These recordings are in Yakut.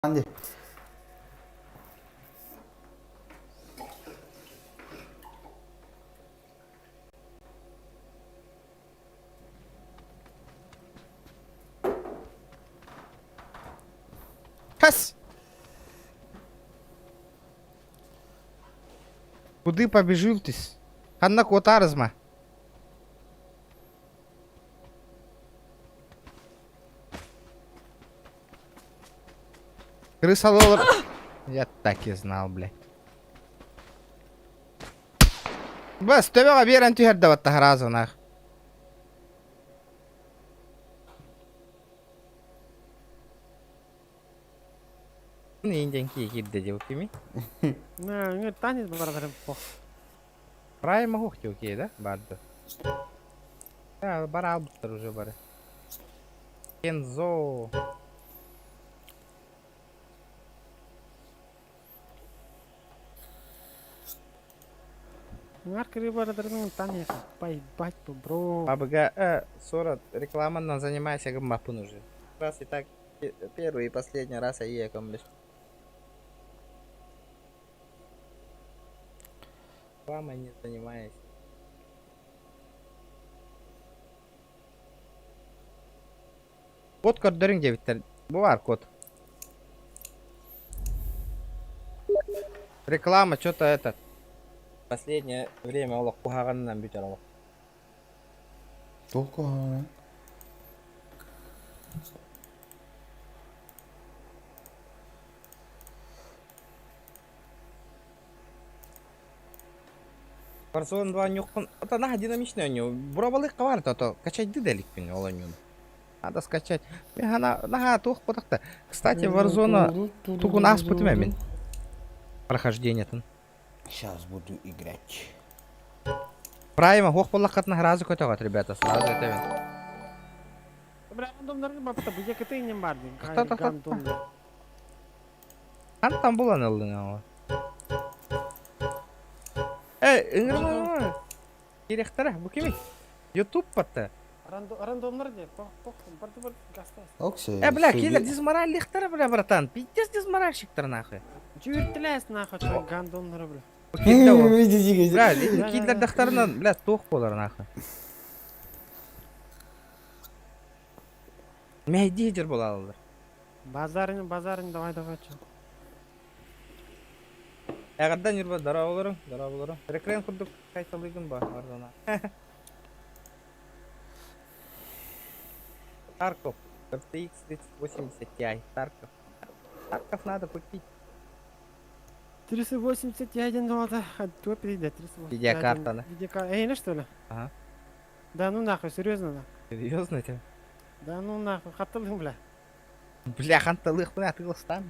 Анди. Хас! Куды побежил ты? Ханна куотаарызма. Крыса доллар. Я так и знал, блядь. Бас, төбөҕө биэрэн түһэрдэ баттаһараазы нах. Индиан киирдэ диэбит кими? На, танец бардарым пох. Прайм оһох окей, да? Барды. Да, бар албыттар уже бары. Кензо. Нар кыры бардарым танец. Поебать, бро. Бабыга, 40 рекламанан занимайся гыммаппын уже. Раз и так первый и последний раз айыы көмлөс. Рекламой не занимаюсь. Код көрдөрүҥ диэбиттэр. Бу баар код. Реклама что-то этот. Последнее время олох куһаҕанынан бүтэр олох. Туох куһаҕанай? Warzone 2 ньухпун, ото наһаа динамичный оонньуу. Буробалык хабар то качайды да иликпин ол оонньууну. Надо скачать. Мен наһаа туох кутахта. Кстати, Warzone тугун ааспытым эмин. Прохождениетын. Сейчас буду играть. Прайма хуох буоллаххытына сразу көтөҕөт, ребята, сразу этэбин. Бля, рандомнарга бапта бу якыты инем бар дин. Тохто, тохто. Хантан булан ыллыҥ оҕо? Э, ыҥырма. Кириэхтэрэ, бу кимий? Ютуб батта. Рандомнар де, пох, пох, барды бар гастас. Оксей. Э, бля, киллер дизмораллихтара, бля, братан. Пиздец дизморальщиктар, нахуй. Чүртелес нахуй, чё, гандоннары, бля. Бля, киллер дахтарынан, бля, туох буолар, нахуй. Мэйдии дьер буолаллар. Базарин, базарин, давай, давай, чё. Эҕэрдэ Ньурба, дорооболоруҥ, дорооболоруҥ. Рекрен курдук кайталыыгын ба, Warzone. Тарков, RTX 3080 Ti, Тарков. Тарков надо купить. 380 Ti золото, а то перейди, 380 Видеокарта, да? Видеокарта, эй, ну что ли? Ага. Да ну нахуй, серьезно, да? Серьезно тебе? Да ну нахуй, хаттылым, бля. Бля, ханталых, бля, ты ластан.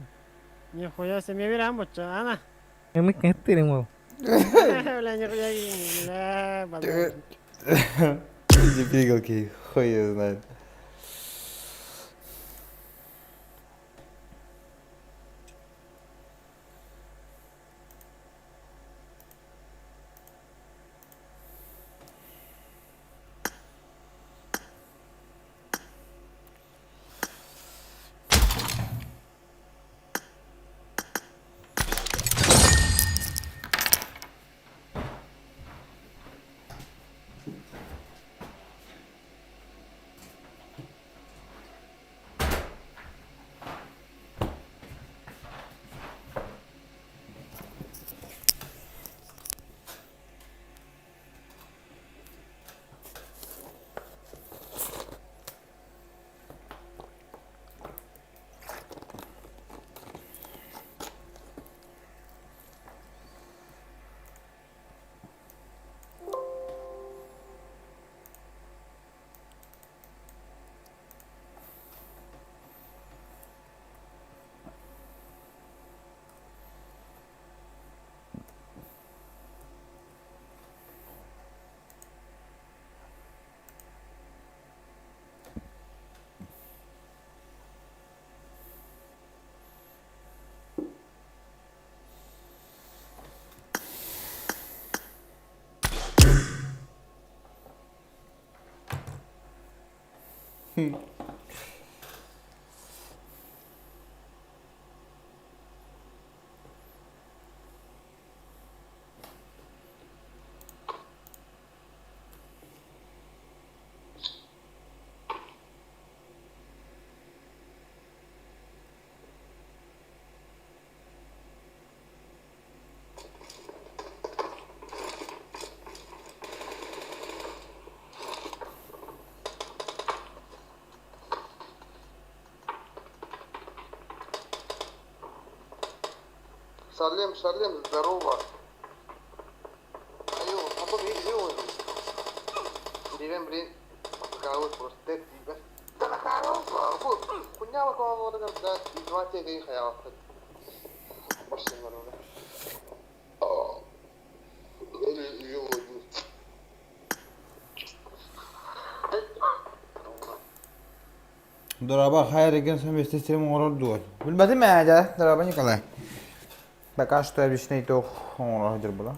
Нихуя себе, верям, вот чё, ана. Мы кеттырым ол. Бля, нихуя, бля, базар. Эти пигалки, хуй её знает. Салем, салем, здорово. Дорообо, хайа эрэгэн совместный стрим оҥорор дуо? Билбэтим ээ, дьэ, дорообо Николай. Пока что обычный туох оҥоро сылдьар була.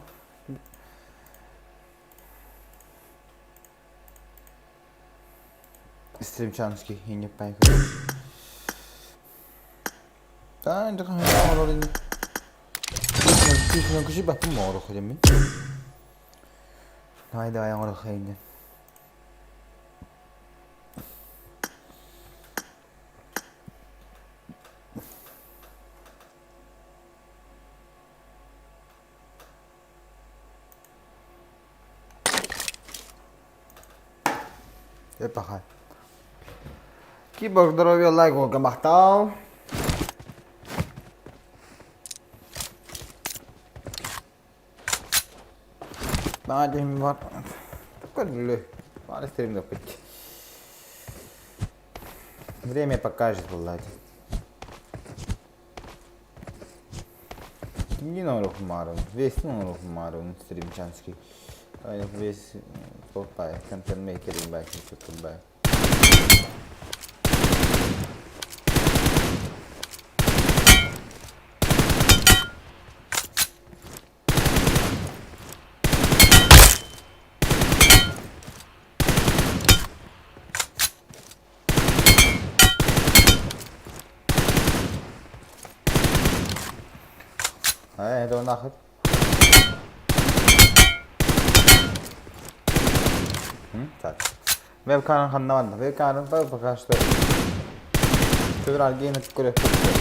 Стримчанский инниппай Таан оҥорор ини. Күүсүнэн күсү баппын оҥоруох дэммин. Давай давай оҥоруох иннин. Эпаха. Киборг здоровья лайк махтал. Наадьым бар. Көрүлү. Бары стрим быть. Время покажет, блядь. Не оҥоруохмаарым, весь оҥоруохмаарым стримчанский. Весь толпай, контент-мейкерин бай, бай. هاي هذول ناخذ Webcam ханна барда? Webcam пока что Февраль геймет көрөппүт.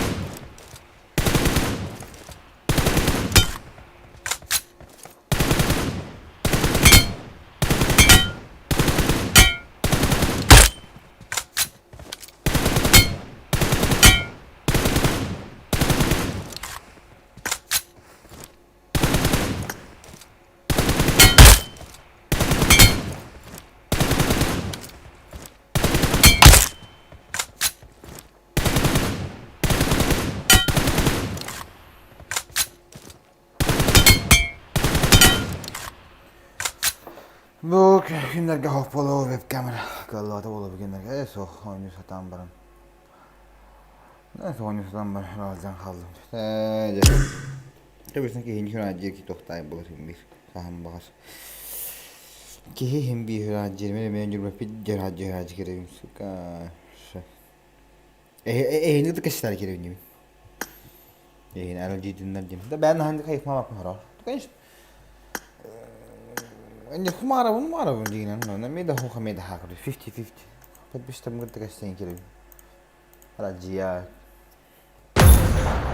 Бу күннэргэ хоп буолуо веб-камера кыаллыбата буолуо бу күннэргэ суох оонньуу сатаан баран оонньуу сатаан баран ыалдьан хааллым ээ дьэ Кэбисэн киһини сүрээдьиэ ки туохтаай буолар син биир хаһан баҕар киһи иһин биир сүрээдьиэр мин эмиэ дьүрбэппит дьөрөөдьү сүрээдьи кирэбин сука эһини кытта кэситэр кирэбин эһини аралдьыйдыннар диэн да бэйэн аһан хайыхмаабаппын хороор конечно Хумаарабын маарабын дигинэн эмиэ да хуха эмиэ да хаакыр 50-50 подписчиктарым кытта кэпсээн кирэбин аралдьыйа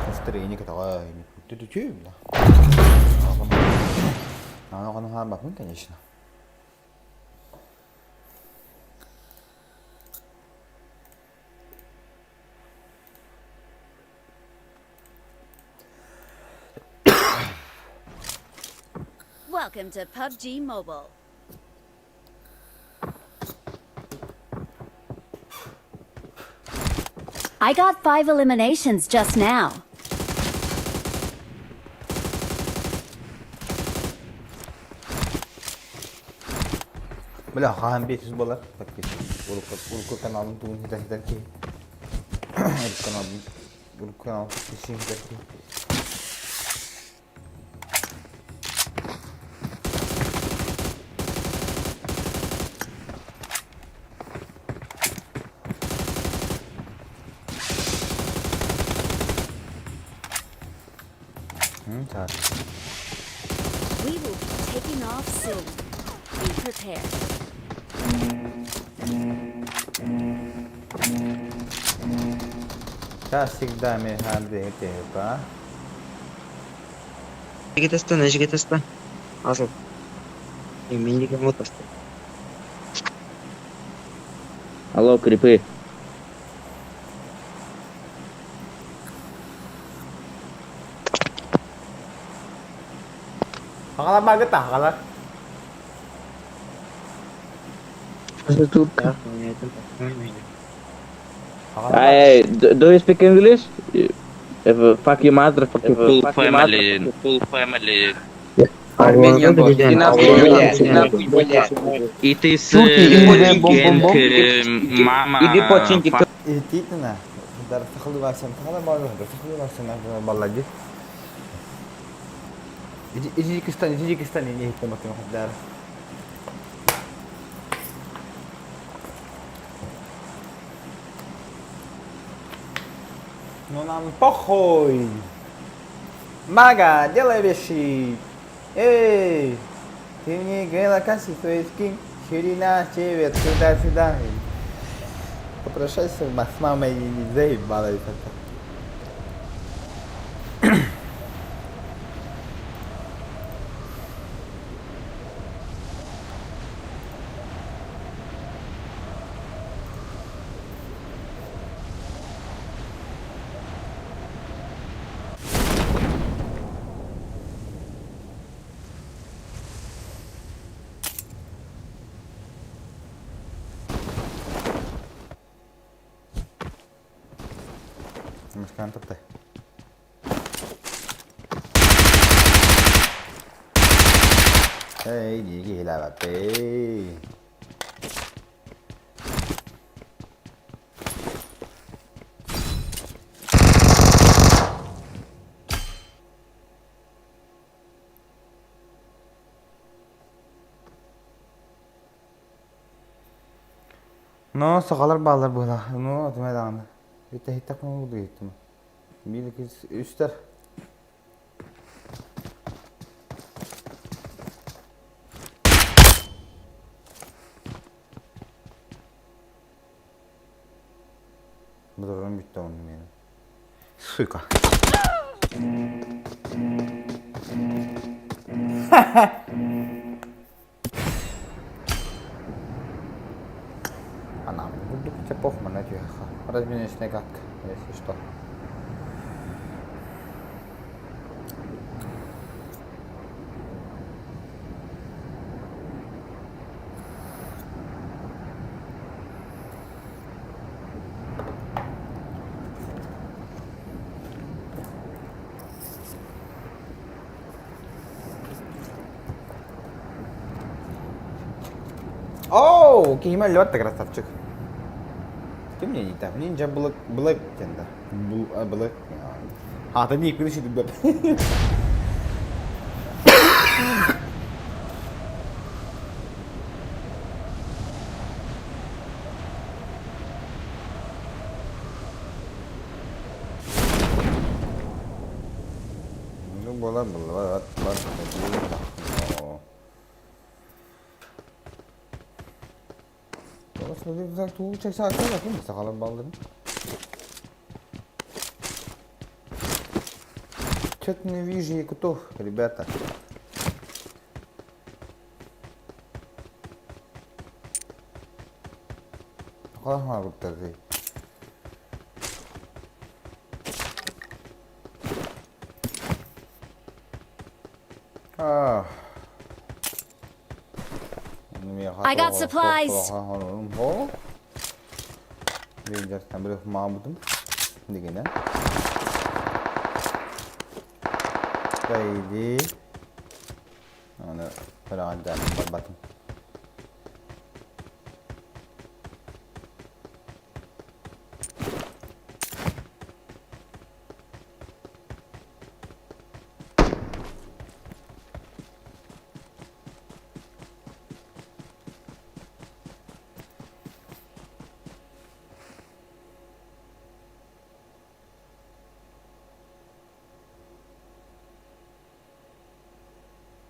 настроение көтөҕө түтүтүм да Аны хаамбаппын конечно Welcome to PUBG Mobile. I got five eliminations just now. Бля, хаһан 500 буолар подписчик. Урукку каналым тугун хитэр киһи. Урукку каналым урукку канал подписчик хитэр киһи. Так. We will be taking off soon. Be prepared. Как всегда, Михаил, Эһиги тастан, эһиги тастан. Асыл. Миниге вот тастан. Алло, крипы. Хаҕаламмагыт хаҕалар. Турка. Hey, do you speak English? If, fuck your mother, fuck your Full fuck your mother. family, full family. Armenian boss. It is Турки, иди, бом, бом, бом. gang, mama, Иди починки. Иһиттиитина. Дар сахалыы барсан, сахалыы барсан, сахалыы барсан баллади. Иди Кистан, иди Кистан, иди иһиттем баттым хаддар. Ну нам похуй! Мага, делай вещи! Эй! Ты мне говорила, касси, то есть кинь, ширина, север, сюда-сюда. Попрощайся с мамой и не заебала это. Мышкан таптай. Эй, иди лавапей. Но сахалар бааллар буолла. Ну, атымай даҕаны. Бүтэһиттэх буолуо иһиттим. Биир үстэр. Бұдырым бүтті оның менің. Сука. Она буду тебе похуй на тебя. Разменочная катка, если что. Оу, киһиме өллөт красавчик. Ты мне не так. Ninja Black Black тенда. Black. А, ты не пиши ты. Ну, была, была, была, Чё-то не вижу якутов, ребята. I got supplies.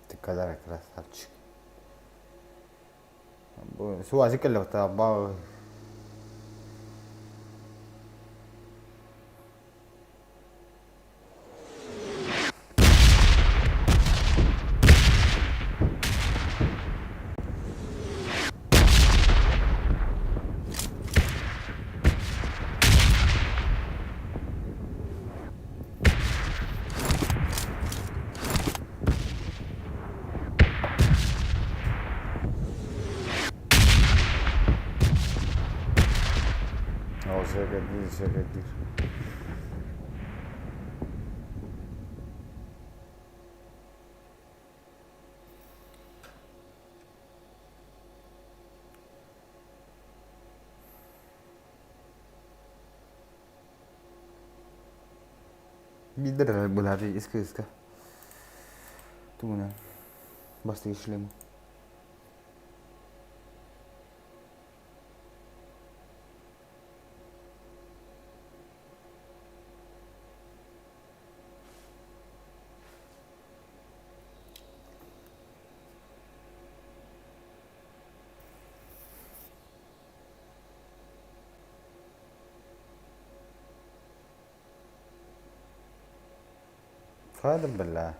Ты когда красавчик. Суазик эллэхтэ. Шагадир, шагадир. Биирдэ былааты ис кыыска тугунан бастакы шлему. Хадым бля.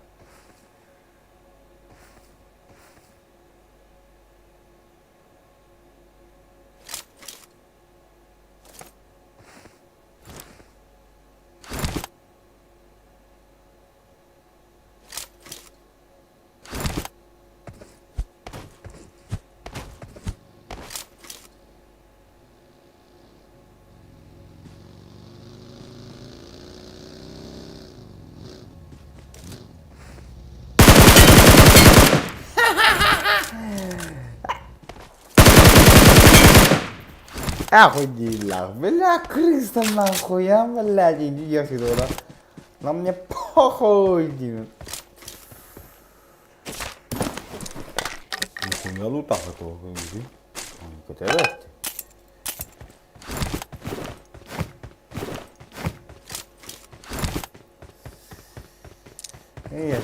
Охуела, бля, крыса нахуй, а, блядь, иди я сюда. На мне похуй, иди. Нихуя лутах этого, иди. Көтөрөт. Ээ,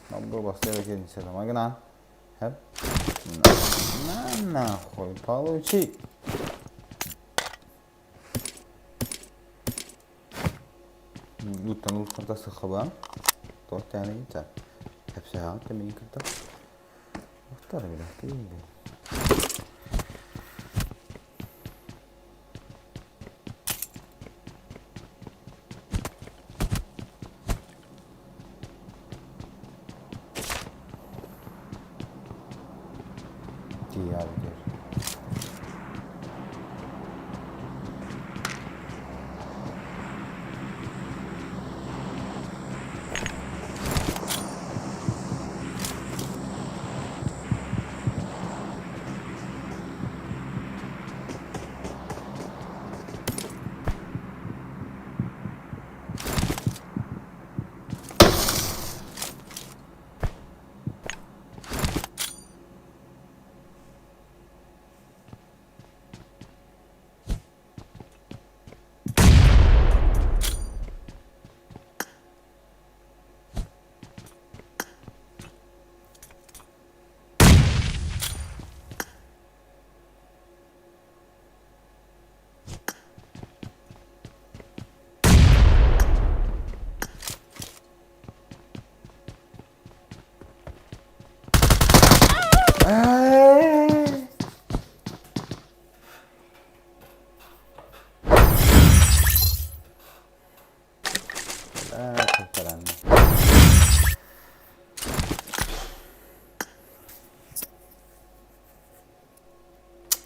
Набор бастайы Магнан. Хэп. На, нахуй, получи. Луттан луттан сыхаба. Тортяны гитар. Хепсе темин кытта. Ухтар бile. Değil. Diğer.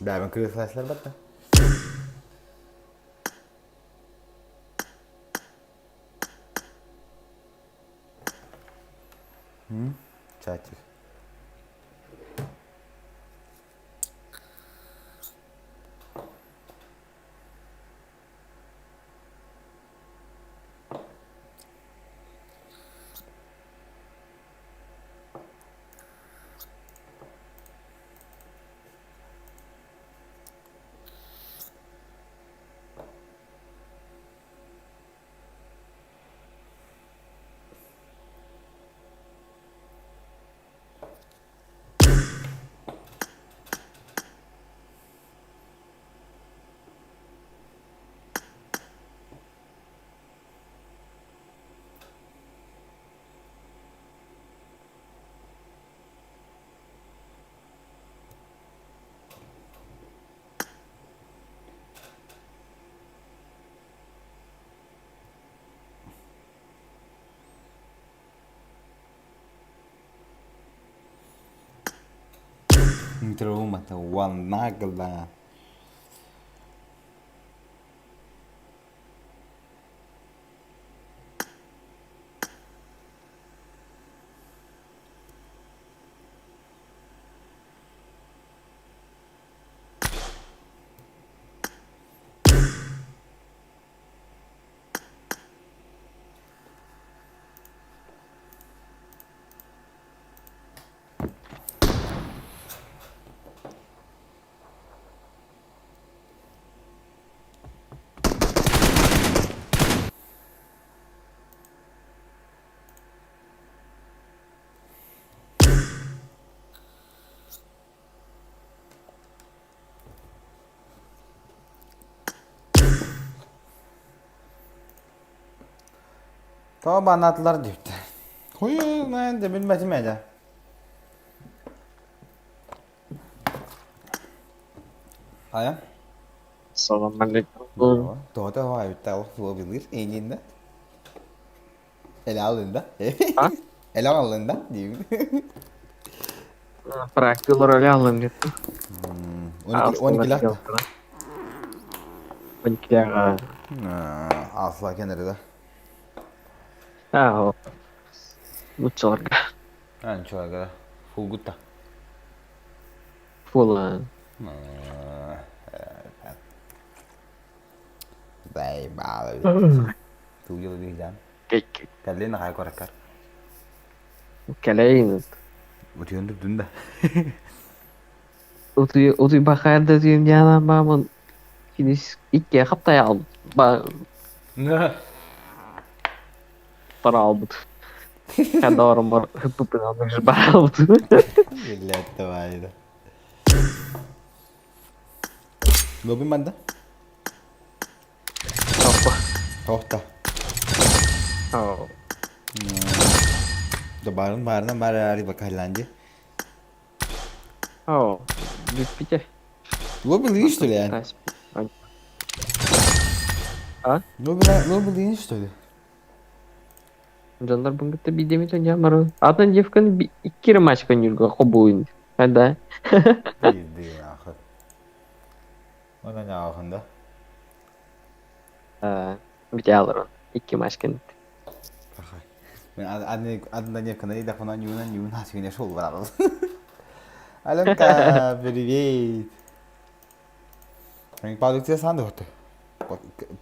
Бля, мен крыса батта. Чатик. Травмата уоннагла. Тоҕо банаатылар диэбиттэр. Хуй да билбэтим ээ. Хайа? Салам алейкум. Тоҕо тоҕо эбитте олох туга билир эйигин Ele alın А? Ele alın da diyeyim. Практикалар öyle alın dedi. 12 12 лахта. 12 Asla kenarı da. Ha o. Нуччаларга. Анчаларга. Фулгутта. Фула. Дай баалы. Тугил бигдам. Кэллин хай коракар. Кэлэйин. Утуйунду дүнда. Утуй утуй бахарда дүйüm яна бамын. Кинис икки хаптай албыт. Ба пара албыт. Кадорым бар хыппын албыт бар албыт. Блядь, давай да. Лобби манда? Топпа. Тохта. Ау. Добарын барынан бары ари бакайланди. Ау. Бүппите. Лобби ли что ли? А? Лобби лобби ли что ли? Дьоннор бу бидеми тоньямары. Атын девканы икки матчка нюрга хобуин. Да. Пизды нахуй. Она нахуй, да? Битялар. Икки матчка. Мен адында девканы да фона нюна нюна сегне шол барабыз. Аленка, привет. Мен продукция санды вот.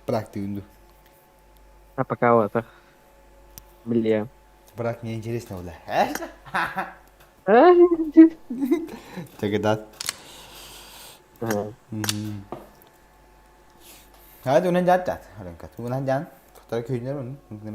Практикунду. А пока вот. Бля. Брат, мне интересно, бля. Тогда. Hadi unan jat jat. Alenka, tu unan jan. Tara kүйнер onun. Ne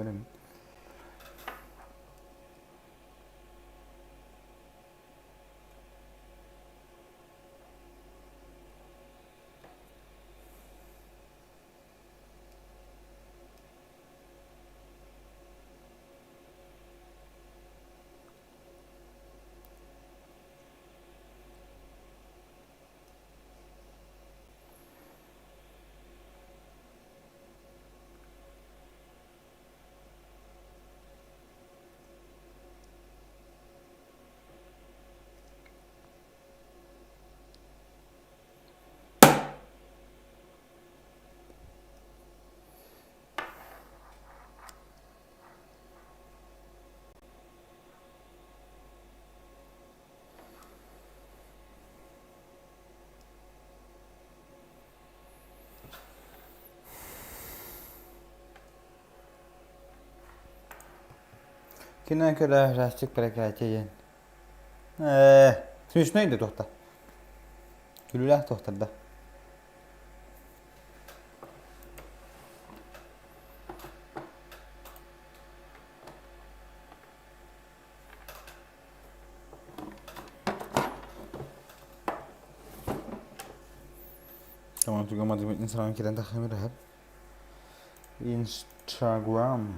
Кино көрө растик прекратен. Смешной да тохта. Күлүлэх тохтарда. Tamam, tugamadım. Instagram кирен тахамир хап. Instagram.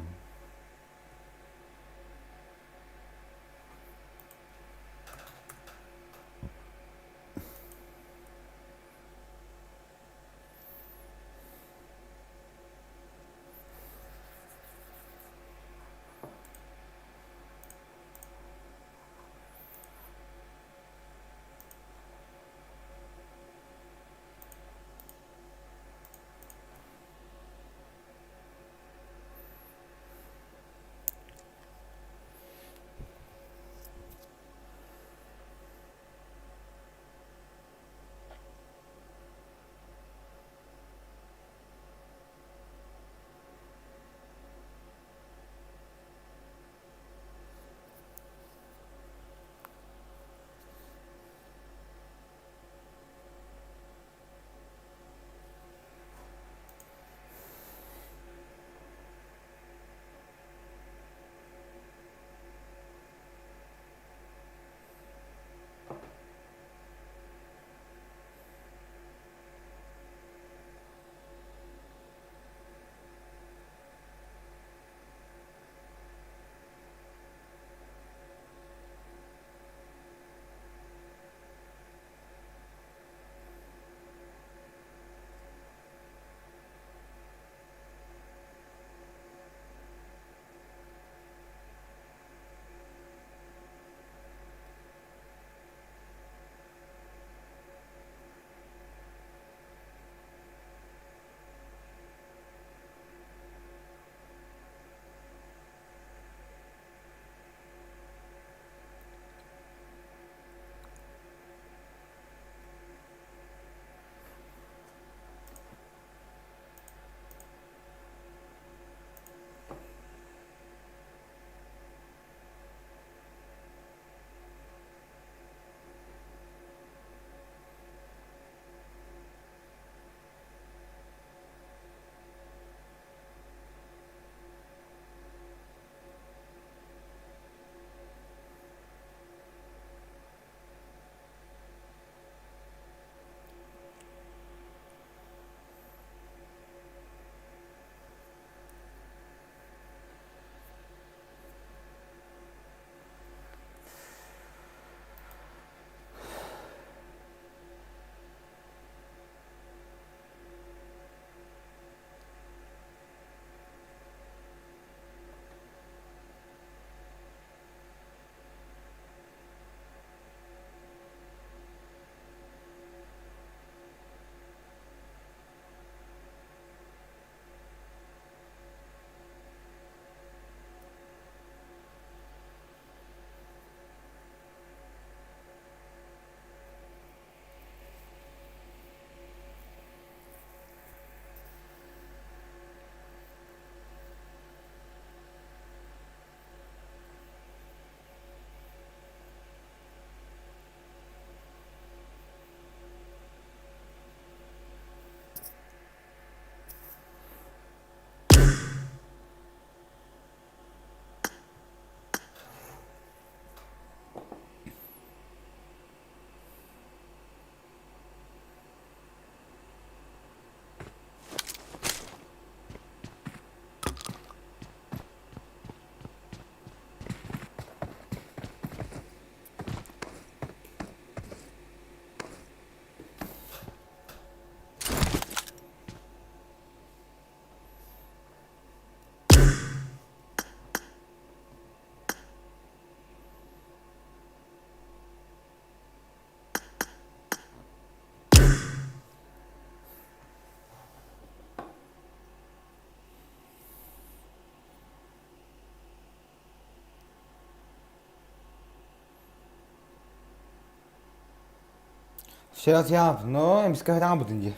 Сиратьян, но эмискэ хараҥабытын дии.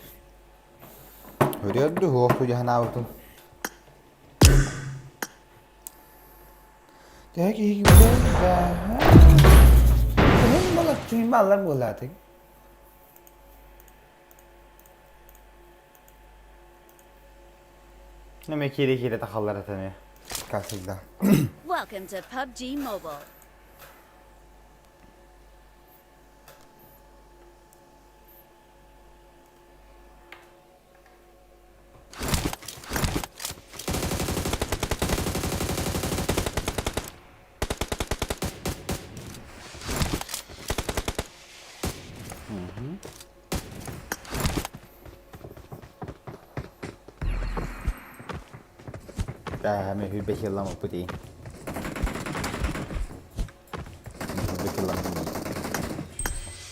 Өрүөр дуу, суох дуу дии санаабытым. Төһө киһи балар буолаатык. Эме киирэ-киирэ тахаллар этэ Как всегда. Welcome to PUBG Mobile. Эми 25 yıllamıp değil. 25 yıllamıp değil.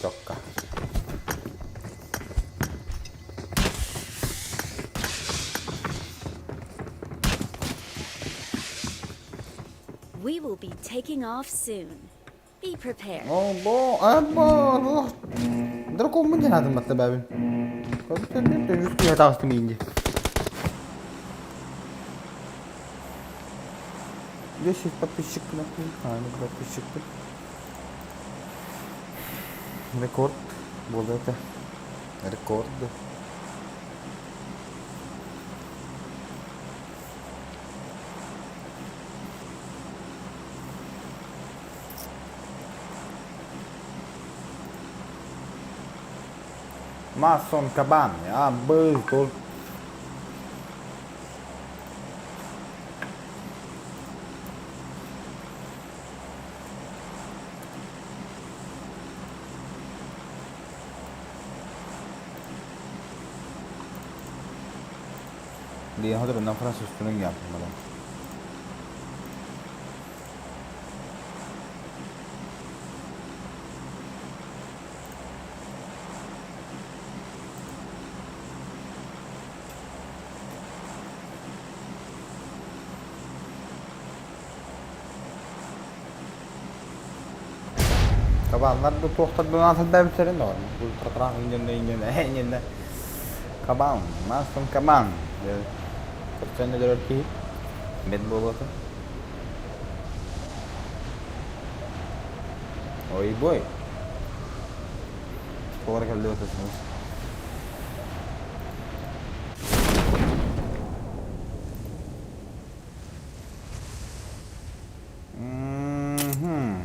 Чокка. We will be taking off soon. Be prepared. Алло, абба, Дракон диэн аатын батта бэбин. Таҕыстым иинди. 500 подписчик подписчик. Рекорд буолла это. Рекорд. Масон кабан, а был тут. Диэн хотурунан французтунун япмалам. Кабаннар бу туохтарбын аатырдаабыттарын доҕор. Ультратраах иннинэ иннинэ иннинэ Кабан, маастан кабан. Көрсөн өлөрөр киһи. Бэт буолуота. Ой бой. Тоҕо кэлли отасыңыз. Мгм.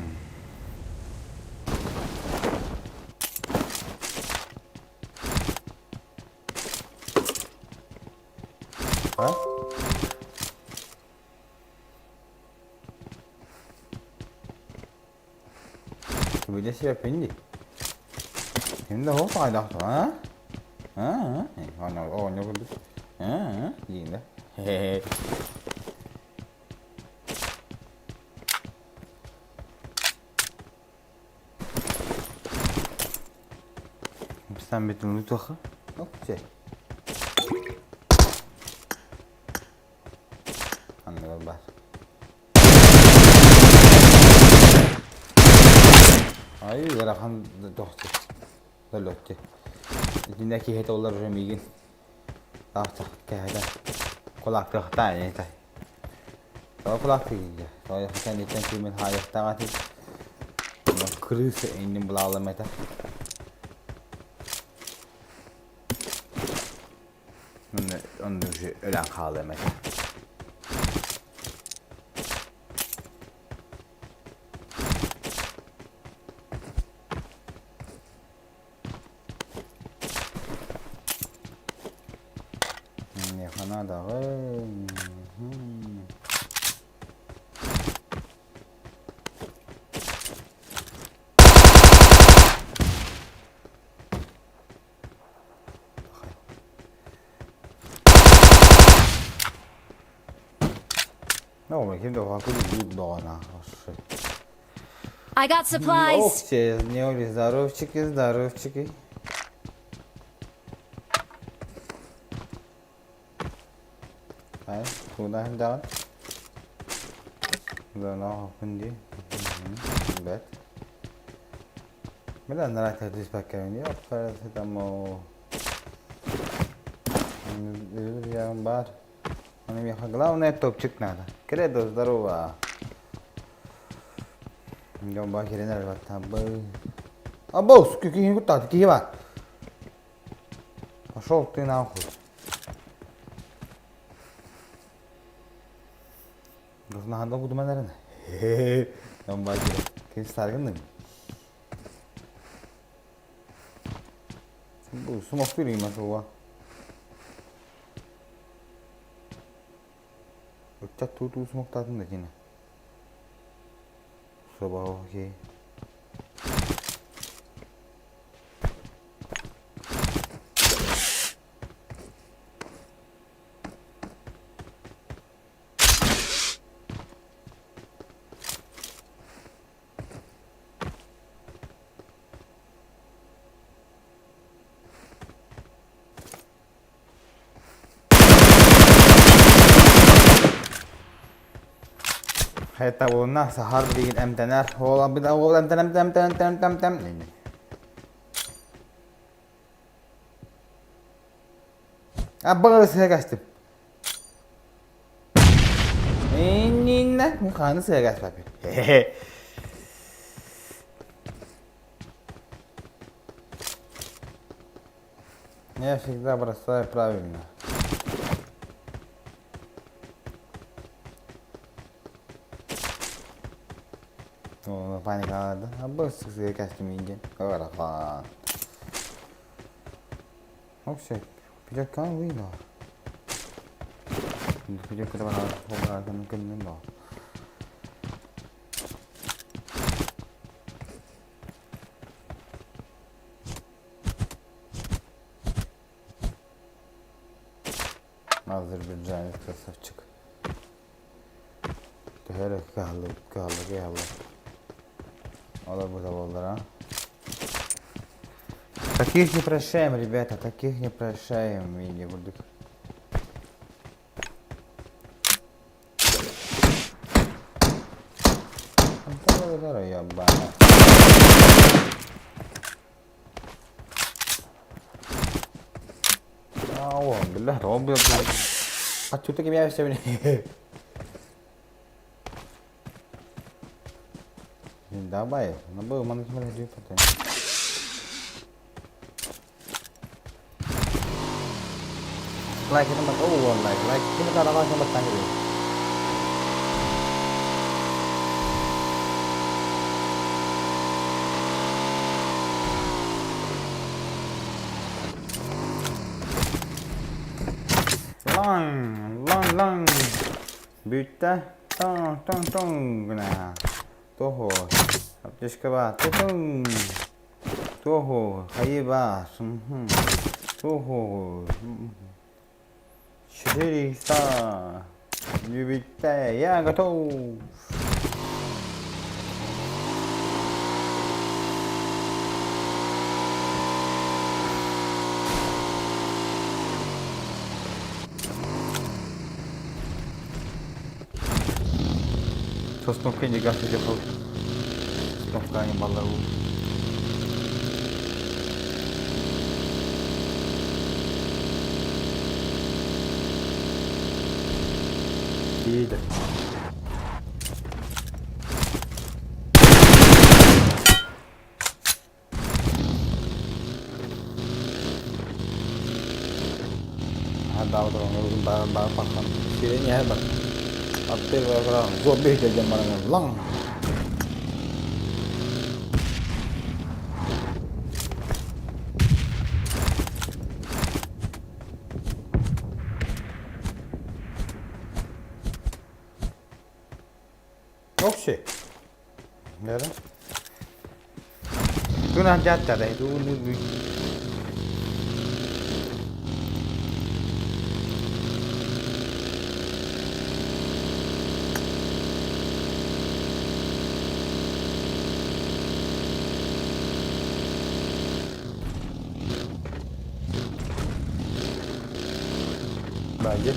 А? Веди себя пинди. Ким да хоп айдахту, а? А? Оонньуу курдук. А? Диин да. Хе-хе. Sen bütün lütfü. Okey. Anladım бар. Ай, ыарахан тохту. Төлөттү. Итиннэ киһи толлар уже миигин. Таах кэһэтэ. Кулаактыахтаа ини Тоҕо кулаактыгын Тоҕо кэнниттэн кимин хаайыахтаах этий? Крыса иннин булаалым этэ. Онно уже өлөн хаалыам этэ. Миэхэ даҕы I got supplies. Ох, все, здоровчики, здоровчики. Ай, куда даҕан? Доноо дии. Бэт. Бля, нравится Поэтому бар. Главное топчик надо. Кредо, здорово. Дьон баа кирен Абос, киһи куттааты, киһи бар. Пошел ты нахуй. Наһанда кудуман эрэн. Дьон баа кирен. Киһи саргынным. Бу смок има суа. Ыччат туу смоктаатын да кини. Собаҕа окей. Хайта уонна саһар билигин эмтэнэр. Ол ол эмтэн эмтэн эмтэн эмтэн эмтэн эмтэн. Аббаҕа сыһа кастым. Иннинэ муханы сыһа каспаппын. Я всегда бросаю правильно. О, паникалады. Абы сыһа кастым индин. Ыарахан. Вообще, пиджакка выйду. Пиджакка бар. Азербайджанец красавчик. Төһө кыһаллы кыһаллы кыһаллы. Олар бу а? Таких не прощаем, ребята, таких не прощаем, видео бурдук. Ябана. بالله ربي قد كم يا Давай, набив, мене дві пати. Лайк, oh, лайк, лайк. Ким да лайк number tangri. Лаң, лаң, лаң. Бүттэ. Тоң, тоң, тоң гына. Того. Аптечка ба. Тоң. Того. Хайба. Того. 400. Бүттэ. Я готов. Сосновка не газ ехал. Сосновка не баллару. Иди. هذا بعد بعد سيرين هذا Аттыга зомби деген баран лаң. Окси. Nere? Tuna jättäre, tuu Bence.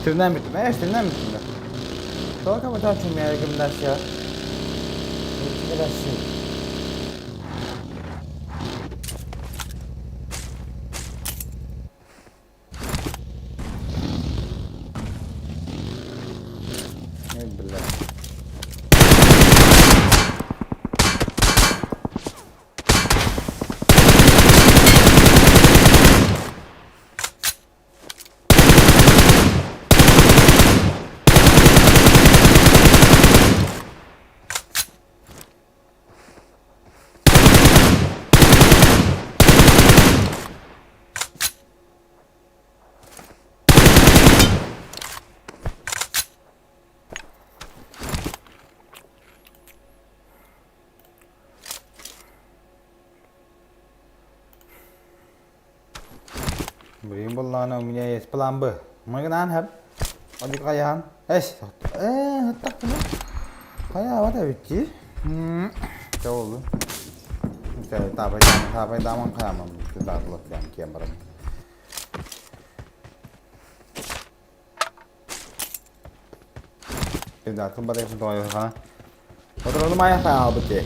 Стримнээн бүттүм. Ээ, стримнээн бүттүм да. Только потому, у меня рекомендация. Рекомендация. Эй, бля. Блин, буоллаҕына, у меня есть план Б. Мыгынаан хап. Одик хайаан. Эс, э, хаттахпына. Хайаабат эбит дии. Чэ буоллун. Таапайдааман хайааман даатылат киэн баран. Даатын барайсын тоҕойохана. Отырону маайахтан аалбыт дии.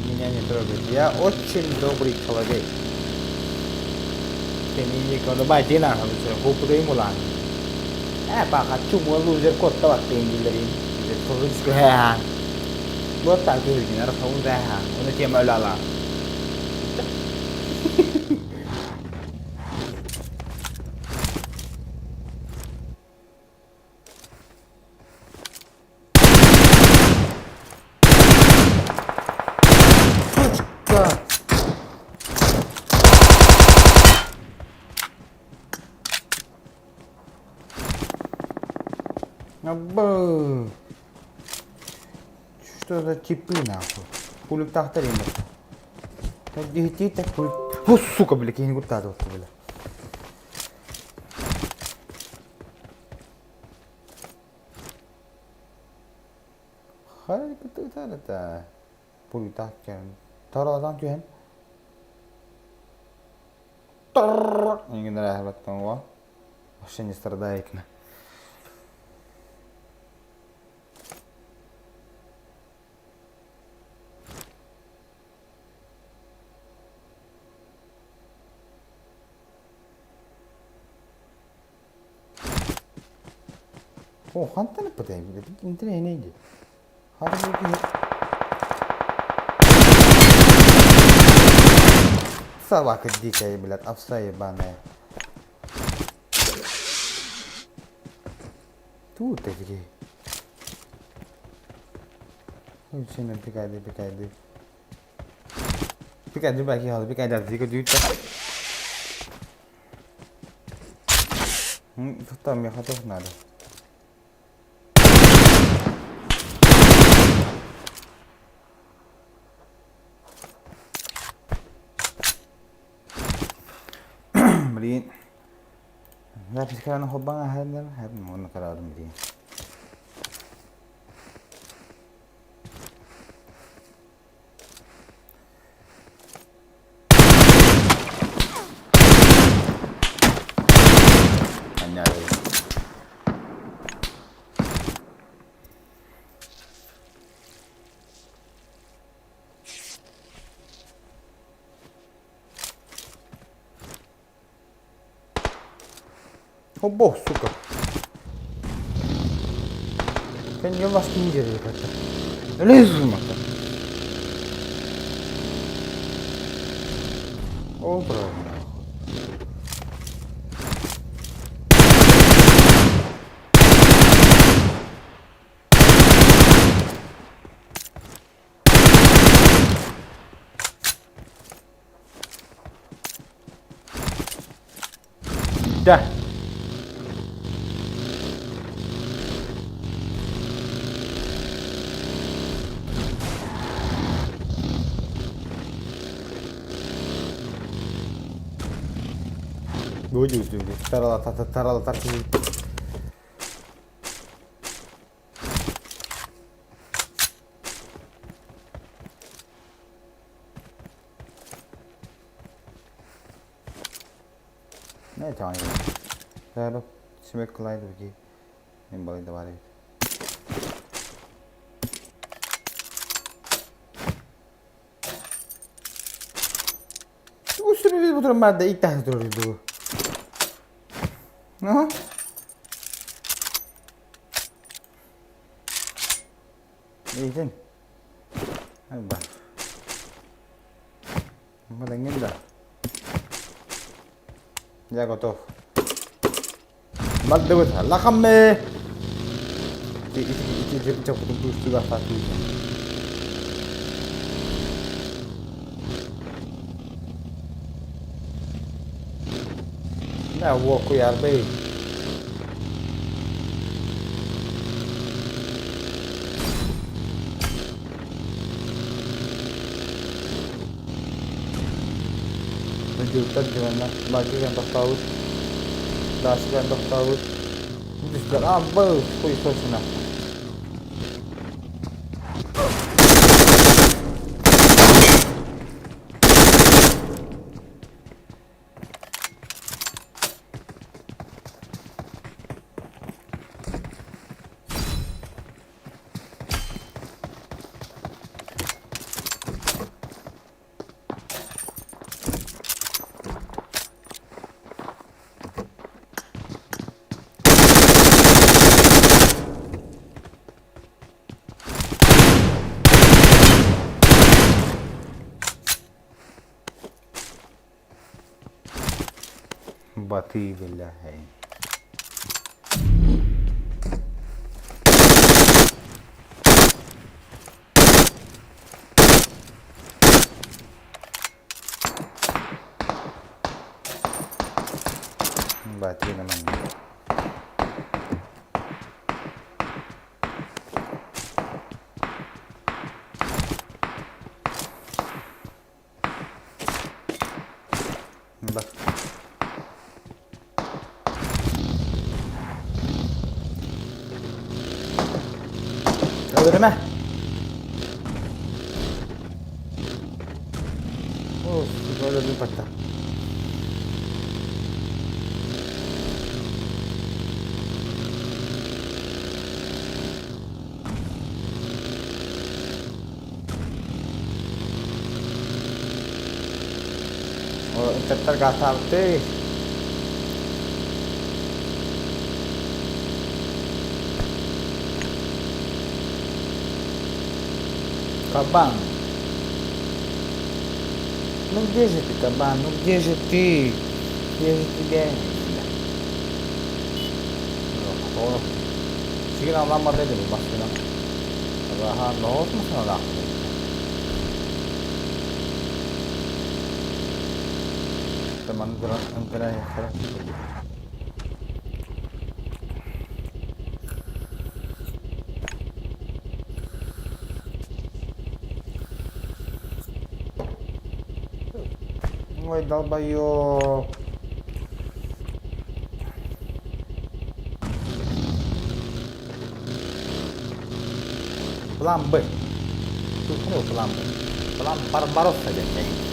Меня не трогает. Я очень добрый человек. Ээ паха чумуа лузер куоттабаттыын дииллэрин Буоттаах киһибитин арахсабын да уну тема өлө Сучка! Абы! Что за типы нахуй? Кулуктаахтар им О, сука, бля, киһини куттааты бля. Хайа Пулитаах кэлэн таралатан түһэн Вообще не страдает. О, хантан ыппытай интэриэһинэй дии. Собака дикая, блядь, овца ебаная. Тут такие. Пикайды, пикайды. Пикайды, баки, пикайды, пикайды, Там мне ходов надо. Блин. Запись крана хоббаҥа аһардар, уонна караадым билигин. О бог, сука. Я вас не видел как-то. Лезу нахуй. О, бро, нахуй. Да. Тарала тарала Ne tane. Bak Simek kolaydı ki. Benim balayı da var evet. Üstüne bu durum ben de ilk defa dururdu. Ne? Iyisin. Hadi bak. Malangin да. Я готов. Бардыбыт лахамме. Ити ити ити чопутун татыы. На уокуйар бэй. Дьылтан дьыланна Баджиган тохтообут Дашиган тохтообут Түстэр абы хуй точно. Батый биллэһэй. Батый naman. Bak. Öldürme. Of, öldürdüm hatta. चक्कर का था Кабан. Ну где же ты, кабан? Ну где же ты? Где же тебя? Сигнал нам модели, машина. Ага, но вот машина нахуй. Ой, долбоёб. План Б. Тут ну, план Б. План Барбаросса диэн.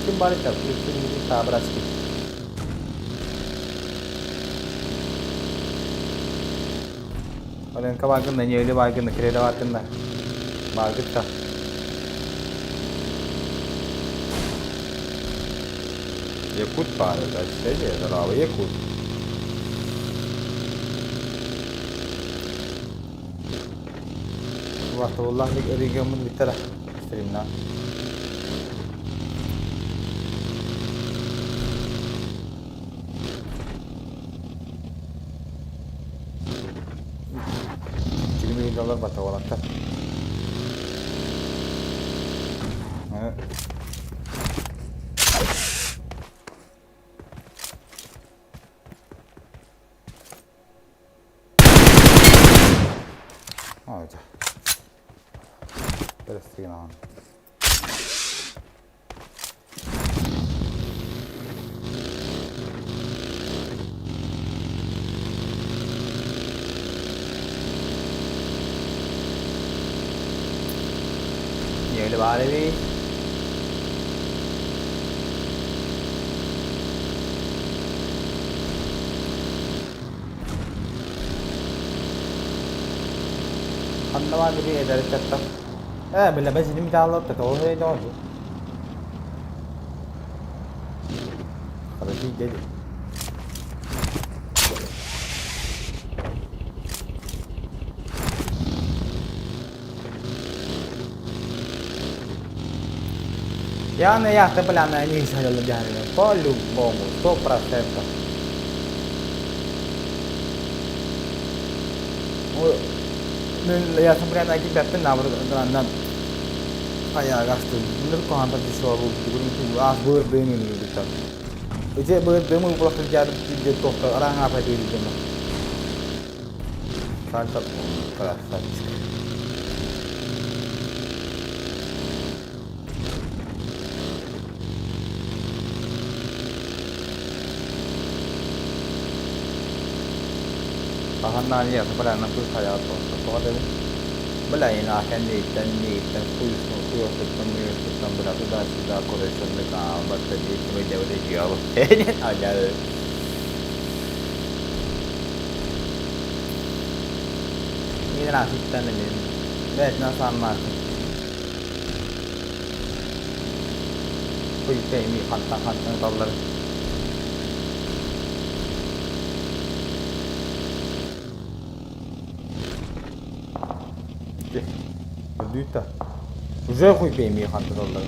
Ким бар это? Братский. Оленка баргында, не өлі баргында, киреде баргында. Баргытта. Якут баар, это здорово, Якут. Ватуллах регионун биттара стримна. Доллар бата олаттар. Ой, Перестріляємо. Били баар эбит. Ханна баар били эдэр ыччаттар? Ээ, билэбэ синим дьааллар тоҕо эрэйдэҕэ дуу? Хара тиийдэ дии. Я не я, бля, на них По-любому, 100%. Я бля, на бэппин набыр Ayağı Nır kohanta dişo bu ah bır beni ni bitar. Ije bır demu bulak jar je tohta arang apa di di Santap красавчик. Tahannan ya бля на кыз hayat olsa. Toğa dedim. Бля, ина кэнниттэн куйуохуттан муйуохуттан бля туда-сюда короче батарея девре Ага. Minä sitten niin Vet samma. Хуйпей хантан хантан таллар. Өлдүүтэ. Уже хуйпей хантан таллар.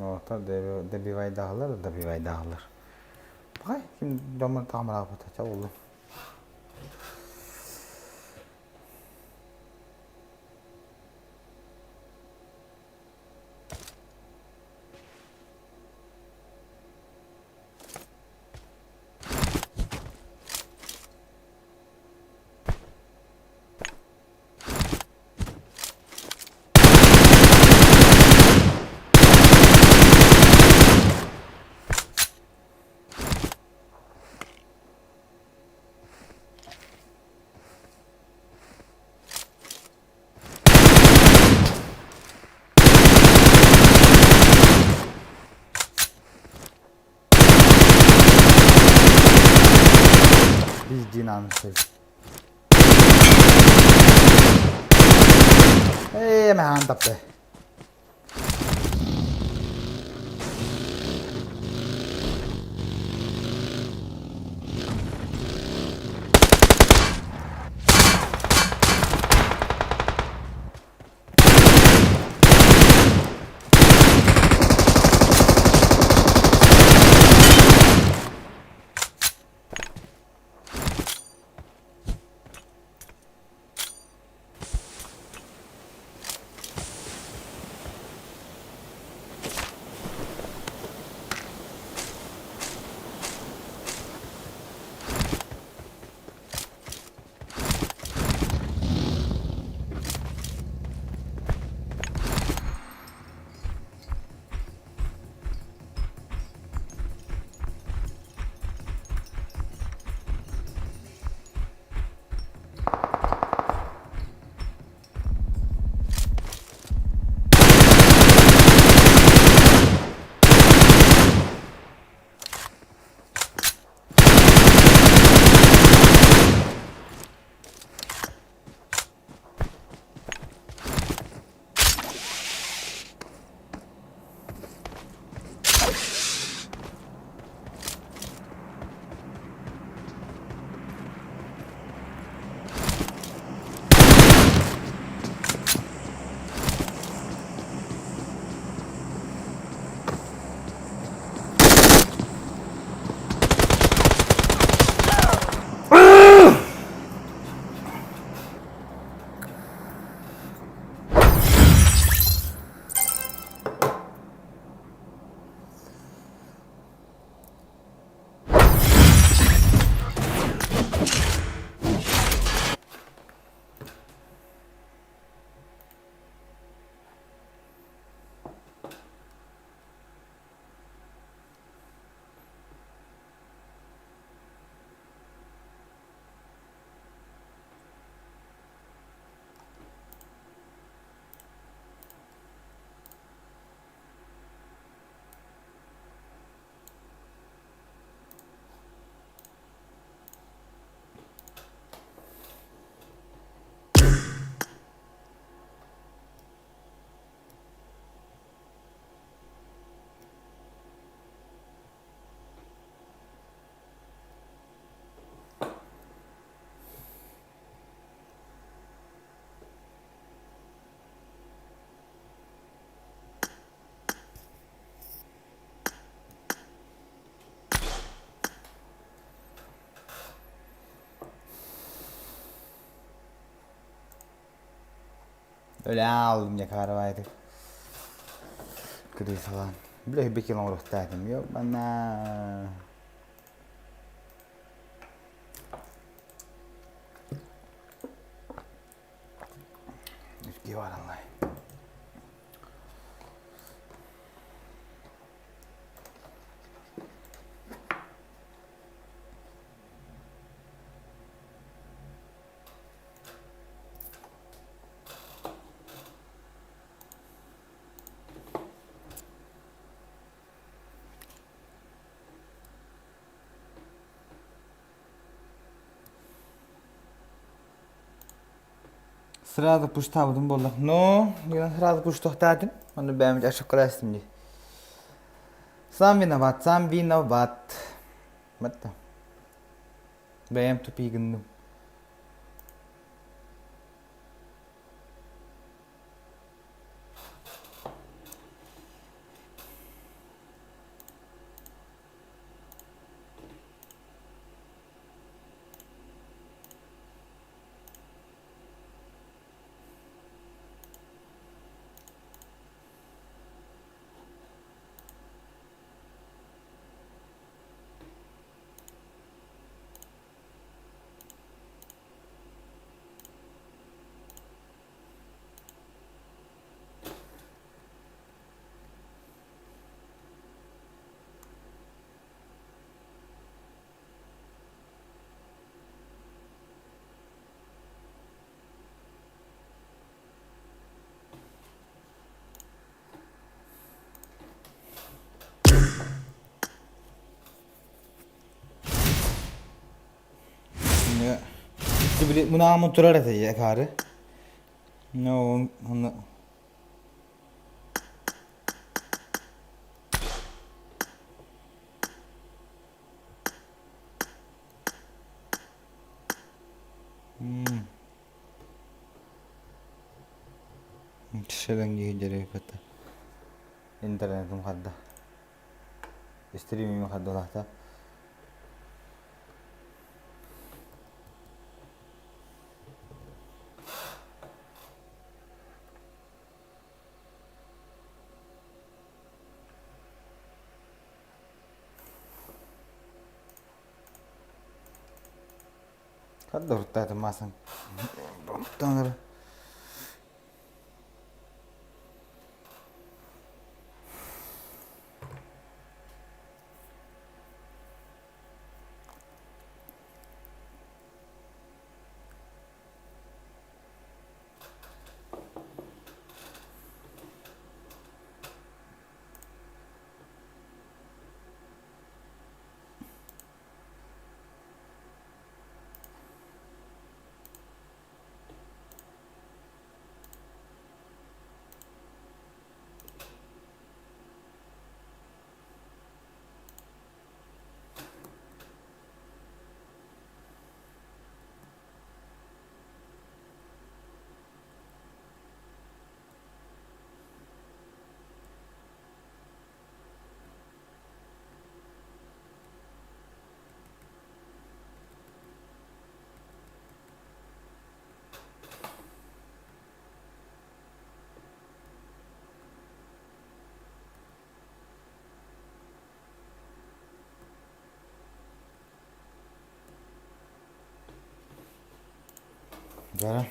Orta добивай dağılır, добивай dağılır. Bak şimdi domur tamam patata oldu. Biz dinamisiz. Ei, mehän tappee. Өлө аалым дьэ карабайтык. Крысалаан. Бile бекин оҥоруохтаатым. Ёбана. Үтүө бараллай. Сразу пуштаабытым буолла. Но, я сразу пуштуохтаатым. Онно бэйэм ошибкалар эстим дии. Сам виноват, сам виноват. Батта. Бэйэм тупи гынным. Били мунаамын турар этэ акаары. Но он Шелеңги Интернетим хадда. Стримим хаддалахта. Хадда уртаатым маасан. Таҥара. Да.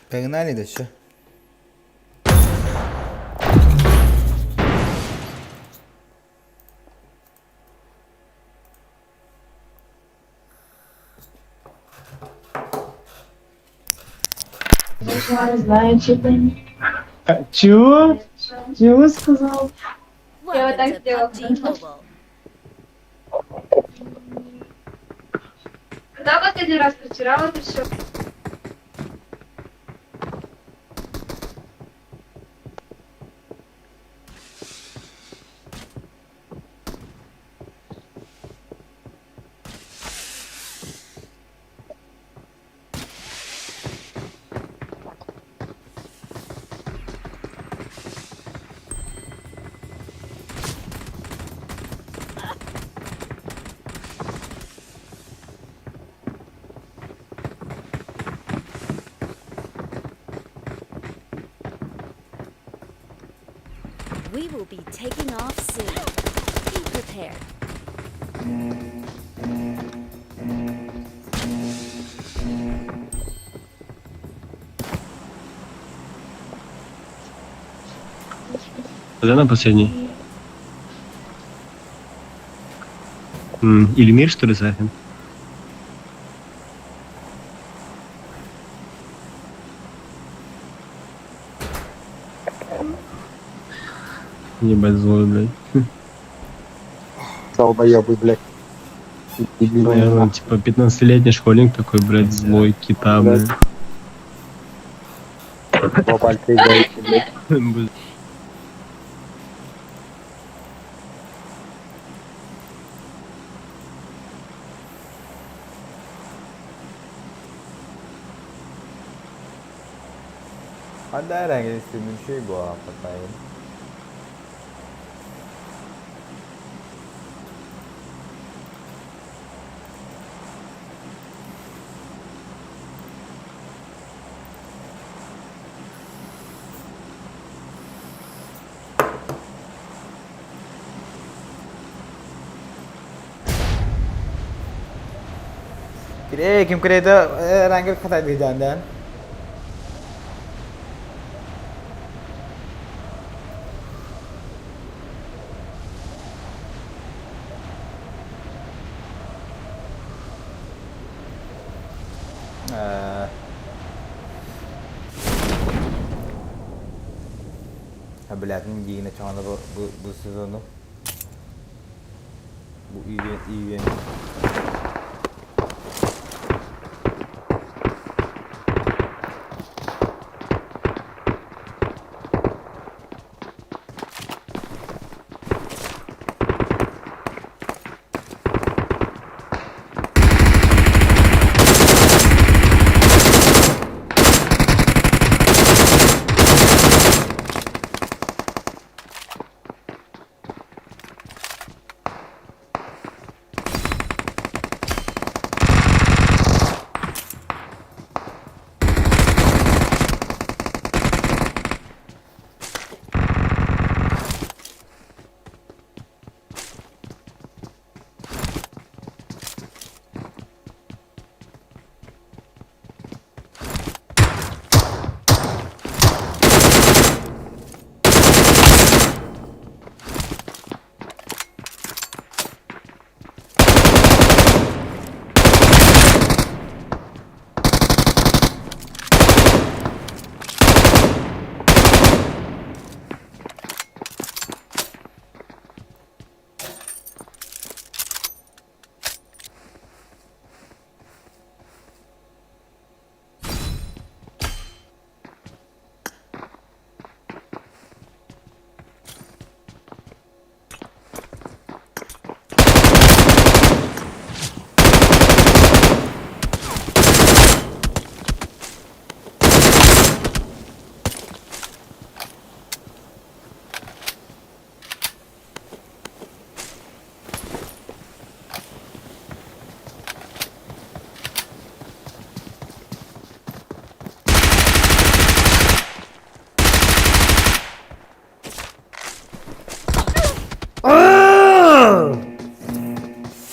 Погнали да все. Знаю, что Чего? Чего сказал? Я вот Welcome так to сделала. PUBG Mobile. Когда последний раз протирала это все? We will be taking off soon. Be prepared. Когда на последний? Или мир, что ли, Сафин? Ебать злой, блядь. Долбоёбы, блядь. Наверное, типа 15-летний школьник такой, блядь, злой, кита, блядь. Бабалька играете, блядь. Блядь. Ханна эрэ истимин үчүгэй буолаахтаайын. Кирээ ким кирэйдэ эрангер хатай быһыдаан Блядь, диигинэ чаҕана бу бу бу сезону. Бу ивент ивент.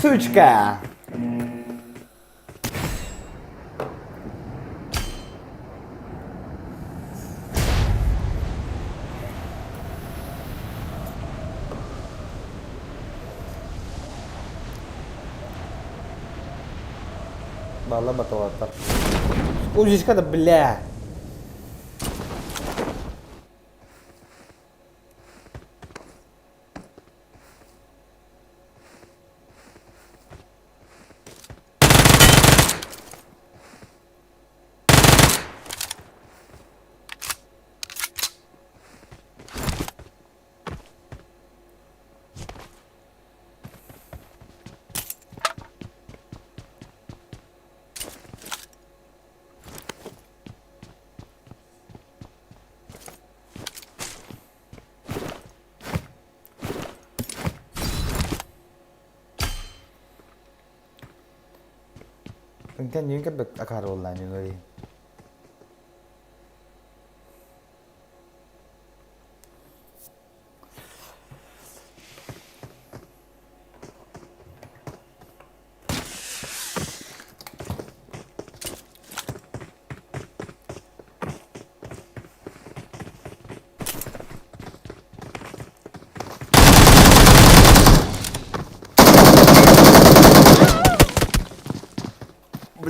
Сучка! Балла баталаттар. Узичка да бля! Ынтан ньүүн кэлбэт акаары буоллаҕа ньүҥүрүй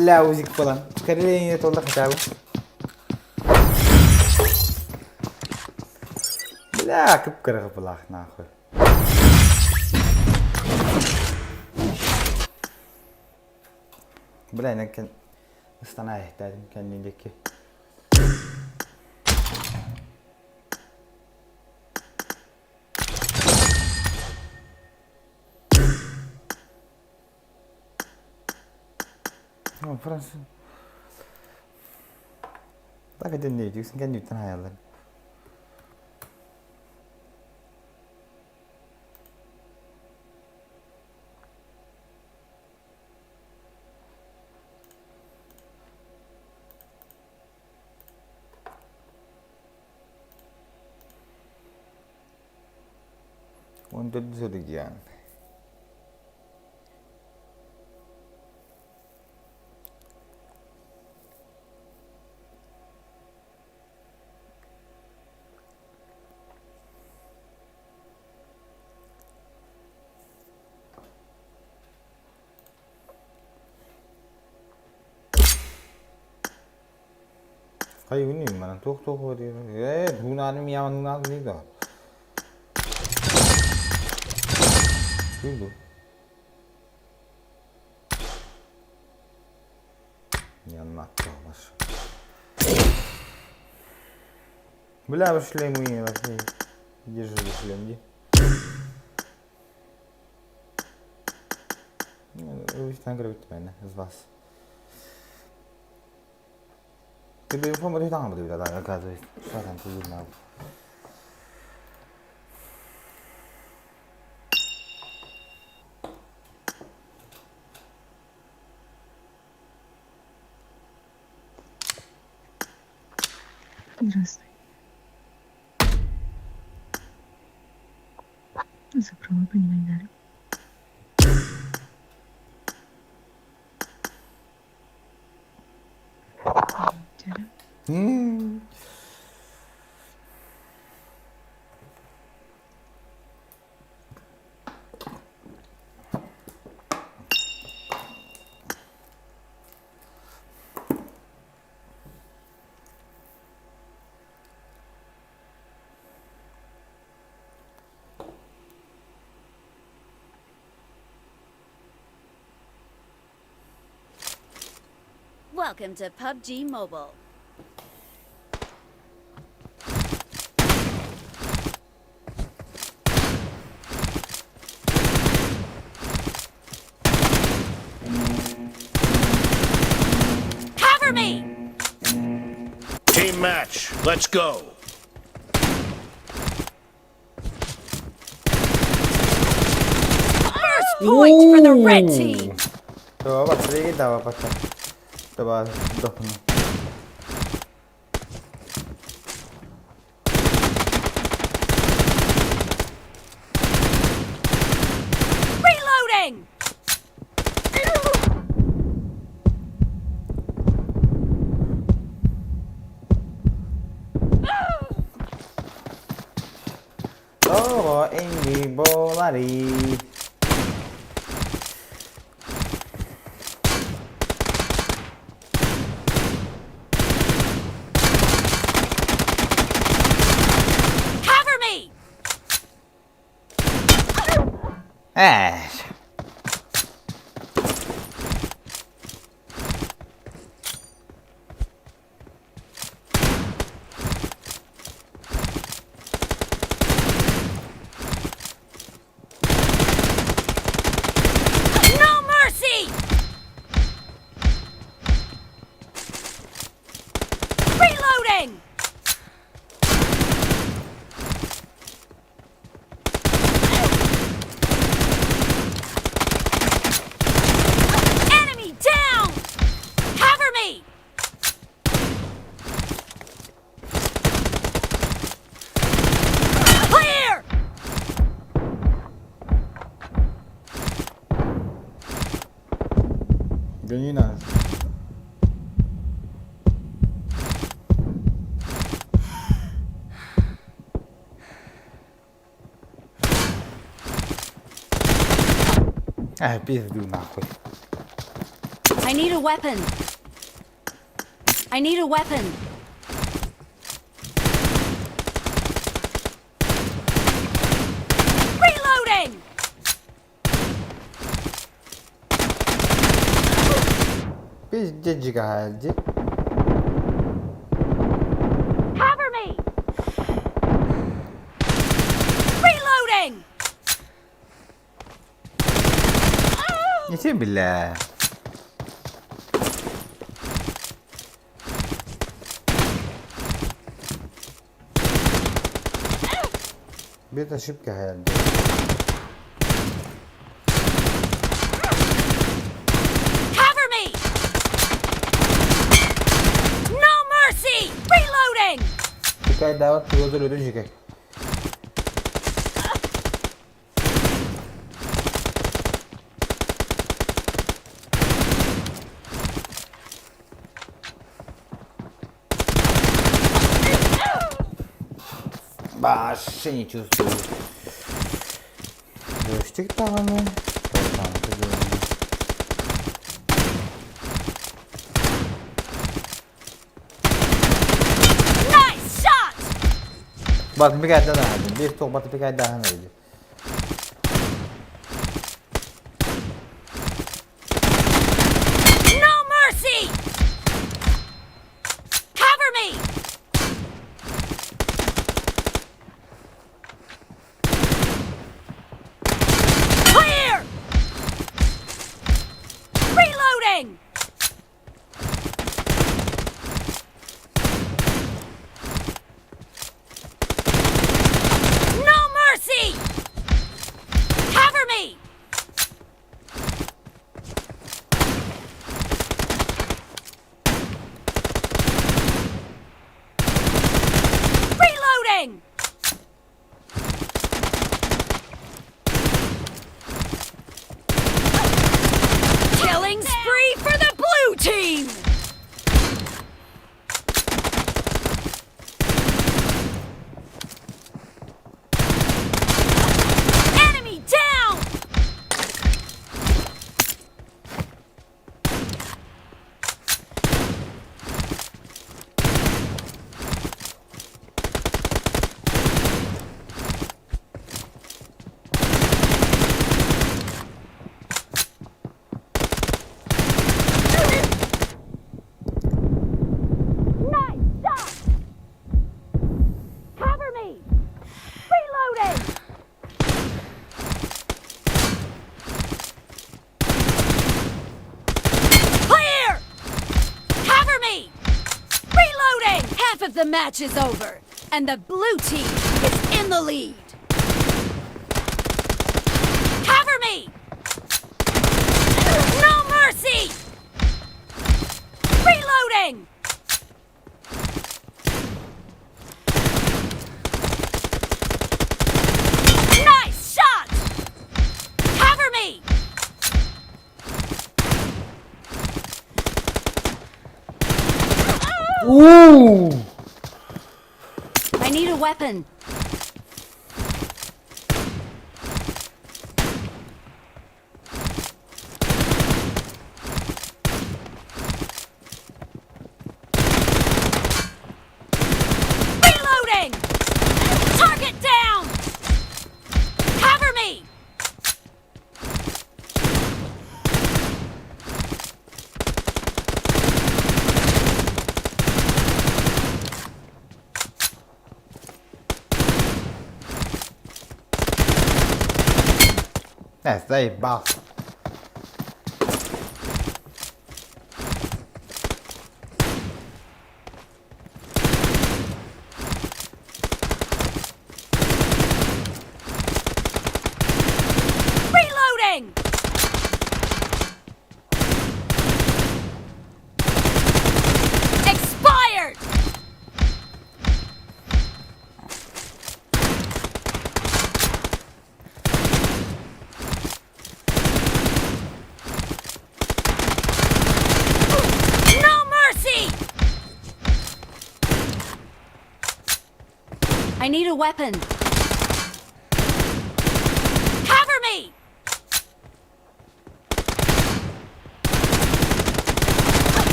Бля, узик буолан. Карелия толла хотя бы. Бля, кып-кыра кыпылаах нахуй. Бля, инэн ыстана эһтээтим кэннин диэки. Француз. Так один не дүйсің кән нүттен хаялар. Он төрдүс регион. Хайы манан туох туох диир. Ээ, туунааным яманнаах дии да. Күлду. Янмак бар. Бля, вы шлем вообще. Держи шлем, ди. З вас. Ты бы там да, оказывается. Что там ты знал? Здравствуй. Забрала, понимаю, М. Welcome to PUBG Mobile. Cover me! Team match. Let's go. First point for the red team! Давай, быстрее, давай, пока. Давай, сдохну. Reloading! О, Энди Болари. Cover me! Эш. No mercy! Reloading! Enemy down! Cover me! Clear! Гони нас. А, пизду нахуй. I need a weapon. I need a weapon. Reloading! Пиздец жигаһаайдьи. Cover me! Reloading! Ничем биллээ. Bir ошибка geldi. Cover me! No mercy! Reloading! Hikaye davet yolda ödün hikaye. Вообще не чувствую. Джойстик даҕаны. Nice shot! Bak bir kere daha aldım. Bir tokat bir kere daha aldım. No mercy! Cover me! Clear! Reloading! No mercy! Cover me! Reloading! Killing spree for the blue team! Enemy down! Nice shot! Cover me! Reloading! Clear! Cover me! Reloading! Half of the match is over, and the blue team is in the lead. Cover me! No mercy! Reloading! Nice shot! Cover me! Ooh! I need a weapon. Reloading! Target down! Cover me! Yes, заебал. Reloading! Expired! No mercy! I need a weapon. Cover me!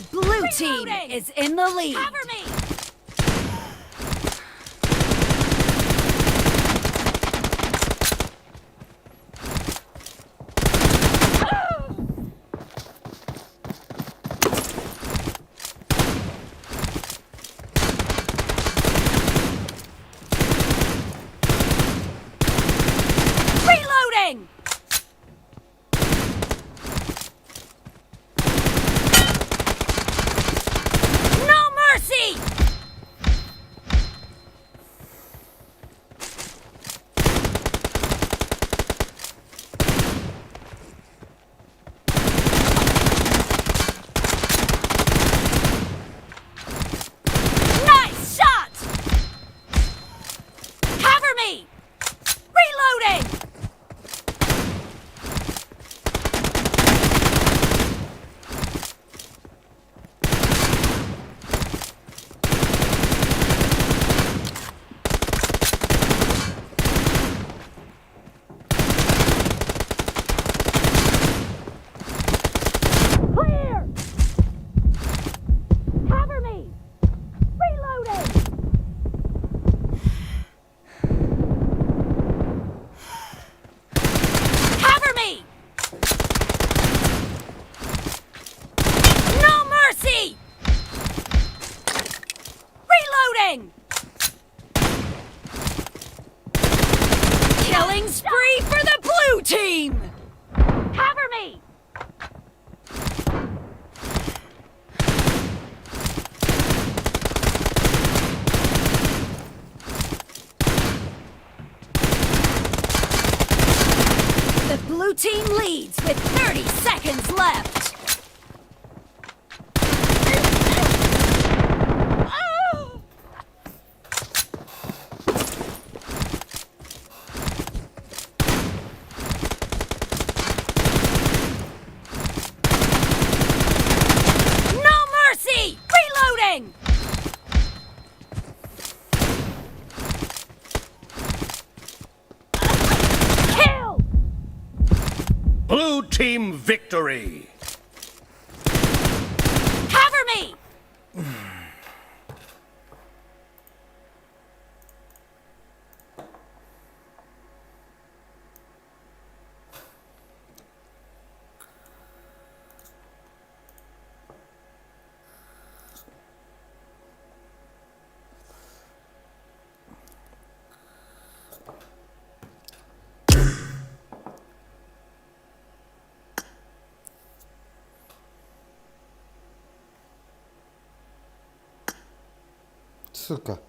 The blue team is in the lead. Cover me! Reloading! No mercy! Nice shot! Cover me! Reloading! Clear! Cover me! Reloading! Cover me! No mercy! Reloading! Killing spree for the blue team! Cover me! The blue team leads with 30 seconds left. No mercy! Reloading! Kill! Blue team victory. Cover me! Сука.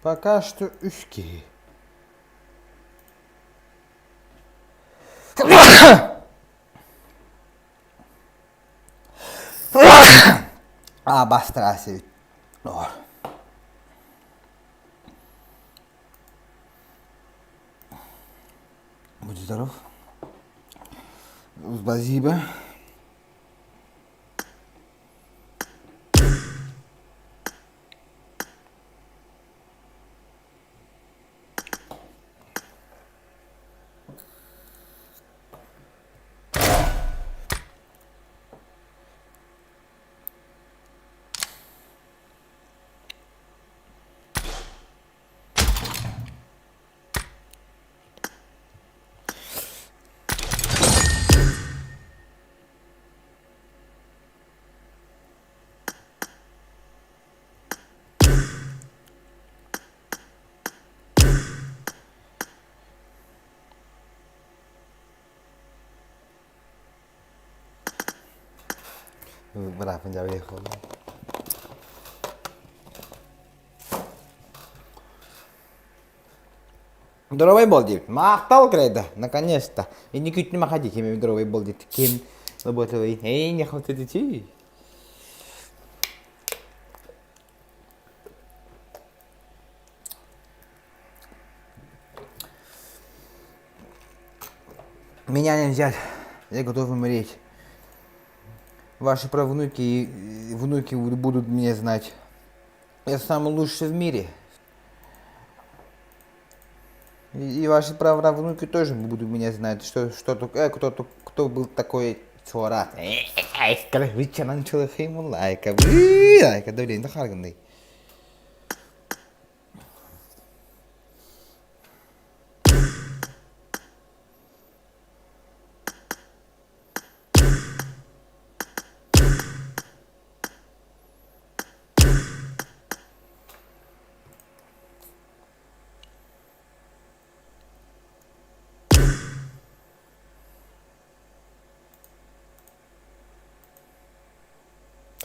Пока что үс киһи. Аа бастыра Доҕор. Будь здоров. Спасибо. Бырааппын дьабыйах буолла. Здоровый был диэбит. Махтал крэйда, наконец-то. И не күтнүм аха дии, ким здоровый был диэт. Ким работал Эй, не хотите. Меня не взять. Я готов умереть. Ваши правнуки и внуки будут меня знать. Я самый лучший в мире. И ваши правнуки тоже будут меня знать, что, что, кто, кто был такой чуора.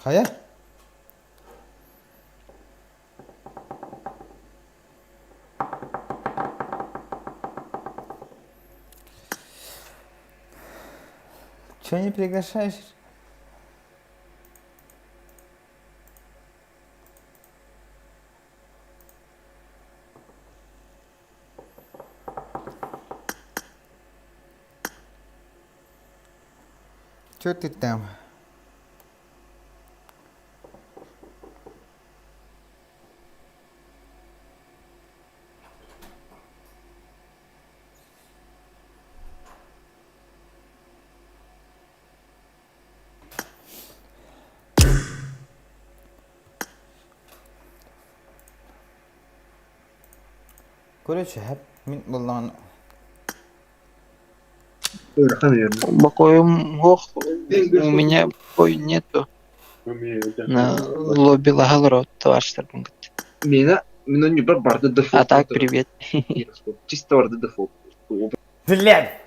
Хайа? Че не приглашаешь? Че ты там? Короче, мин буоллаҕына Бокоем ох, у меня бой нету. На лобби лагал товарищ А так, привет. Блядь!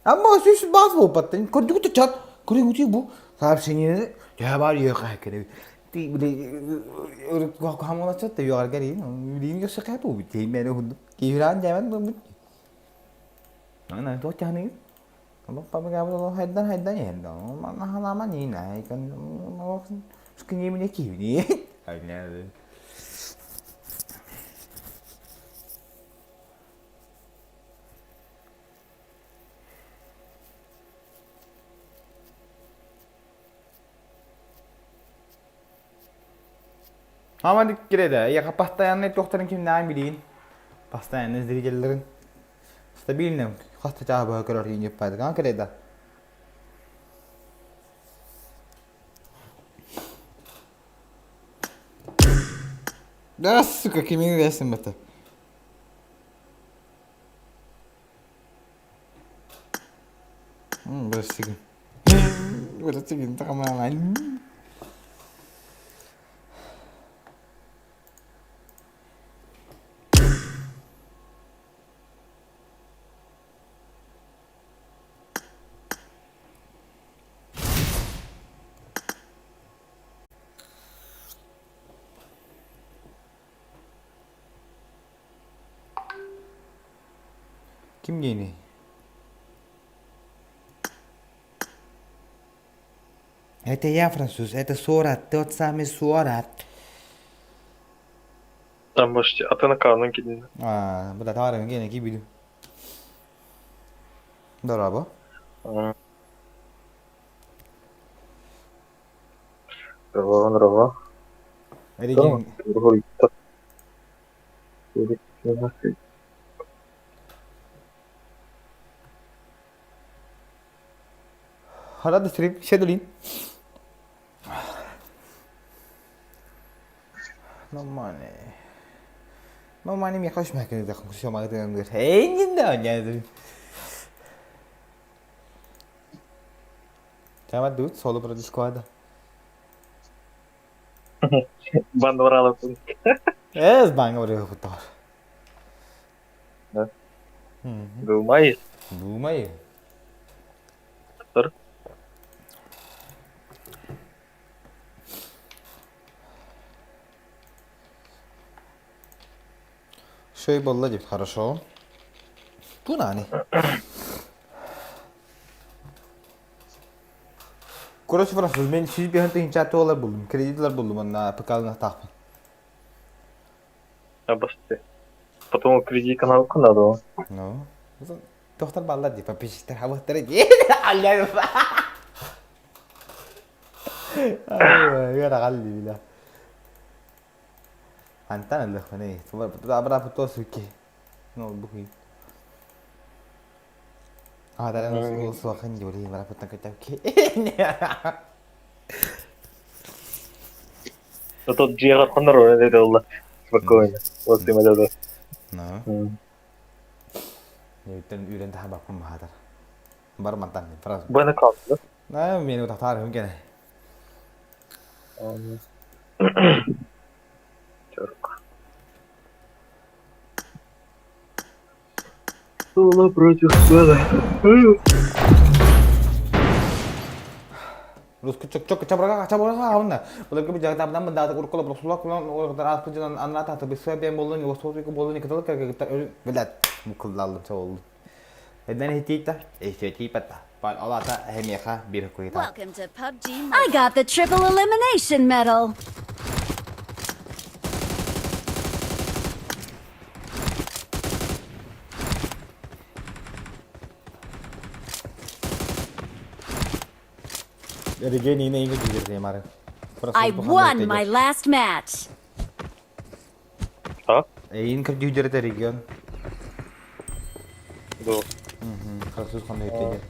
Амма сүүс баас буолбаттан көрдүгүт чат көрүгүтүй бу сообщениени дьэ баар үөхэ кэлэбит ти били хамалачат да үөҕэргэр билигин өссө кэп буолбут тииймэни уһундум киһираан дьээбэн буолбут ана туох чаһыныгыт хайдан хайдан иһэн ханаама ниина скинемине киһини Ама кирэдэ, яха постоянный туохтарын кимнээн билиин. Постоянный зрительлэрин. Стабильно хаста чааһы быһа көрөр ииниппаатыган кирэдэ. Да, сука, кимин версин бата. Бырастыгын. Бырастыгын тахамаалаан. Ким диэний? Это я француз, это Сорат, тот самый Сорат. Там можете атын кидин. А, бля, товарым гене кибиду. Дорообо. Здорово. Эригин Хара стрим шедулин. Нормально. Нормально мне хочешь мякнуть, все могу Эй, не да, не Чама дуд соло против склада. Бандварала. Эс банга вроде Да. Думай. Думай. Тұр. Шөй болла деп, хорошо. Тунани. Короче, француз, мен 105 тыһыынча туолар булдум, кредитлар булдум, онна ПК-лаахтаахпын. Обосты. Потом кредит канал надо. Ну, тохтар баллар дии, подписчиктар хабыттара дии. Алла. Ай, аҕал дии Антан ыллахпыный. Абра суки. Ну, бухи. А, да, суахан юри, марапутан кытапки. Тот дьиэҕэр хонор это было спокойно. Вот ты мадада. Ну. Ньүттэн үүрэн таһа баппын маһатар. Бар мантан фраз. Буена класс, да? На, мен утахтаар хүн кene. Чёрк. Соло против Свена. Русский чок чок чабрага чабрага онна. Буларга бу жагда бан да уркола бусула кулан ордар аспыжан анна тата бисэ бен болун йосотуку болун кытыл кыргыта билет мукуллалым чоол. Эден хитита эчети пата. Пал алата хемеха бир куйта. Welcome to PUBG. I got the triple elimination medal. Регени не инга гидер мары. I won my last match. А? Эйин кырдюдер регион. Да. Француз ханны өтеге.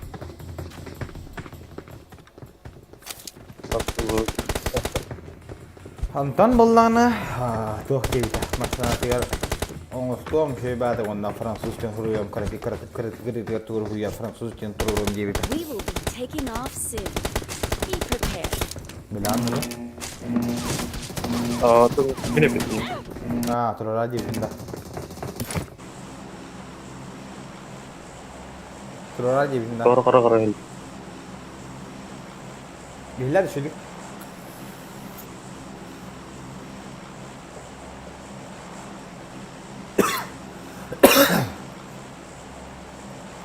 Антон болланы туох диэбитэ машинатыгар оҥостуом үчүгэй уонна француз диэн суруйуом кыракый кыратык кырытыгар туруйа француз диэн туруруом диэбитэ. We will be taking off soon. Be prepared. Билан муну? А, то мин эппитим. А, турара диэбитин да. Турара диэбитин да. Кара кара кара. Биллэр үчүгэй.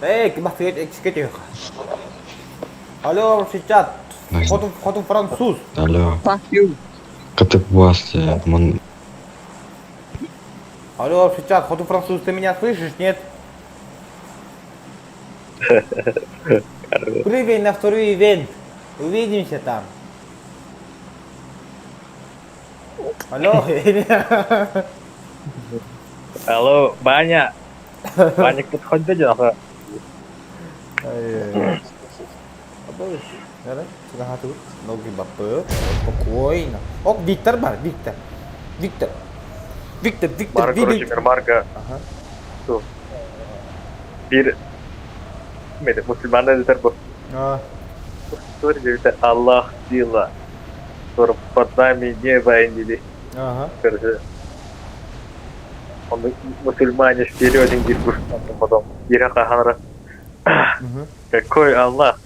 Эй, бахтыгет экскете. Алло, сейчас. Хоту, хоту француз. Алло. Fuck you. Катып власти, мон... Алло, сейчас, хоту француз, ты меня слышишь, нет? Прыгай на второй ивент. Увидимся там. Алло. Алло, Баня. Баня подходит, да? Ноги бапы, спокойно. Ок, Виктор бар, Виктор. Виктор. Виктор, Виктор, Бар, короче, Виктор. Мирмарга. Ага. Bir мусульман дедер бу. А, История Аллах сила. Который под нами небо и ага. Короче, он мусульмане вперед диир потом. Ира Мгм. Какой Аллах?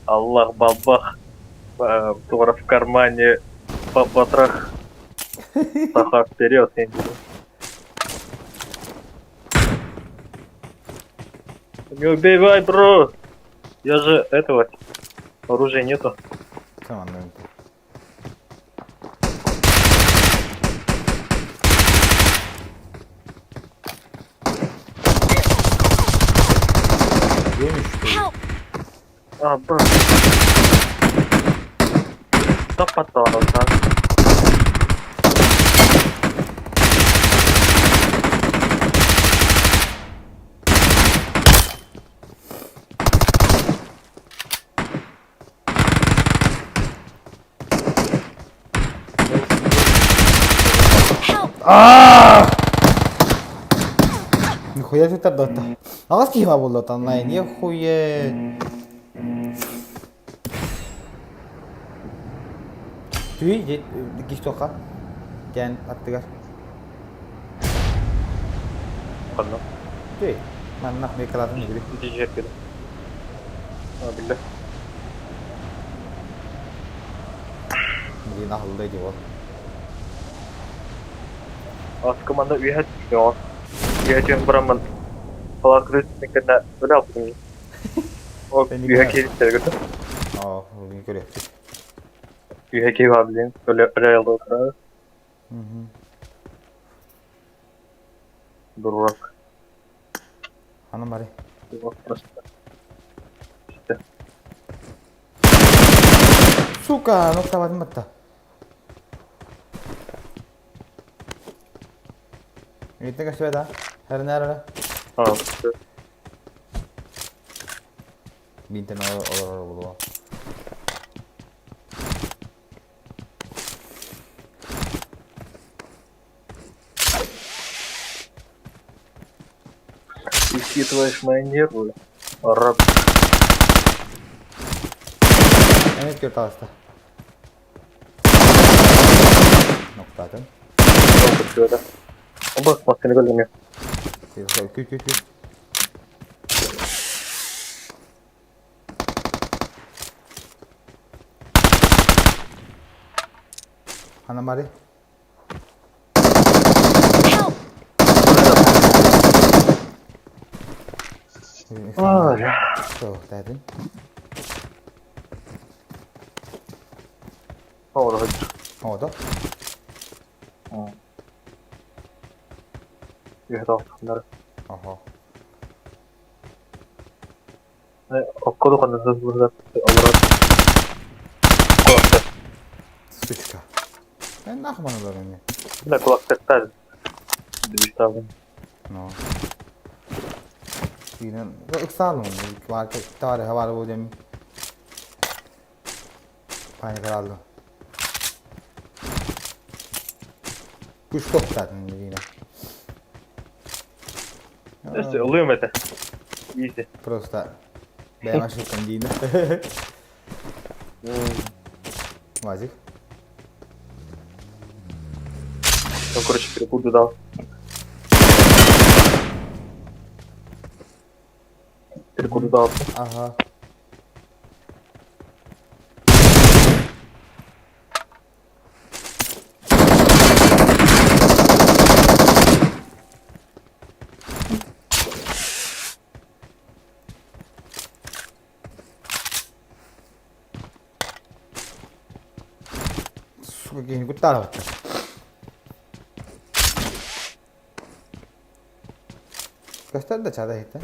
Аллах бабах. Тура в кармане батрах. Саха вперед. Не убивай, бро! Я же этого оружия нету. Tamam, ben. Yemiş. Help! А, бро. Таппаттаҕына Help! Нихуя ты тогда-то. А вас кима было онлайн, нихуя. Tüy кистока. Кен аттыгар. Ханна. Tüy. Манна мекалатын gibi. Дижер кеде. А, биле. Блин, ахылды диво. Ас команда үйәт түшкөн. Үйәтен барамын. Фалак крысникена өлө алдым. О, үйә келип көрдүм. Аа, бүгүн көрөктүк. Күүһэ киһи блин, өлө Дурак. Ханан барый? Дурак просто. Işte. Сука, ноктабатын батта. Итте көстүбэт а? Хэрнээр эрэ. А, Биинтэн олорор буолуо. Учитываешь мои нервы. Раб. Эмиэ түөрт таҕыста. Ноктаатын. Бak maskeni көрдүм. Күт күт күт. Ханан барый? Help! Суохтаатын. Оҕото. Оһо. Сучка. Мен нахуй маны мен. Ну. Тиинэн ыксаалым. Таарыха баар бу диэн паникалааллым. Күш тоқтатын дигине. Ылыам этэ. Изи. Просто бэйэм ошибкам диина. Вазик. Ну, короче, перекуду дал. Перекуду дал. Ага. Сука, киһини куттаабаттар. Көстөр да чада иһиттэн.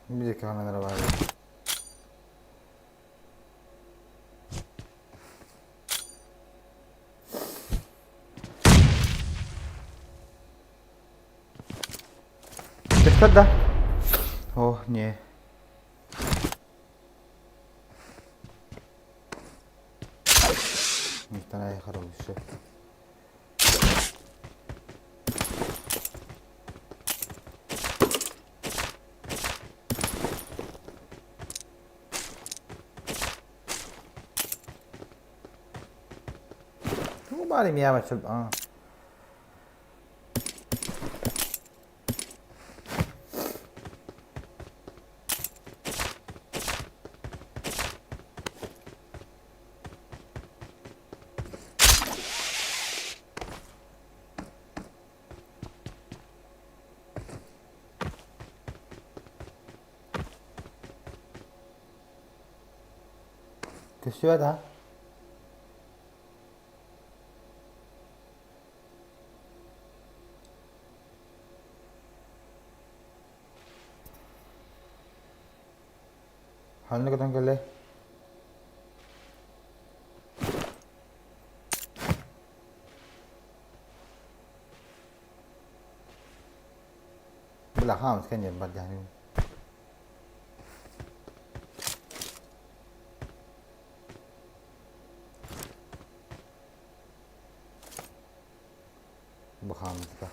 Биир камера баар. Көстөр да? О, не. Никтан хороший. Тугу баар эмиэ а. Көстүбэт а? Ханна көтөн кэллэй? Бля, хаамыс кэнниэн бардиһаныыбын. Бу хаамыска.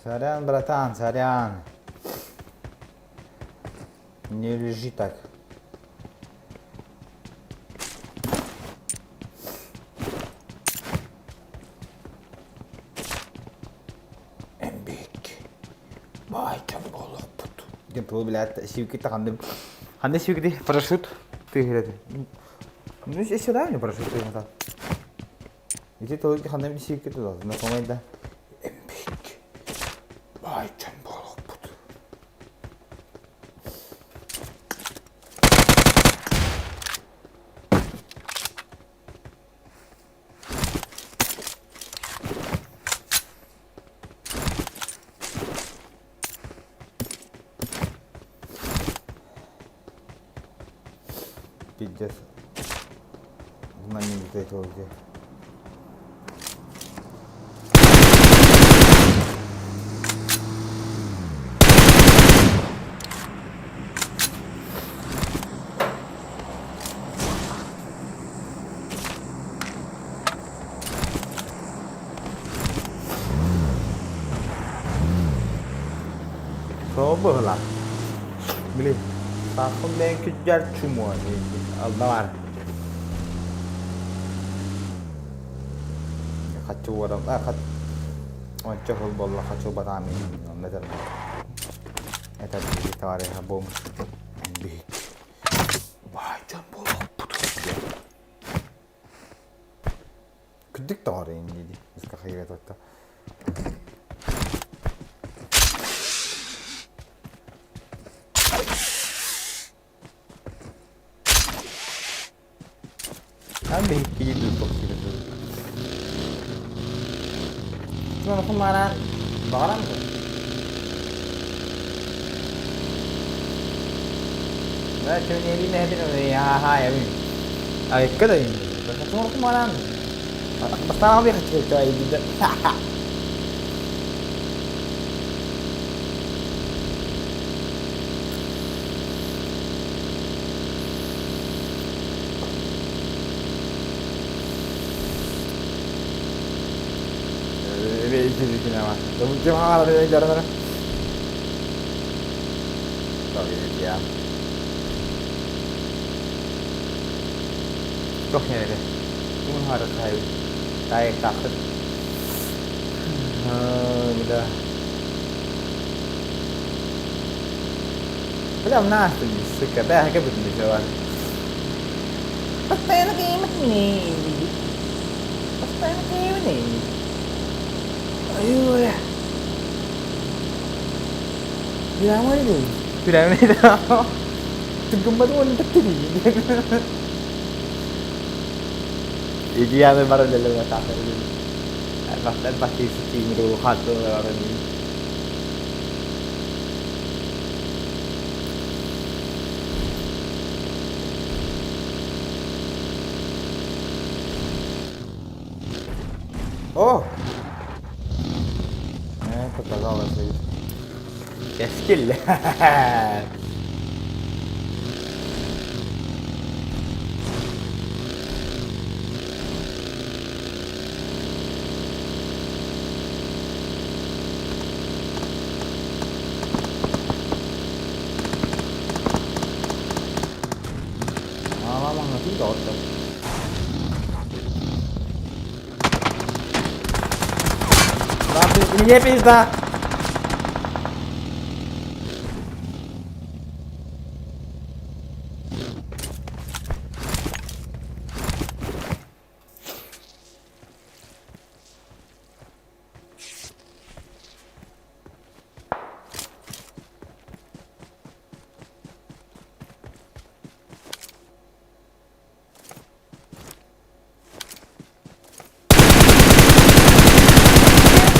Сорян, братан, сорян. Не лежи так. Эмбик. Баайдам буолуохпут. Диэн тылы билээт сүүкүтэ ханны ханна сүүкүтэ парашют тыыһырады. Ну, сюда мне парашют тыыһырады. Ити тылы ханна сүүкүтэ туда. Знакомый да. Эмбик. Баайдам буолуохпут. Пиздец. Знаменитый тоже. Тоҕо быһыылаах? Били, саахым бэйэҥ күддьэр чумуо диэбит алда баар. Хаччы уоран, онча сыл буолла хаччы батаам онно этэр этэр биһиги товариһа бом биһик баай дьон буолуохпут диэн Кырдьык доҕор дии дии Михаил Там биһиккини дуу Баҕаран дуо? О! Показалось. Кэскил. Мне пизда!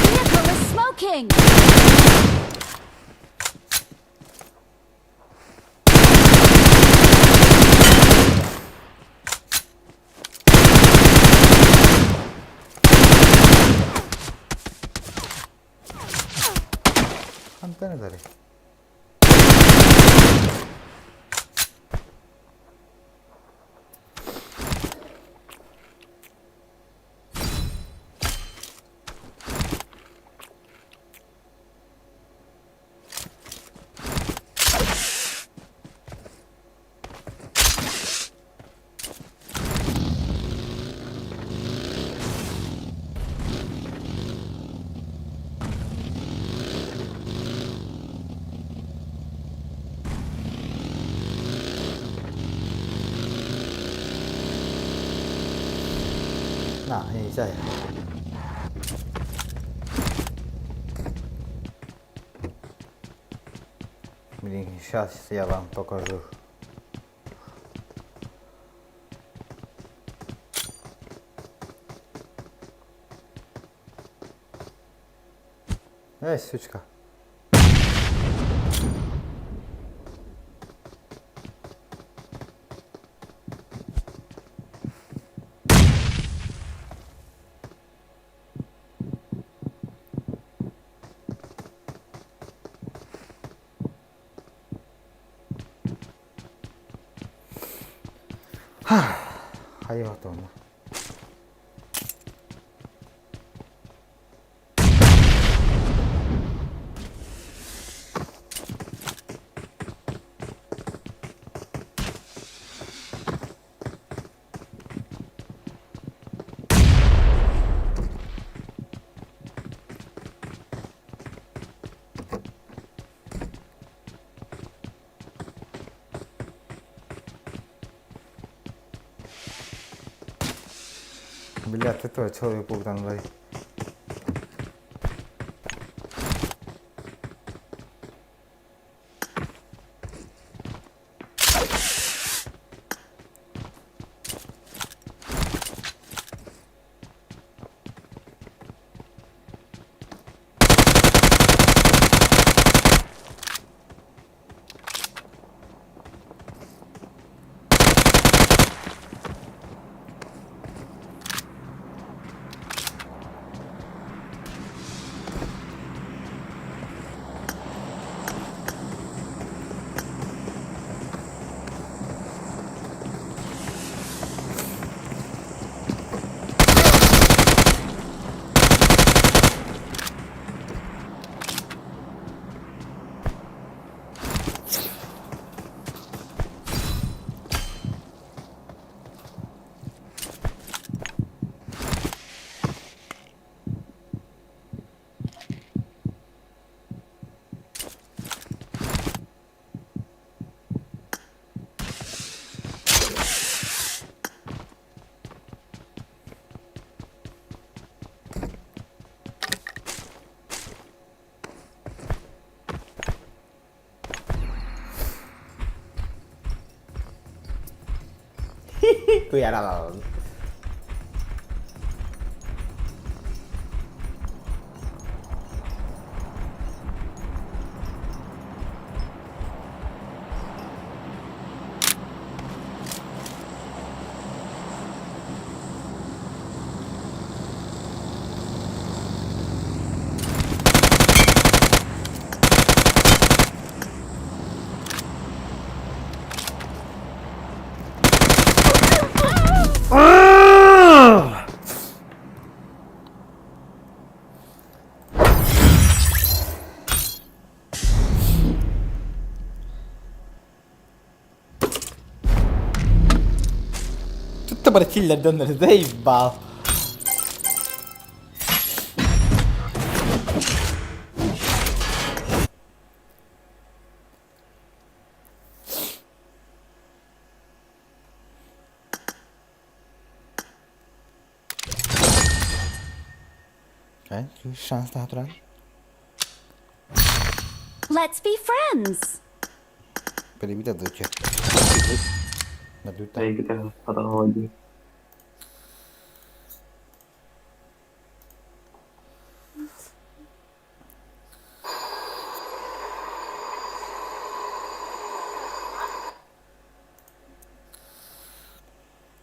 Their vehicle is smoking! Хантан этэрий? Миша. Блин, сейчас я вам покажу. Эй, сучка. Хайа отону. Бля, ты то человек паук Куяралал. Тут обратили заебал. Шанс natural. Let's be friends. Перебита доча. Надута.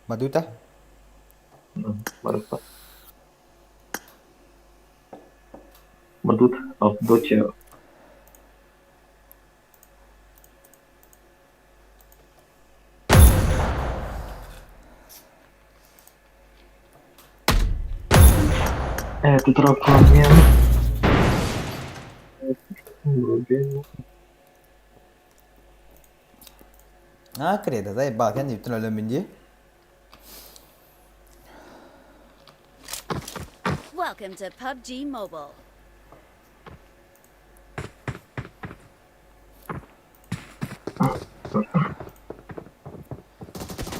Мадута? Барыта. Мадут Авдотья. Это дроп обмен. А, кредо, заебал, я не бүтүн Welcome to PUBG Mobile.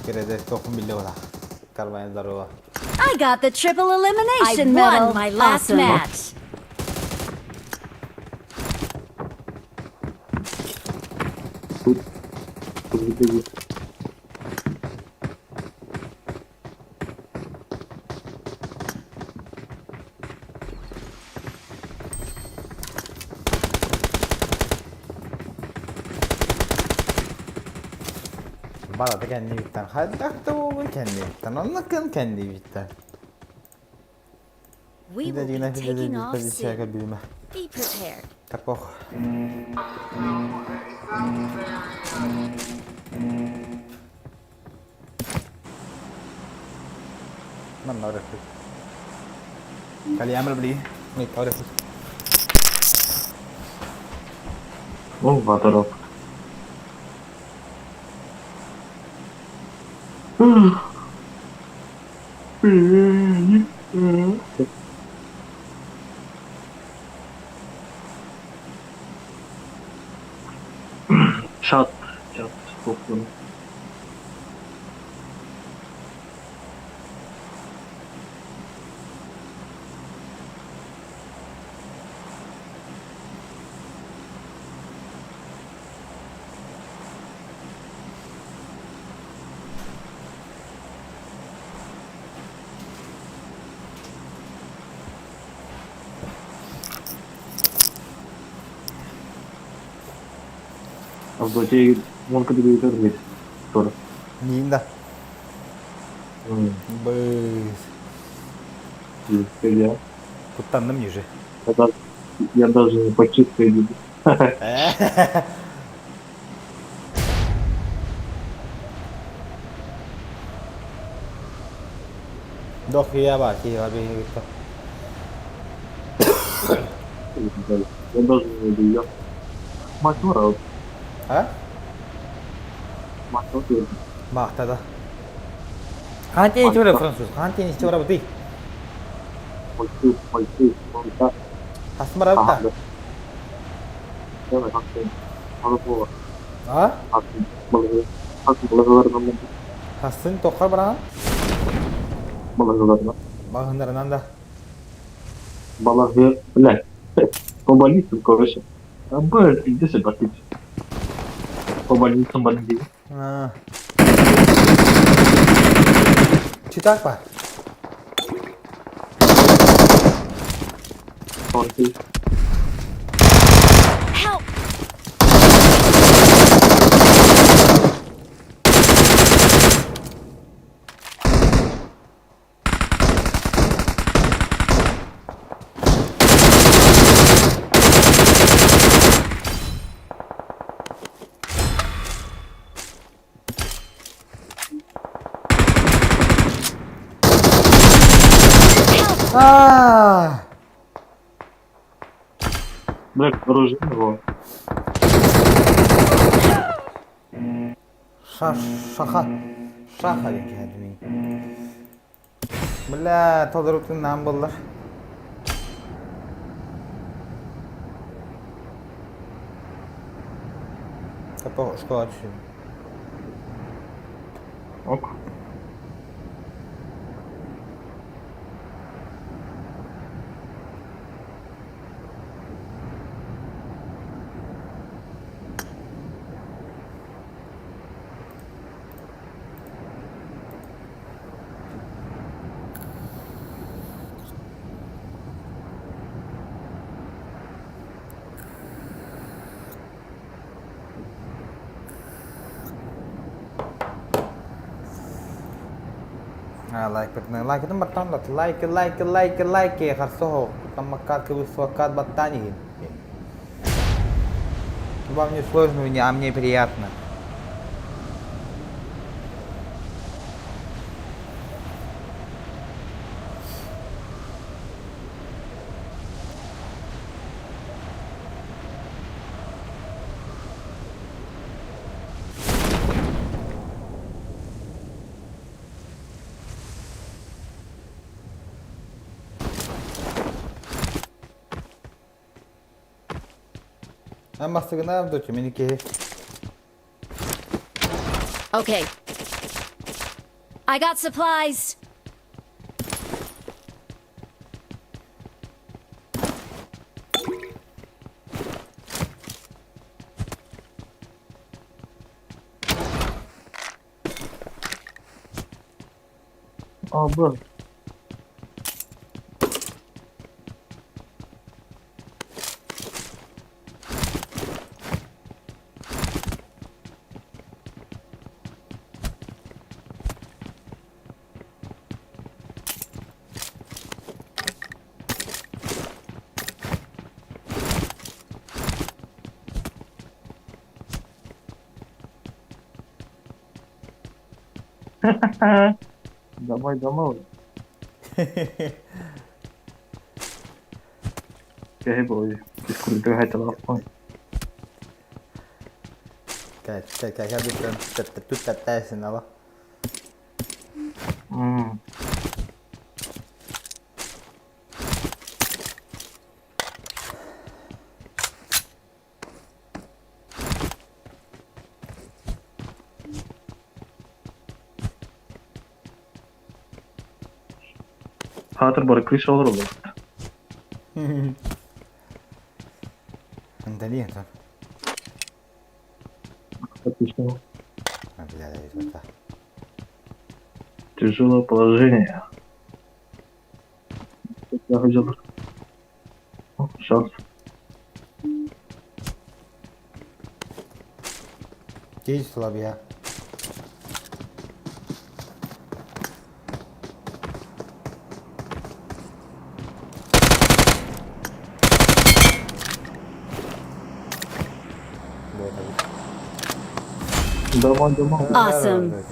Кредо, тохун биле ола. Карбайн здорово. I got the triple elimination I won medal. my last Awesome. match. Барыта кэннибиттэн хайдах да буоллун кэннибиттэн оннуккун кэннибиттэн. We will be taking off soon. Билимэ. Be prepared. Тапох. Манна өрөппүт. Калиямыр били. Микка өрөппүт. Ну, Ваторов. Чат, чат, тохтун. Авдотья, вон когда говорит, тоже. Нинда. Быз. Я. Куттанным ниже. Я даже, я даже не почистил. Дохуя ба, киһи биһиги Я даже не удивлен. Матура, А? матура. Махтада. Хантин ичи француз. Хантин ичи барабыты. Мальцы, мальцы, мальцы. Хасым барабыта. А? Хасын тохар баран? Багындарынан да. Балагы, бля, по больницам, короче. А, бля, иди сюда, ты. По больницам бандит. А. Читак па. Тонкий. Help! А! Бля, оружие его. Ша шаха. Шаха диэн киһи Бля, толорутун наам боллар. Капа школа түсүн. Ок. А, лайк бартан лайк это бартан лайк лайк лайк лайк харсохо там маккат кыбыс вакат баттани. Вам не сложно, а мне приятно. Эн бастыгына дочу меники. Okay. I got supplies. А, Б. Домой, домой. Кэһи буолуй. Физкультура телефон. Käy täysin ala. Хатыр бар крыша олар olur. Антони, Антон. Отлично. Бля, это. Тяжелое положение. Я хотел. Шанс. Тиз слабия. Домой, домой. Awesome.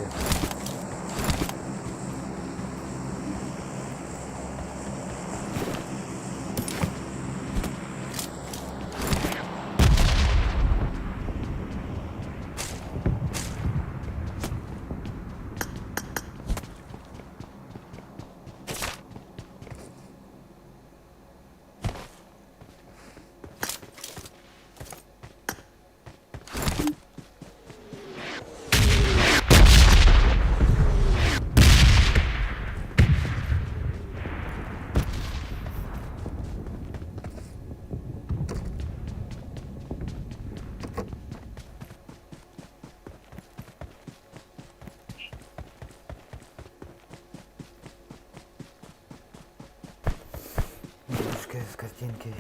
Девушка с картинкой.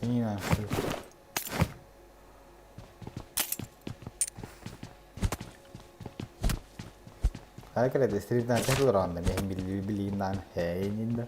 Не знаю, что. Хайкале стритна техлоранда мехин билинан хейнинда.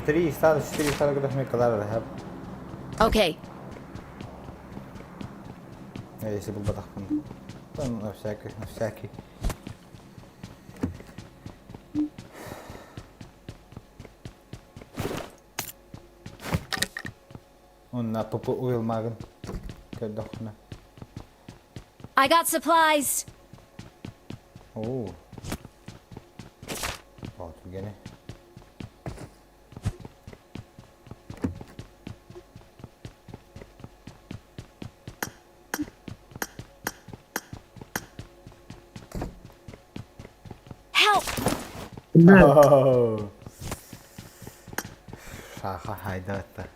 300, 400 куда мы калар рахаб. Okay. Если был батахпан. Там на всякий, на всякий. Он на попу уил маган. Кадохна. I got supplies. Оо. Вот, гене. Help! Oh. Шаха хайдатта.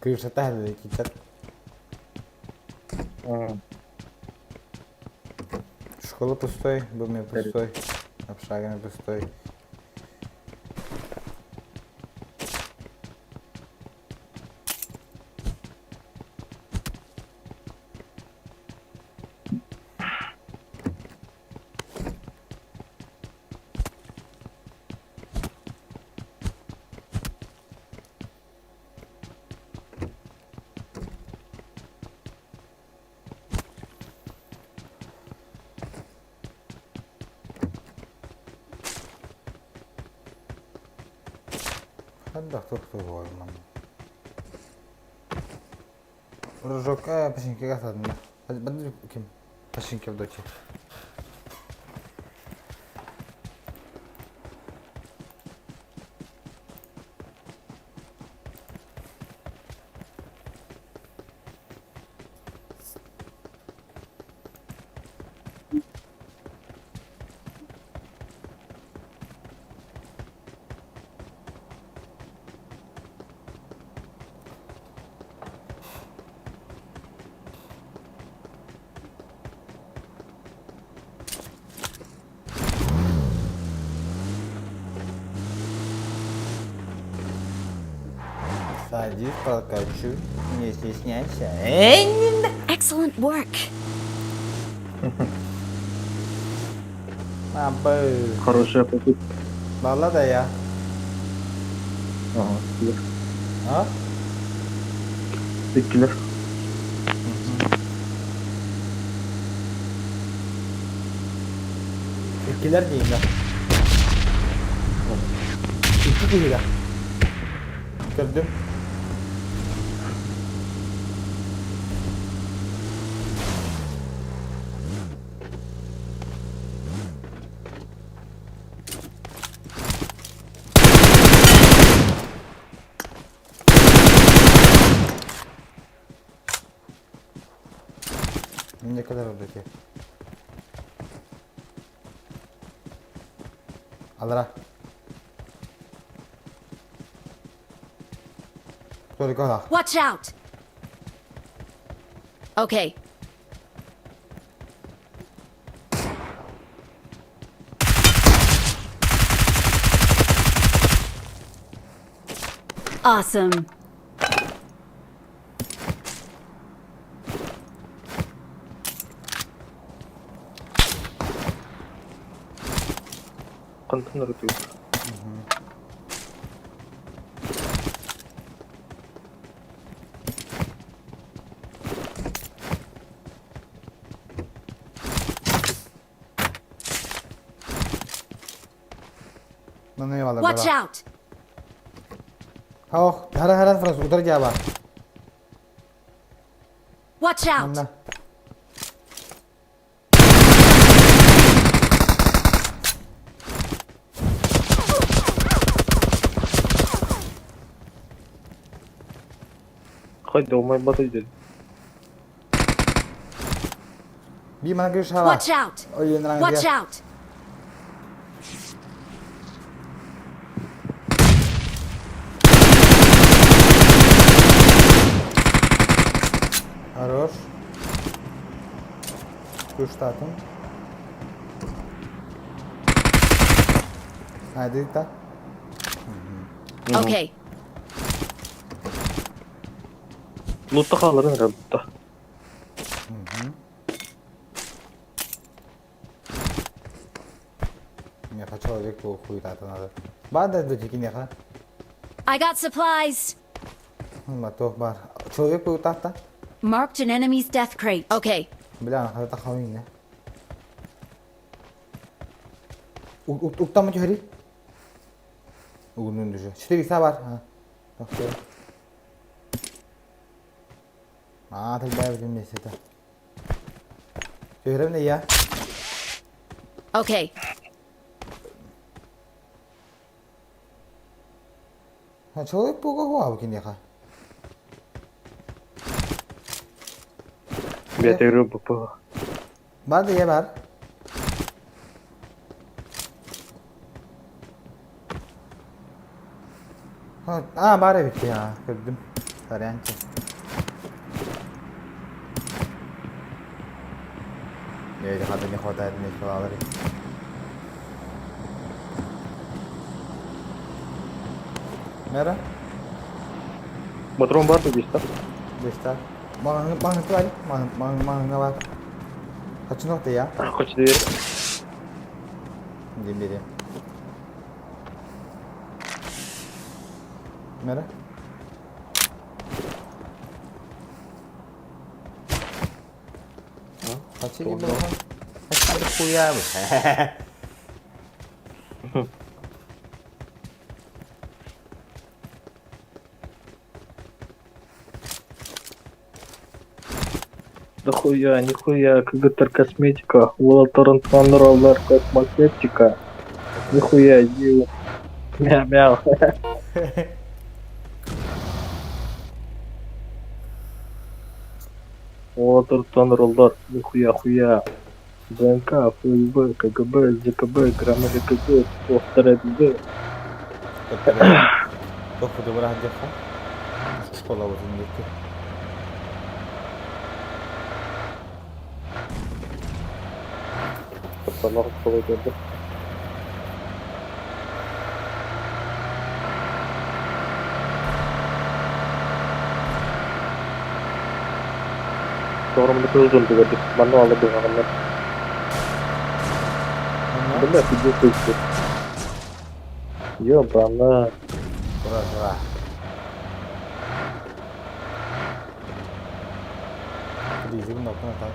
Крышата китер. Школа пустой, дом пустой, общага пустой. Ханна туох манна? Рожокка пашинкега садына. Бandi ким? Пашинке в доте. Садись, прокачу, не стесняйся. Excellent work. Абы. Хорошая покупка. Баллада я. Ага, киллер. А? Ты киллер. Иккилэр диин да. Икки киһи да. Көрдүм. Ne kadar oradaki? Allora. Только Watch out! Okay. Awesome. Контейнер ты. Watch out! Oh, hara hara Frans, उधर जा बा. Watch out! Хоть думай, батый Watch out! Watch out! Хорош. Күштатым. Haydi да. Okay. Лутта қаларын лутта. Меха человек был хуй надо. Бада до тикинеха. I got supplies. Матох бар. Человек был так-то. Marked an enemy's death crate. Okay. Бля, хата хавин. Уктам түһэри. Угунун дүжө. 4 бар. Ha. Тохтор. А, тогда я вместе это. Түһэрем я. Okay. Ha, человек буга хуа кинеха. Я тебе говорю, БП. Бар да я бар. Ha, aa bari bitti ya. Gördüm. Сорянчы. Хата не хватает мне калорий. Nere? Патрон бар бистар. Бистар. Маңы маңы var. Маңы маңы маңы var. Kaç nokta ya? Kaç değil. Diyeyim vereyim. Nere? Kaç gibi lan? Kaç gibi kuya bu? Дохуя, нихуя, КГТР косметика, Лолоторантванроллер косметика. Нихуя, ю. Мяу-мяу. Лолоторантванроллер, нихуя хуя. ДНК, ФСБ, КГБ, ЗКБ, Граммер КГ, Повторя Б. Dokudu bırakacak. Школа өзүндүкү. Пацанов kolay geldi. Doğru uzun gördük. Bana aldı bu adamlar. Бля, пиздец выйти. Ёбана. Тура тура. Ризигин окуна так.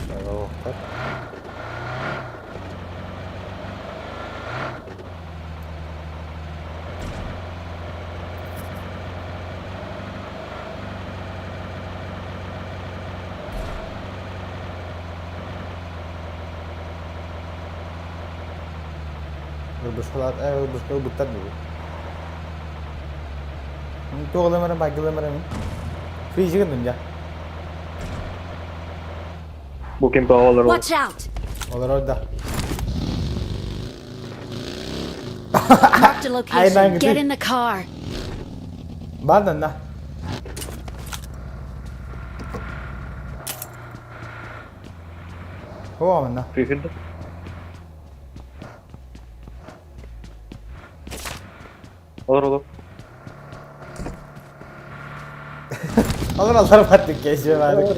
Шагавоктар. Ырбышкалар, ырбышкал буттар диби. Тоғыламарам, багыламарам. Фризигин дым я. Bu kim bağlar oldu. Watch out! Олар орда. Marked a location. Ay, Get in the car. Бардан да. Хоо манна. Прихилdi. Olur olur. Алар алар баттык кече бардык.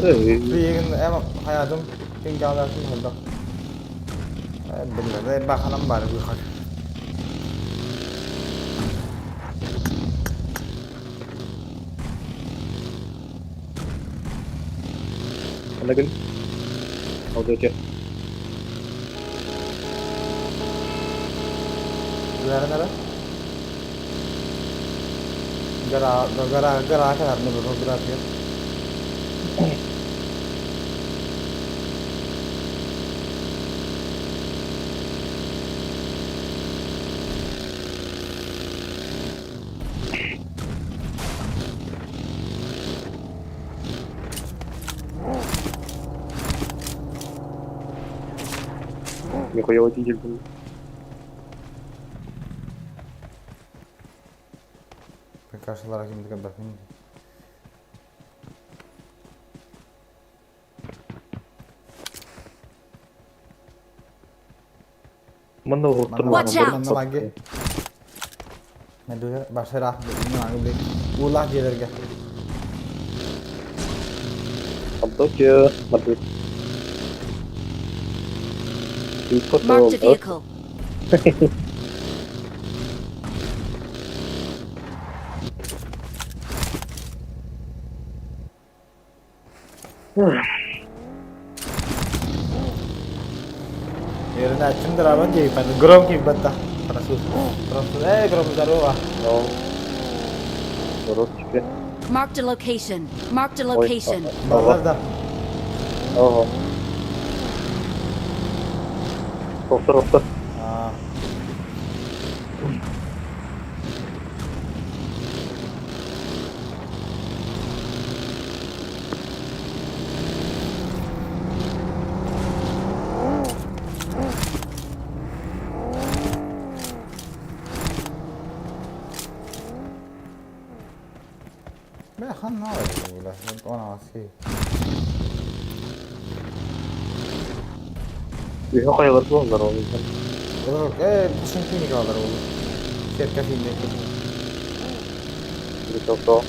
Билигин эм хаятым күн галасын болду. Билбе, баханам бар бу хак. Ana gel. Oldu ki. Nere? Gara gara gara kadar ne bu biraz yer. Нихуя водитель был. Karşılara kimdi bakayım. Manna oturma. Watch out. Manna маги. Мен башыра Улах дедерге. Абдокия. Madrid. Marked a vehicle. Yerine açımdır abi diye ben Grom gibi batta. Fransız. Fransız. Ey Grom zarova. No. Doğru çıkıyor. Marked a location. Marked a location. Ballar da. Ага. Доктор, доктор. Aa. Ханна була? Она си. Үһө хайалар буоллар ол иһин. Э, бушин алар ол. Сетка финне. Притолто.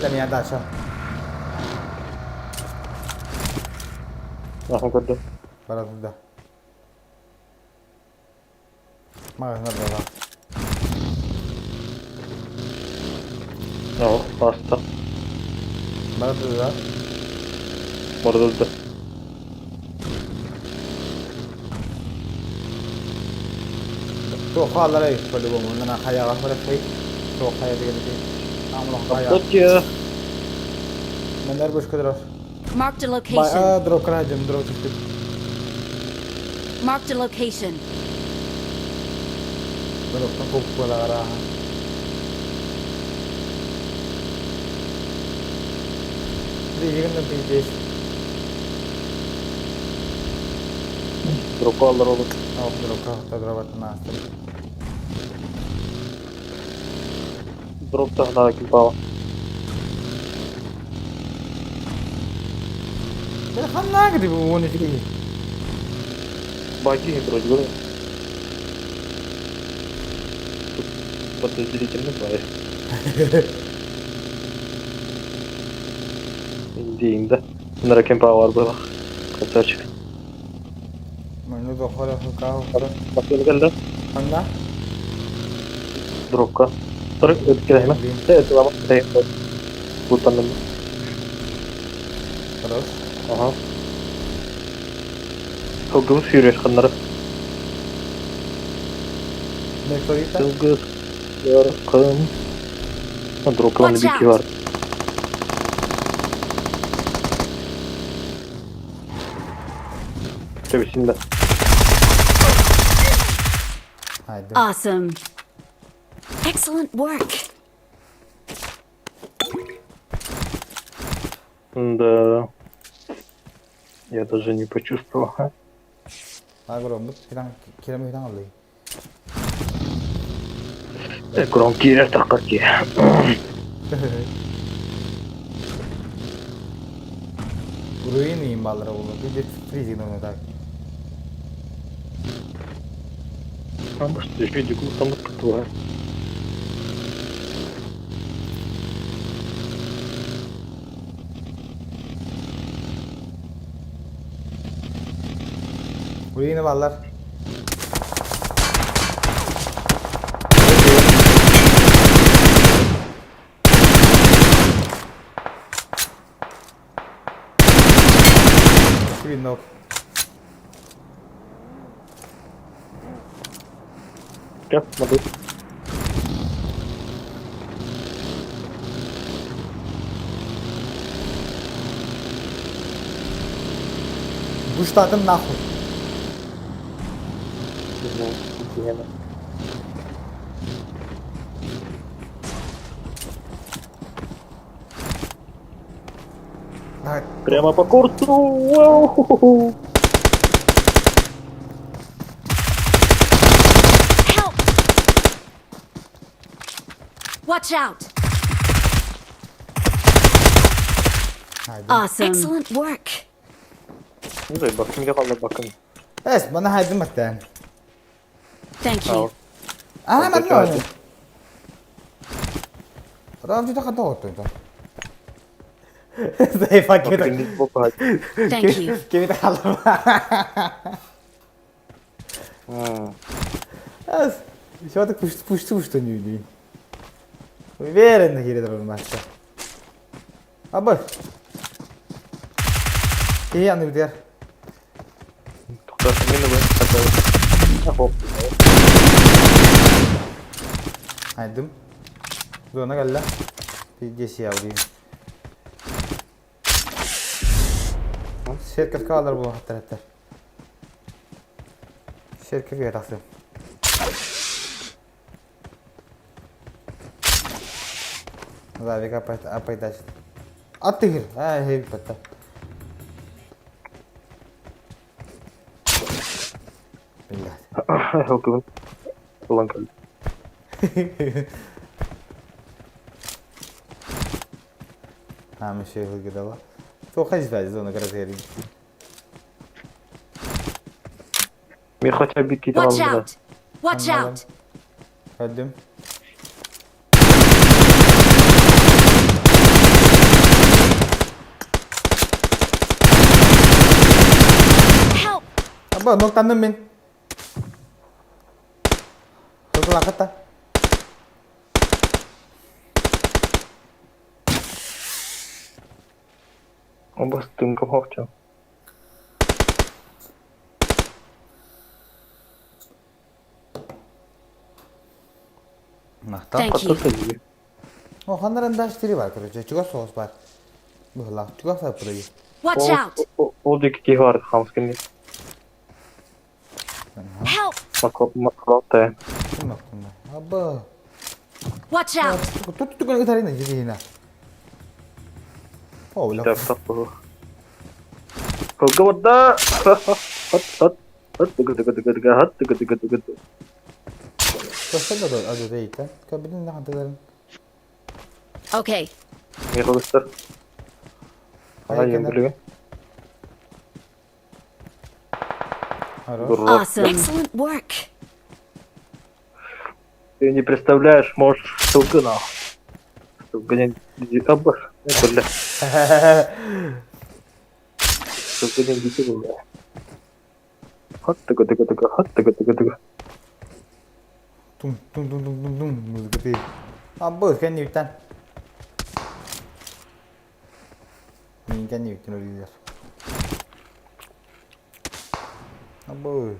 La mia dacia. Аха көрдүм. Бара туда. Магазин дала. О, аста. Бара туда. Барда. Туох хаалларай по-любому. Онон хайаҕа барахай. Туох хайа деген Амлох хайа. Токио. Менер буш көдөрөр. Marked a location. Дроп кыраһым, дроп түспүт. Marked a location. Дроптан коп буолара. Билигин пиздец. Дропа алар olur. Ох, дропка, дроп настыр. Дроп тахна кимпала. Бер ханна гиди бу оны тиги. Баги вроде бы. Подозрительно бай. Инди инди. Мына кемпала бар было. Красавчик. Мені дохора хукау. Бакыл келді. Ханна? Дропка. Тұр, өтіп келе ме? Өтіп алып, Бұлтанным. Хорош. Ага. Сылгы сүйреш қаннары. Мекторита? Сылгы ярқын. Дропканы Watch бики out. бар. Төбесінде. Haydi. Awesome. Excellent work. Да. Я даже не почувствовал. Агромбут хитан кирем хитан алый. Громкий таққа Руины им баллар болу. Бир фризинг оны так. Там что еще дикул там ктуа. Руины баллар. Кибин нок. Как могу? Буштадым нахуй. Не знаю, гигиена. Давай. Прямо по курсу. Вау! Help! Watch out! Haydi. Awesome. Excellent work. Не знаю, бакын қалды бакын. Es bana haydi matten. Thank you. Aa Okey, ben de Радио так отто. Зайфа кебит. Thank you. Кебит халым. Аз, шоты пушты пушты пушты нюди. Уверен, кире дыр масса. Абы. И аны битер. Тоқтасын мені бе. Айдым. Зона галла. Пиздец я убью. Шеркет калар бу хаттар. Шеркет ге тахсы. Завика апайдач. Аттыгыр. Аа, хей бата. Блядь. Хылгыбын. Ылан кэллим. А, мы еще выгадала. Тоха здесь зона грозери. Мен хотя бы кийтіп Watch алдым да. out! Watch out! Öldüm. Help! Аба, ноктанным мен. Хылгылақыта. Обас тынгам хохча. Махтал. Thank you. Хаттаса дии. О, ханнарында штири бар, короче. Чугас соғыс бар. Быһылаах, чугас бар пырыйы. Watch out! Ол диэки киһи баар хамскын Help! Маклаутай. Ким Аба. Watch out! Тут тут гитарина жирина. О, бля. Так так. Хылгыбыда. Хат хат хат тыгы тыгы тыгы тыгы хат тыгы тыгы тыгы. Көстөн да ады дейт. Кабинин хантыларын. Okay. Не кылыстар. Ана ембилиге. Awesome. Excellent work. Ты не представляешь, можешь ссылка на. Ссылка не аба, бля. Ссылка не дите бля. Хат тыгы тыгы тыгы хат тыгы тыгы тыгы. Тум тум тум тум тум тум музыка ты. Абы, кэнниттэн. Мин кэнниттэн өлүлэр. Абы.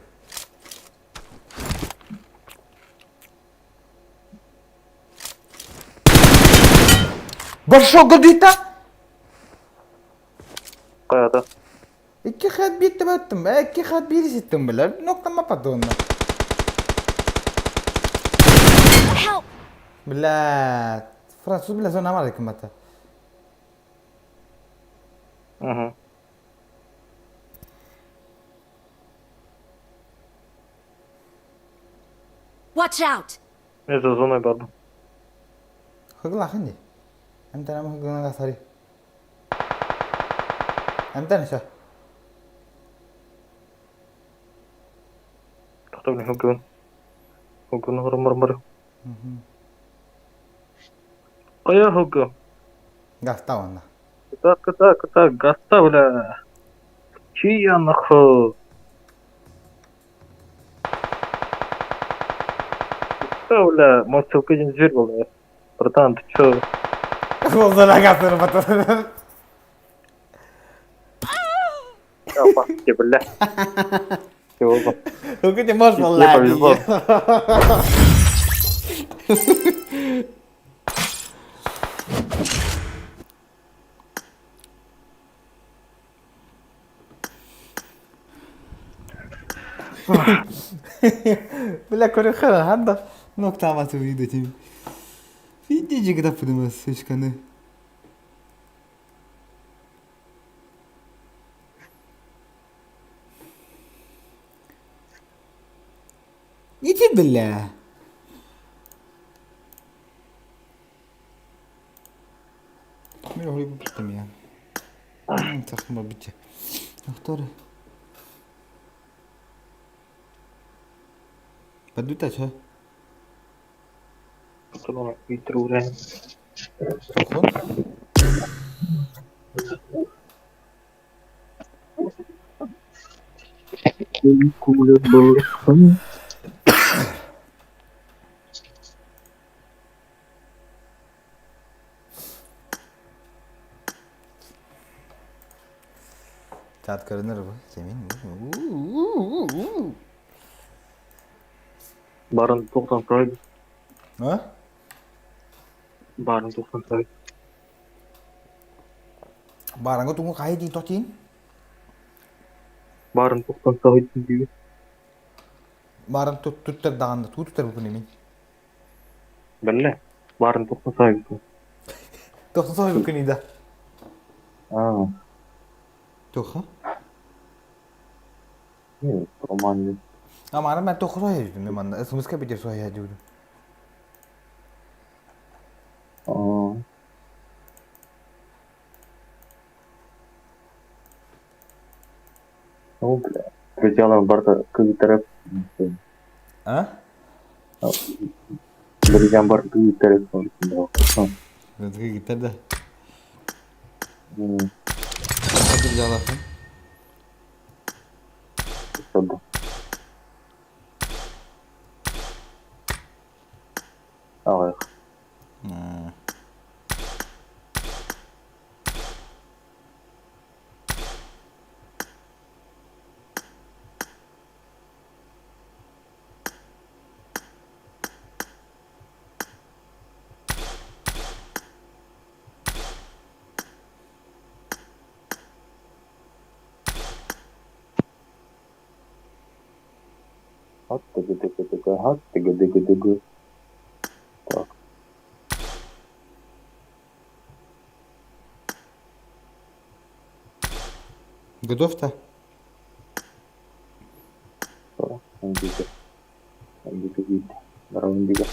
Большой годита! Каята. Икки хат битти баттым. Икки хат бири ситтим билер. Ноктама патонна. Help! Бля, француз бля зона мara кымата. Угу. Watch out! Мен за зоной бардым. Хыгла хынди. Амтан ам хыгла сари. Амтан ша. Тоқтап хылгыбын. Хылгыбын мыр мыр мыр. Кая хылгы? Гаста онна. Кыта кыта кыта гаста бля. Чия нахуй. Кыта бля, может ссылка один зверь был, бля. Братан, ты чё? Болзана гастыр батыр. Опаски, бля. Чего? Хыгы не можешь Мне была. повезло. Бля, көрөхөр ханда ноктамасы видео тим. Видео жигда пудымас сучканы. Иди, бля. Мен охлы биттим я. Тахма битте. Ахтар. Бадута ча. Тохон. Чат көрүнөр бу. Кемин. Барын тоқтан сұрайды. А? Барын тоқтан сұрайды. Бараңга тугу кай ди тотин? Барын тоқтан сұрайды дейбі. Барын тут туттар даганда туттар бу немен. Біле. Барын тоқтан сұрайды. Тоқтан сұрайды күн ида. А, Туха? нет, Роман. Амара мен тохро еждим манна. СМС-ка битер суая дюдум. А, ну, бля. Друзьялар барда кыгытарып. А? Друзьям бар кыгытарып. Gitti de. Hadi bir daha Ага. Хат-тыгы-тыгы-тыгы, хат-тыгы-тыгы-тыгы. Так. Готов-то? Индиго. Индиго вид. Здорово, Индиго.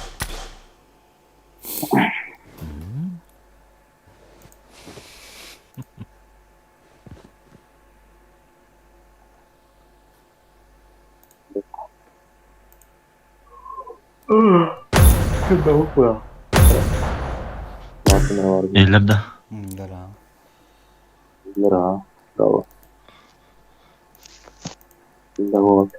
Eller да. Да. Да, браво. Да, вот.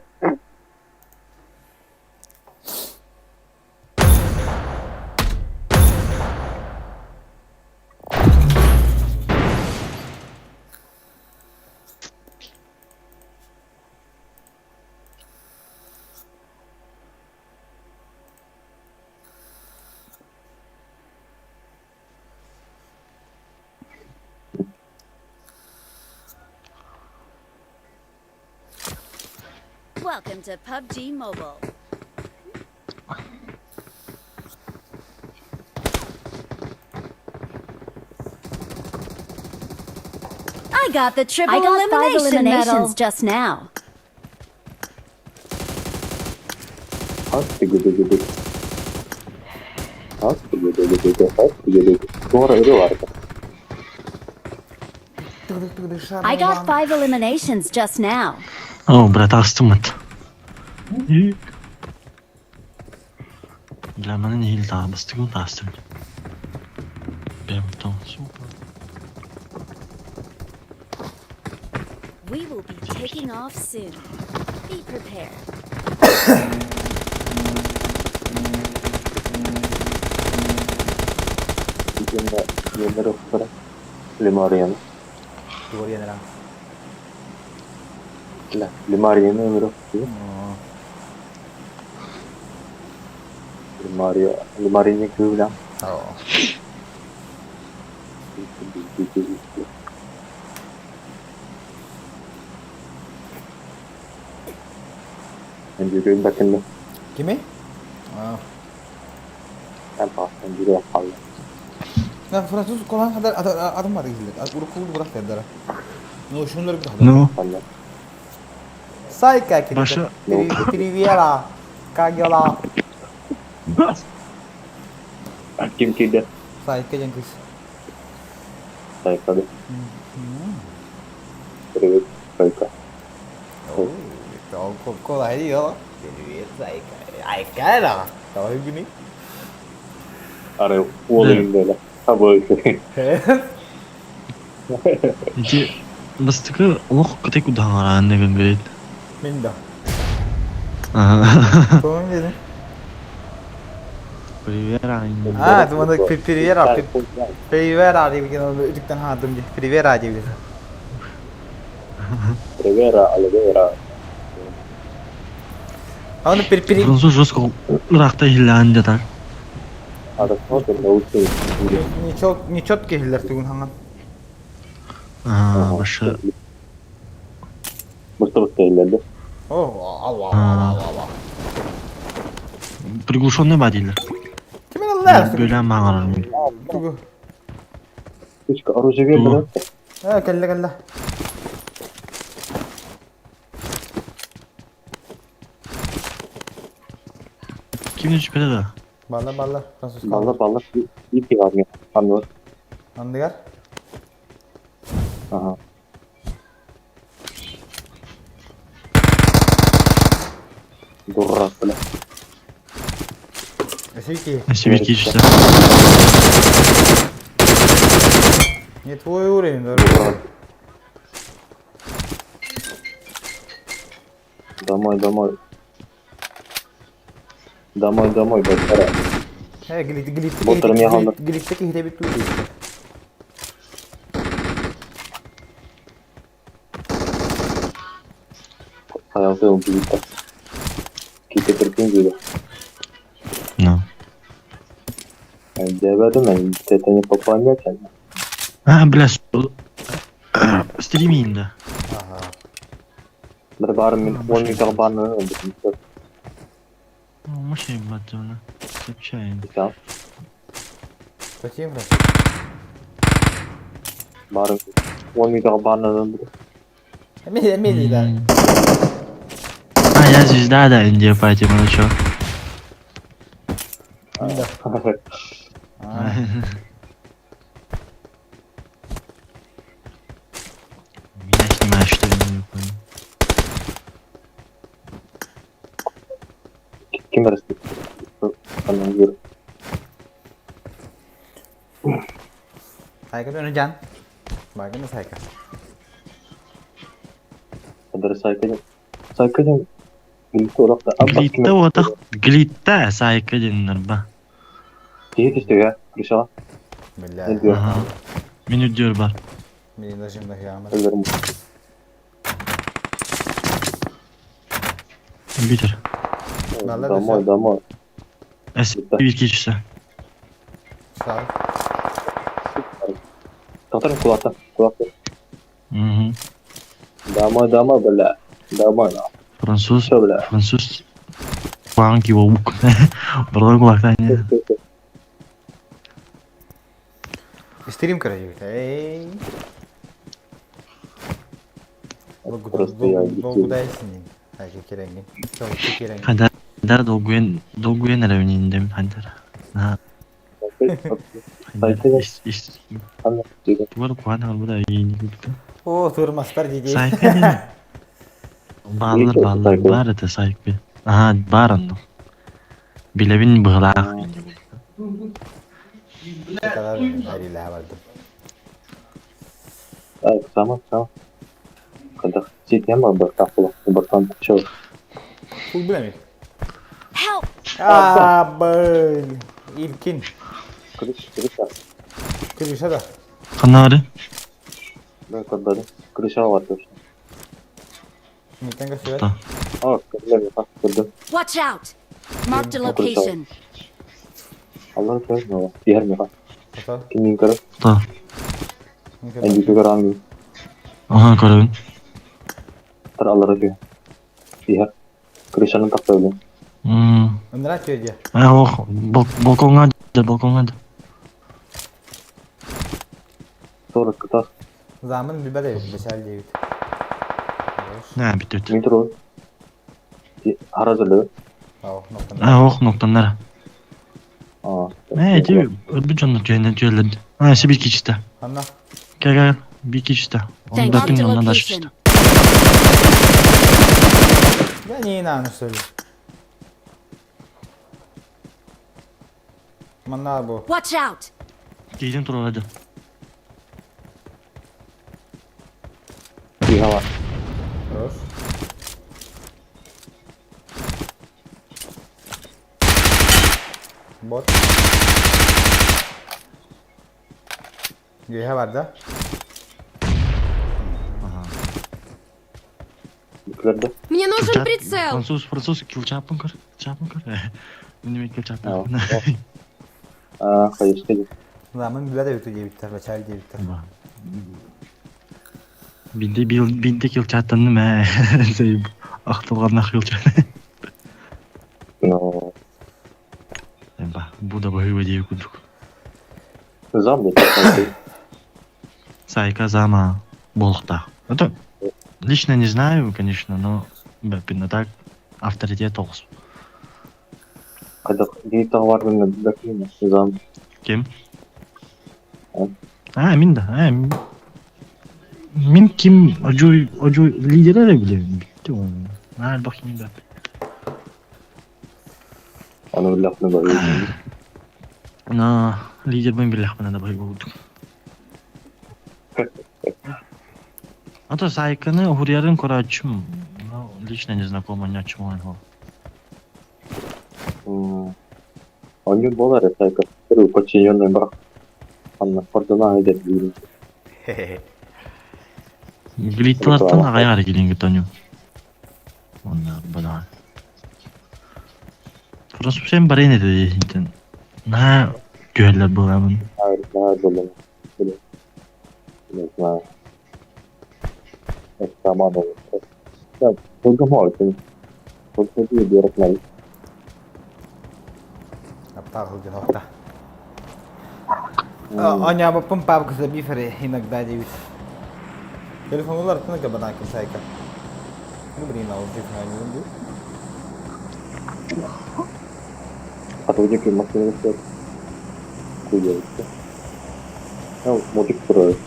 Welcome to PUBG Mobile. I got the triple I got five elimination eliminations medal just now. Хат-тыгы-тыгы-тыгы. Хат-тыгы-тыгы-тыгы, хат-тыгы-тыгы. Скоро Эдуарда. I got five eliminations just now. О, брат, астымыт. Для меня не хил бастыгын тастым. Бэм там супер. We will be taking off soon. Be prepared. Лимариан. Лимариан Лимариан. Лимариан кыыла. Kimi? Ya Fransız kolan kadar adım var gizli. Urukulu bırak dediler. No şunları bir Ну. Сайка Баша. Привера. Как дела? Ким киде? Сайка Дженкис. Сайка, да. Привет, Сайка. Kolay değil. Привет, Сайка. Айка да. Давай güni. Ары уолын дэлэ. Абы. Ити бастыкы олох кытай кудаңара аннегин говорит. Мен да. Ага. Tamam dedim. Привет, А, думаю, Привера, Привера diye bir ödükten hadım diye. Привера diye bir. Привера, Оливера. Onu per per Француз жестко ыракта хиллаан жатар. Ничего, нечеткий хиллер тугун ханган. А, башы. О, алла, алла, алла, алла. Приглушенный ба дейлер. Ким алла? Бөлә маңарар. Тугу. Точка, оружие берді. Э, кэллэ кэллэ. Ким түспэтэ да? Балла балла. Француз Балла балла. Ики var mı? Anlıyor. Анныгар? Ага. Дурак, бля. Өсөй Өссө киирсэ. Не твой уровень, дорогой. Домой, домой. Домой, домой, баттара. Э, глит, глит, Боттарым яғалды. глиттeki хитебит туй. Хаялты он глитта. Ките кірпин дейді. Ну. Дебедім, это не по планете. А, бля, стриминг, да. Ага. Бір барым мен 10 метр барны Мощный батона. Сообщаем. Зачем, Француз? Барым 10 метр барны Мели, мели, да. А, я звезда, да, Индия пати, молочок. Да. Меня снимаешь, что ли, не понял. Ким арасында? Анан Сайка dönü can. Bakın sayka. Адар сайкаден. Сайкаден. Глитта олақта. Глитта отақ, глитта сайка деннер ба. Тиhe түстіге, крышаға. Бля. Ага. Мен үддер бар. Мені нажим на ямыр. Компьютер. Домой, домой. Эс, bir Sağ ol. Тоқтар кулакта, кулакта. Угу. Домой, домой, бля. Домой. Француз. Что, бля? Француз. Кулағын киіп алып. Бұрын кулақтан не. Стрим, короче. Эй. Просто я Долгудайсың. Хайка кереңген. Чолку кереңген. Хайдар долгуен долгуен эревниндем хайдар. На. Тугар куан албуда ийини күттү. О, турмастар дейді. Сайка ден. Баалар баалар бар это сайкы. Ага, бар онно. Билебин быгылаах. Бардым. Так, сама, сама. Когда сеть бар, бір тақылы, бір чё. Кул билемик. Help! А, б. Илкин. Крыша, крыша. Крыша да. Канары. Да, көрдім. Крыша бар точно. Нитен көсүбет. А, көрдім, көрдім. Watch out! Marked a location. Алла көрдім, Дияр меха. Кимин көріп? Да. Әнді көріп Ага, көрөбүн. Тыр аллара түйе. Дияр. Крышаны тақтайды. Ындыра түйе А, ох, балконга да, балконга да. Сорок кытас. Замын билбеде, бешәл дейбит. На, бит Метро. Харазылы. Ау, ноктан. А, ох, ноктаннар. А. Э, ти өрбүт жонно түйенен түйелер. А, се бир кичте. Анна. Кел, кел, бир кичте. Thank Онда Marked a күн ондан да location. Я не инаны söyle. Манна бу. Watch out! Кейден туралады. Дияр. Хорош. Бот. Геха бар да? Көрді. Мне нужен прицел! Француз, француз, килчапын көр, килчапын көр. Мен неме килчапын. А, хайыр, хайыр. Замын билбеде бит дейбиттер, бешәл дейбиттер. Бинде бинде килчаттан мә. Зей ақтылған килчат. Ну, Ба, бу да бахы дейб кудук. зам деп. Сайка зама буолуохтаах. Это лично не знаю, конечно, но бэппин так авторитет олус. Хайдах гейтаҕа бэркин зам. Ким? А, мин да. А, мин ким одьуй одьуй лидер эрэ билэбин битти ол. Аа, элбэх кими бэп. Аны биллэхпинэ бары. Но лидербин биллэхпинэ да баһый буолдум. А то Сайканы уһуруйарын көрөөччүм, но лично не знакома ни о чем он. Оонньуур буолар эрэ Сайка. Подчиненный бар. Анна Фордуна айдар диир. Глитталартан аҕай килиҥҥи тоню. Онна бана. Просто всем барин это десинтен. На түһэллэр буоламын. Знаю, блин. Блин. Не знаю. Это сама Да, только может. Только ты берет Аптаах сылдьан охта. Оонньообоппун папка забифери иногда диэбит. Телефонулар аттына кабанакын сайка. Ну блин, а он телефон не А то где машина стоит? Хуёвится. Ну, мотик строит.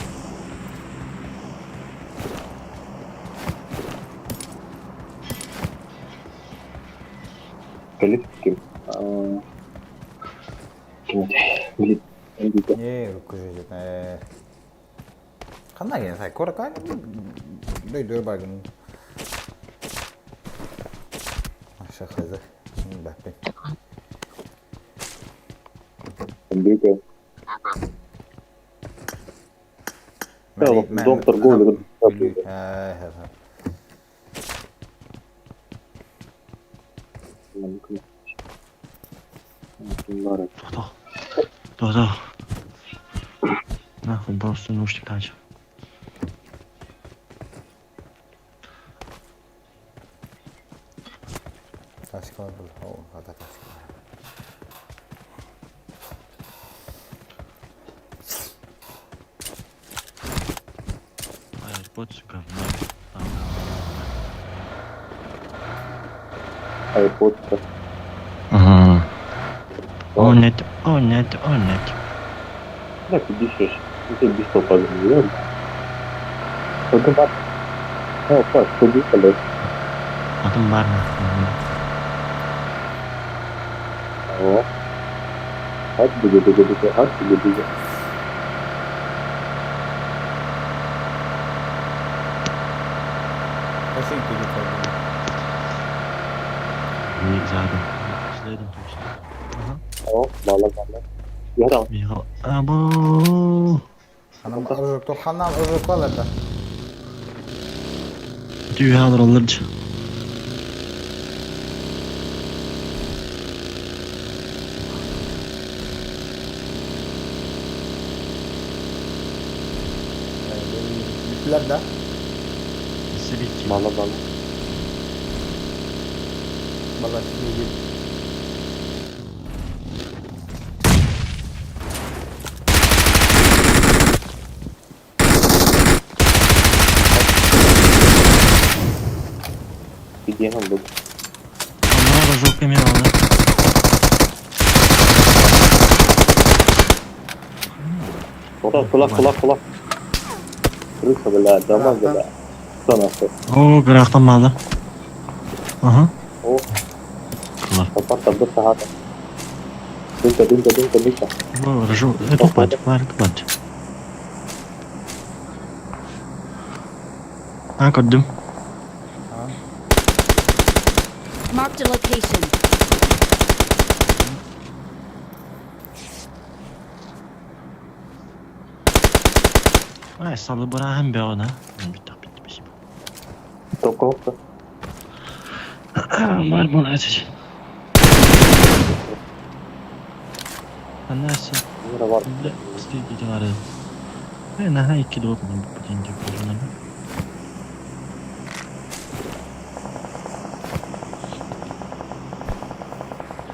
Калит ким? Ким Блин, Не, рукожит. Ханна ген сай кора дойдур баргын. Аша хазы. Бәппин. Андрюка. Дом торговли. Тохтоо. Тохтоо. Нахуй просто наушник начал. Ташкалар был. О, хата ташкалар. AirPods говно. AirPods. Ага. О, нет, о, нет, о, нет. Так, иди шеш. Это без толпа, да? Только бар. О, паш, ходи, блядь. Потом бар О. Ат, буду, буду, буду, ат, буду, буду. Пошли, телефон. И задом. Следом точно. Ага. О, мало, мало. Я Бегал. Або. Ханам ыржык, ханам ыржык это. Түйе алыр. Bittiler да? Себетки. Мало, мало. Бала сидит. Где он был? Ана рожок алды. Кулак, кулак, кулак, кулак. Крыса, бля, дома, бля. Кто нахуй? О, грахтан малды. Ага. О. Кулак. Апарта, бір сағат. Дымка, дымка, дымка, дымка. О, рожок. Это платит, платит, платит. А, көрдүм. Marked a location. Ай, салы бырахым беғына. Битті, битті, спасибо. Только опта. Бар молодец. Анасы. Бар. Бля, стыдите лары. Э, нага икки доп, блин, деп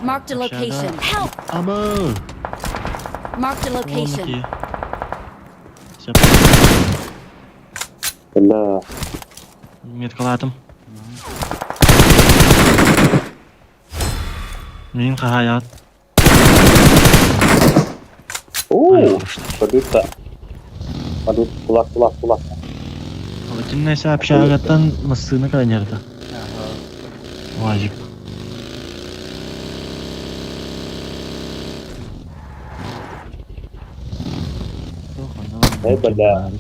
Marked a location. Help! Абы! Marked a location. Все. Бля. Меткалаатым. Мин хаһаайаат. Уу, подута. Подут, кулак, кулак, кулак. Итиннэ общагаттан массыына кэлэнэрдэ. Уазик. Эй, бля, бля.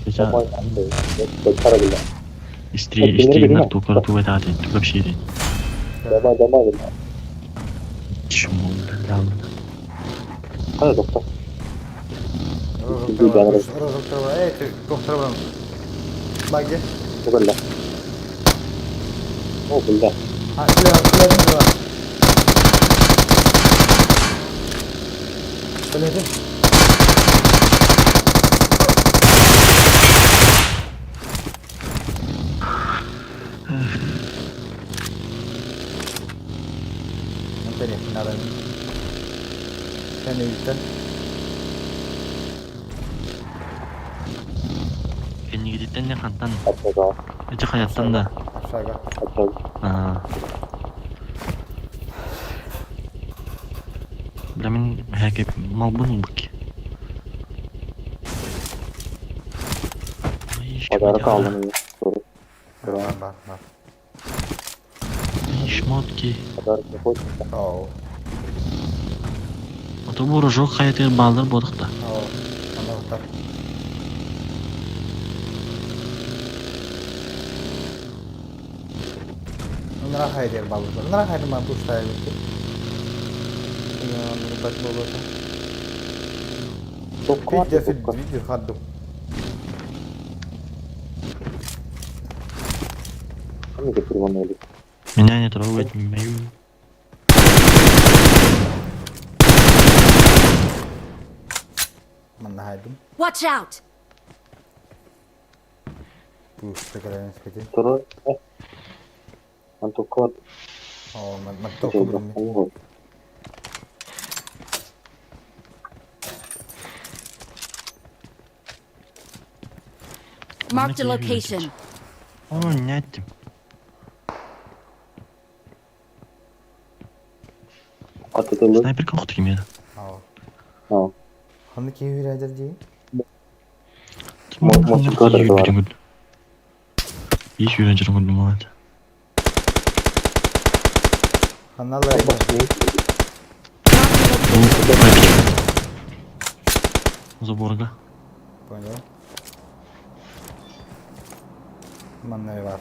Истринер тукар туэтаатын тугапшири. Давай, давай, бля. Чему, бля. Қай доктор? Эй, доктор барам. Баги. Бля. О, бля. А, бля, бля, бля. Бля, Интересно, надо. Sen Кэннигититтэн не хантан? Эти хаяттан да. Aşağıda. Аа. Бля, мин хэкеп малбын бык. Подарок алдым. Бар, бар, бар. Шмотки. Подарок не хочется. Оу. Ото бу рожок хаятыр балдар бодықта. Оу. Ана бұқтар. Нара хайдер балдар. Нара хайдер ма пуштай бит. Бат болота. Видео видео хадду. Меня не трогать, мою. Манна хайдум. Watch out! Пушта кален спети. Тура. Антокод. О, ма току бум. Marked a location. О, не Снайпер кохты кимеді. Ау. Ханны кийүр әдер дии? Иш үйрен жүргін думалады. Ханналар. Заборга. Понял. Манна бар.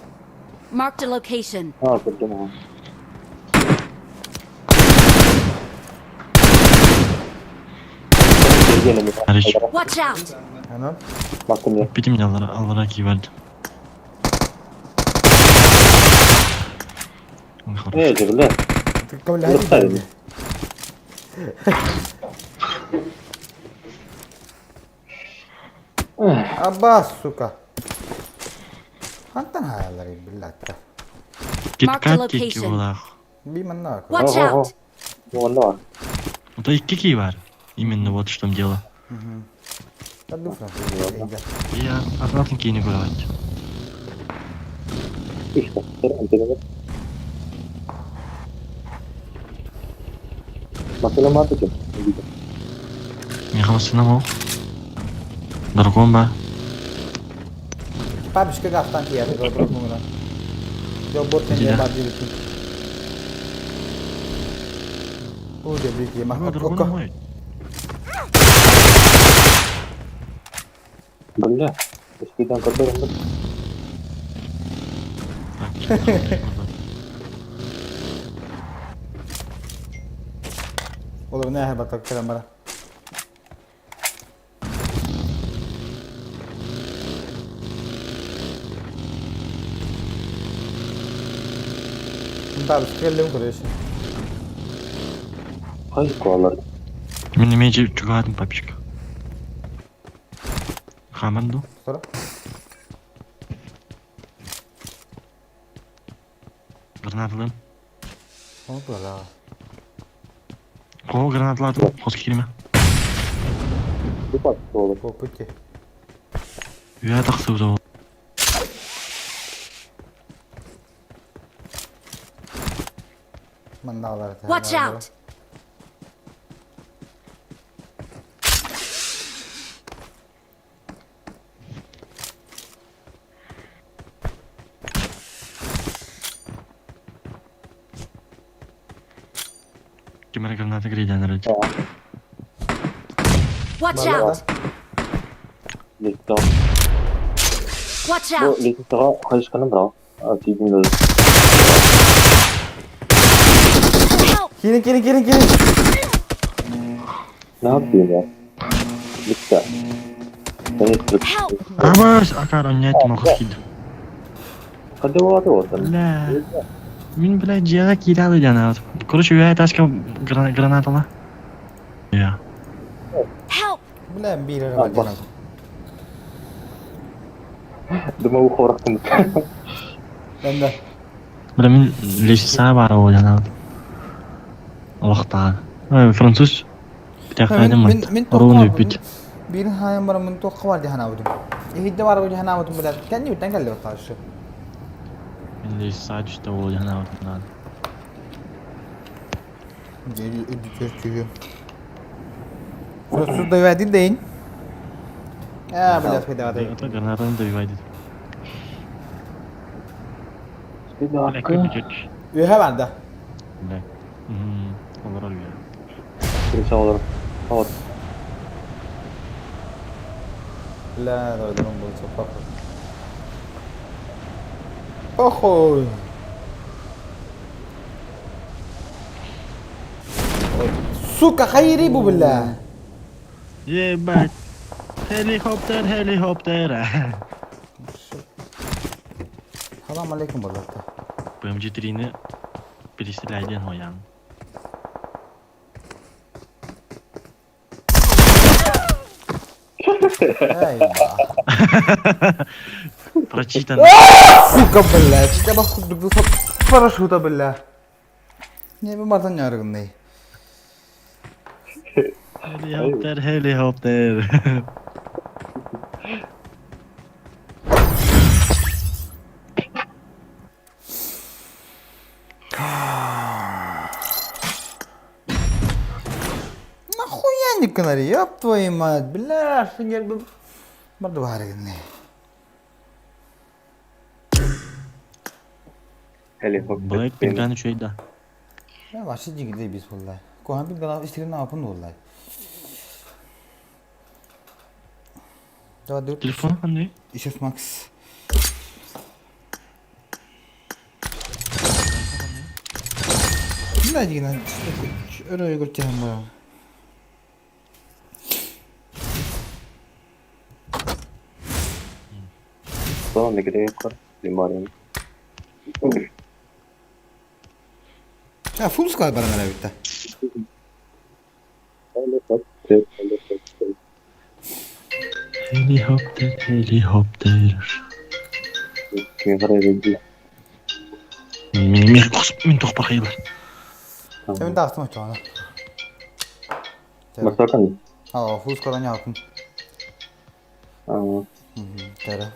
Marked a location. А, придумал. Watch out! Ано? Битим аллара аллара кийберди. Эй, бля. Кабля. Аббас, сука. Хантан хаялары биллатта. Киткат кики булах. Би манна. Watch out! Это икки бар. Именно вот в чем дело. Я ататын кейini көрөт. Машина матыки. Не хамасына мол. Дорогом ба. Папишка гафтан тияры добро муна. Жо бот не бар дибит. О, дебики, ма. Дорогом Бля, успейдан көрбөгөн. Olur ne her batak kerem bara. Бабушка, келдим көрөшү. Кай колор? Мен неме чугадым папичка. Хаманду. Sonra? Гранаталым. Onu da. Кого гранаталадым? Хос кирме. Попытки. Үйә тақсы уза. Манна Watch out! Ким эрэ граната грейден эрэ. Watch out! Листа. Watch Бу out! листаҕа хайысханы бырах. Тиийдим да. Help! Киирин, киирин, киирин, киирин! Ne yapayım ya? Lütfen. Ben Help! Абас, акар, оннять мохот киирдим. Hadi var oradan. Бля. Мин, блядь, дьиэҕэ киирэ диэн аат. Короче, үөһэ этажка гранатала. Я. Help! Бля, биир эрэ А, бар бас. Думал, ухорахтым. Мен да. Бля, мин лестница баар буолан аат. Олохтоох. Француз битээхтээдим Мин мин Оруун үппүт. Биирин хаайан баран мин туохха бар дии санаабытым. Иһирдьэ бар дии санаабытым бля. Кэннибиттэн кэллибит хаалшы. Мин лестница түстэ буолуо дии санаабытым наада. Үрдү Француз добивает дейин. А, бля, спайдаватай. Это гранатаны добивает. Bir Бля, dakika. көмүчөт. Үөһэ бар да. Бля. Олорор үө. Bir olur. Evet. Бля, дойдум был похуй. Похуй. Сука, хайри бу, бля. Ебать. Helicopter, helicopter. Салам алейкум, баллата. BMG-3-ни перестреляден хоян. Эй, ба. Прочитано. Сука, блядь, я бах парашюта, бля. Не, бу мартан ярыгынный. Helicopter, helicopter. Нахуя не канари, ёб твою мать, бля, шынер бу. Барды барыгынный. Helikopter. Black пинганы үчүгэй да. Я вообще дигилей бис буллай. Кохан бит гана истирин апын буллай. Давай, dur. Телефон ханды? Ишес Макс. Мына дигин өрө көртем бу. Sonra ne gerek var? Limarım. Ya full squad баран битте. Helikopter, helikopter. Helicopter, helicopter. Kim haraydı? Мин мин мин тохпахайлар. Мен тагыстым очоно. Başlakan. А, full squad yapın. Aa, Тара.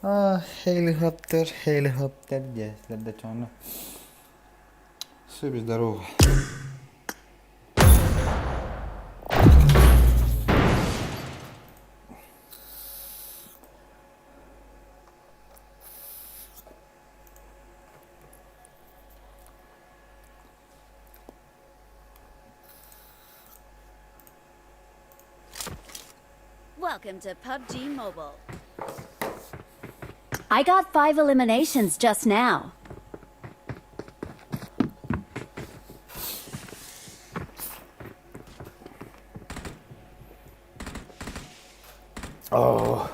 А, helicopter, helicopter, если да Все, без здорово. Welcome to PUBG Mobile. I got 5 eliminations just now. Oh.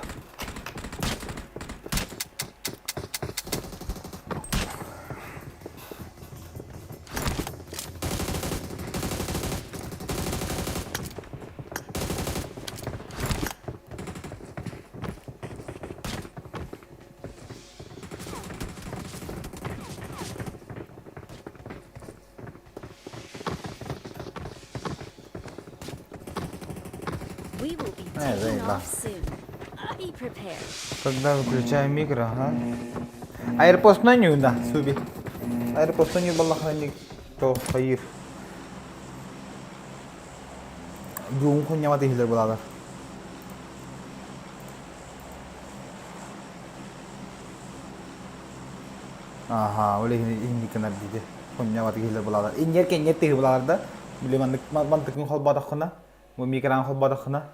taking заебал. off soon. Be prepared. Когда выключаем микро, ага. AirPods нюда, суби. AirPods ню баллаханик то хайыр. Бүгүн хунньамат иһиллэр булалар. Аха, ол иһин инник гынар диде. Хунньамат иһиллэр булалар. Инньэр кэнньэр тыһы булалар да, били маннык мантыкын холбоотоххуна, бу микран холбоотоххуна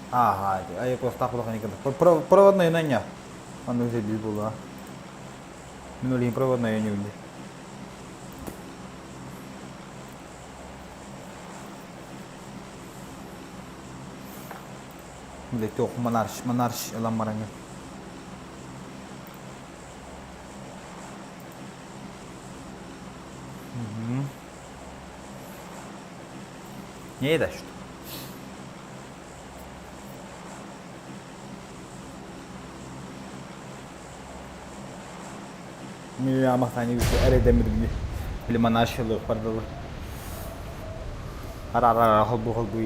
Ага, AirPods улахан Проводной нанья. Оннук сэрбиир буолуо. Мин ол иһин проводной ойнуубун дии. Блядь, туох монарш, монарш ылан бараҥҥын. Не да что? Мамахтани эрэдэммит били монаршылык бардылы. Ара-ара холбу холбу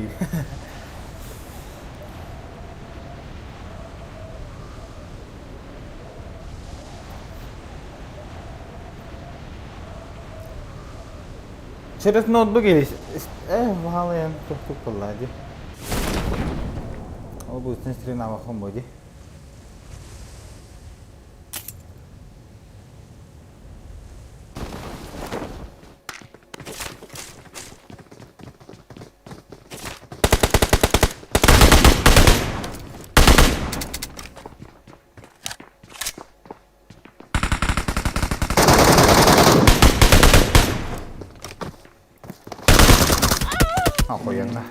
Через ноутбук или ваалайан тук буолла дии. Ол бу стринавахом буо дии. Охуенно.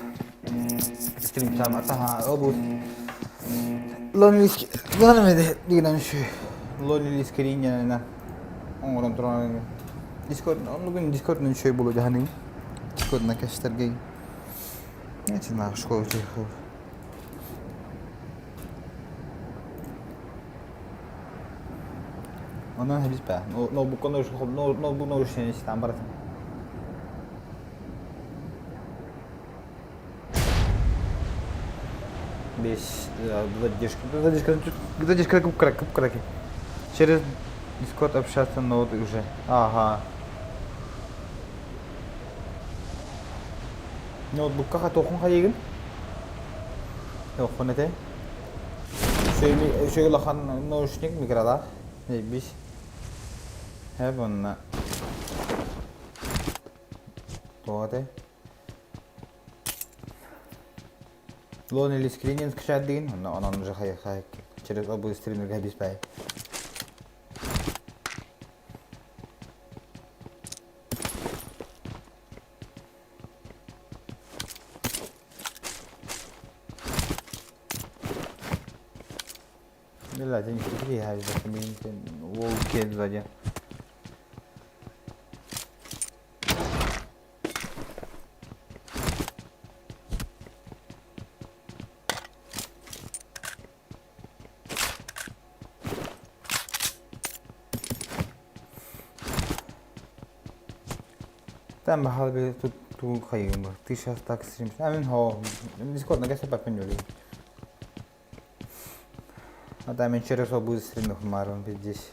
Стрим атаха обут. Lonely дигинэн үчүгэй. Lonely скриннэнэ оҥорон туран Discord оннугун Discord үчүгэй буолуо дьаһаныҥ. Discordна кэстэргэй. Эти школа Онон хэбиспэ. Ноутбукка ноутбук наушник там баратын. Без задержки. Задержка, задержка кып-кыра, кып-кыра. Через Discord общаться ноут уже. Ага. Ноутбукка хатохун хайыгын? Тоқхун этэй? Үчүгэй улахан наушник микролаах. Бис. Хэп онно. Тоҕо этэй? Лон или скрининг скачать деген, онно онон уже хай хай через обы стримерге биспай. Блядь, я не Волки сзади. Там бахал тут ту хайым. Ты сейчас так стрим. А мен хо. Дискорд на кэсэ папин юли. А там мен через обы стримов марон здесь.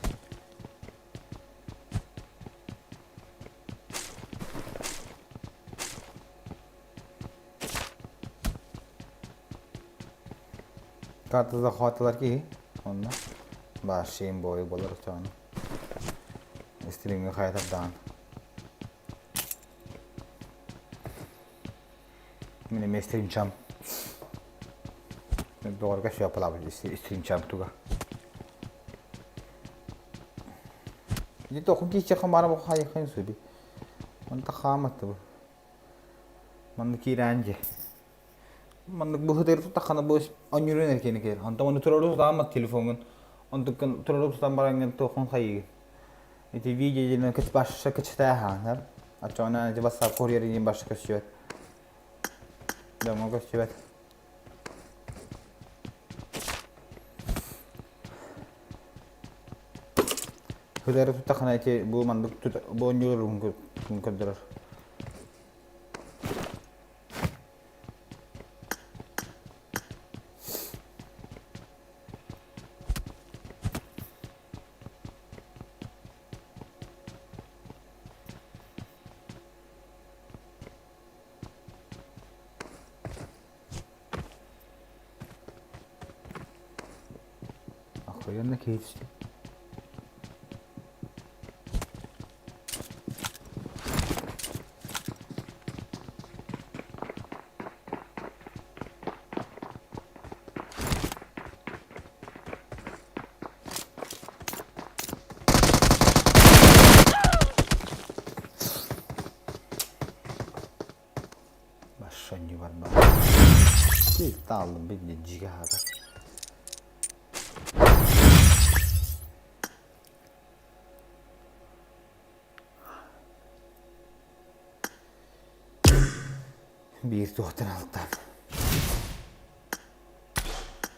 Карта захватылар ки. Онно. Башим бой болар чаны. Стримге хайтардаан. Мин эмиэ стримчам. Доҕорго сөп стримчам туга. Ити тохун кииччэхэ баара бу хайыхын суби. Манта хааматты бу. Манна киирээн дьэ. Маннык быһытыгар туттаххына бу онньуруун эркини киэр. Онтон ону турору тутааммат телефоҥҥун. Онтуккун турору тутан бараҥҥын туоххун хайыыгын. Ити видео диэн кыч башша кычтааһаанар. Оччоҕуна ити WhatsApp курьер диэн башша көстүбэт. Дьоҥҥо көстүбэт. Hıdara tuttахына ити бу маннык бу оонньууларын көрдөрөр. Охуенно киһи Başşonyu var bak. Bir aldım bir de ciga hata. Биир туохтан алтан.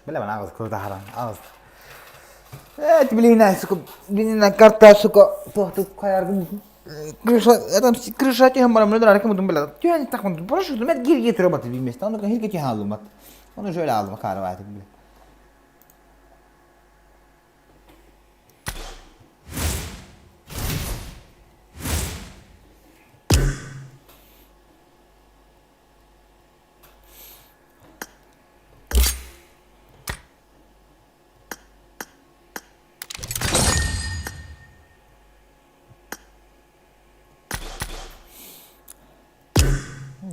Билэбин аҕыс кылдаһаран аҕыс. Эт билиинэ сука билиинэ карта сука туохтук хайаргын крыша там крыша түһэн баран мына арка мудум билэ түһэн так мудум прошу мет гирге турабат билмес оны хирге түһэн алымат оны şöyle aldım karı bile.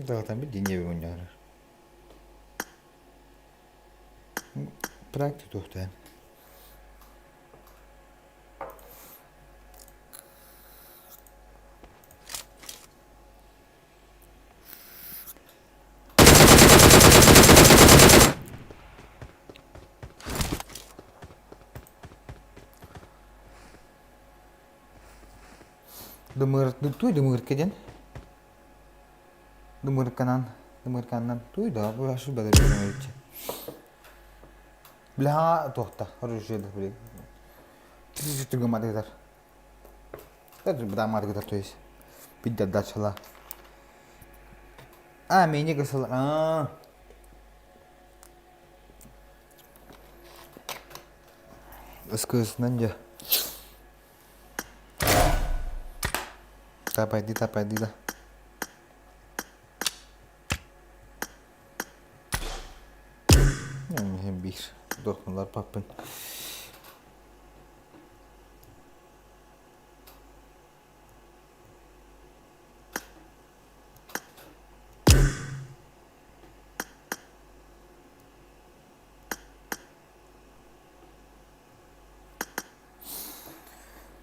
Zaten bir dinlevi oynuyorlar. Praktik tohtan. Дымыр, туй дымыр кеден. Дымырканан, дымырканнан туй да, бу ашы бәдер бер Бля, туохта, оружие да, блин. Түгімадыгдар. Бдамадыгдар, то есть. Пидда дачала. А, меня гасала. А. Ыскысынан же. Тапайды, тапайды да. Биир дохнулар паппын.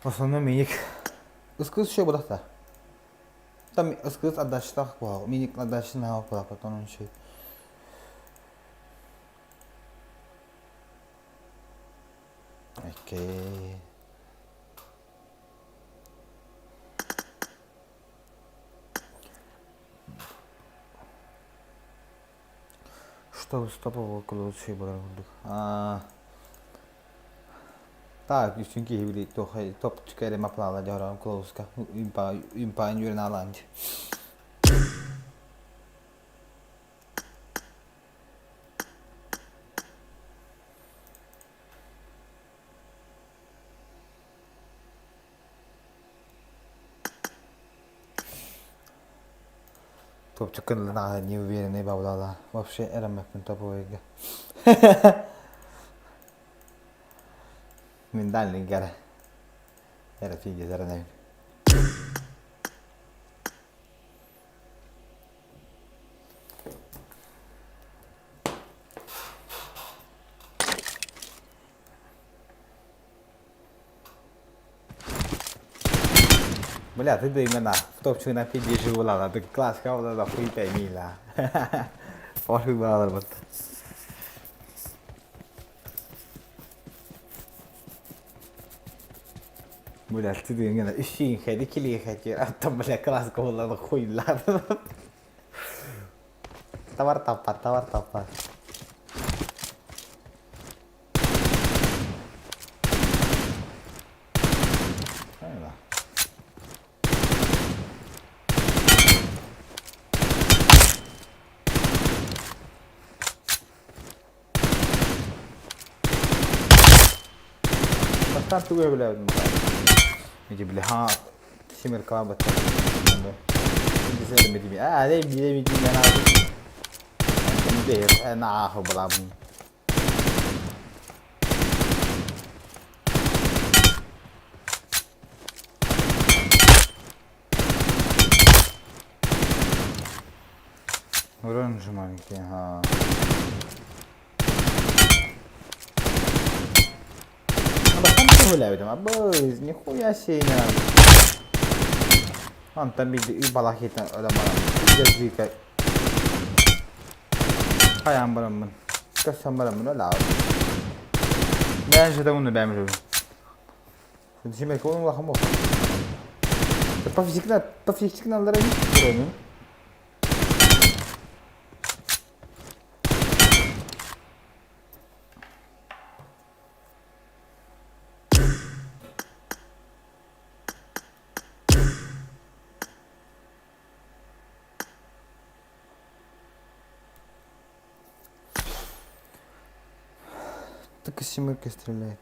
Основной миник. Ыскыз еще будахта. Там ыскыз отдачтах буал. Миник отдачны була потом он еще. Окей. Чтобы стопового лучше было. А. Так, үстүн киһи били топ түкәрэ маплала дьорон клоуска импа импа юрналант. Топчукын на не уверенный баблала. Вообще эремекпин топовыйга. Миндальный гара. Эра фиги заранайын. Бля, ты да имена. В топчук на фиги живула. Ты класс, кого да хуй пойми, ла. Пофиг балар вот. Бля, ты да имена. Ищи ходи, кили ходи. А там, бля, класс, кого да хуй ла. Товар тапа, товар тапа. Бастаан тугу өбүлээбитим баҕар. Ити били ха симеркалаан баттар. Оранжевый, ага. Гуляю абыз, нихуя себе. Онтон биирдэ үй балахитан өлөн баран дьэдьиикэ хайаан бараммын көссөн бараммын өлаабын. Бэйэм сытан уну бэйэм сытан. Симэки ол улахан буолла. Пофигна, пофигналара бит Так и семерка стреляет.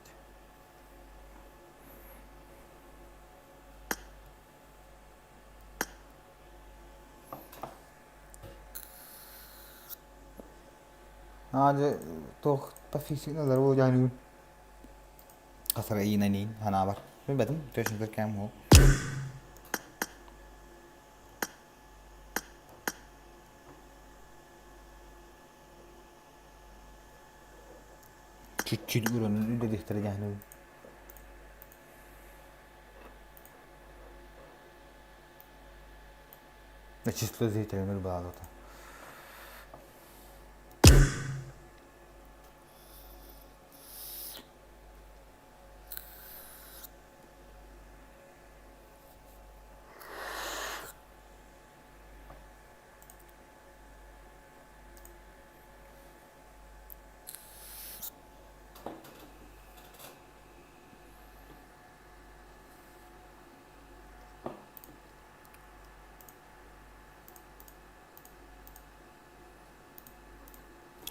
Аа туох пофигналар буолуон Хасара иинэниин ханаабар. Билбэтим, точно кэм ол. Чуть-чуть уронун үлэлиэхтэрэ дьаһанабын. Число зрителей баалата.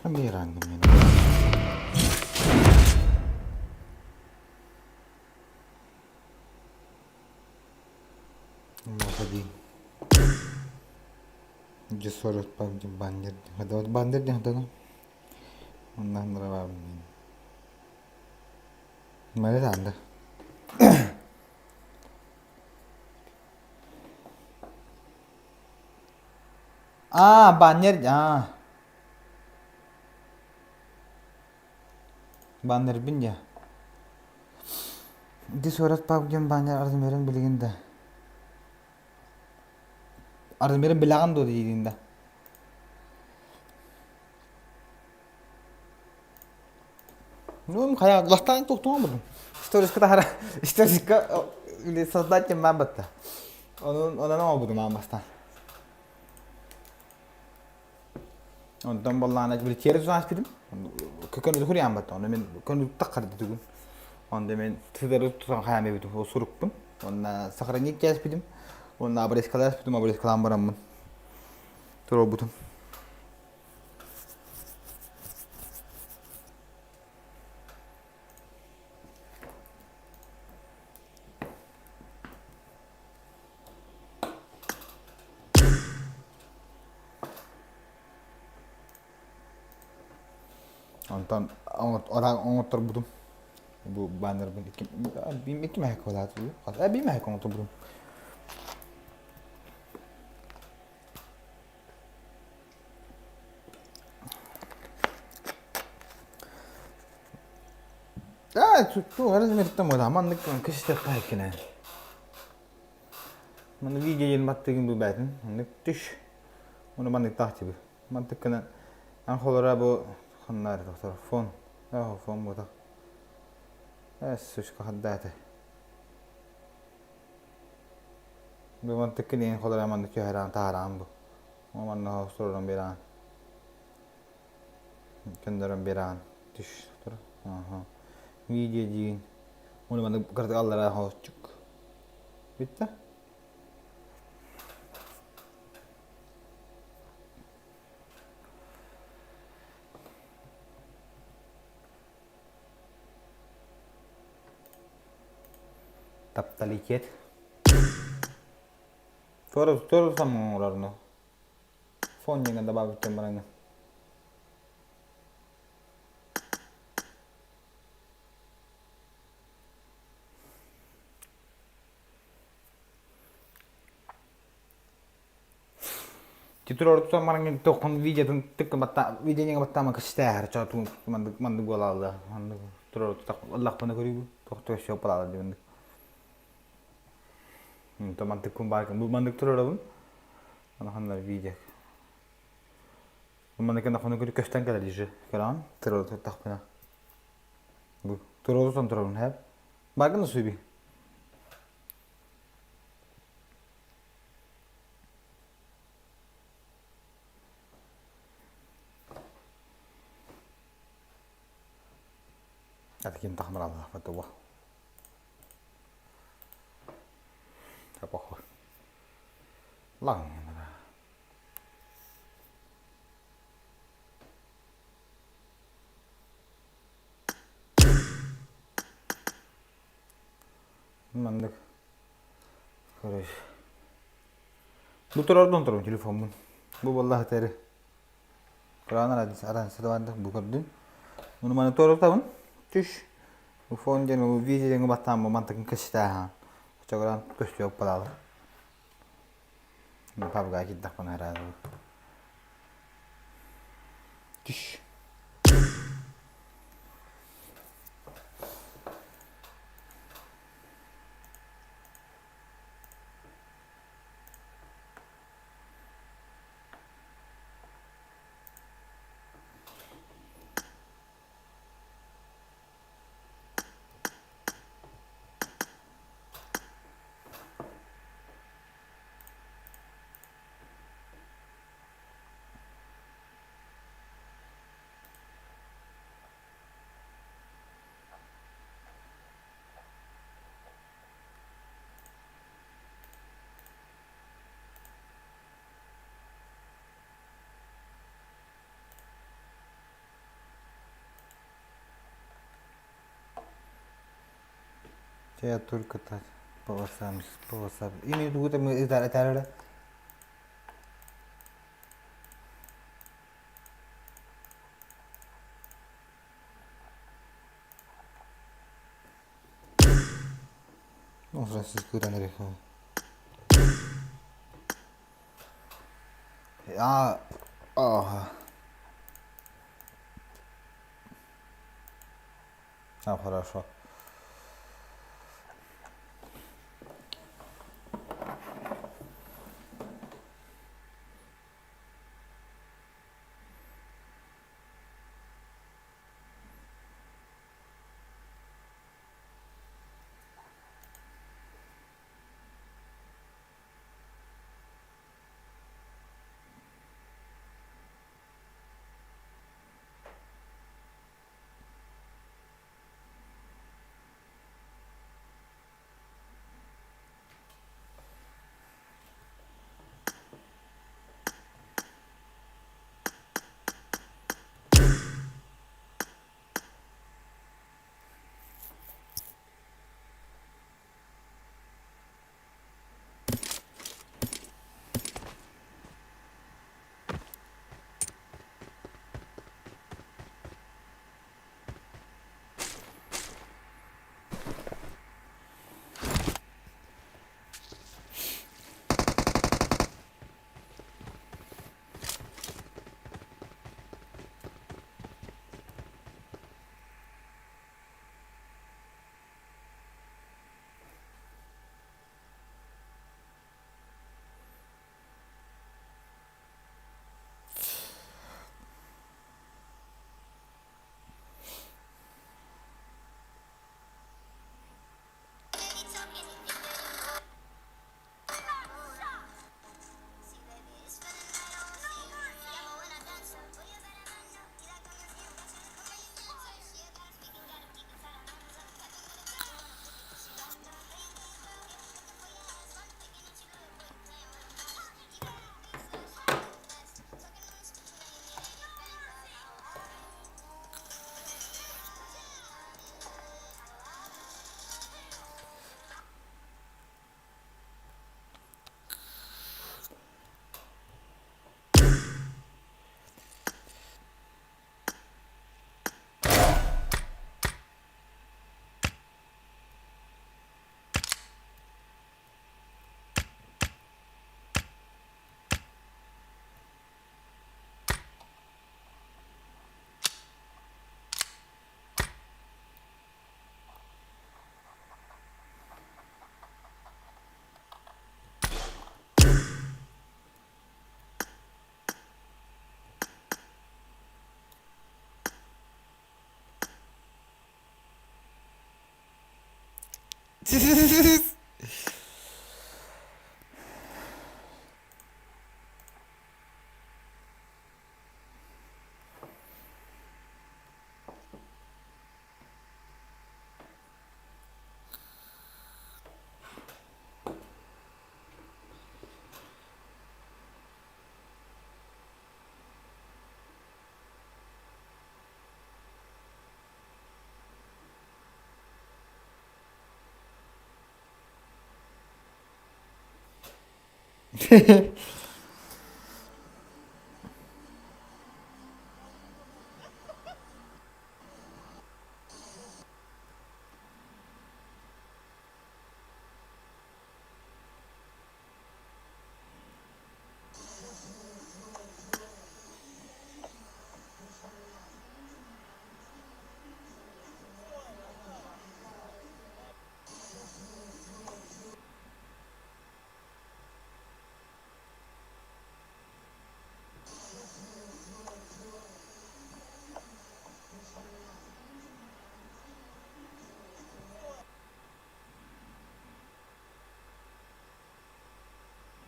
Биир мин. Ходи. Дьэ баннер баннер диэн Оннан Мэри Аа, баннер, аа. Баннербин дьэ. Ити суорат пап диэн баннер размерын билигин да. Размерын билэҕин дуо диигин да. Ну, хайа, ластаан туохтуҥа будум. Историска тахара, историска создать кем баар батта. Онон онон оҥорбутум аан бастаан. Онтон боллаана били тиэрэ тутан аспитим. Көкөн үтүхүрүйэн батта. Онно мен көн үттэх харды түгүн. Онда мен тыдары тутан хайам эбитим. Ол сурукпун. Онна сохранить кээспитим. Онна обрезкаласпитим, обрезкалаан бараммын. Туруорбутум. Онтон оҥотторбутум. Бу баннербын икки икки мэһэк буолаат биир мэһэк оҥотторбутум. Аа, туох эрэ мэртэн буолаа. Маннык кэстэххэ эккинэ. Маны видео диэн баттыгын билбэтин. Маннык түш. Оны маннык таах тиби. Мантыккына ан холора бу ханнаар доктор фон. Аа фон бута. Эс сучка хаддаата. Бу мантыккын эн холора маннык түһэрaan таараан бу. О манна хосторон бераан. Көннөрөн бераан түш. Аха. Видео диин. Оны маннык кырдык аллара хооччук. Бүттэ. Тапталитет. Тоже, тоже самое оҥорорно. Фон диэҥҥэ добавить бараҥҥын. Титул тутан баран тоххун видеотун тыкка батта видеоҥа баттаама кыстээхэр чоотун маннык маннык буолаалла маннык турар ыллахпына көрүүбү тохто өссө палаала дибинник то мантыккун баар бу маннык турарабын анаханнар видео маннык нахону көрү көстөн кэлэр же көрөҕүн турар туттахпына бу турар тутан турабын хэп бааргын суйби Таким тахмаралла фатуа. Похуй. Лаң. Маннык. Короче. Бу турардан турабын телефоммун. Бу буолла этери. Кыраан араансылабандык бу көрдүм. Муну маны туорутабын. Түш. Бу фон диэн бу видео диэҥҥэ баттаан бу мантыкын кэстээһаан. Оччоҕо көстүөх балаалар. Пабга киирдэхпинэ араадабын. Түш. Я только так по волосам, по волосам. Ими тугу там этәреле. Ну, Франциско Танрихо. А, ага. А, хорошо.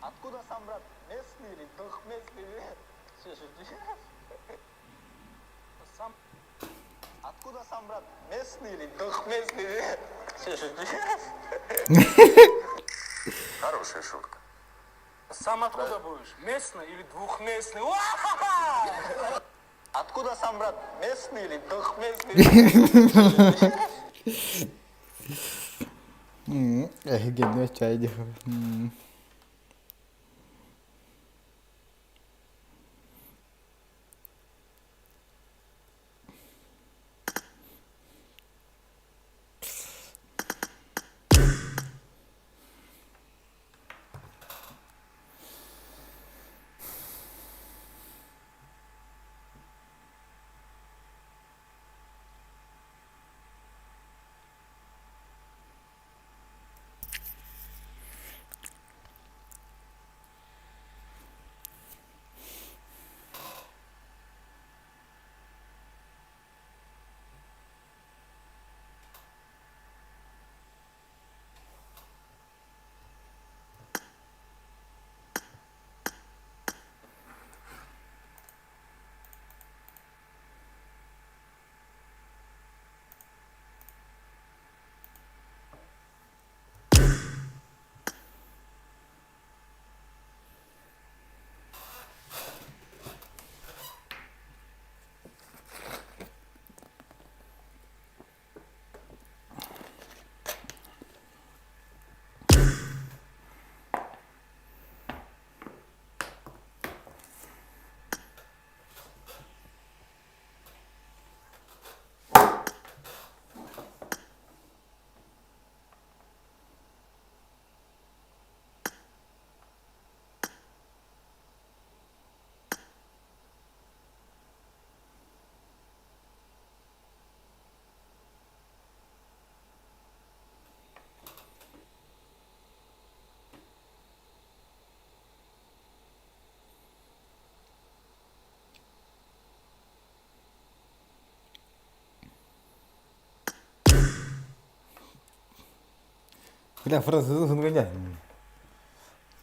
Откуда сам, брат? Местный или двухместный? Сам... Откуда сам, брат? Местный или двухместный? Хорошая шутка. Сам откуда будешь? Местный или двухместный? Откуда сам, брат? Местный или двухместный? Эһигини чай диэх. Бля, фразы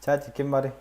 Чатик ким барый?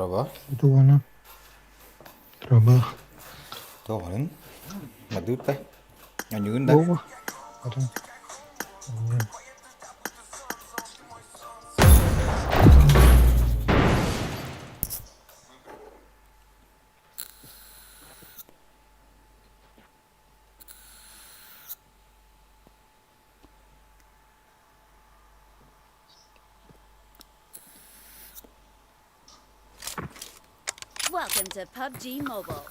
Дороба. Тугуна. Дороба. Тоҕорун. Мадыыта. Аньыгын да. Бу. Welcome to PUBG Mobile.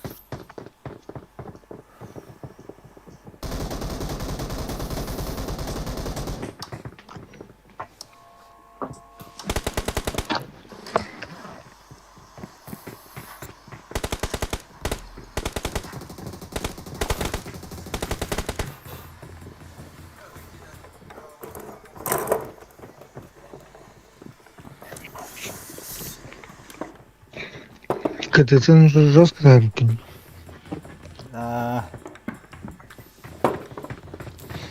КТЦ жестко так. А.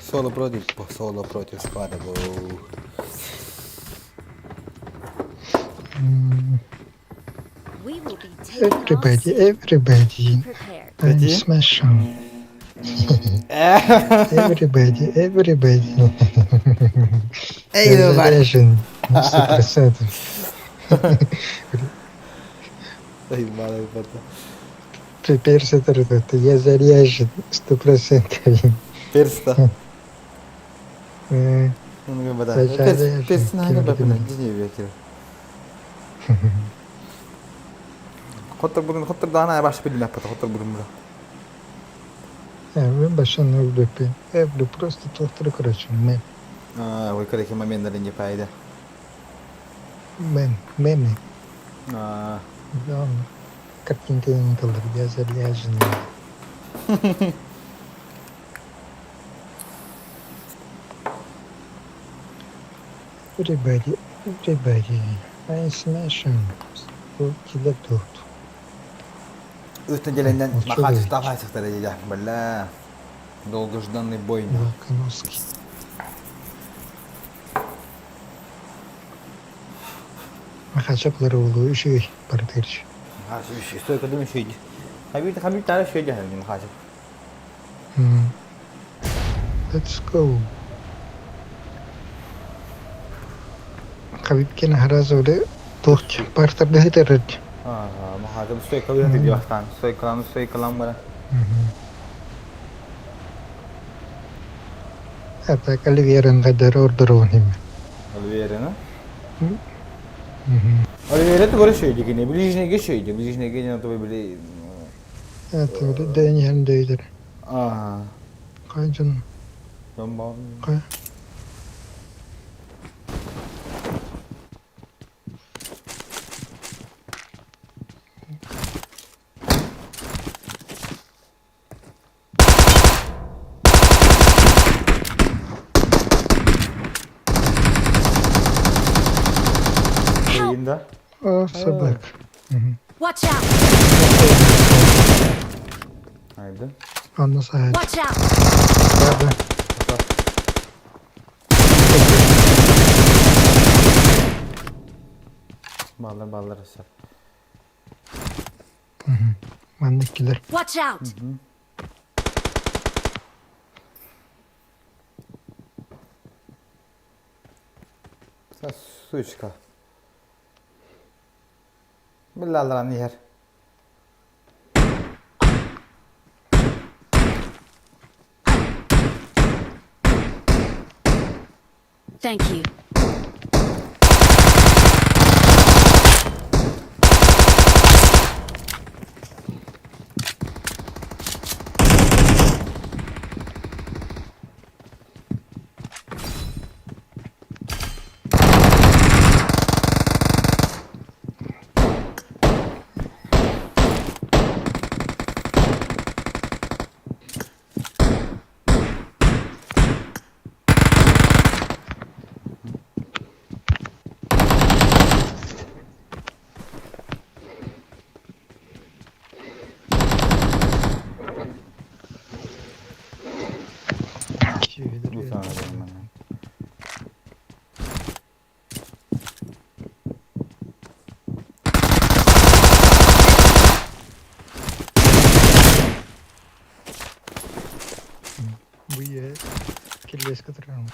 Соло против склада был. We will be taking off Everybody, soon. everybody. Be prepared. I'm Какие? smashing. Everybody, everybody. Эй, Я давай. заряжен на 100%. Эй, малый пата. Теперь это я заряжен 100%. Перста. Э, Ну, бада. Заряжен. Перс на Кем бада. ты? Дини бекер. Хоттор будун, хоттор даана баш билмеп бата, хоттор будун була. А, вы башан өвлөппен. Эвлю просто тоқтыры, короче, мем. А, ой, короче, момент не пайда. Мем, мемы. А, Да, картинка не kalır. Я заряжен. Everybody, everybody, I smash him. Bu тут. Үстін келенден Молчу махачы говорить. тафайсықтар дейді. Бля. Долгожданный бой. Волконовский. Махачаплары улуу үшүй бардырч. Махачы стойка дым шүйді. Хабир хабир тары шүйді хабир махачы. Let's go. Хабибкен харазы тоқ бартырды хитәрәт. Ага, махачы стойка дым дейді бақтан. Стойкалан стойкалан бара. А так Оливерен кайдар ордер неме. Оливерена. Оливера ты говоришь шүйді кене. Ближнеге шүйді. Ближнеге не то били. Это Дэниел Дейдер. Ага. Кайжан Бомба. кай. Ойында. О, собак. Watch out! Haydi. Анна сайт. Watch out! Да, Баллар баллар ысыр. Маннык килер. Watch out! Сучка. Billalran yer. Thank you. Кирилиэскэ турарым.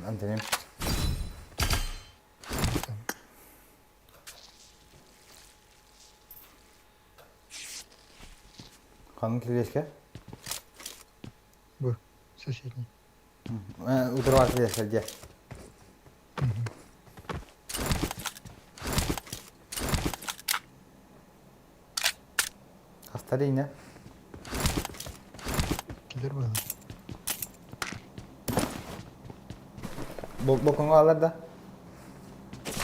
Антоним. Ханнык кирилиэскэ? Бу, соседний. Утары кирилиэскэ дьэ. Хастар иинэ? Килер быһа. Бокоҥҥо алар да?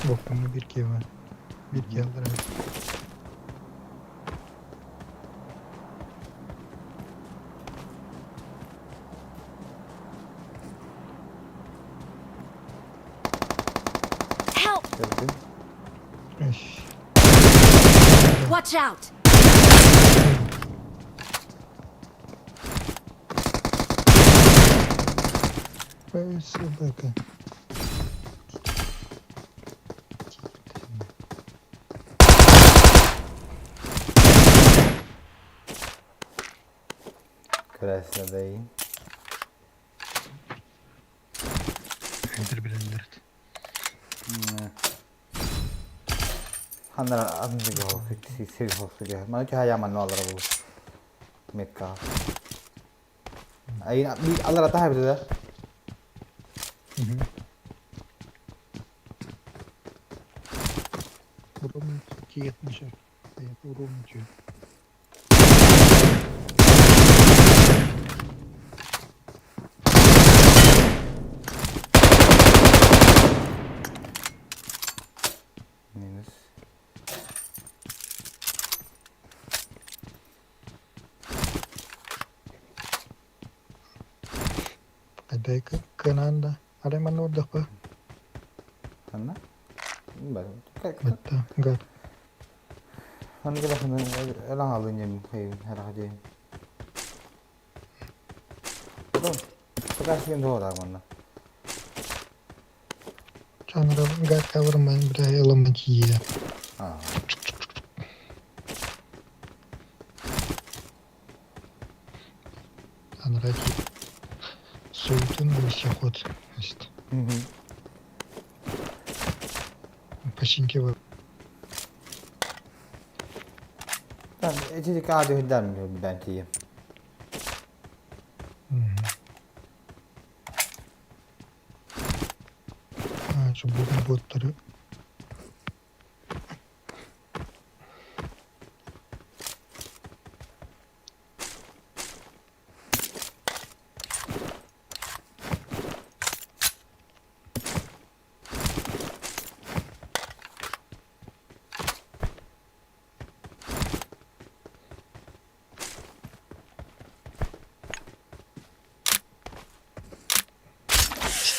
Бокоҥҥо бир киһи бар. Бир киһи аллар. Help! Gördüm. Watch out! Собака. Красивый. Enter билэллэр. Ханна атын сиргэ сир холсуга. Маны кыһайа манна алара бу. Метка. Айын би алара таһа бит да. Урум киетмишер. Урумчу. Минус. Айдай кынаанда. Арай манна урдахпа. Ханна? Батта. Гад. Ханна кэлэ ханна элан алын ем хайын хараха дии. Пока сен доҕор манна. Чанра гад кавырман бля эламан тиийэ. Анра Суетун весеход. Починки var. Tamam, эти каады хүддән бән тием. А, şu bugün botları.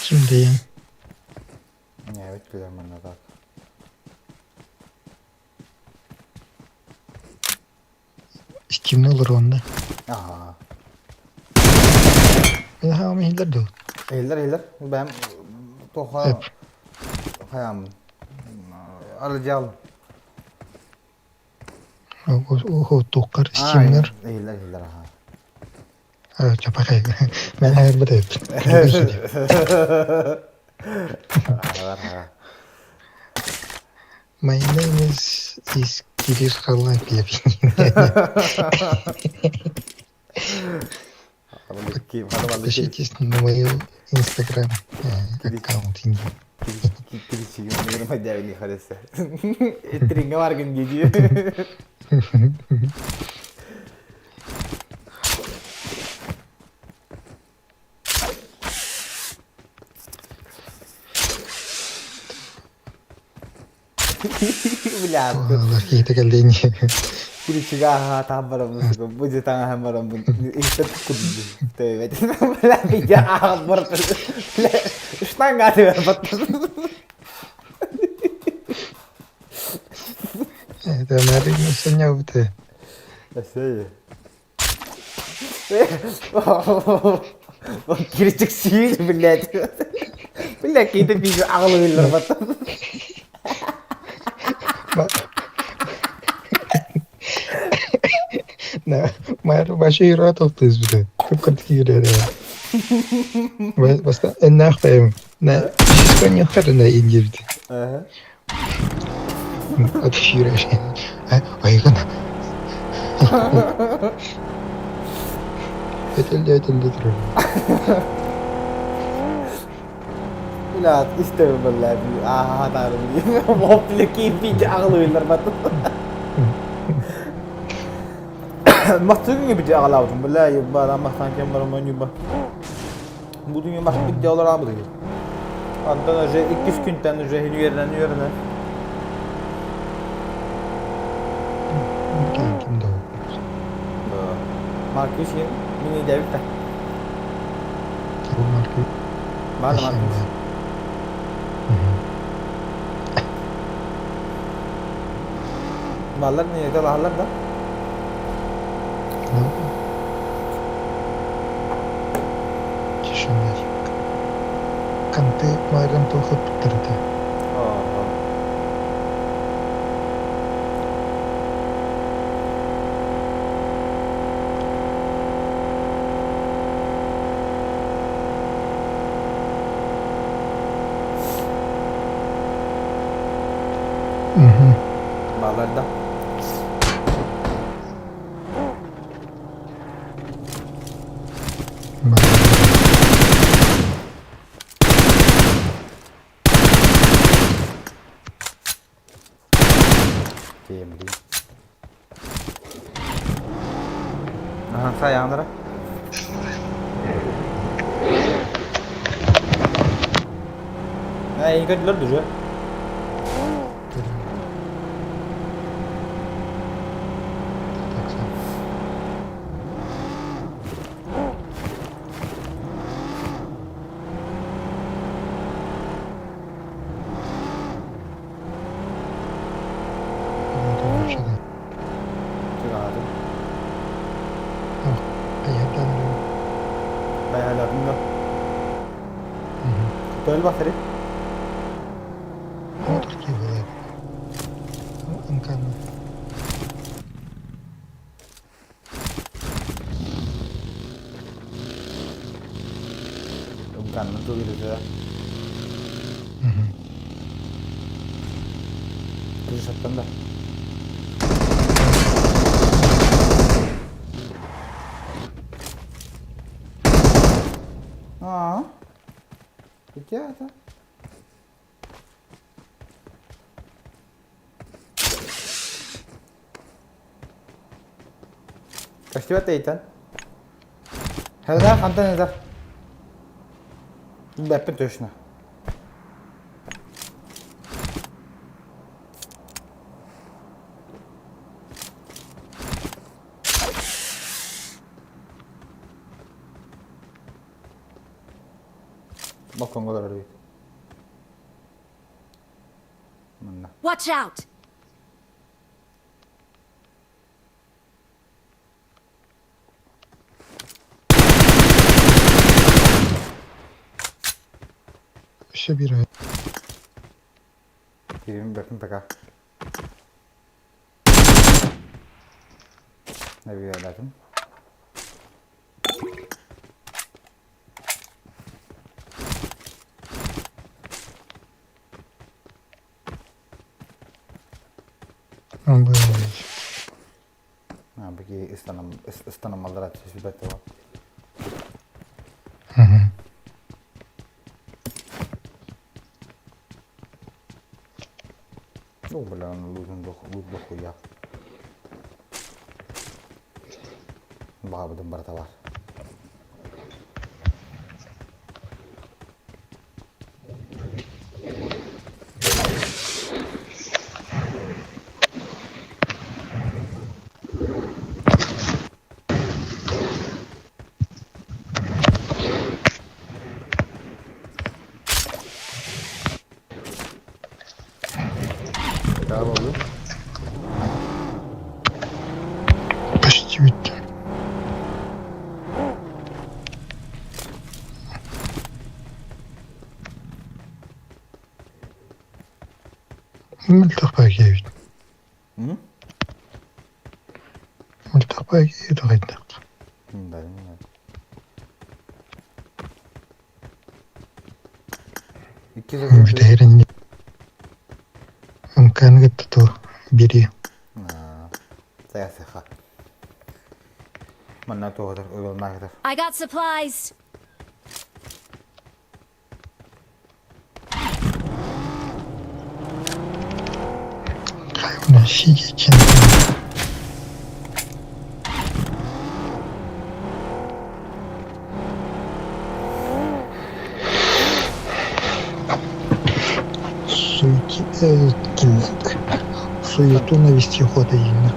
Steam'deyim. Evet, güzel manna так. Steam'de olur onda. Aha. Ha ama hiller de. Eller eller. Ben toha hayam. Alacağım. О, тоққар Steam'ler. Eller eller aha. Ha, çapakay. Ben her bir de. My name is Kirill Харлампьев. Подпишитесь на мой инстаграм аккаунт. Бля. Киһитэ кэллиин. Киричига таабарам бу таҥаһан баран ихтер кудду. Төбөт. Бля, бия аҕат бар. Бля, штанга бат. Это наверное сеня. Әсәй. Киричик сиир, блядь. Бля, кейте пиздец аҕылы бат. На, Майр вообще и рот бля. Как кирилл. Баста эннээх бэйэм на индиэбит. От Айгын. Этэллэ этэллэ турар. Билат истэбин балла ааха таарым Оп киирбиити аҕылыыллар бат. Махтыгын бити аҕалаабытым била юбба махтан кем барым юбба. Бу дүнү мах бит олор абыды. Антон уже иккис күнтэн уже үөрэнэн үөрэнэн. Ким да Маркус мини дебит та. Маркус. Баар Маркус. Баллар не талаһаллар да? Тишина. Канты майран туохут туттарыта. Баллар да. Кемли. Aha, sayandara. Ne, iyi duruyor. Тойл бахтари. Моторки было. Анкана. Умканны тугилите. Күрүшаттан да. Аа. Пятята. Костюм эйтен. Хәлдә хантан эдер. Бәппин точно. Балконга олорор бит. Мында. Watch out! Все бирает. Кирим бәппин пока. Набиралатым. Он был. А, бики ыстанам ыстанам малдара сүбәт бар. Ну, бля, лутун лут дохуя. Бабыдым барта бар. Oldu. Почти bitti. Мөлтөх бagi. Мөлтөх бagi дагайдак. Да. Икки сыл. Бүтэһирин МК-ны кытта тыл биэриэ. Саха. Манна туоһутар уйулнаахытар. I got supplies. Хайвана сидеть. Суети, суету навести хода именно.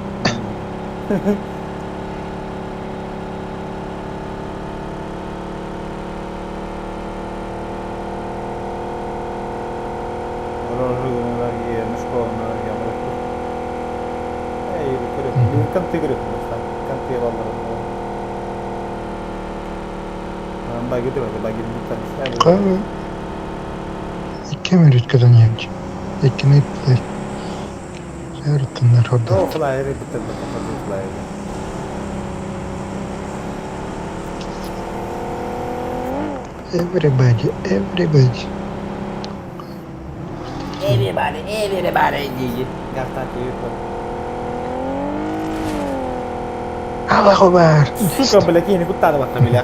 Икки мүрүткэ доньяч. Иккини ыттылар. Сырыттыннар хордоохтор. Everybody, everybody. Everybody, everybody диги. Аллаху бар. Сука, бля, кини куттааны батта бля.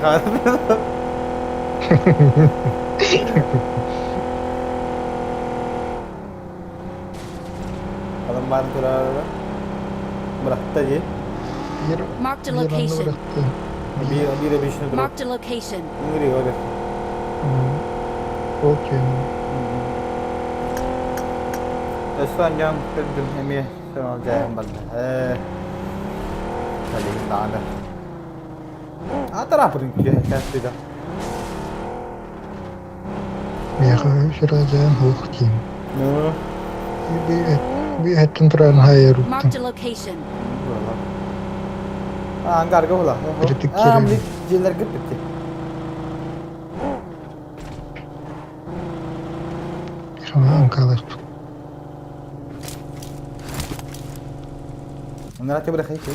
Адам баарын турар. Бырахта дии. Marked a location. Биир биир бишini туруп. Marked a location. Үҥүрү олер. Окей. Өссө аньян көрдүм эмиэ сönol жайын барда. Э. Халин дааны. Атара пурын күйе кәспида. Миэхэ сүрээдээн суох диим. Ну. Биэттэн туран хайаруттан. Marked a location. А, ангарга була. Бирдик А, киирэн. били дьиэлэр кыппытти. Хаҥаан хаалыахпыт. Оннара тебре хай хай.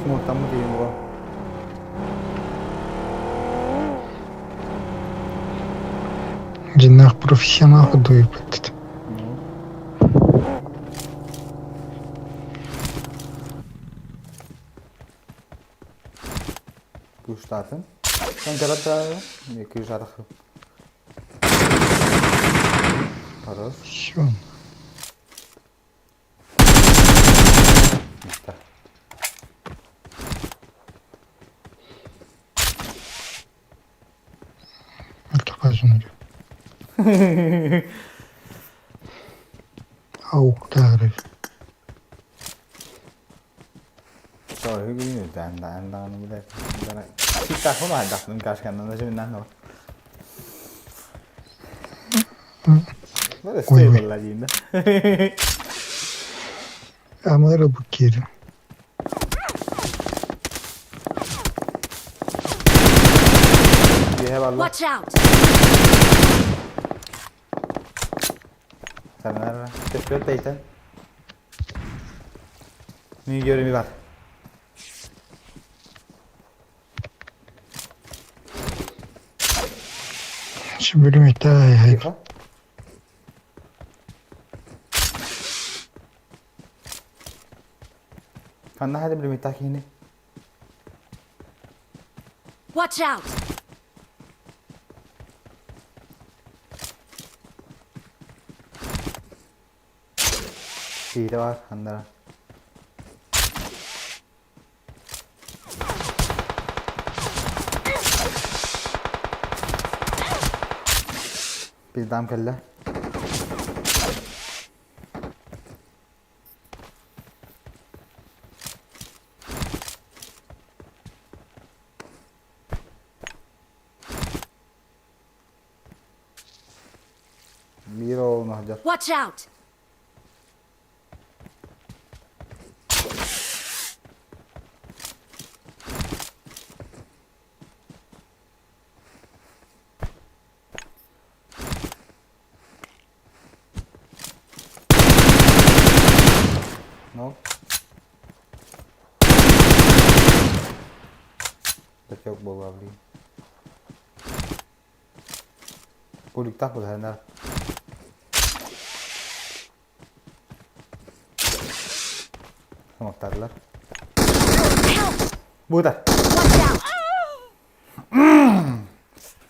Смоктаммы дейм буга. Дьиннээх профессионал курдук Кыштатын. Сон карата не кыжатах. Хорош. Всё. Так. Артахажын. Ауктары. So, hygge dan dan dan билер. Кита хуна дахнын кашкандан да жиминнан но. Бары Ой, ой. стейбл дейм да. Амара букир. Еhe балла. Watch out! Сарнар. Тепер тейтен. Ни göremi бар. Сүбүлүмэтэ Тихо. Ханна хады билемитта кини. Watch out! Тире бар хандара. Пиздам кэллэ. Биир оолун аһдьар. Watch out! No. Чок буолла блин. Пуликтах быһанар. Смоктадылар. Бу да.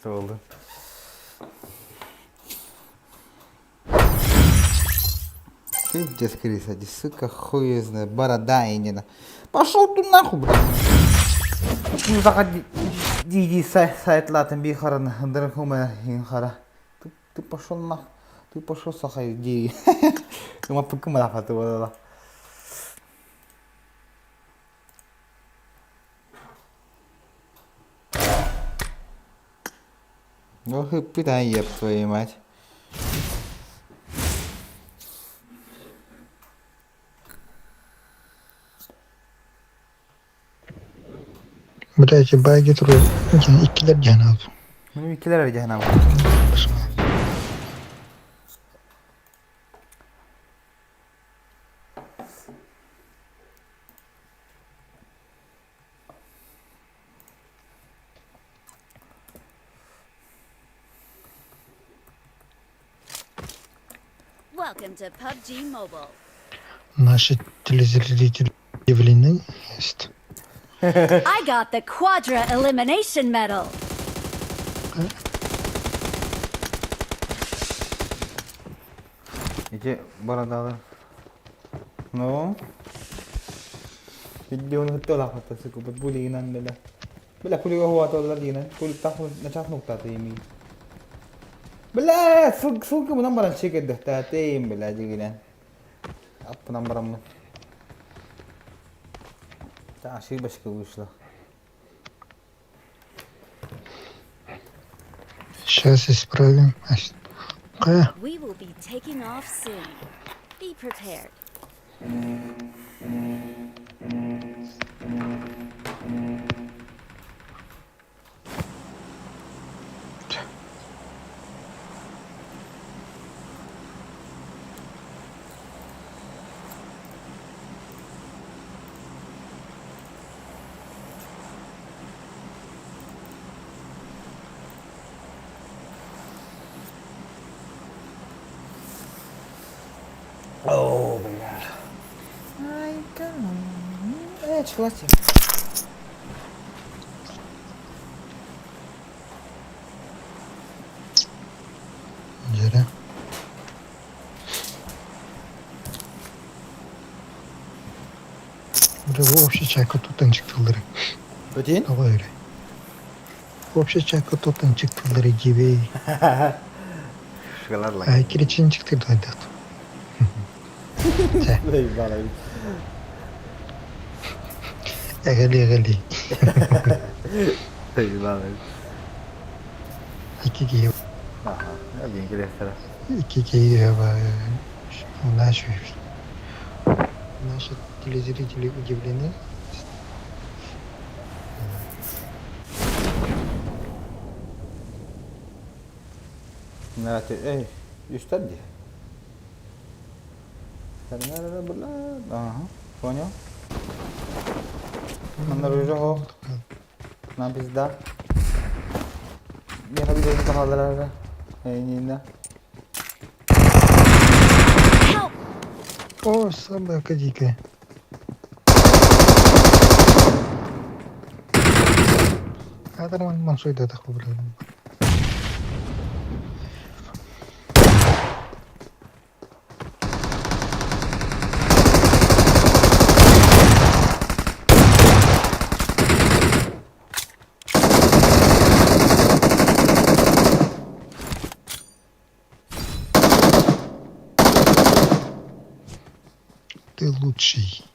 Oldu. Пиздец, Крис, иди, сука, хуй знает, борода и не на. Пошел ты нахуй, блядь. Ну, заходи, иди, сайт латын бихаран, драхума, хара. Ты, ты пошел нахуй, ты пошел сахай, иди. Ты ма пыкы Ох и пытай, еб твою мать. Блядь, баги туру. Иккилер диэн алып. Ну, иккилер эрэ дьаһана. Welcome to PUBG Mobile. Наши телезрители удивлены. Есть. I got the Quadra Elimination Medal. Ити бородалар. Ну? Видеоны хытталахата сыкыбыт булигинан била. Била кулига хуаталлар дигинен. Куликтах начат нуктаты ими. Била ссылка бунан баран чекеддехтаатейм била дигинен. Аппынан бараммын. Та ошибочка вышла. Сейчас исправим. Кая? We will be taking off soon. Be prepared. О, бля. Ай, классе. Дьэрэ. Бля, вообще чайка тутан чыктылары. Өтейін? Давай öyle. Вообще чайка тутан чыктылары gibi. Шоколадлар. Ay киричин чыктырды айдат. Заебало. Эгели эгели. Заебало. Ики кии Ага, один интересно. ики кии наши наши телезрители удивлены. Нравится. Эй, üstad Ага, понял. Манна уже хо. На пизда. Я хочу даже похалдара. Эй, не на. Help! О, собака дикая. Атарман мансуйда такой, блин. Ты лучший.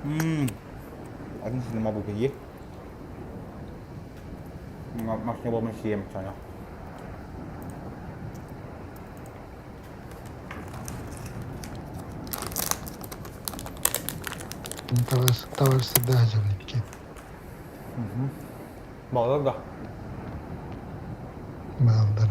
Атын синема бу киһи. Машина болмай сием чана. Товар всегда земляки. Балар да. Балдар.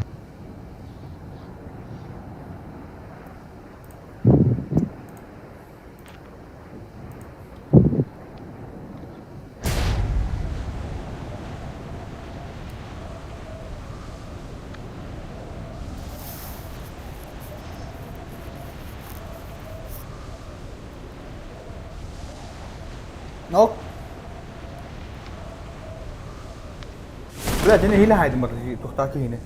No. Бля, дени хиле хайдым бар, тухтаки хине.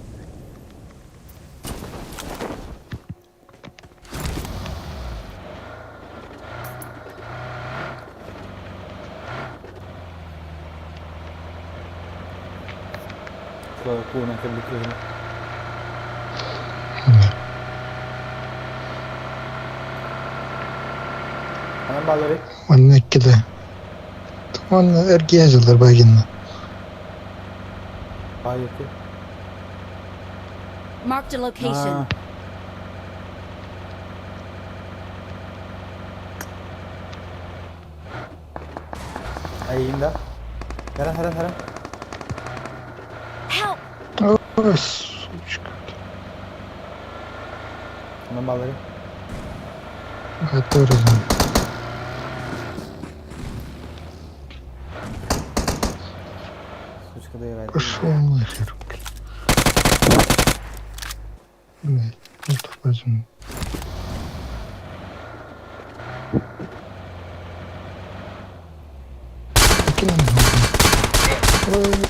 Куунан кэлбит киһини. Анан баллары? Манна иккиде. Манна эргийэ сылдьар багинна. Баайыты. Marked a location. Айын да. Харан, харан, харан. Help! Ой, сучка. Анан баллары? Который Сучка да Пошел нахер, блядь. Блядь, ну то возьму. Кинем Ой,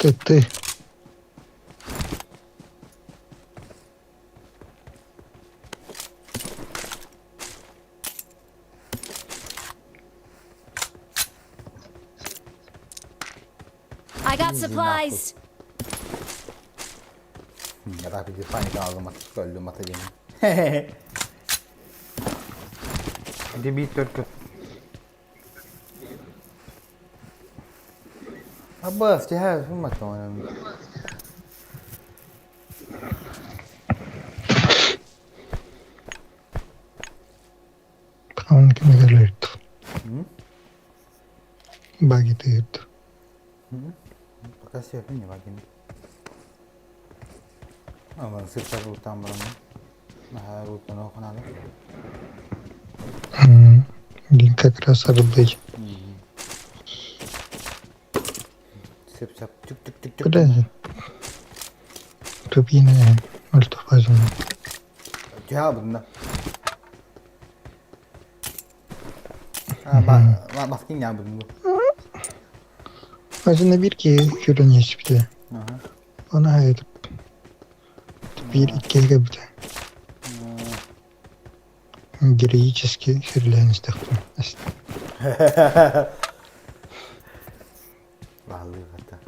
Ты, ты. I got supplies. Я так иди паника алым ат, ата дени. Дебит только. Аббас, тихо, сумма. Хаун кимегэлэрт. Баги тыыт. Пока себе не багин. Ама сырта рутан барам. Наха рутан оханады. Дин как раз арбый. Сып сап чук чук чук чук. Бля. Тупиная. Может, возьму. Тя бunda. А, ба, маски не бunda. Азина бирки хүрэнэспитэ. Ага. Она это бир иккигэ битэ. Героически хүрэлээнистэхпин. Валы хата.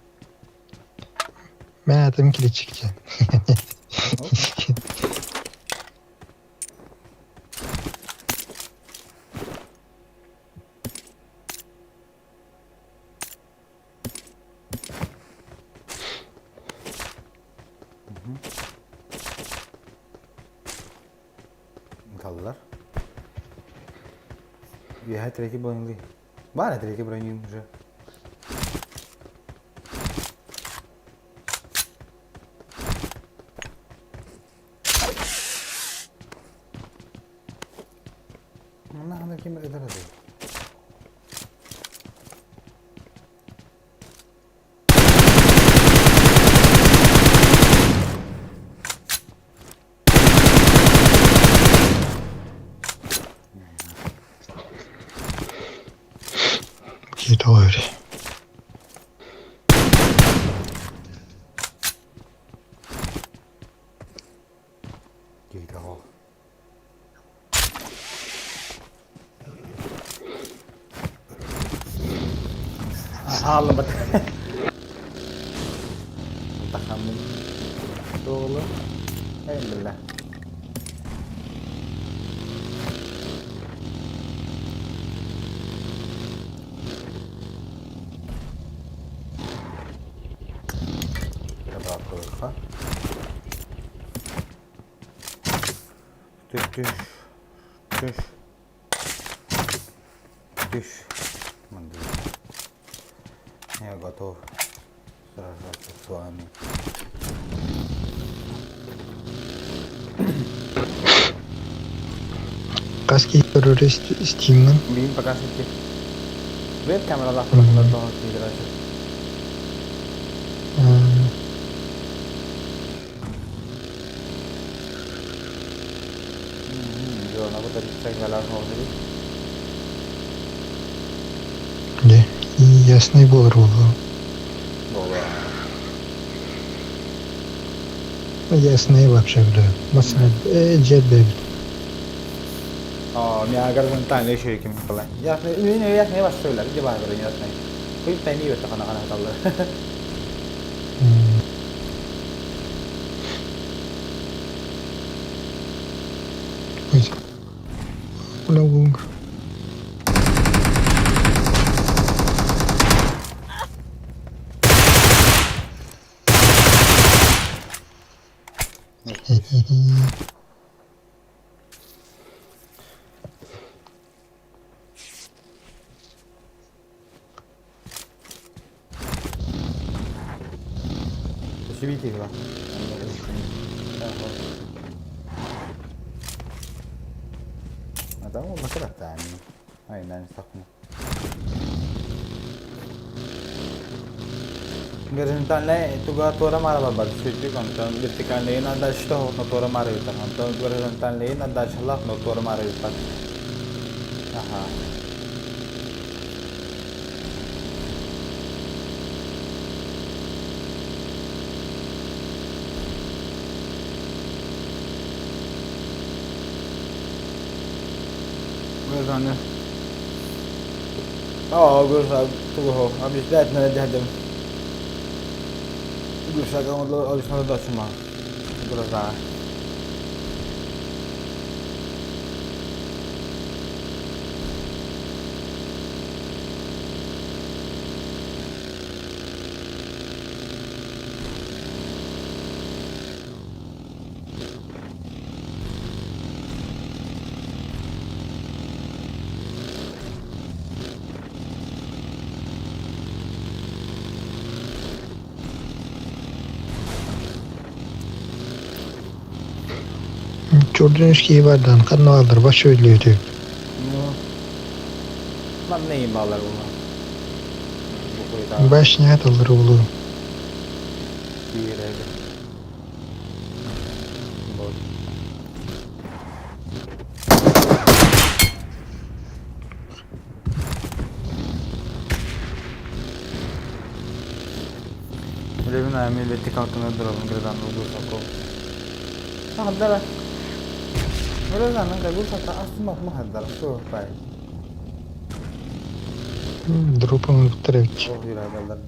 Мен атым киличикче. Kaldılar. Я третий броню. Бара третий броню уже. Ну, ким это Китовер. Китовер. Хааллыбыт. Тахаммын. Туолу. Эйбилла. Түш, түш, түш, түш. Я готов сражаться с вами. Хас киһи көрөр Steam'нан? Билин пока сити. Веб камералаах тоҕо киирэр. Дьэ, ясный буолар буолуо. Ясный вообще, бля. Масса дьиэт бэйбит. Горизонтальный еще ким кыла. Ясный, ясный вас söyle. Bir var böyle ясный. Koyup da iyi öte kana kana kaldı. Ой. Сибити ба. Адам макараттаани. Айнан сакна. Горизонтальный туга тора мара бар сүтү контон вертикальный на дальше но тора мара ютар. Онтон горизонтальный на дальше лах но тора мара ютар. Аха. Горизонтальный. Аа, горизонтальный тугу. Обязательно дядям. Гуршага alışmalı da Biraz daha. Чурдунский бардан каналдар баш өйлөйдү. Ну, Lan neyin bağlar bunlar? Баш не аталыр улу. Bir evde. Вот. Levin milleti kalkına duralım. Граждан Гурсаков. Хаддара. Граждан Гурсака асма махаддара. Шо пай. Дропом биттеребит. Ох, юрайдалар.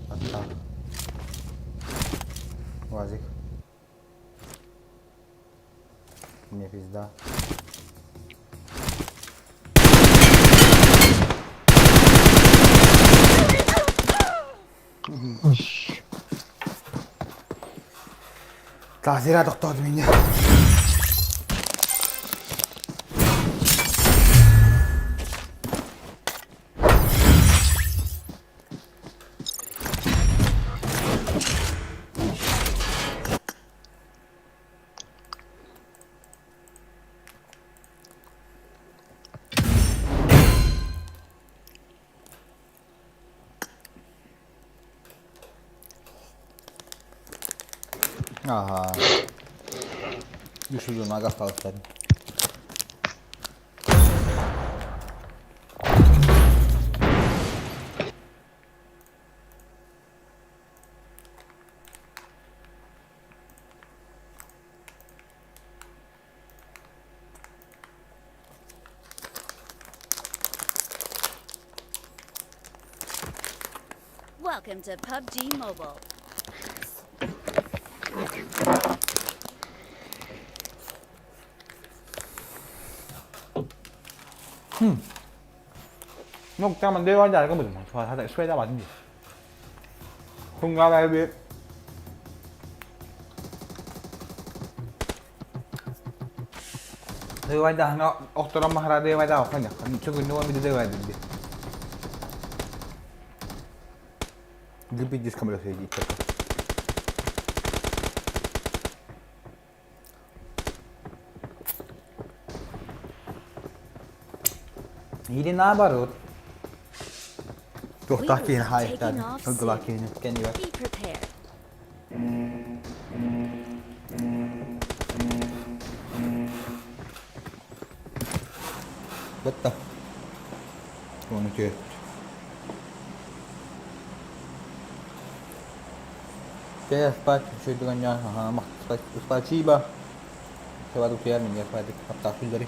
Атта. Вазик. Мне пизда. Таасира тоқтоды меня. Ага. Düşürdüm aga kalktım. Welcome to PUBG Mobile. 我专门对我家那个么子嘛，他在睡觉嘛进去，困觉来边。Дойвайдаһына охторон маһара дойвайда охоня. Чугунну ми дойвайда ди. Гипи дискам ло седи чека. Или наоборот. We Туохтаах will киһини be хаайыктаан, taking off сылгылаах soon. киһини кэннигэр. Be prepared. Бытта. Оны түөт. Те спать, шөйдүгэн ага, спасибо. Севаду киэр минге спать, хаптаа сүллэри.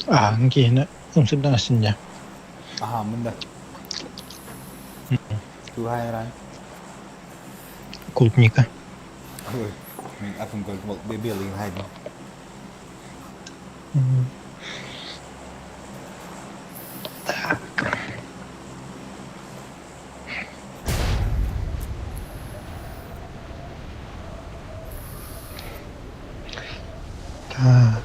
Аа, киһини умсугдан синня. Аха, мында. Туһайран. Клубника. Ой, мен апым көрдүм, бебелин хайдым. Так. Так.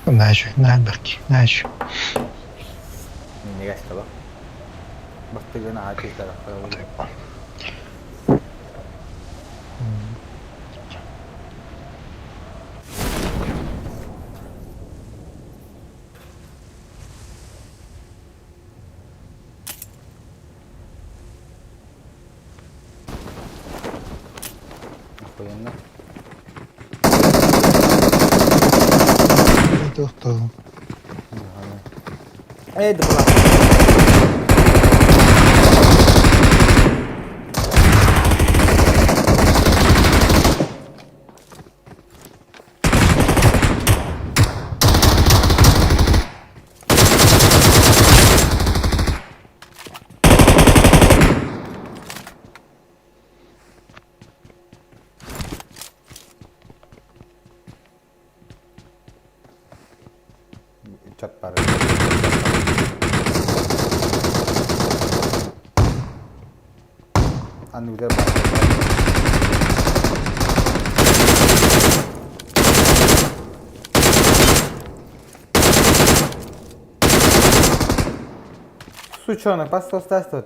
Нашу, наберки, нашу. Миннегэс таба. Бастыгын аха чистара. Охуенно. Тоқтау. Эй, да была. Чат пары. Анны бар. Сучонок, постой, стой.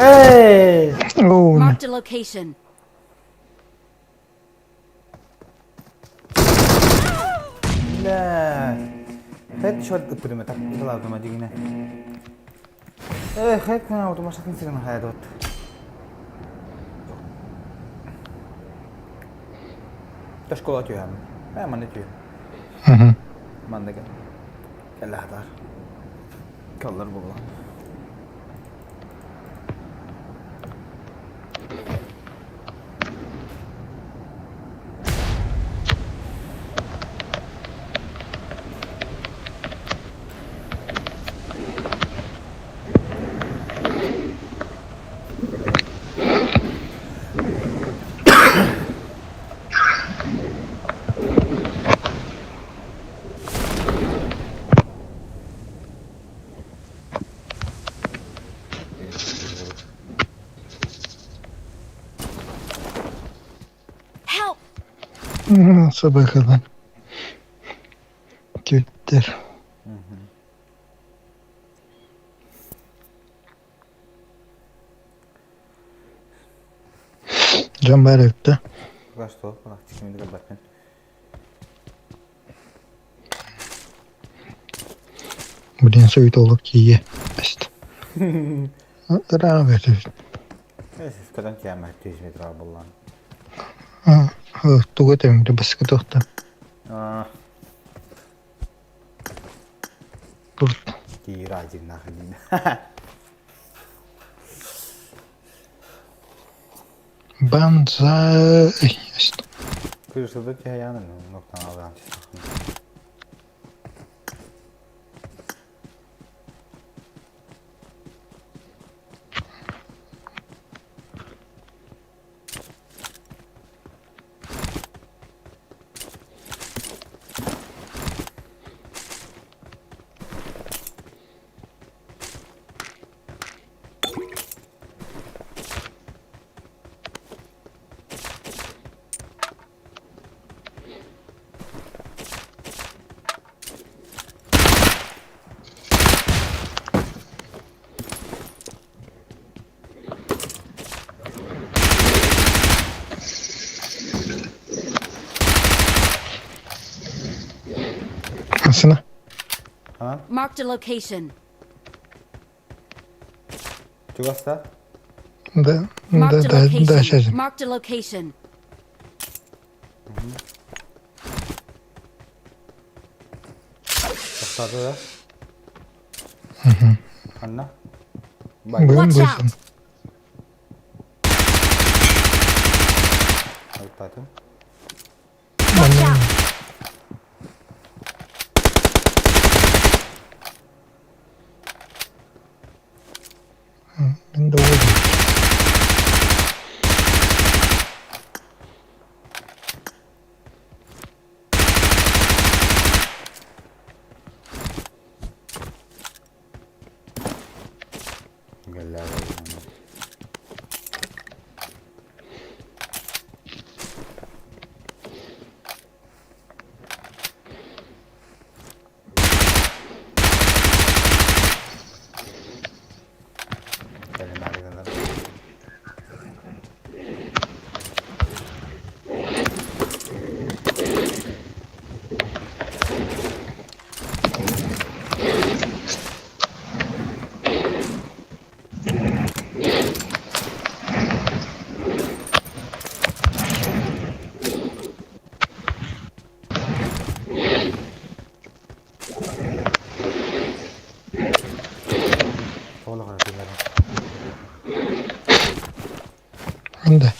Эй! Оу, Marked a location. Бля. Хэт шот ыппытым так ыталаатыма дигине. Э, хэт на утумашатын сирин хаядот. Та школа түйәм. Ә, манны түйәм. Манны кел. Кэллэхтар. Каллар була. Собакалар. Твиттер. Дьон баар эбит да? Что? Тикмedi көрбөппүн. Блин, суетолог тиийэ. Эст. Ыраах бэрт. Көтөн киэмэ 200 метр буллан. Тугу этэммит баска туохтан. Киира дьиннах дин. Банзай. Эст. Kırışıldı ki yani noktan alacağım. Асына. Marked a location. Чугаста? Да, да, Marked a да, да, location. сейчас. Marked a location. Тоқтады да? Анна? Бүгін Watch бөлсін. out! Тоқтады. Watch out! Мен де ойдым. Гәлләр. Анда.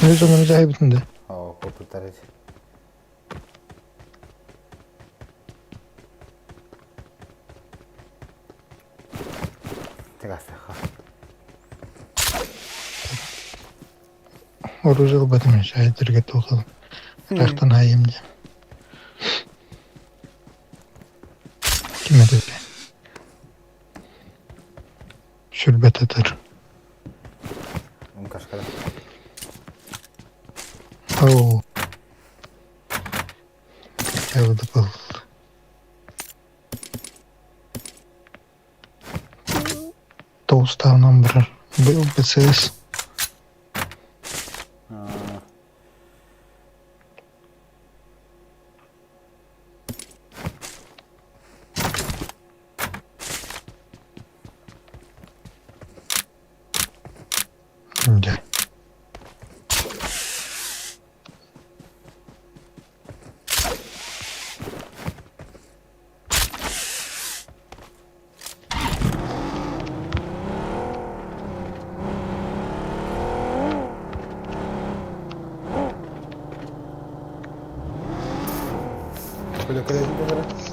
Өз өмірі жай бүтінді. О, опыттар edi. Тегастаха. Оружие батым жай дірге тоқылым. Рақтан айым де. Ким эдепе? Шүрбет атар. Кашкада. Оу. Явды был. Толстав номер был БЦС. Да. Böyle kredi de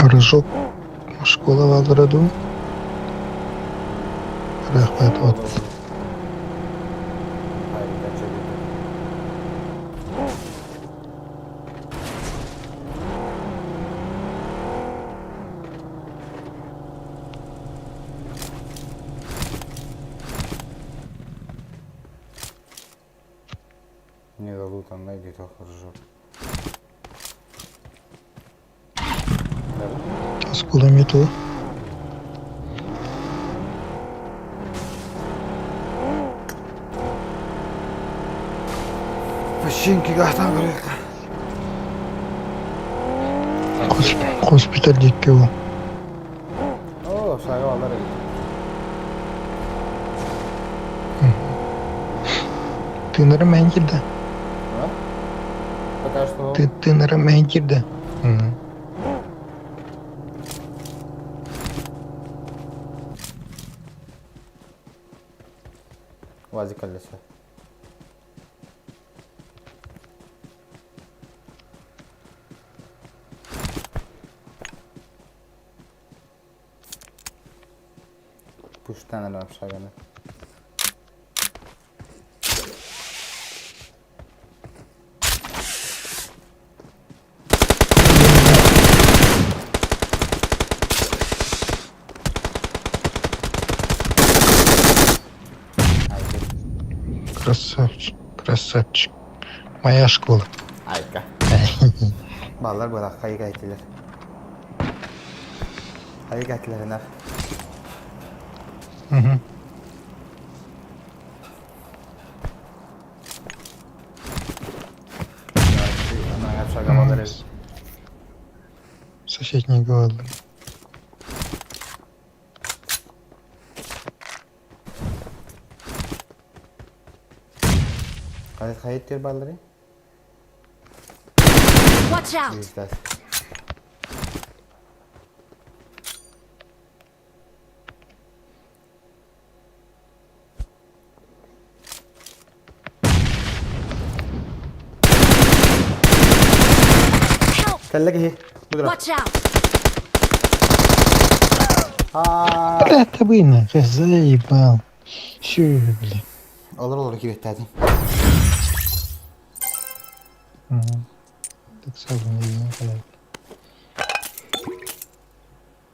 Рожок школа бааллара дуу? Рахмат от. Не дадут, там найдет хорошо. Оскола металла. Пощинки гахтан көрөйүк. Госпиталь диэки ол. О, шага алар эбит. Тыынарым мэйин киирдэ. А? Пока что. Тыынарым мэйин киирдэ. Вазик колесо. Пуштан общаганы. Красавчик, красавчик. Моя школа. Айка. Баллар быраак хайыга этилер. Хайыга этилеринер. Угу. Соседний голод. Хайыт тер баллары? Watch out! Help! Кэллэ Watch out! Бля, табы нахуй, заебал. Чё, бля. Олор олор кириэттаатым. Так сразу не видно.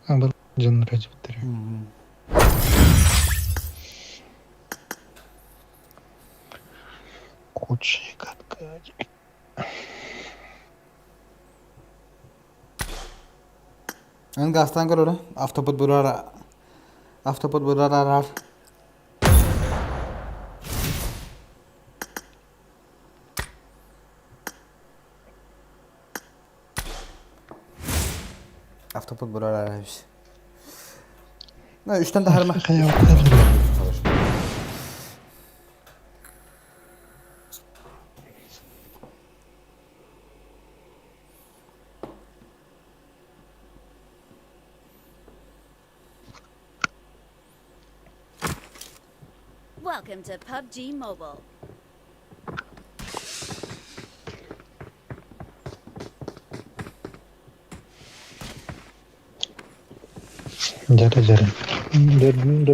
А, бар дьон радиоттар. Худшая катка. Эн газтан көрөрө. Автопод бурара. Автопод бурарар. Автопод бурарар эбит. Ну, үстэн таһарма. Welcome to PUBG Mobile. Дьэрэ дьэрэ. Дөрбүн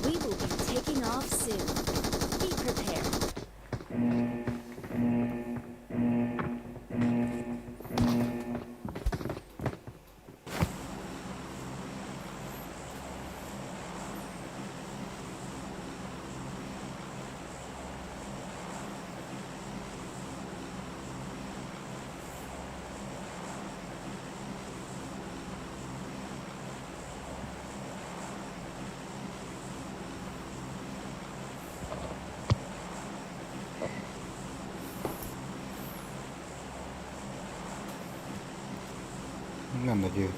We will be taking off soon. Be prepared. Нам надеюсь.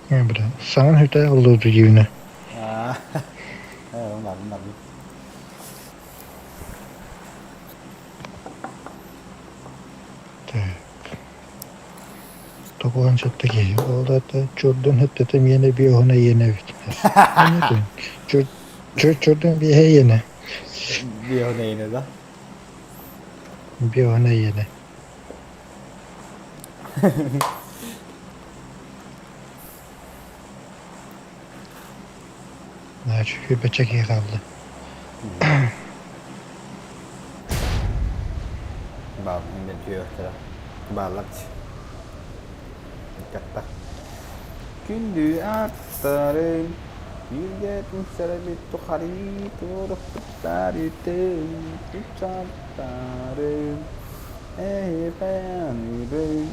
Бля, саҥан хүтэ оллууту дьиибинэ. Аа, оннарын нарын. Так. Тоҕуһан сэттэ киһи. Ол аата чордун сэттэтэ миэнэ биэһуна иэнэ эбит. Чор чордун биэһэ иэнэ. Биэһуна иэнэ да? Биэһуна иэнэ. Сүүрбэччэ киһи хаалла. Баар мөлтүөхтэрэ бааллар Иккатта. Күндү аттарым, бииргэ түмсэрэбит тухары туруктарытын тупсаттарым, эһипээнибин.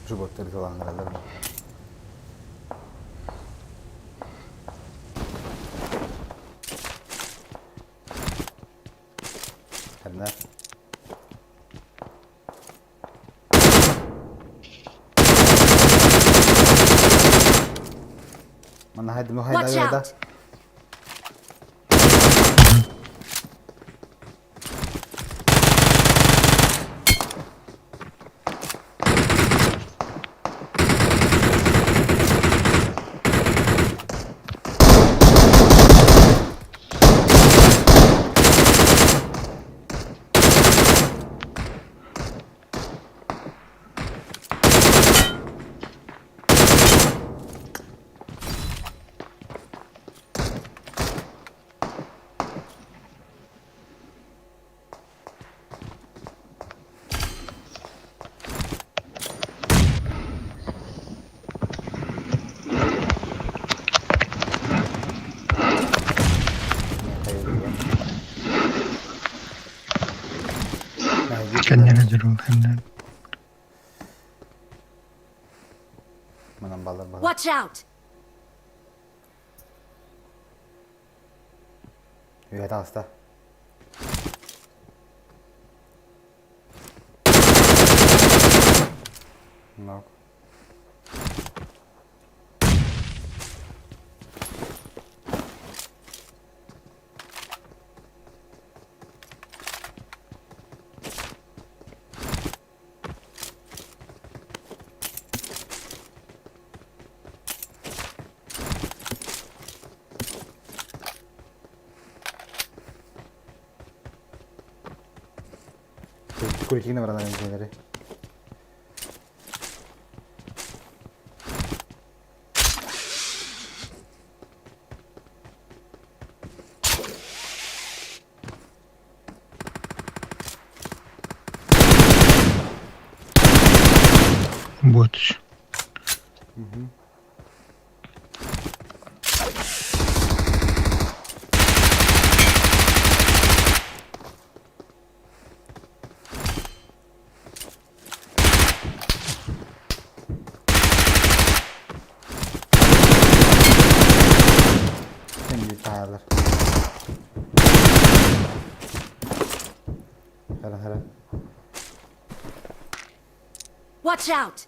Животтары талаһыннараллар Ханна? Манна хайдым Watch хайда out! Кэннэ дьурулханна. Манан балар балар. Watch out! Үөһэ таҕыста. Нок. Курикини баранар инженери. Вот. Şimdi tahalar. Hara hara. Watch out!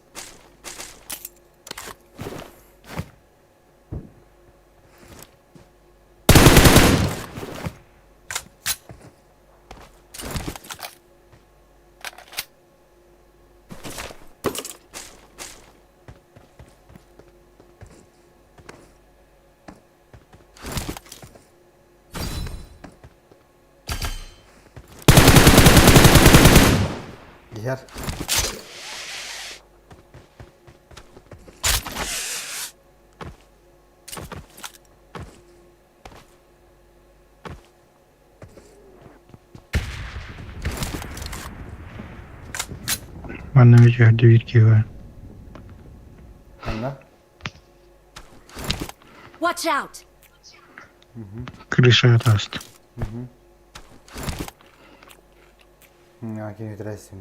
Giher. Манна үчүгэй биир киһи баар. Ханна? Watch out! Крышаҕа таҕыста. Кини бүтэрээсим.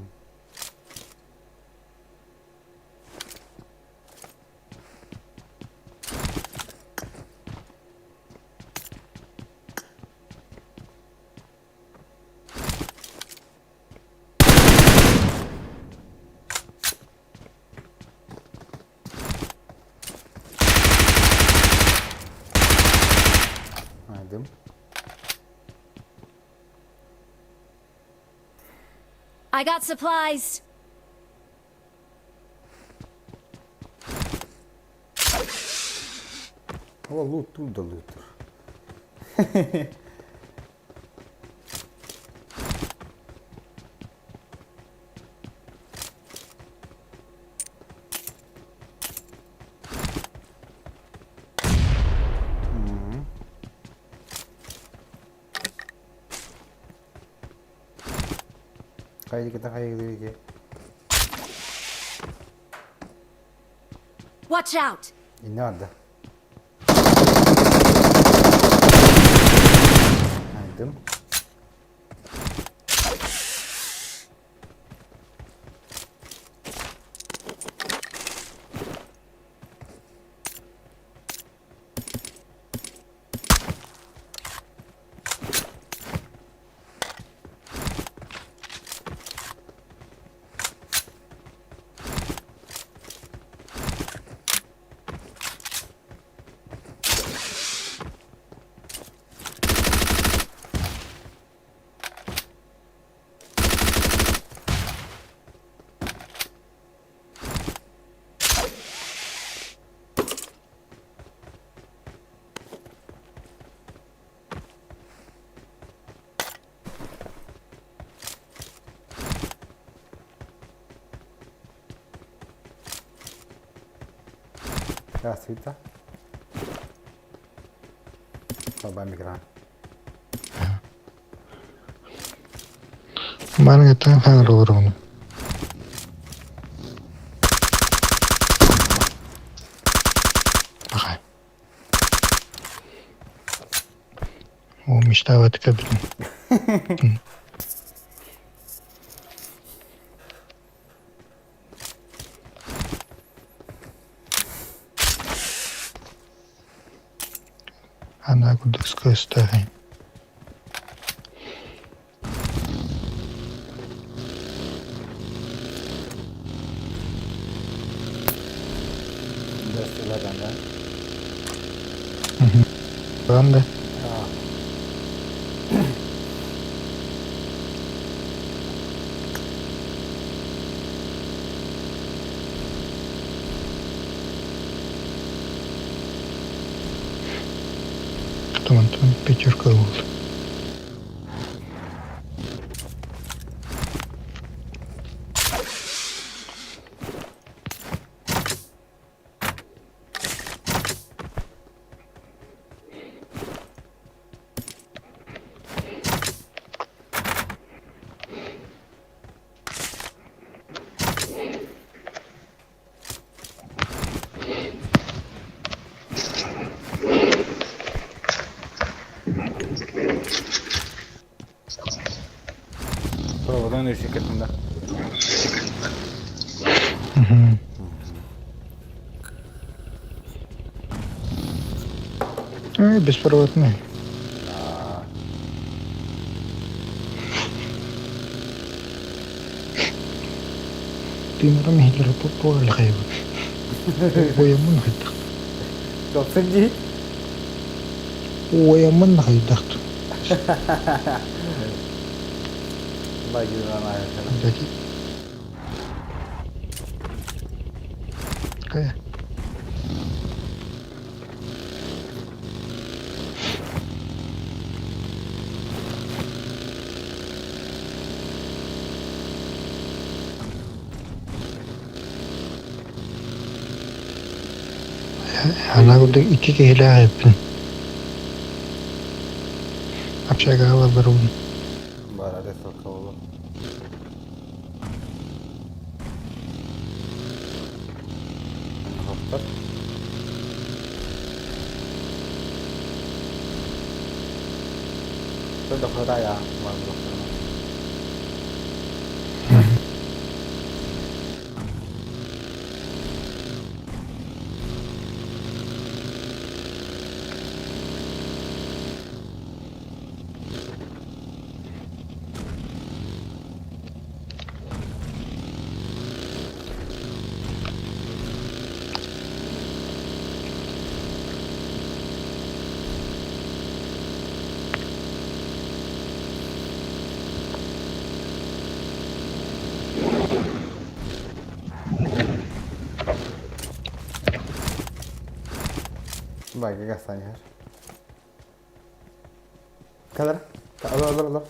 Айдым. I got supplies. О, лут тут да лут. Хайdi kita хайdi. Watch out! Не надо. Айдым. Здравствуйте. Баба микро. Манга таң хаҥар олороҕун. Бахай. О, мечтала блин. Она кудыская старая. Здравствуйте, да? Правда? Потом Антон пятерка был. Проводан şirketinde. Угу. Ай, беспроводной. Ты миром Гитлера попали хайва. Ой, амын хайдах. Тоқсан Ой, амын хайдах. Дяди. Какая? Ана курдук икки киһилээх эппин. Общагаҕа барабын. Барады соколу. Хоптор. Tôi đọc ở đây à? Mà đọc ở Багы гастан иһэр. Кэлэр. Олор, олор, олор.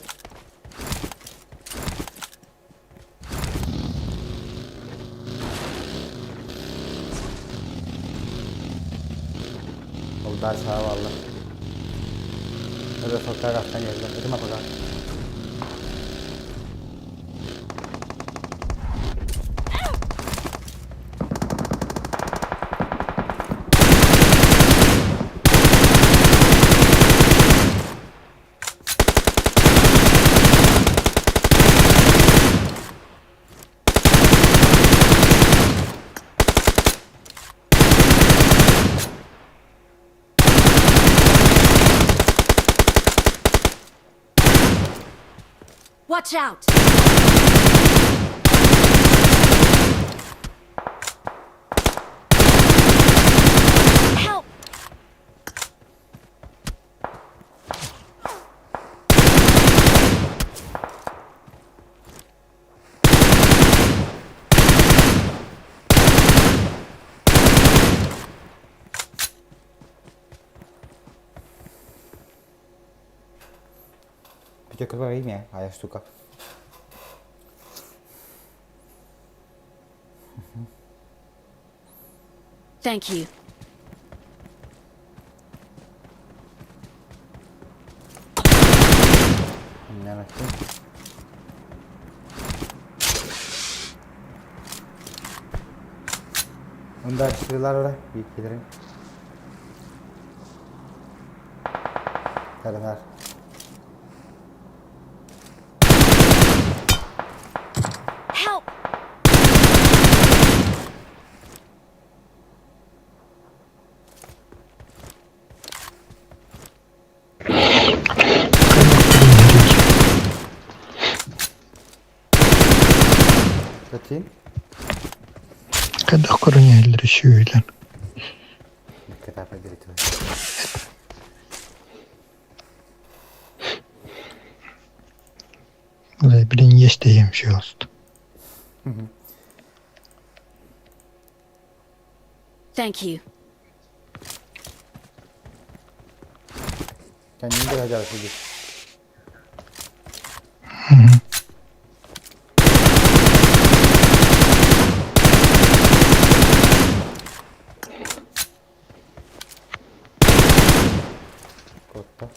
Ол дачаҕа бааллар. Öyle sokağa gazdan geldiler. Dedim apaka. Watch out! Help! Бүтэ кырбар имя, а я штука. Thank you. Undashtilar ora, bikkilerin. Karılar. Help! Kaçayım. Kadar korun şöyle. Kitap edildi. Блин, есть им oldu. Thank you. Kendini de hacar şimdi. Kotta.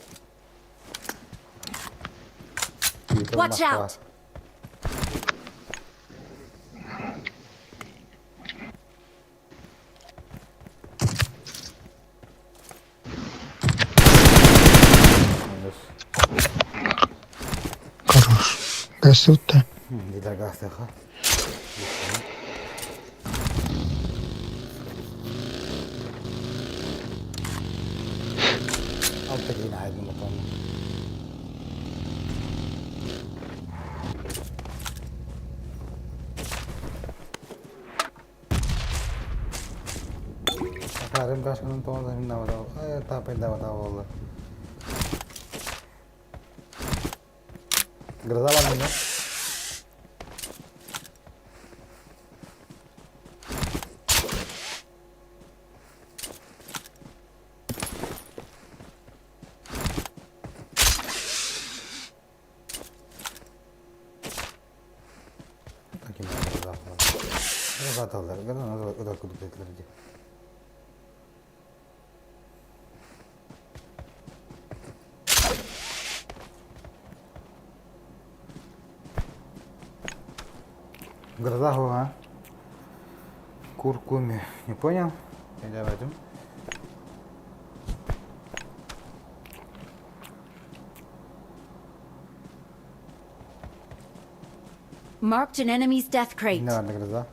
Watch out. Хорош. Гасутта. Lider gazete. Altta yine aydınlatalım. Akarım kaşının tonunda tapenda oldu. Гроза вам нет? Таким гроза. Гроза талар. Гроза надо куда кетлерди. Гроза голова. Куркуми. Не понял? Давай возьмем. Marked an enemy's death crate. Не ладно, гроза.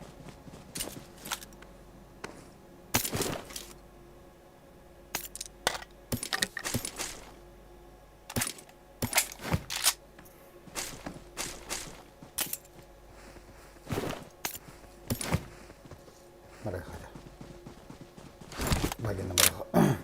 Барахата. Багина бараха.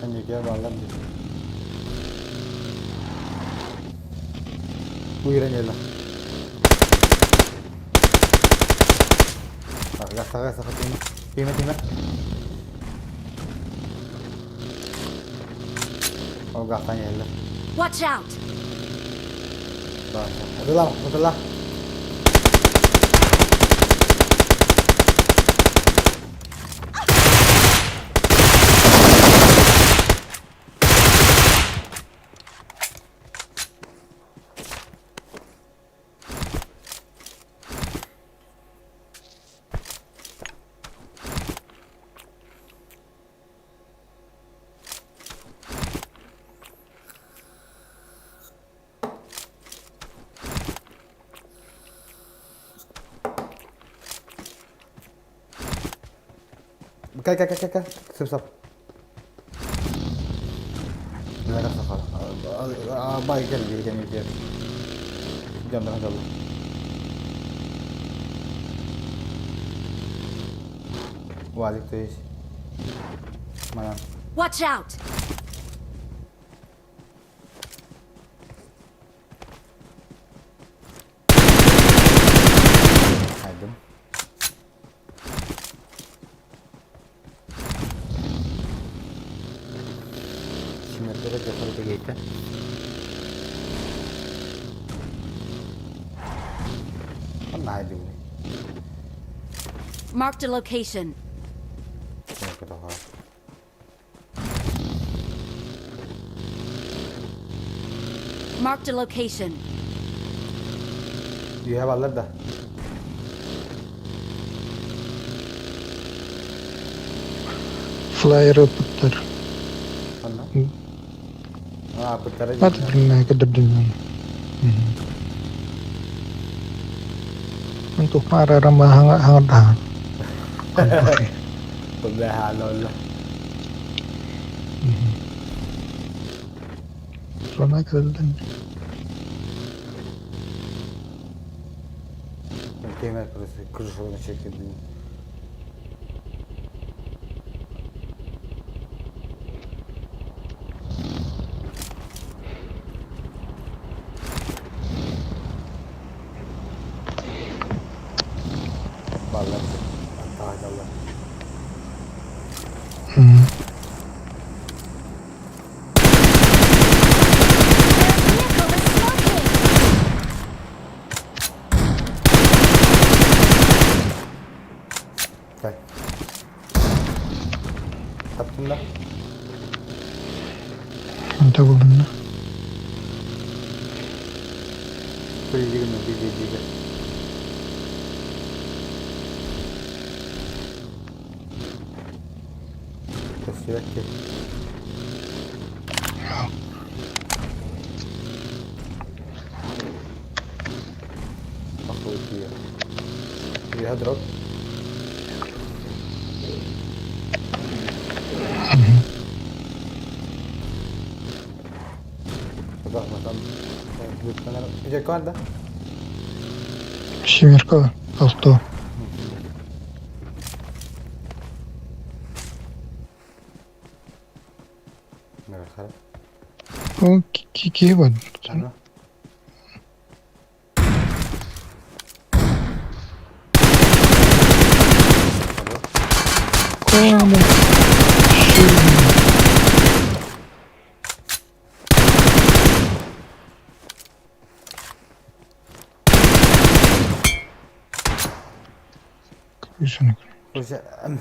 Кэнники бааллар дии. Уйран ела. Саха саха тиме. Тиме тиме. Ол гахтан ела. Watch out! Атыла, атыла. Кэл кэл кэл кэл сып сап. Бай кэл диye кэл диye. Дьоннорун дьолло. Валик то есть. Манан. Watch out! Хайдым. Симмердere defolete гейте. Онно хайдыбыный. Marked a location. Marked a location. Үөһэ баллар да. Флайер ыппыттар. Онно. Аа, ыппыттара Ат билмэ көдөрдүннүм. Онтукма арарама хаҥардаһан. Бэһаалолла. Сона кэллин. Темир крышаны çekildi. Баллар. Таһаллар. Their vehicle is smoking! Кэл. Таптым да. Онто булунна. Билдигин билдиги. Көстүбэт ки. Охуй Үөһэ дроп. Дьэ, Семерка алто. Ол кики бар. Кома.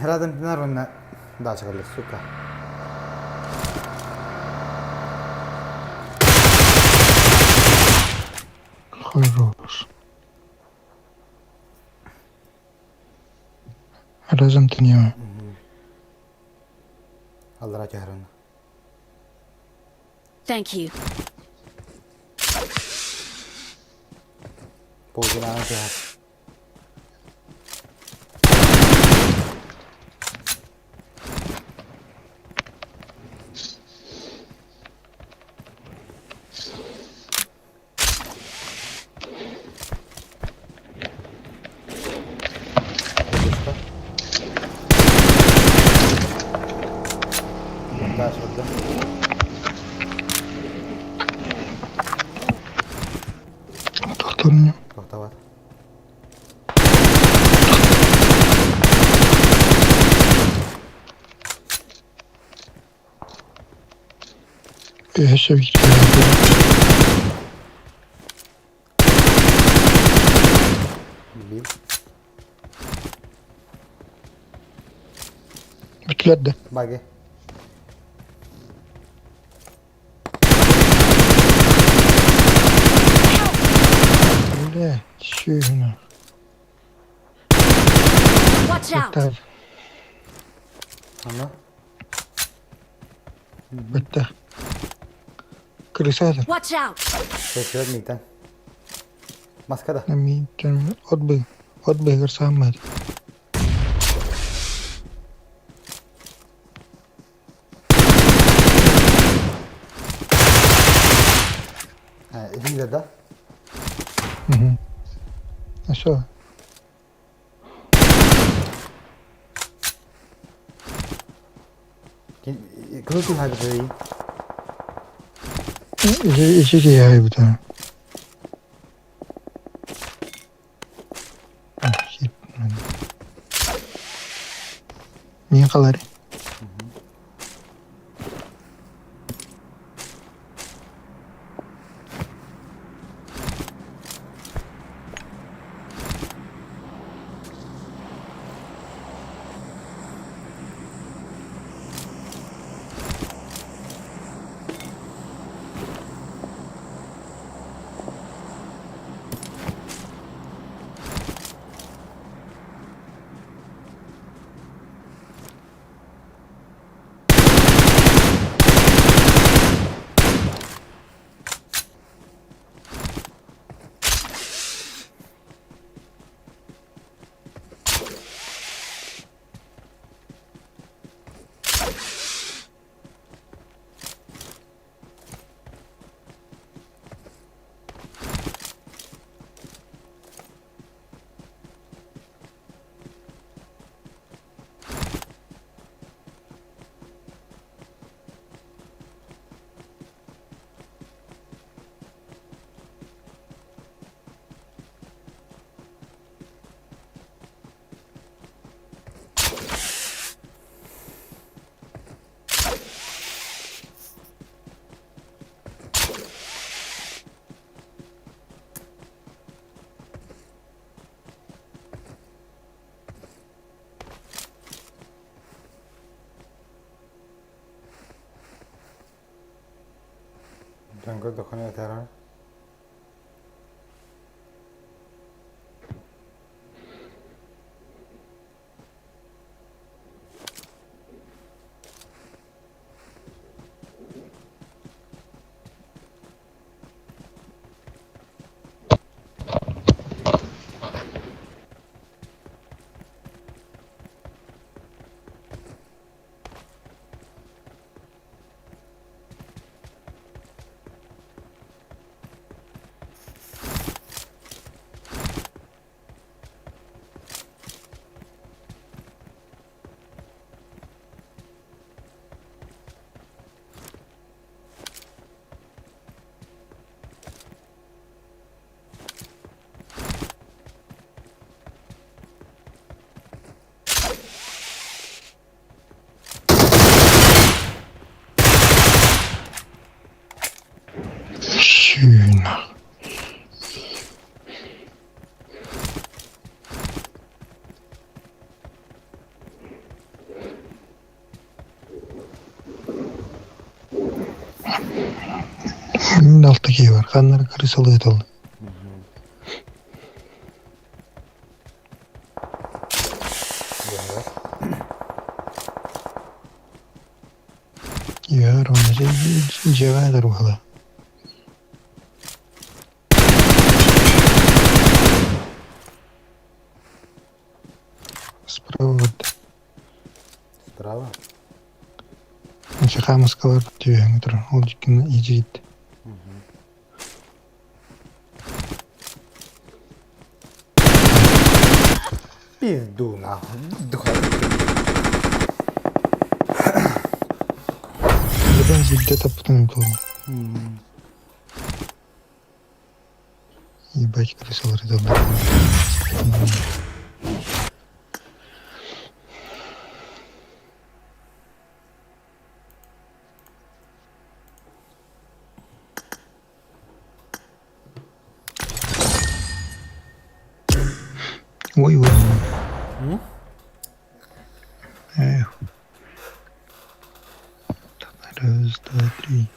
Разом народна дача, сука. Хорош. Разом ты не. Аллара түһэрин. Thank you. Полгинаны түһэр. Дальше. Өссө биир киһи Бил. Бүтүлэр да. Баги. Бля, сүөһүнэ. Watch out! Быттар, Ана. бытта. Крысатор. Watch out! Көтөр мийтен. Маскада. Миитен от бы, от быгыр сааммат. Видно, да? Угу. А что? Кылы туһа битэрий? Ичи киһи бутаа. Мин қалар. Jungle দোকানে তারা Сүүнэ. Мин алта киһи бар. Ханнары крысалыы ыталлар. Яар, онно дьиэҕэ этэр буолла. Справа барда. Справа? Хаамыскалар түһэҥҥэ турар, ол дьиккинэ идьиит. Пизду нахуй. Духа. Ебан зилде таппытын буолла. Ебать крысалары да бар. Ой, ой, ой. М? Эх. Раз, два, три.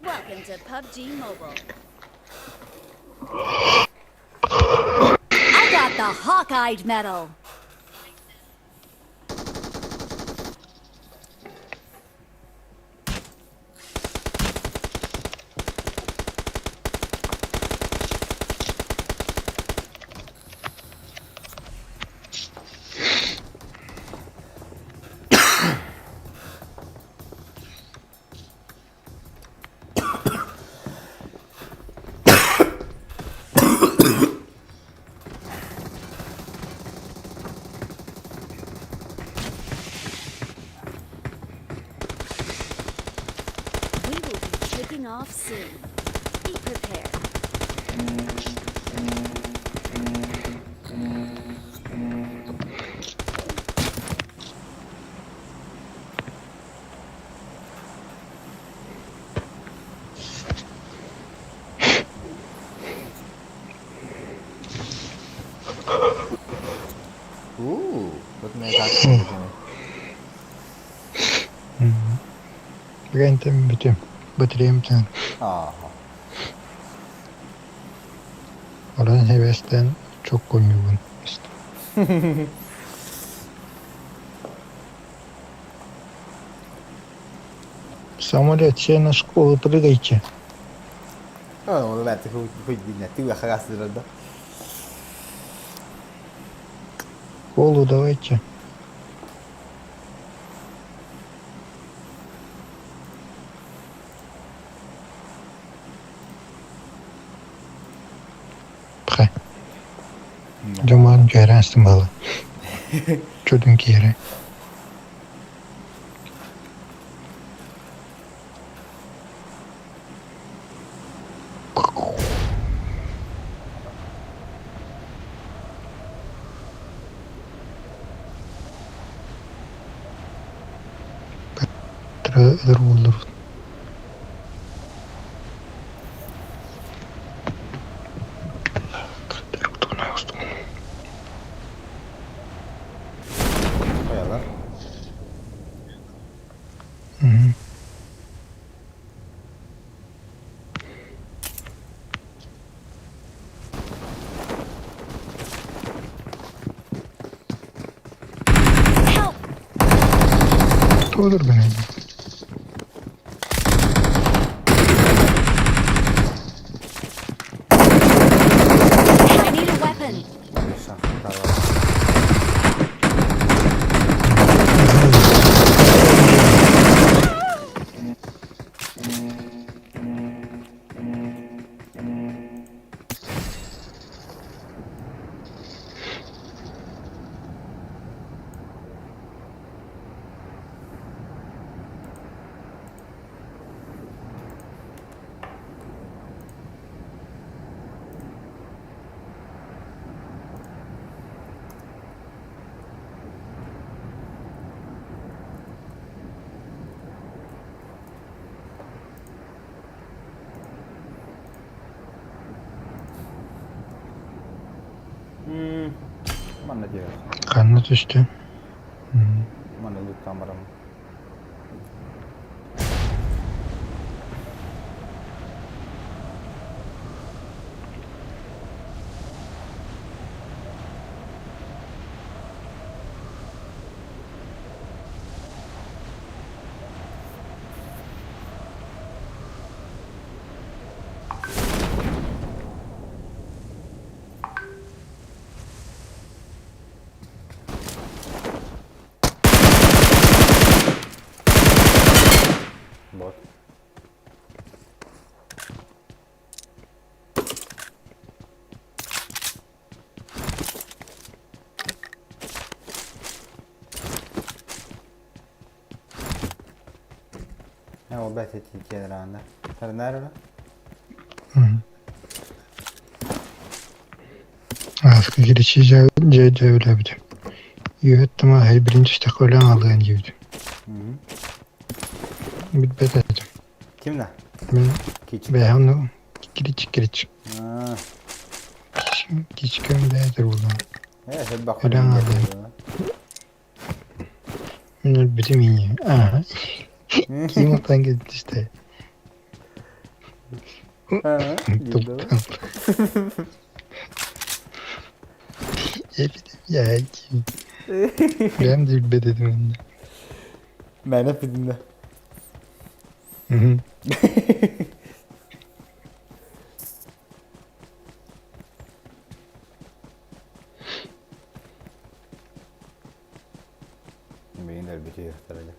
Welcome to PUBG Mobile. I got the Hawkeye medal. We will be taking off soon. Be prepared. Уу, вот мен так. Бүгін бүтем. Бітірем тен. Ага. Oradan hevesten çok koyuyorum. İşte. Самолет, все на школу прыгайте. Ол бәті хуй ты харасырды. Колу давайте. Пхай. Жаман жайрансың бала. Чөдің кері. Olur. Koyalım. Hı. Help! Olur beni. I need a weapon. Tamam. Манна diyor. Kanına düştü. Манна lütfen барам. Bot. Ол бэт тиэрэ Тарнаар Ааска киричи дьэ дьэ үлэбит. Үөт тама хайбирин түстэххэ үлэҥ алыан диэбит. Билбэт этим. Ким да? Мин Кичик. бэйэм киричи киричи. Аа. Кичкэм бэйэтэр буолан. Э, сэлбэх Үлэҥ алыан. Мин өлбүтүм ини. Аа. Ким отан кэлбит Аа, Туттан. Эпитим я ким. Бэйэм да билбэт этим онно. Мэнэ пидинде. Мгм. Бейин өлбүтү яхтарады.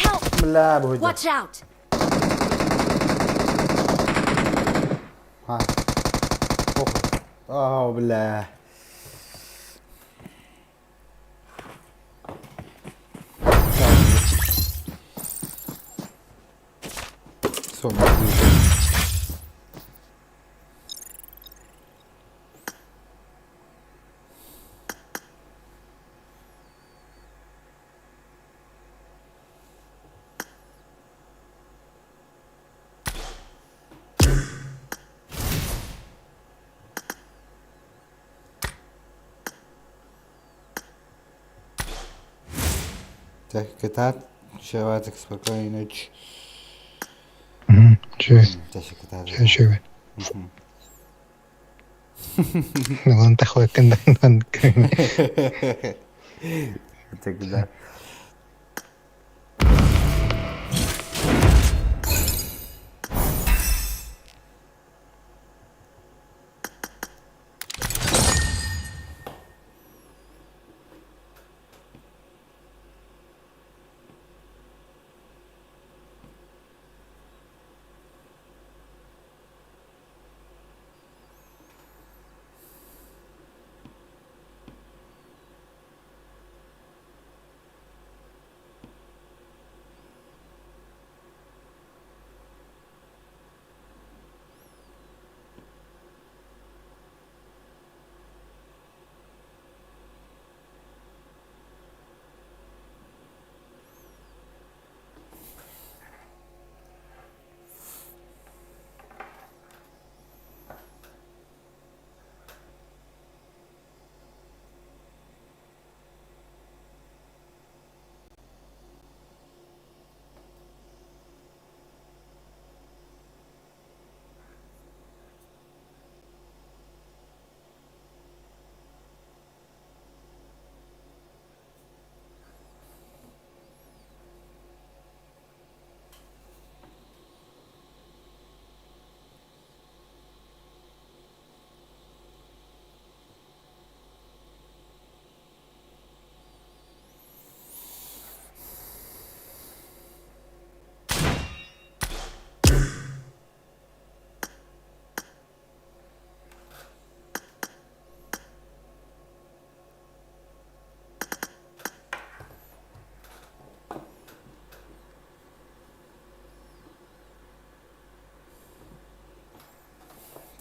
Help! Бля, бу Watch out! Ха. Ох. Аа, бля. Son. Так, кытаат, шеватик спокойной ночи. Мгм. Чү. Чаще кытаат. Чү чү. Ылан тахлаккын дан Тогда.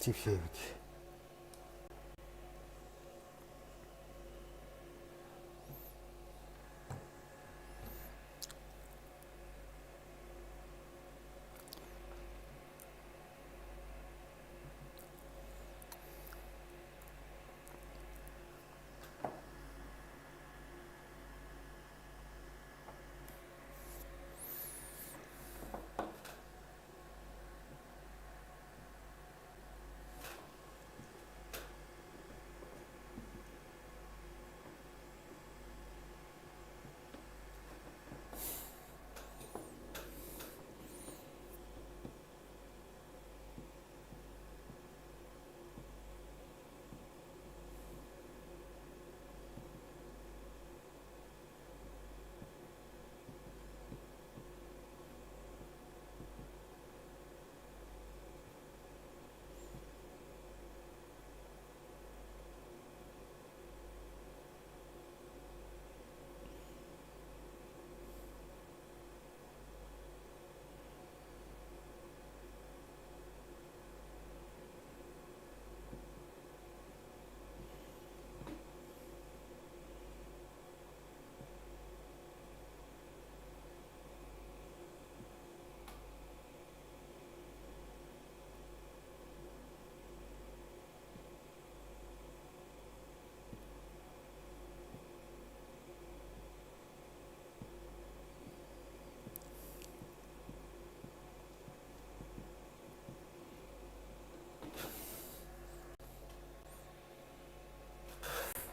Тихевич.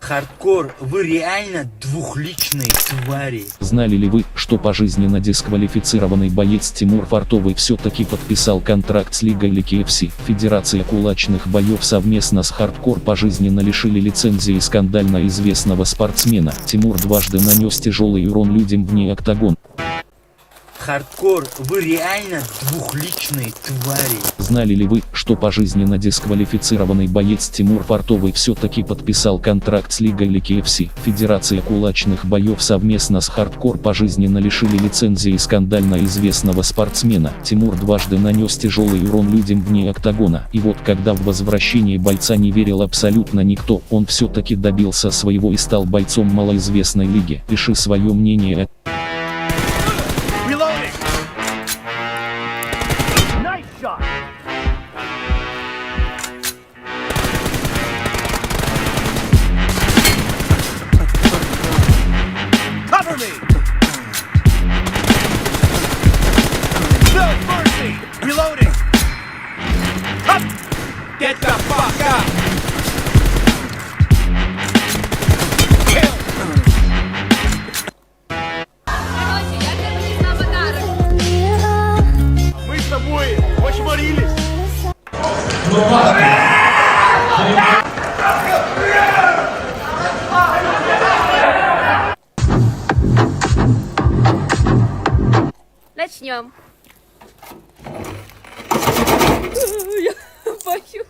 Хардкор, вы реально двухличные твари. Знали ли вы, что пожизненно дисквалифицированный боец Тимур Фартовый все-таки подписал контракт с Лигой LKFC? Федерация кулачных боев совместно с Хардкор пожизненно лишили лицензии скандально известного спортсмена. Тимур дважды нанес тяжелый урон людям вне октагона. Хардкор, вы реально двухличные твари. Знали ли вы, что пожизненно дисквалифицированный боец Тимур Фартовый все-таки подписал контракт с Лигой LKFC? Федерация кулачных боев совместно с Хардкор пожизненно лишили лицензии скандально известного спортсмена. Тимур дважды нанес тяжелый урон людям вне октагона. И вот когда в возвращении бойца не верил абсолютно никто, он все-таки добился своего и стал бойцом малоизвестной лиги. Пиши свое мнение. Reloading! Nice shot! Cover me! No mercy! Reloading! Up! Get the fuck out! Kill! Короче, я тебе принесла подарок. Мы с тобой почморились! Начнем. Я боюсь.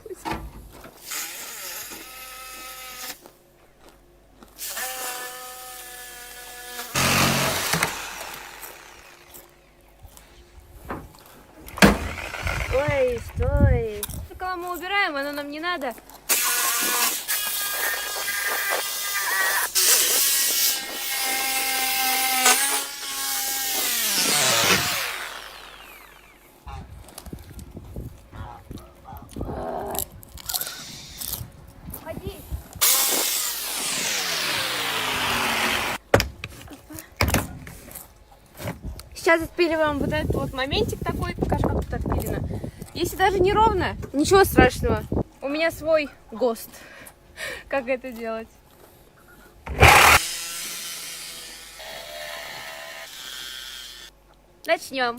Ой, стой. Рекламу убираем, оно нам не надо. Уходи. Сейчас отпиливаем вот этот вот моментик такой. Покажи, как тут отпилено. Если даже неровно, ничего страшного. У меня свой ГОСТ. Как это делать? Начнем.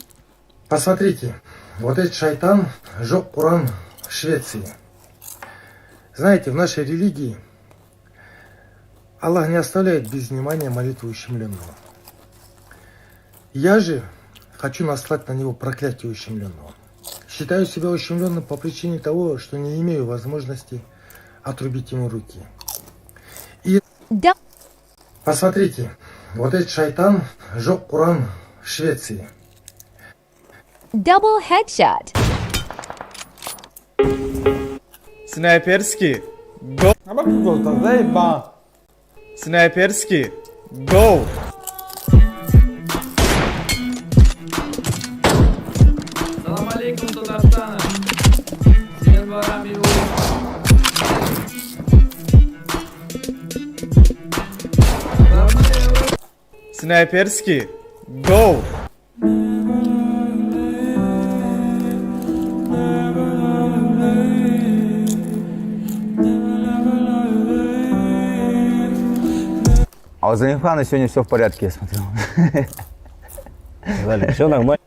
Посмотрите, вот этот шайтан сжег Куран в Швеции. Знаете, в нашей религии Аллах не оставляет без внимания молитву ущемленного. Я же хочу наслать на него проклятие ущемленного. Считаю себя ущемленным по причине того, что не имею возможности отрубить ему руки. И Да. посмотрите, вот этот шайтан сжег Куран в Швеции. Double headshot. Снайперский. Go. Снайперский. Go. Салам алейкум, Татарстана. Всем дворами. Снайперский. Go. А у Залимхана сегодня все в порядке, я смотрю. Все нормально.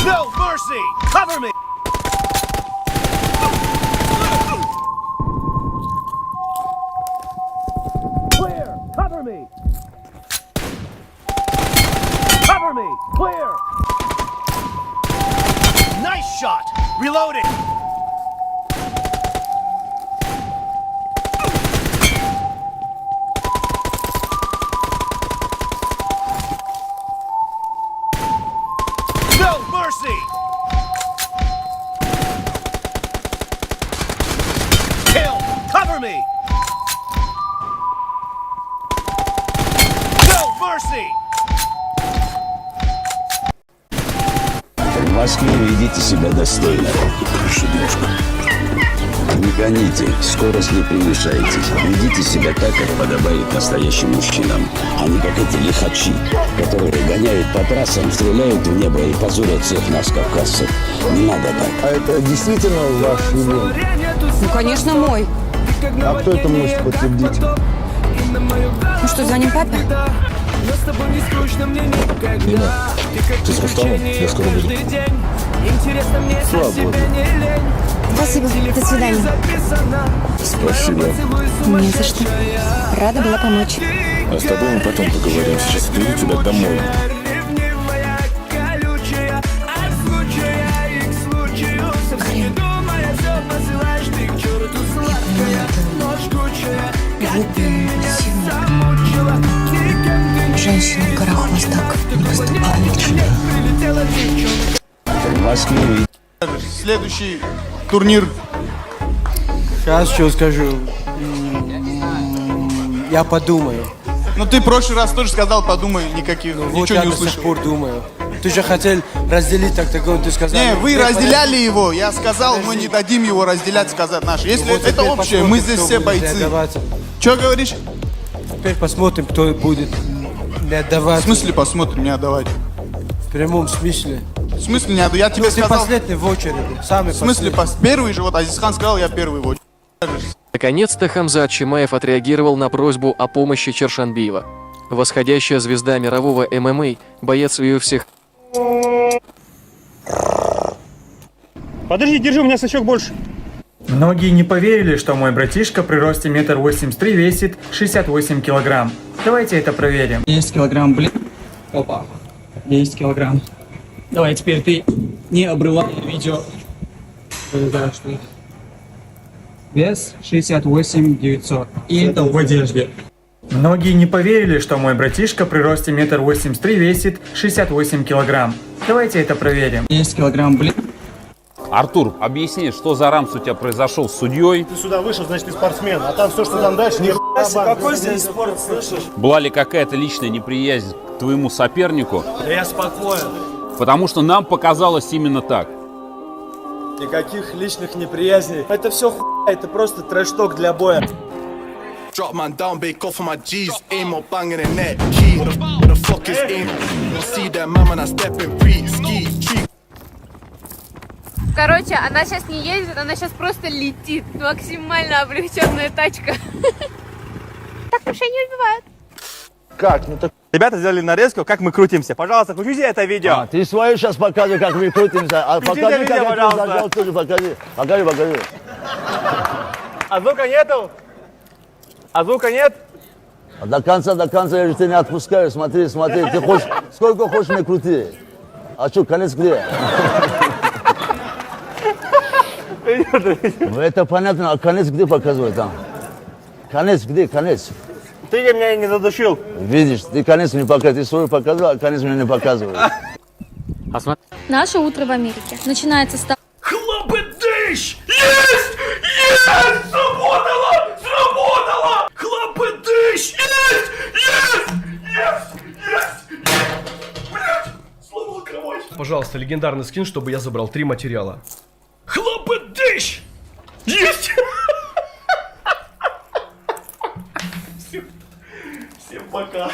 No mercy! Cover me! Clear! Cover me! Cover me! Clear! Nice shot! Reloading! No mercy! Kill! Cover me! No mercy! В Москве ведите себя достойно. Прошу, девушка. Не гоните, скорость не превышайте. Ведите себя так, как подобает настоящим мужчинам, а не как эти лихачи, которые гоняют по трассам, стреляют в небо и позорят всех нас, кавказцев. Не надо так. А это действительно ваш ребенок? Ну, конечно, мой. А кто это может подтвердить? Ну что, звоним папе? Нина, ты с Рустамом? Я скоро буду. Свободно. Спасибо, до свидания. Спасибо. Не за что. Рада была помочь. А с тобой мы потом поговорим. Сейчас отведу тебя домой. Карин. Я понимаю, это глупо и импульсивно. Женщины в горах у вас так не поступают. В Москве. Следующий турнир. Сейчас что скажу. Я подумаю. Ну ты в прошлый раз тоже сказал, подумай, никаких, Вот ничего я не до сих услышал. пор думаю. Ты же хотел разделить октагон, ты сказал. Не, вы Теперь разделяли его. Я сказал, мы не дадим его разделять, сказать наши. Если Вот это теперь общее, мы посмотрим, здесь кто все будет бойцы. отдаваться. Че говоришь? Теперь посмотрим, кто будет не отдавать. В смысле посмотрим, не отдавать? В прямом смысле. В смысле не отдавать? Я тебе Ну, ты сказал. последний в очереди. Самый В смысле, последний. первый же, вот Азизхан сказал, я первый в очереди. Наконец-то Хамзат Чимаев отреагировал на просьбу о помощи Чаршанбиева. Восходящая звезда мирового ММА, боец UFC. Подожди, держи, у меня сачок больше. Многие не поверили, что мой братишка при росте 1,83 м весит 68 килограмм. Давайте это проверим. 10 килограмм, блин. Опа. 10 килограмм. Давай, теперь ты не обрывай видео. Не знаю, что это. Вес 68 900. И это в одежде. Многие не поверили, что мой братишка при росте 1,83 м весит 68 килограмм. Давайте это проверим. 10 килограмм, блин. Артур, объясни, что за рамс у тебя произошел с судьей? Ты сюда вышел, значит ты спортсмен, а там все, что там дальше, не Какой здесь спорт, слышишь? Была ли какая-то личная неприязнь к твоему сопернику? Да я спокоен. Потому что нам показалось именно так. Никаких личных неприязней. Это все хуйня, это просто трэш-ток для боя. Drop man down, bake off on my G's. Aim or banging in that key. What the fuck is aim? See that man when I step in pre ski tree. Короче, она сейчас не ездит, она сейчас просто летит. Максимально облегченная тачка. Так мишень не убивают. Как? Ну так. Ребята сделали нарезку, как мы крутимся. Пожалуйста, включите это видео. А, ты свою сейчас показывай, как мы крутимся. А Включите покажи, видео, как я тебе пожалуйста. зажал тоже, покажи. Покажи, покажи. А звука нету? А звука нет? А до конца я же тебя не отпускаю. Смотри, смотри. Ты хочешь, сколько хочешь мне крути. А что, конец где? Ну это понятно, а конец где показывает там? Конец где, конец? Ты меня не задушил. Видишь, ты конец не показываешь, ты свой показывал, а конец мне не показываешь. Наше утро в Америке начинается с того, Хлопыдыщ! Есть! Есть! Сработало! Сработало! Хлопыдыщ! Есть! Есть! Есть! Есть! Блять! Сломал кровать! Пожалуйста, легендарный скин, чтобы я забрал три материала. Хлопыдыщ! Есть! Всем, всем пока.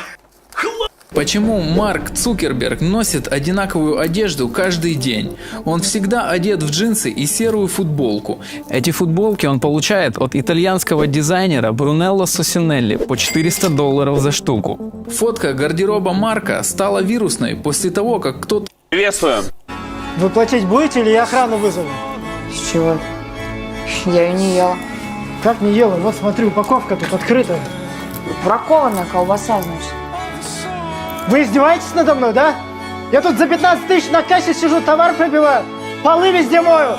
Почему Марк Цукерберг носит одинаковую одежду каждый день? Он всегда одет в джинсы и серую футболку. Эти футболки он получает от итальянского дизайнера Брунелло Сосинелли по 400 долларов за штуку. Фотка гардероба Марка стала вирусной после того, как кто-то Приветствуем. Вы платить будете или я охрану вызову? С чего? Я ее не ела. Как не ела? Вот смотри, упаковка тут открыта. Бракованная колбаса, значит. Вы издеваетесь надо мной, да? Я тут за 15 тысяч на кассе сижу, товар пробиваю, полы везде мою.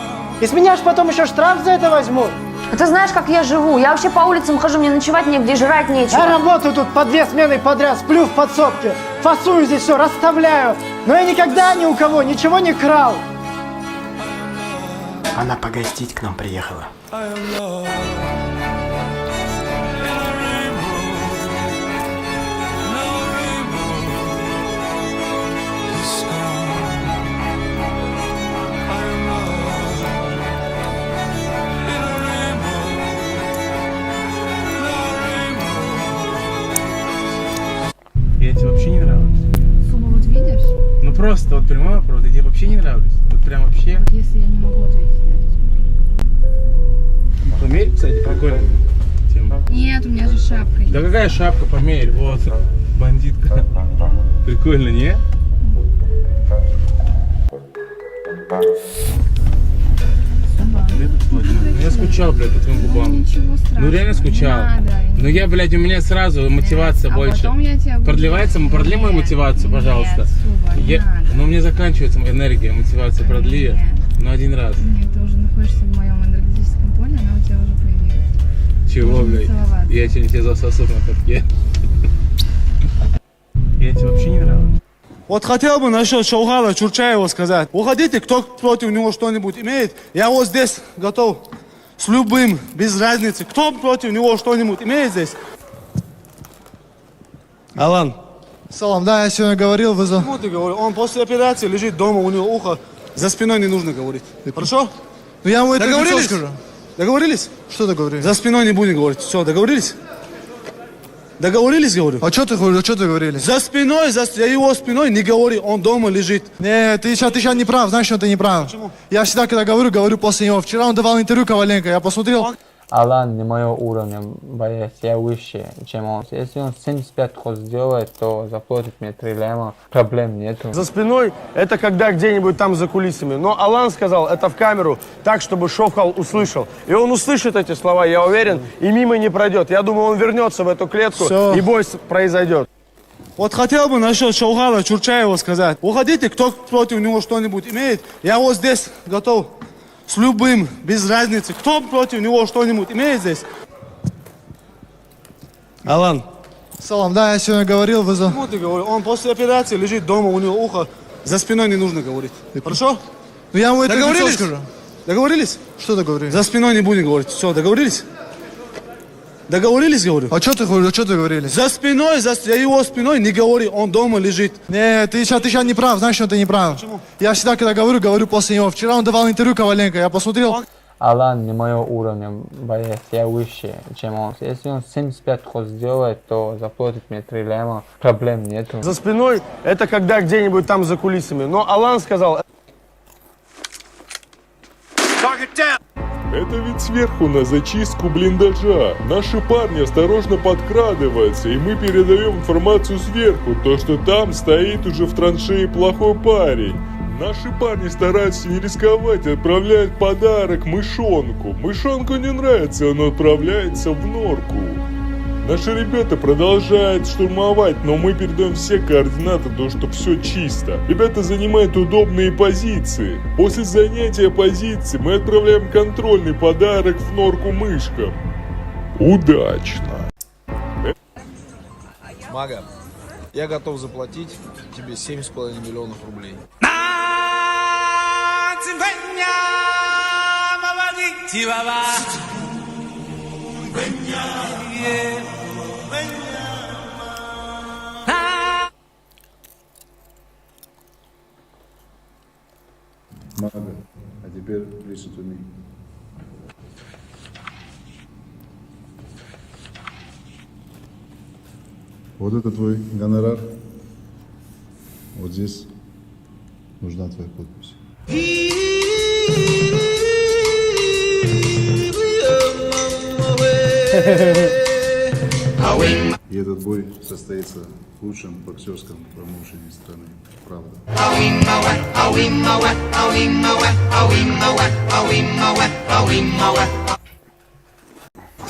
И с меня ж потом еще штраф за это возьмут. А ты знаешь, как я живу? Я вообще по улицам хожу, мне ночевать негде, жрать нечего. Я работаю тут по две смены подряд, сплю в подсобке, фасую здесь все, расставляю. Но я никогда ни у кого ничего не крал. Она погостить к нам приехала. Я тебе вообще не нравлюсь. Ну вот видишь? Ну просто, вот прямой вопрос, я тебе вообще не нравлюсь. Вот прям вообще. Вот если я не могу ответить на этот вопрос. Померь, кстати, прикольно. у меня же шапка. Да какая шапка, померь, вот, бандитка. Прикольно, не? Ну я скучал, блядь, по твоим губам. Ну, Ничего страшного. Ну реально скучал. Не надо. Ну я, блядь, у меня сразу мотивация а больше. потом я тебя буду- Продлевается, продли мою мотивацию, пожалуйста. Нет, Сува, не Я- надо. Ну у меня заканчивается энергия, мотивация, продли ее. Ну один раз. Нет, ты уже находишься в моем энергетическом поле, она у тебя уже появилась. Чего, Можно блядь? целоваться. Я сегодня тебе засосу на катке. Я тебе вообще не нравлюсь. Вот хотел бы насчет Шаугала Чурчаева сказать. Уходите, кто против него что-нибудь имеет. Я вот здесь готов с любым, без разницы. Кто против него что-нибудь имеет здесь? Алан. Салам, да, я сегодня говорил, вызов. Почему ты говорил? Он после операции лежит дома, у него ухо за спиной не нужно говорить. Хорошо? Ну я ему это в лицо Договорились? скажу. Договорились? Что договорились? За спиной не будем говорить. Все, договорились? Договорились, говорю? А что ты говорил, что договорились? За спиной, за его спиной не говори, он дома лежит. Не, ты сейчас не прав, знаешь, что ты не прав. Почему? Я всегда, когда говорю, говорю после него. Вчера он давал интервью Коваленко, я посмотрел. Алан не моего уровня боец, я выше, чем он. Если он 75 ход сделает, то заплатит мне 3 ляма, проблем нету. За спиной это когда где-нибудь там за кулисами. Но Алан сказал это в камеру так, чтобы Шовхал услышал. И он услышит эти слова, я уверен, и мимо не пройдет. Я думаю, он вернется в эту клетку, Всё. и бой произойдет. Вот хотел бы насчет Шаугала Чурчаева сказать. Уходите, кто против него что-нибудь имеет. Я вот здесь готов с любым, без разницы. Кто против него что-нибудь имеет здесь? Алан. Салам, да, я сегодня говорил, вызов. Почему ты говорил? Он после операции лежит дома, у него ухо за спиной не нужно говорить. Хорошо? Ну я ему это в лицо Договорились? скажу. Договорились? Что договорились? За спиной не будем говорить. Все, договорились? Договорились, говорю? А что ты говорил, что договорились? За спиной, за его спиной не говори, он дома лежит. Не, ты сейчас не прав, знаешь, что ты не прав. Почему? Я всегда, когда говорю, говорю после него. Вчера он давал интервью Коваленко, я посмотрел. Алан не моего уровня боец, я выше, чем он. Если он 75 ход сделает, то заплатит мне 3 ляма, проблем нету. За спиной это когда где-нибудь там за кулисами. Но Алан сказал... Это ведь сверху на зачистку блиндажа. Наши парни осторожно подкрадываются, и мы передаем информацию сверху, то что там стоит уже в траншее плохой парень. Наши парни стараются не рисковать и отправляют подарок мышонку. Мышонку не нравится, он отправляется в норку. Наши ребята продолжают штурмовать, но мы передаем все координаты, то что все чисто. Ребята занимают удобные позиции. После занятия позиций мы отправляем контрольный подарок в норку мышкам. Удачно! Мага, я готов заплатить тебе 7,5 миллионов рублей. Мага, а теперь listen to me. Вот это твой гонорар. Вот здесь нужна твоя подпись. И этот бой состоится в лучшем боксерском промоушене страны. Правда.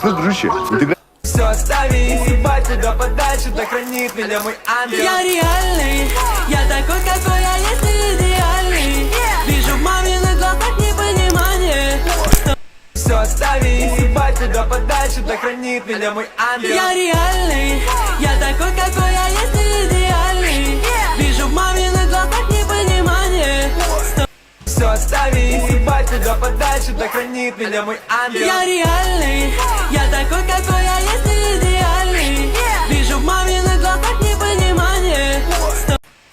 Слышь, дружище, Все остави, ебать туда подальше, да хранит меня мой ангел. Я реальный, я такой, какой я есть, не идеальный. Вижу в маминых глазах непонимание. Все остави, ебать туда подальше, да хранит меня мой ангел. Я реальный, я такой, какой я есть, не идеальный. Вижу в маминых глазах непонимание. Все остави, ебать туда подальше, да хранит меня мой ангел. Я реальный, я такой, какой я есть, не идеальный. Вижу в маминых глазах непонимание.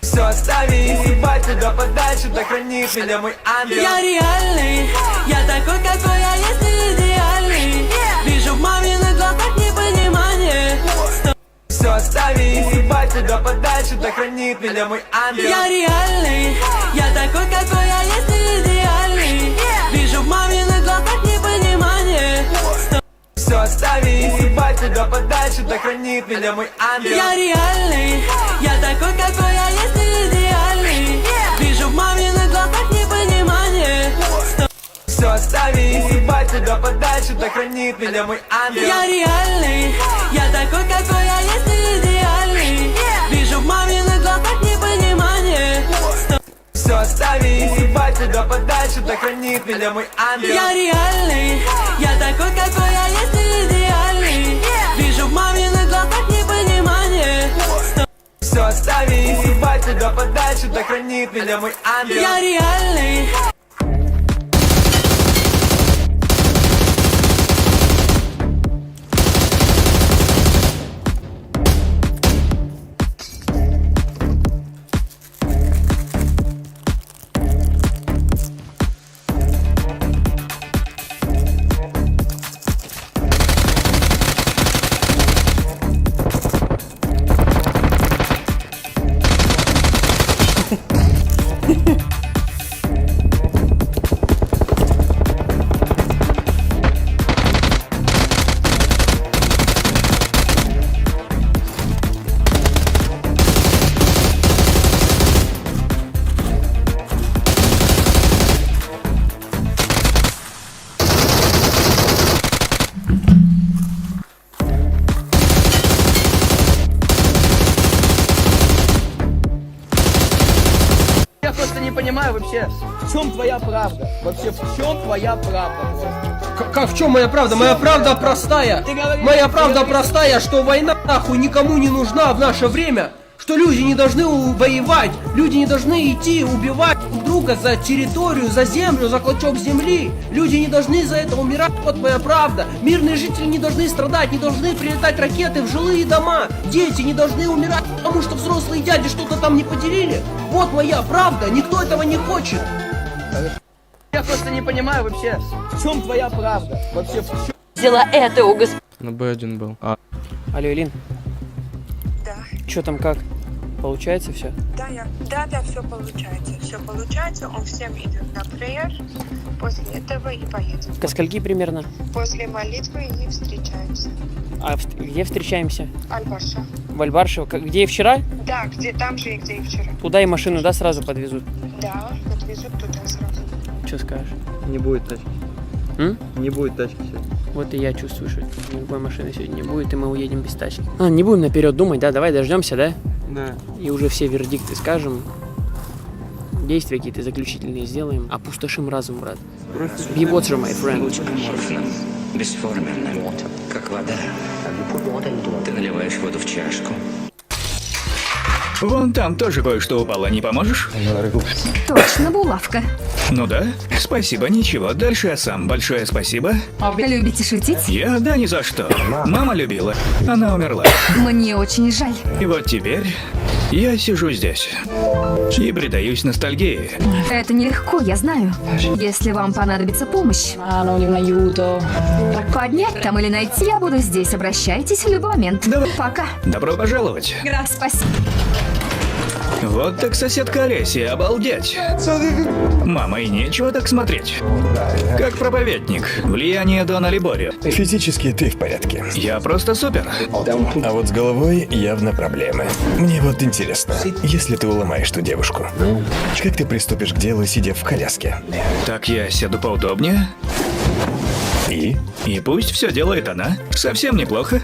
Все остави, ебать туда подальше, да хранит меня мой ангел. Я реальный, я такой, какой я есть, не идеальный. Вижу в маминых глазах непонимание. Все остави, ебать туда подальше, да хранит меня мой ангел. Я реальный, я такой, какой я есть, не идеальный. Вижу в маминых глазах непонимание. Все остави, ебать куда подальше, да хранит меня мой ангел. Я реальный, я такой, какой я есть, не идеальный. Вижу в маминых глазах непонимание. Все оставить, ебать куда подальше, да хранит меня мой ангел. Я реальный, я такой, какой я есть, не идеальный. Вижу в маминых глазах непонимание. Все оставить, ебать куда подальше, да хранит меня мой ангел. Я реальный, я такой, какой я есть, не идеальный. Вижу в маминых глазах непонимание. Все оставить, ебать куда подальше, да хранит меня мой ангел. Я реальный. Я просто не понимаю вообще, в чем твоя правда? Вообще, в чем твоя правда? Как в чем моя правда? Моя правда простая. Моя правда простая, что война нахуй никому не нужна в наше время. Что люди не должны воевать, люди не должны идти убивать друг друга за территорию, за землю, за клочок земли. Люди не должны за это умирать, вот моя правда. Мирные жители не должны страдать, не должны прилетать ракеты в жилые дома. Дети не должны умирать, потому что взрослые дяди что-то там не поделили. Вот моя правда, никто этого не хочет. Я просто не понимаю вообще, в чем твоя правда? Вообще, в чем... Взяла это у госп... На Б1 был. А. Алло, Элин. Да. Че там как? Получается все? Да, я, да, да, все получается. Все получается. Он всем идет на prayer. После этого и поедет. Ко скольки примерно? После молитвы и встречаемся. А где встречаемся? Альбарша. В Альбаршево? Где и вчера? Да, где там же и где и вчера. Туда и машину, да, сразу подвезут? Да, подвезут туда сразу. Че скажешь? Не будет тачки. М? Не будет тачки сегодня. Вот и я чувствую, что никакой машины сегодня не будет, и мы уедем без тачки. А, не будем наперед думать, да? Давай дождемся, да? Да. И уже все вердикты скажем. Действия какие-то заключительные сделаем. Опустошим разум, брат. Be water, my friend. Бесформенным, как вода. Ты наливаешь воду в чашку. Вон там тоже кое-что упало, не поможешь? Точно булавка. Ну да. Спасибо, ничего. Дальше я сам. Большое спасибо. Любите шутить? Я да ни за что. Мама любила. Она умерла. Мне очень жаль. И вот теперь я сижу здесь и предаюсь ностальгии. Это нелегко, я знаю. Если вам понадобится помощь, поднять там или найти, я буду здесь. Обращайтесь в любой момент. Пока. Добро пожаловать. Спасибо. Вот так соседка Олеся, обалдеть. Мама, и нечего так смотреть. Как проповедник. Влияние Дона Либорио. Физически ты в порядке. Я просто супер. А вот с головой явно проблемы. Мне вот интересно, если ты уломаешь ту девушку, как ты приступишь к делу, сидя в коляске? Так я сяду поудобнее. И? И пусть все делает она. Совсем неплохо.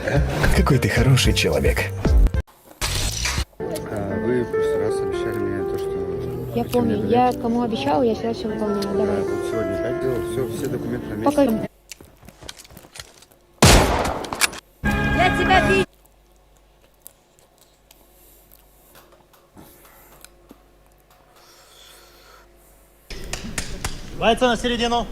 Какой ты хороший человек. Вы в прошлый раз обещали мне то, что... Я помню, я кому обещала, я всегда все выполняю. Давай. Вот сегодня опять делал, все, все документы на месте. Пока. Я тебя видела. Бойцы на середину.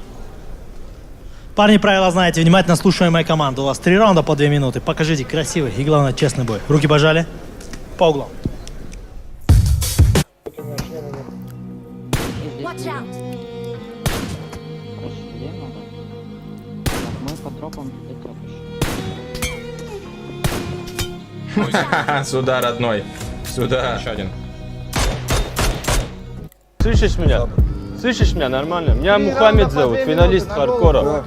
Парни, правила знаете. Внимательно слушаем мою команду. У вас 3 раунда по 2 минуты. Покажите красивый и, главное, честный бой. Руки пожали. По углам. Watch out. Мы по тропам идем Сюда, родной. Сюда. Еще один. Слышишь меня? Слышишь меня нормально? Меня Мухаммед зовут, финалист хардкора.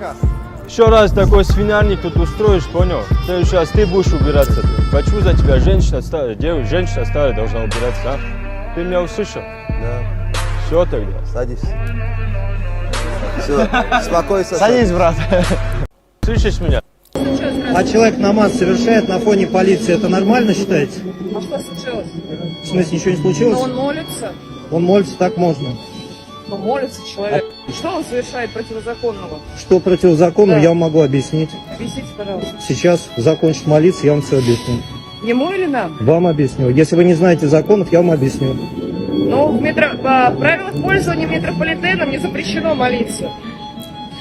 Еще раз такой свинарник тут устроишь, понял? В следующий раз ты будешь убираться. Почему за тебя женщина старая, девушка, женщина старая должна убираться, а? Ты меня услышал? Да. Все тогда. Садись. Все, успокойся. Садись, брат. Слышишь меня? А человек намаз совершает на фоне полиции, это нормально считаете? А что случилось? В смысле, ничего не случилось? Ну, он молится. Он молится, так можно. Ну, молится человек. Что он совершает противозаконного? Что противозаконно, Да. я вам могу объяснить. Объясните, пожалуйста. Сейчас закончит молиться, я вам все объясню. Ему или нам? Вам объясню. Если вы не знаете законов, я вам объясню. Ну, в метро... по правилах пользования метрополитеном не запрещено молиться.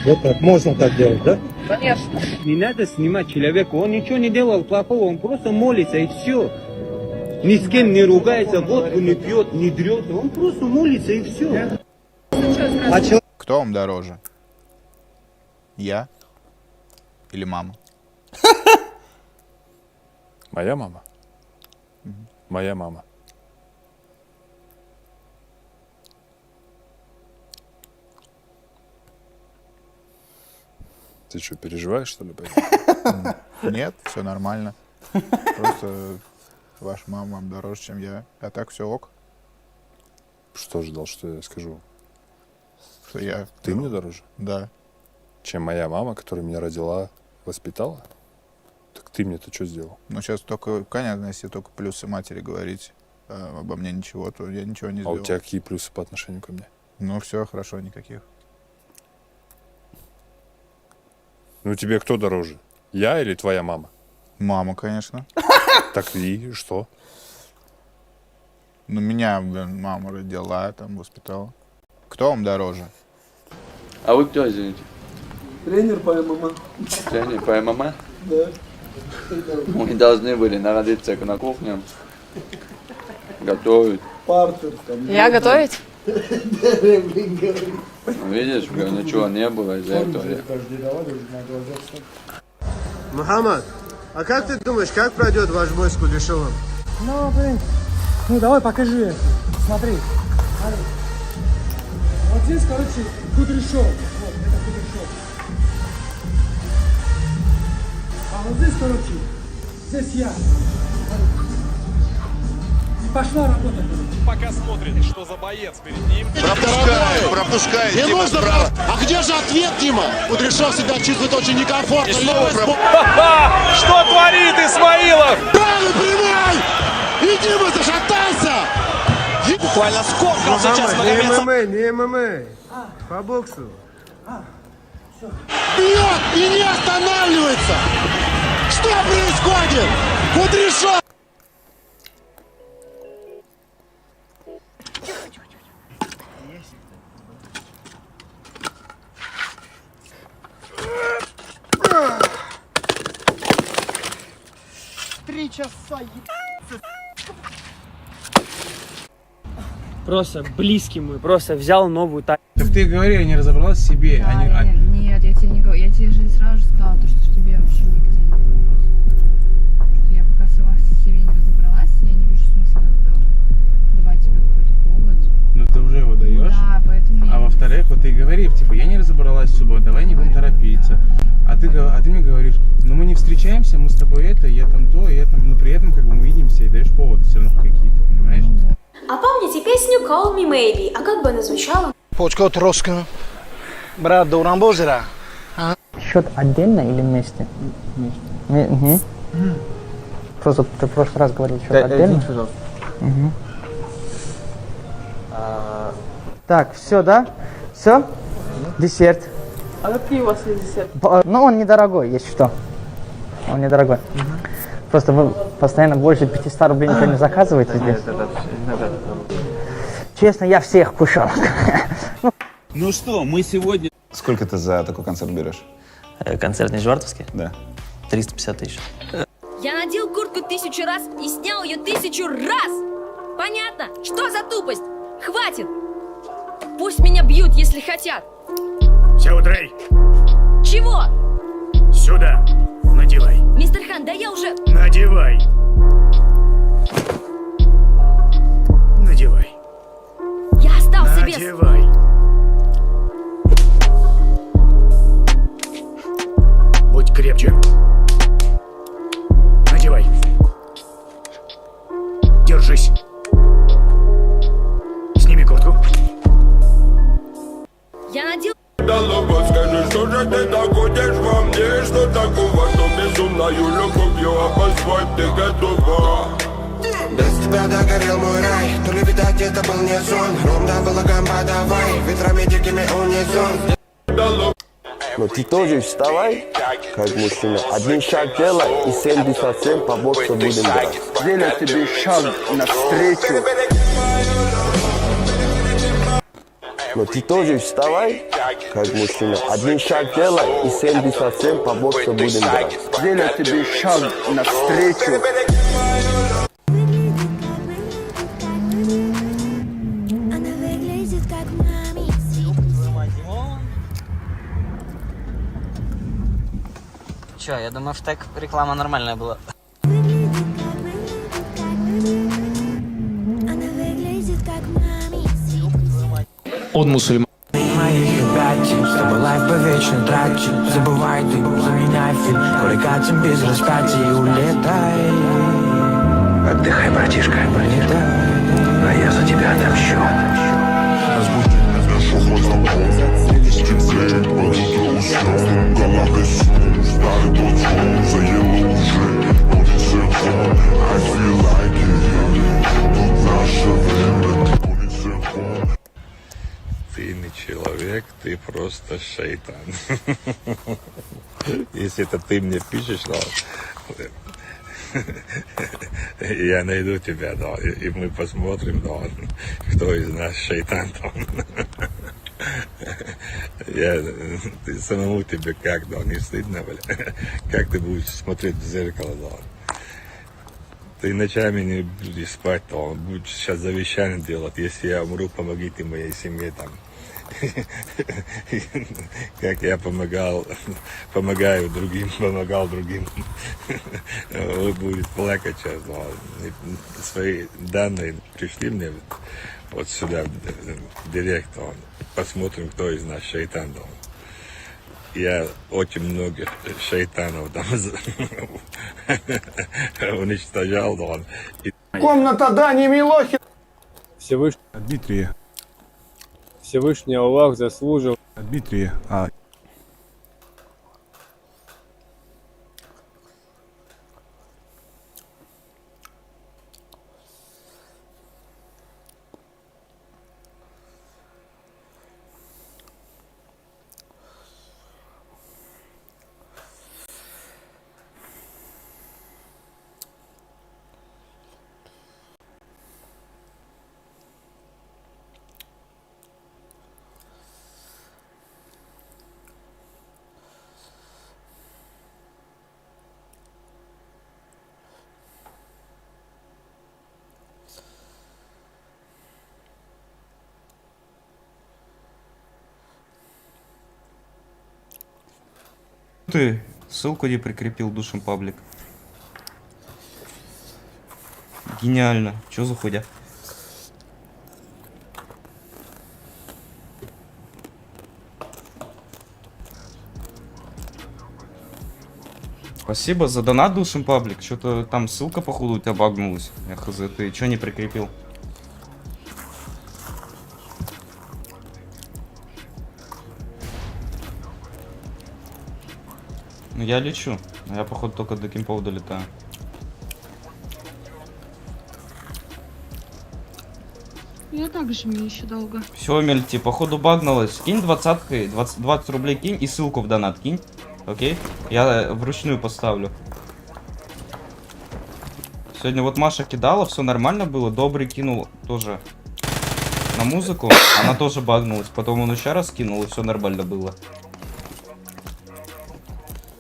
Вот так. Можно так делать, да? Конечно. Не надо снимать человека, он ничего не делал плохого, он просто молится и все. Ни с кем не ругается, водку не пьет, не дрет, он просто молится и все. А человек... Кто вам дороже? Я или мама? Моя мама? Моя мама. Ты что, переживаешь, что ли? по Нет, все нормально. Просто ваша мама вам дороже, чем я. А так все ок. Что ожидал, что я скажу? Что я... Ты мне дороже? Да. Чем моя мама, которая меня родила, воспитала? Так ты мне-то что сделал? Ну, сейчас только, понятно, если только плюсы матери говорить, а обо мне ничего, то я ничего не А сделал. у тебя какие плюсы по отношению ко мне? Ну, все хорошо, никаких. Ну тебе кто дороже? Я или твоя мама? Мама, конечно. Так и что? Ну, меня, блин, мама родила, там, воспитала. Кто вам дороже? А вы кто, извините? Тренер по ММА. Тренер по ММА? Да. Мы должны были находиться на кухне, готовить. Партер там. Я готовить? Блин, говорит. Ну, видишь, бля, ничего не было из-за этого. Я- Мухаммад, а как ты думаешь, как пройдет ваш бой с Кудряшовым? Ну, блин. Ну, давай покажи это. Смотри. Смотри. Вот здесь, короче, Кудряшов. Вот, это Кудряшов. А вот здесь, короче, здесь я. Смотри. И пошла работа, короче. Пока смотрит, что за боец перед ним. Пропускает, пропускает. Не Дима нужно справа. А где же ответ, Дима? Кудряшов себя чувствует очень некомфортно. И снова Левый пропу- сбоку. Что творит Исмаилов? Правый прямой! И Дима зашатался! Буквально сколько сейчас не Магомед ММА, не ММА. По боксу. Бьет и не останавливается! Что происходит? Кудряшов! 3 часа, Просто близкий мой, просто взял новую тачку. Так ты говори, я не разобралась в себе. Да, а не- я а- не- Нет, я тебе не говорю, я тебе же сразу же сказала, то, что тебе вообще нигде нет вопросов. Что я пока сама с себе не разобралась, я не вижу смысла давать тебе какой-то повод. Ну ты уже его даешь. Да, поэтому я А во-вторых, вот ты и говори, типа, я не разобралась с собой, давай не будем торопиться. А ты мне говоришь, ну мы не встречаемся, мы с тобой это, я там то, я там, но при этом как бы мы видимся и даешь поводы все равно какие-то, понимаешь? А помните песню Call Me Maybe? А как бы она звучала? Почка Троска. Брат, Даурамбозера. Счет отдельно или вместе? Вместе. Угу. Просто ты в прошлый раз говорил счет Да, отдельно. извините, пожалуйста. Мгм. Так, все, да? Все? Десерт. А какие у вас есть десерты? Ну, он недорогой, если что. Он недорогой. Просто вы постоянно больше 500 рублей ничего не заказываете здесь. Честно, я всех кушал. Ну что, мы сегодня... Сколько ты за такой концерт берешь? Концерт Нижегородовский? Да. 350 тысяч. Я надел куртку 1000 раз и снял ее 1000 раз! Понятно? Что за тупость? Хватит! Пусть меня бьют, если хотят. Сяудрей, Чего? сюда. Надевай. Мистер Хан, да я уже... Надевай. Надевай. Я остался без... Надевай. Крепче. Надевай. Держись. Сними куртку. Я надел... Скажи, что же ты находишь во мне, что такого, что безумною любовью обозвать ты готова? Без тебя догорел мой рай То ли, видать, это был не сон Ровно было подавай Ветрами дикими унесен Но ты тоже вставай, как мужчина. Один шаг делай и 77 по боксу будем брать. Делаю тебе шаг навстречу. Но ты тоже вставай, как мужчина. Один шаг делай и 77 по боксу будем брать. Делаю тебе шаг навстречу. Она выглядит как маме. Че, я думаю, в тег реклама нормальная была. Она выглядит как маме. От мусульман. Моих объятий, чтобы life был вечно тратить Забывай ты, заменяй фильм Коли катим без распятий, улетай Отдыхай, братишка, братишка. А я за тебя отомщу. Ты не человек, ты просто шайтан. Если это ты мне пишешь, да, я найду тебя, да, и мы посмотрим, да, кто из нас шайтан там. Я, ты самому тебе как, да, не стыдно, бля? Как ты будешь смотреть в зеркало, да? Ты ночами не будешь спать, да, он будет сейчас завещание делать. Если я умру, помогите моей семье там. Как я помогал, помогаю другим, помогал другим. Он будет плакать сейчас. Да. Свои данные пришли мне вот сюда, в директ. Он. Посмотрим, кто из нас шайтан. Да. Я очень много шайтанов там уничтожал. Да. И Комната Дани Милохина. Всевышний Дмитрий. Всевышний Аллах заслужил. Дмитрий, а Ты ссылку не прикрепил душим паблик. Гениально. Чё за хуйня? Спасибо за донат, душим паблик. Что-то там ссылка, походу, у тебя багнулась. Я хз, ты чё не прикрепил? Ну я лечу. Я, походу, только до кемпов долетаю. Я также мне еще долго. Все, Мельти, походу багнулось. Кинь двадцаткой, 20, 20 рублей кинь и ссылку в донат кинь. Окей? Я вручную поставлю. Сегодня вот Маша кидала, все нормально было. Добрый кинул тоже на музыку. Она тоже багнулась. Потом он еще раз кинул, и все нормально было.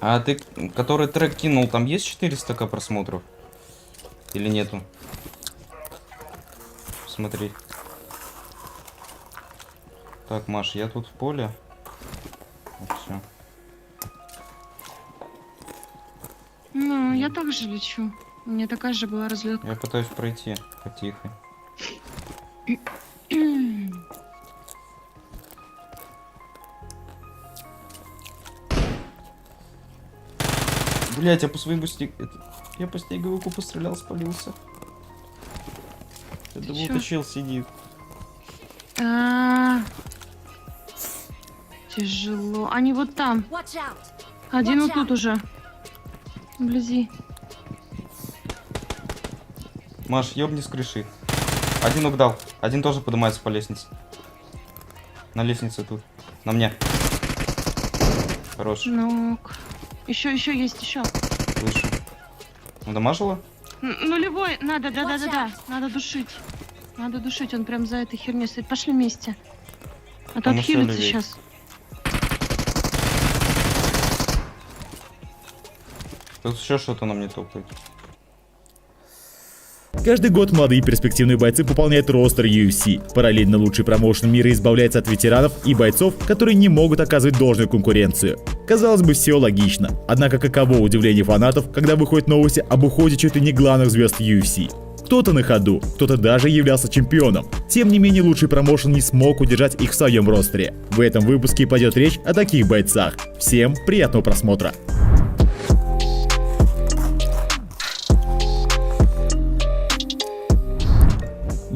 А ты, который трек кинул, там есть 400к просмотров? Или нету? Смотри. Так, Маш, я тут в поле. Вот все. Ну, я также лечу. У меня такая же была разлетка. Я пытаюсь пройти потихо. Блять, я по своему снег... Я по снеговику пострелял, спалился. Я думал, чё? это чел сидит. А, Тяжело. Они вот там. Один вот тут уже. Вблизи. Маш, ёбни с крыши. Один угдал. Один тоже поднимается по лестнице. На лестнице тут. На мне. Хорош. Ну, еще, еще есть, еще. Слышу. Надамажила? Нулевой, надо, да, да, да, да. Надо душить. Надо душить, он прям за этой херней стоит. Пошли вместе. А то Он ещё отхилится левее. сейчас. Тут еще что-то на мне топает. Каждый год молодые перспективные бойцы пополняют ростер UFC. Параллельно лучший промоушен мира избавляется от ветеранов и бойцов, которые не могут оказывать должную конкуренцию. Казалось бы, все логично. Однако каково удивление фанатов, когда выходят новости об уходе чуть ли не главных звезд UFC. Кто-то на ходу, кто-то даже являлся чемпионом. Тем не менее, лучший промоушен не смог удержать их в своем ростере. В этом выпуске пойдет речь о таких бойцах. Всем приятного просмотра!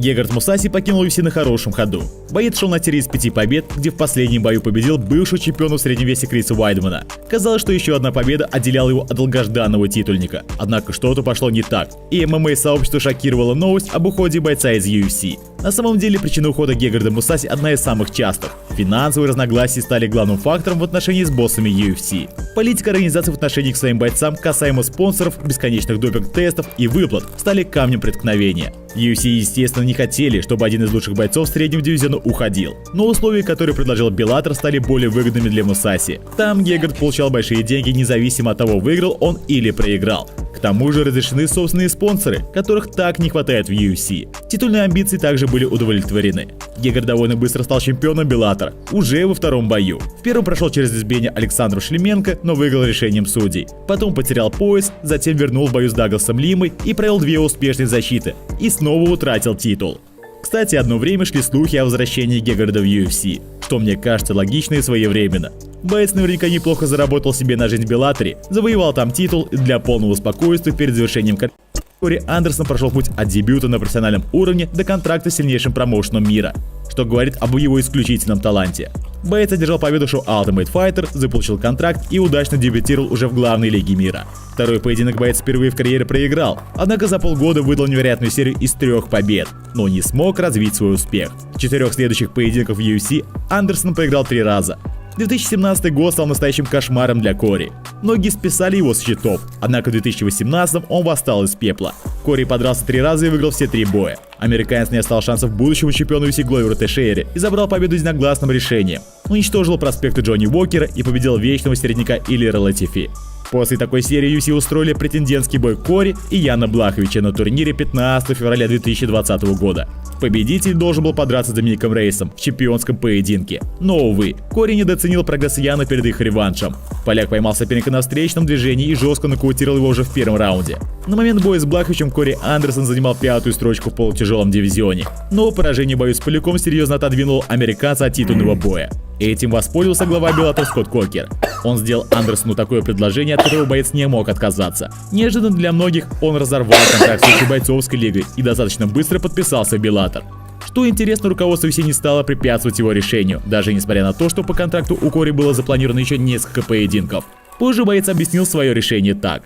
Гегард Мусаси покинул UFC на хорошем ходу. Боец шел на серии из пяти побед, где в последнем бою победил бывшего чемпиона в среднем весе Криса Уайдмана. Казалось, что еще одна победа отделяла его от долгожданного титульника. Однако что-то пошло не так, и ММА-сообщество шокировала новость об уходе бойца из UFC. На самом деле причина ухода Гегарда Мусаси одна из самых частых. Финансовые разногласия стали главным фактором в отношении с боссами UFC. Политика организации в отношении к своим бойцам касаемо спонсоров, бесконечных допинг-тестов и выплат стали камнем преткновения. UFC, естественно, не хотели, чтобы один из лучших бойцов среднего дивизиона уходил. Но условия, которые предложил Bellator, стали более выгодными для Мусаси. Там Гегард получал большие деньги независимо от того, выиграл он или проиграл. К тому же разрешены собственные спонсоры, которых так не хватает в UFC. Титульные амбиции также были удовлетворены. Гегард довольно быстро стал чемпионом Bellator, уже во втором бою. В первом прошел через избиение Александру Шлеменко, но выиграл решением судей. Потом потерял пояс, затем вернул в бою с Дагласом Лимой и провел две успешные защиты. И снова утратил титул. Кстати, одно время шли слухи о возвращении Гегарда в UFC, что мне кажется логично и своевременно. Боец наверняка неплохо заработал себе на жизнь в Беллаторе, завоевал там титул и для полного спокойствия перед завершением карьеры Кори Андерсон прошел путь от дебюта на профессиональном уровне до контракта с сильнейшим промоушеном мира, что говорит об его исключительном таланте. Боец одержал победу в шоу Ultimate Fighter, заполучил контракт и удачно дебютировал уже в главной лиге мира. Второй поединок боец впервые в карьере проиграл, однако за полгода выдал невероятную серию из трех побед, но не смог развить свой успех. В четырех следующих поединках в UFC Андерсон проиграл три раза. 2017 год стал настоящим кошмаром для Кори. Многие списали его с счетов, однако в 2018 он восстал из пепла. Кори подрался три раза и выиграл все три боя. Американец не оставил шансов будущему чемпиону UFC Гловеру Тейшейре и забрал победу единогласным решением. Уничтожил проспекты Джонни Уокера и победил вечного середняка Илира Латифи. После такой серии UFC устроили претендентский бой Кори и Яна Блаховича на турнире 15 февраля 2020 года. Победитель должен был подраться с Домиником Рейсом в чемпионском поединке. Но, увы, Кори недооценил прогресс Яна перед их реваншем. Поляк поймал соперника на встречном движении и жестко нокаутировал его уже в первом раунде. На момент боя с Блаховичем Кори Андерсон занимал пятую строчку в полутяжелом дивизионе. Но поражение в бою с Поляком серьезно отодвинуло американца от титульного боя. Этим воспользовался глава Bellator Скотт Кокер. Он сделал Андерсону такое предложение, от которого боец не мог отказаться. Неожиданно для многих он разорвал контракт с лучшей бойцовской лигой и достаточно быстро подписался в Bellator. Что интересно, руководство UFC не стало препятствовать его решению, даже несмотря на то, что по контракту у Кори было запланировано еще несколько поединков. Позже боец объяснил свое решение так.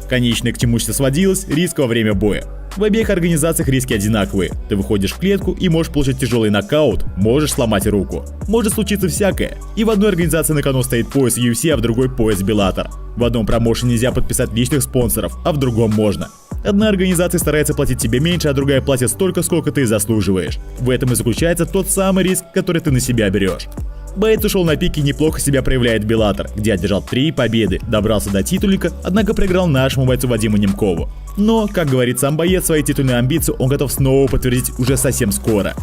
Конечное, к чему все сводилось, риск во время боя. В обеих организациях риски одинаковые. Ты выходишь в клетку и можешь получить тяжелый нокаут, можешь сломать руку. Может случиться всякое. И в одной организации на кону стоит пояс UFC, а в другой пояс Bellator. В одном промоушене нельзя подписать личных спонсоров, а в другом можно. Одна организация старается платить тебе меньше, а другая платит столько, сколько ты заслуживаешь. В этом и заключается тот самый риск, который ты на себя берешь. Боец ушел на пике и неплохо себя проявляет в Bellator, где одержал три победы, добрался до титульника, однако проиграл нашему бойцу Вадиму Немкову. Но, как говорит сам боец, свои титульные амбиции он готов снова подтвердить уже совсем скоро.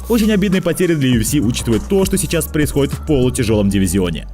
Очень обидные потери для UFC, учитывая то, что сейчас происходит в полутяжелом дивизионе.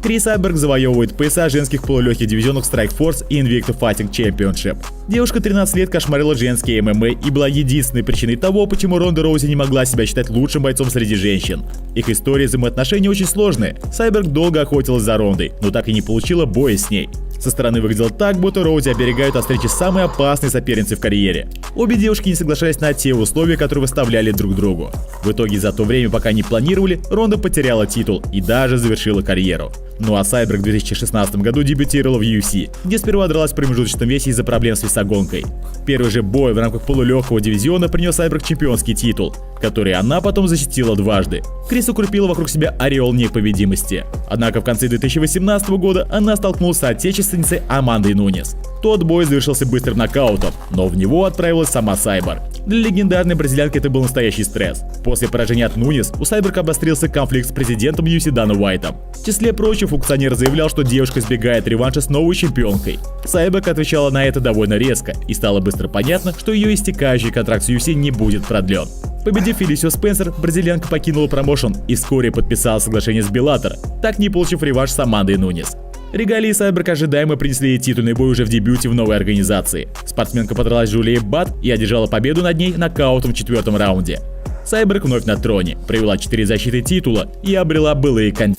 Крис Сайберг завоевывает пояса женских полулегких дивизионов Strikeforce и Invicta Fighting Championship. Девушка 13 лет кошмарила женские ММА и была единственной причиной того, почему Ронда Роузи не могла себя считать лучшим бойцом среди женщин. Их история взаимоотношений очень сложные. Сайберг долго охотилась за Рондой, но так и не получила боя с ней. Со стороны выглядело так, будто Роузи оберегают от встречи с самой опасной соперницей в карьере. Обе девушки не соглашались на те условия, которые выставляли друг другу. В итоге за то время, пока они планировали, Ронда потеряла титул и даже завершила карьеру. Ну а Сайберг в 2016 году дебютировала в UFC, где сперва дралась в промежуточном весе из-за проблем с весогонкой. Первый же бой в рамках полулегкого дивизиона принес Сайберг чемпионский титул, который она потом защитила дважды. Крис укрепила вокруг себя ореол непобедимости. Однако в конце 2018 года она столкнулась с соотечественницей Амандой Нунес. Тот бой завершился быстрым нокаутом, но в него отправилась сама Сайберг. Для легендарной бразильянки это был настоящий стресс. После поражения от Нунес у Сайберг обострился конфликт с президентом UFC Даном Уайтом. В числе прочих функционер заявлял, что девушка избегает реванша с новой чемпионкой. Сайберг отвечала на это довольно резко, и стало быстро понятно, что ее истекающий контракт с UFC не будет продлен. Победив Фелисио Спенсер, бразильянка покинула промоушен и вскоре подписала соглашение с Bellator, так не получив реванш с Амандой Нунес. Регалии Сайберг ожидаемо принесли ей титульный бой уже в дебюте в новой организации. Спортсменка подралась с Джулией Бат и одержала победу над ней нокаутом в четвертом раунде. Сайберг вновь на троне, провела 4 защиты титула и обрела былые кон...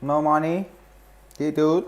No money, dude.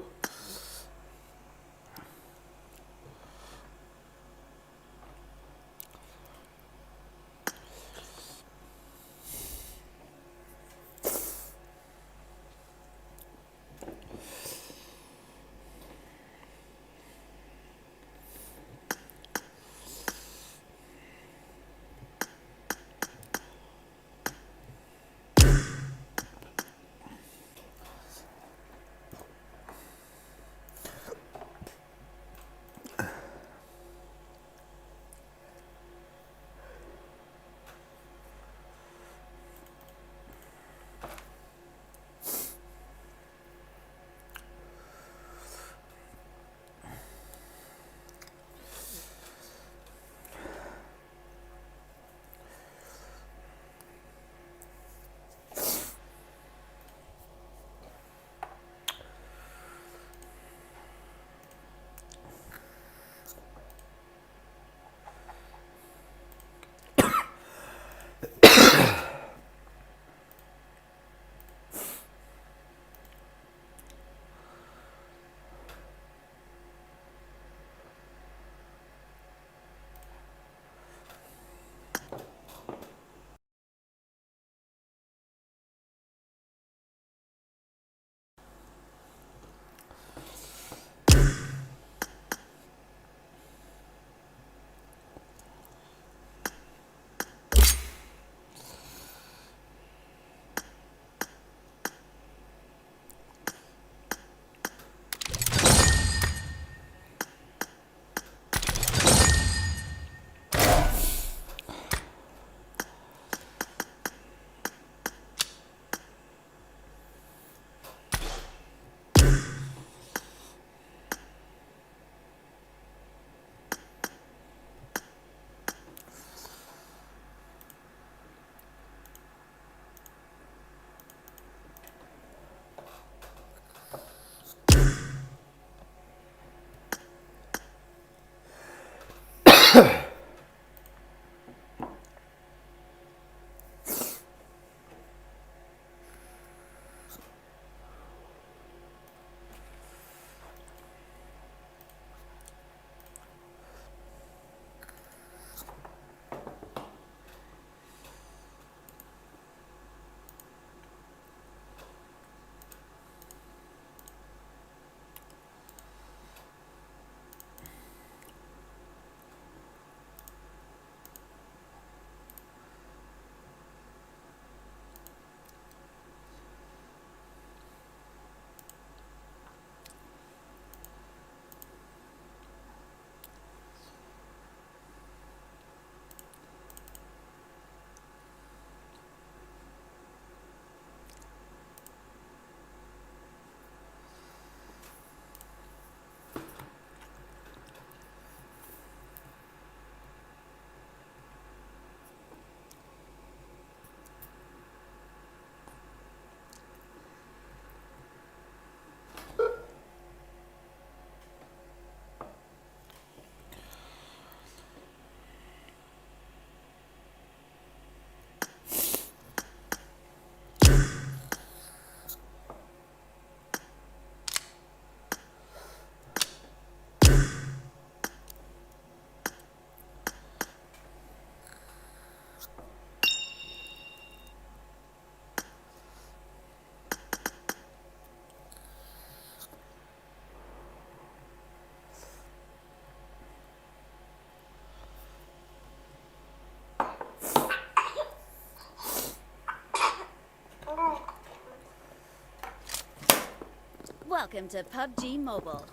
Welcome to PUBG Mobile.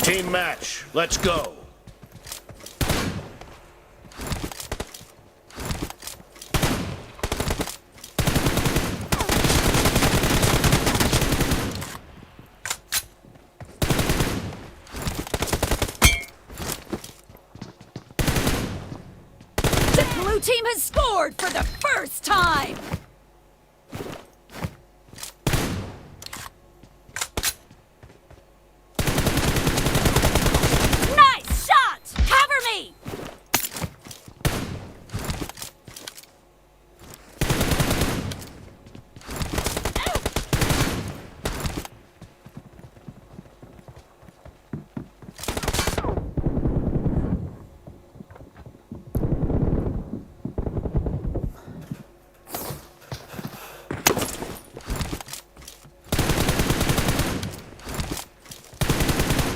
Team match, let's go. The blue team has scored for the first time! Nice shot! Cover me!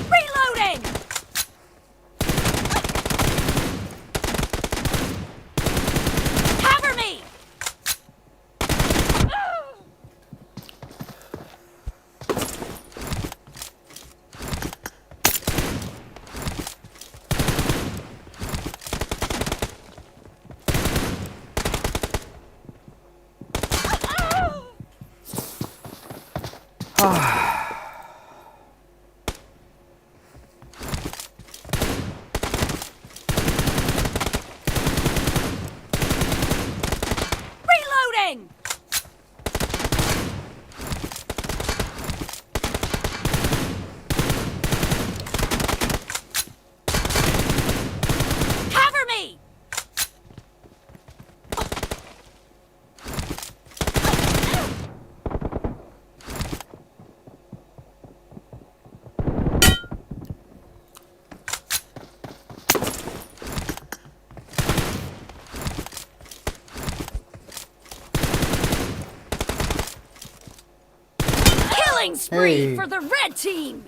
Reloading! Cover me! Reloading! Cover me! Killing spree Hey. for the red team!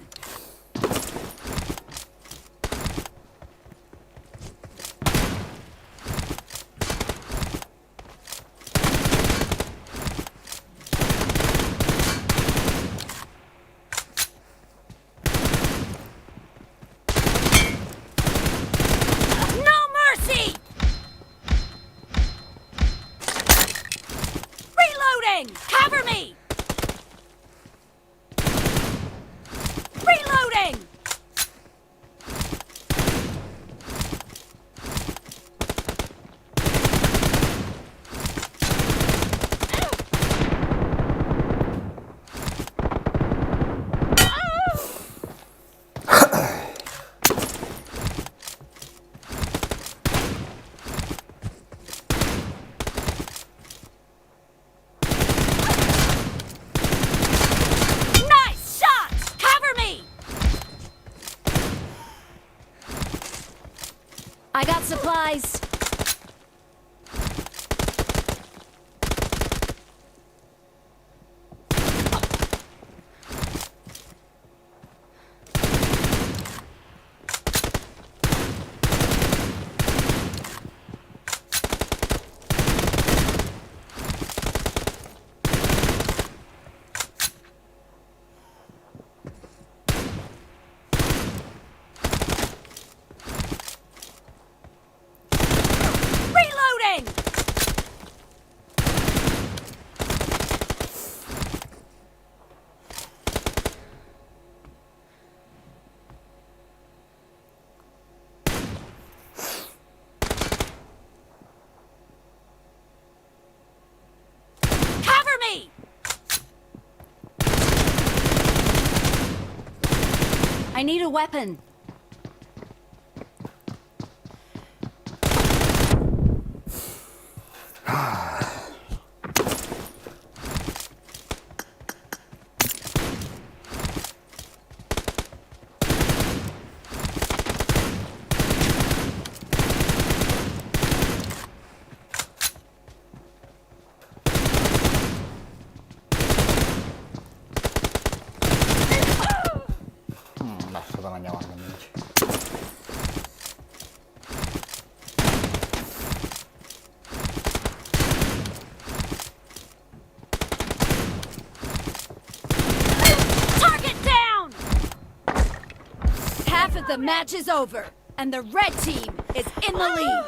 No mercy! Reloading! Cover me! Reloading! Nice shot! Cover me! I got supplies. Reloading! Cover me! I need a weapon. The match is over, and the red team is in the lead.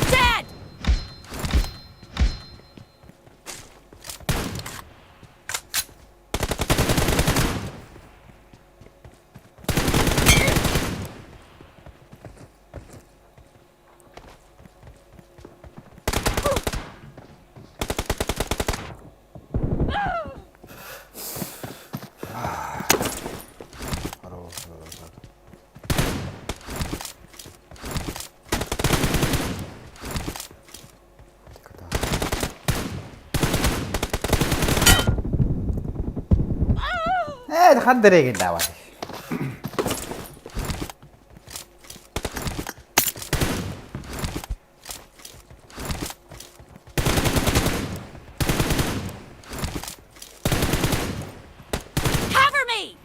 Dead! Хорош, хорош. Ээ, хандарегин давай. Cover me!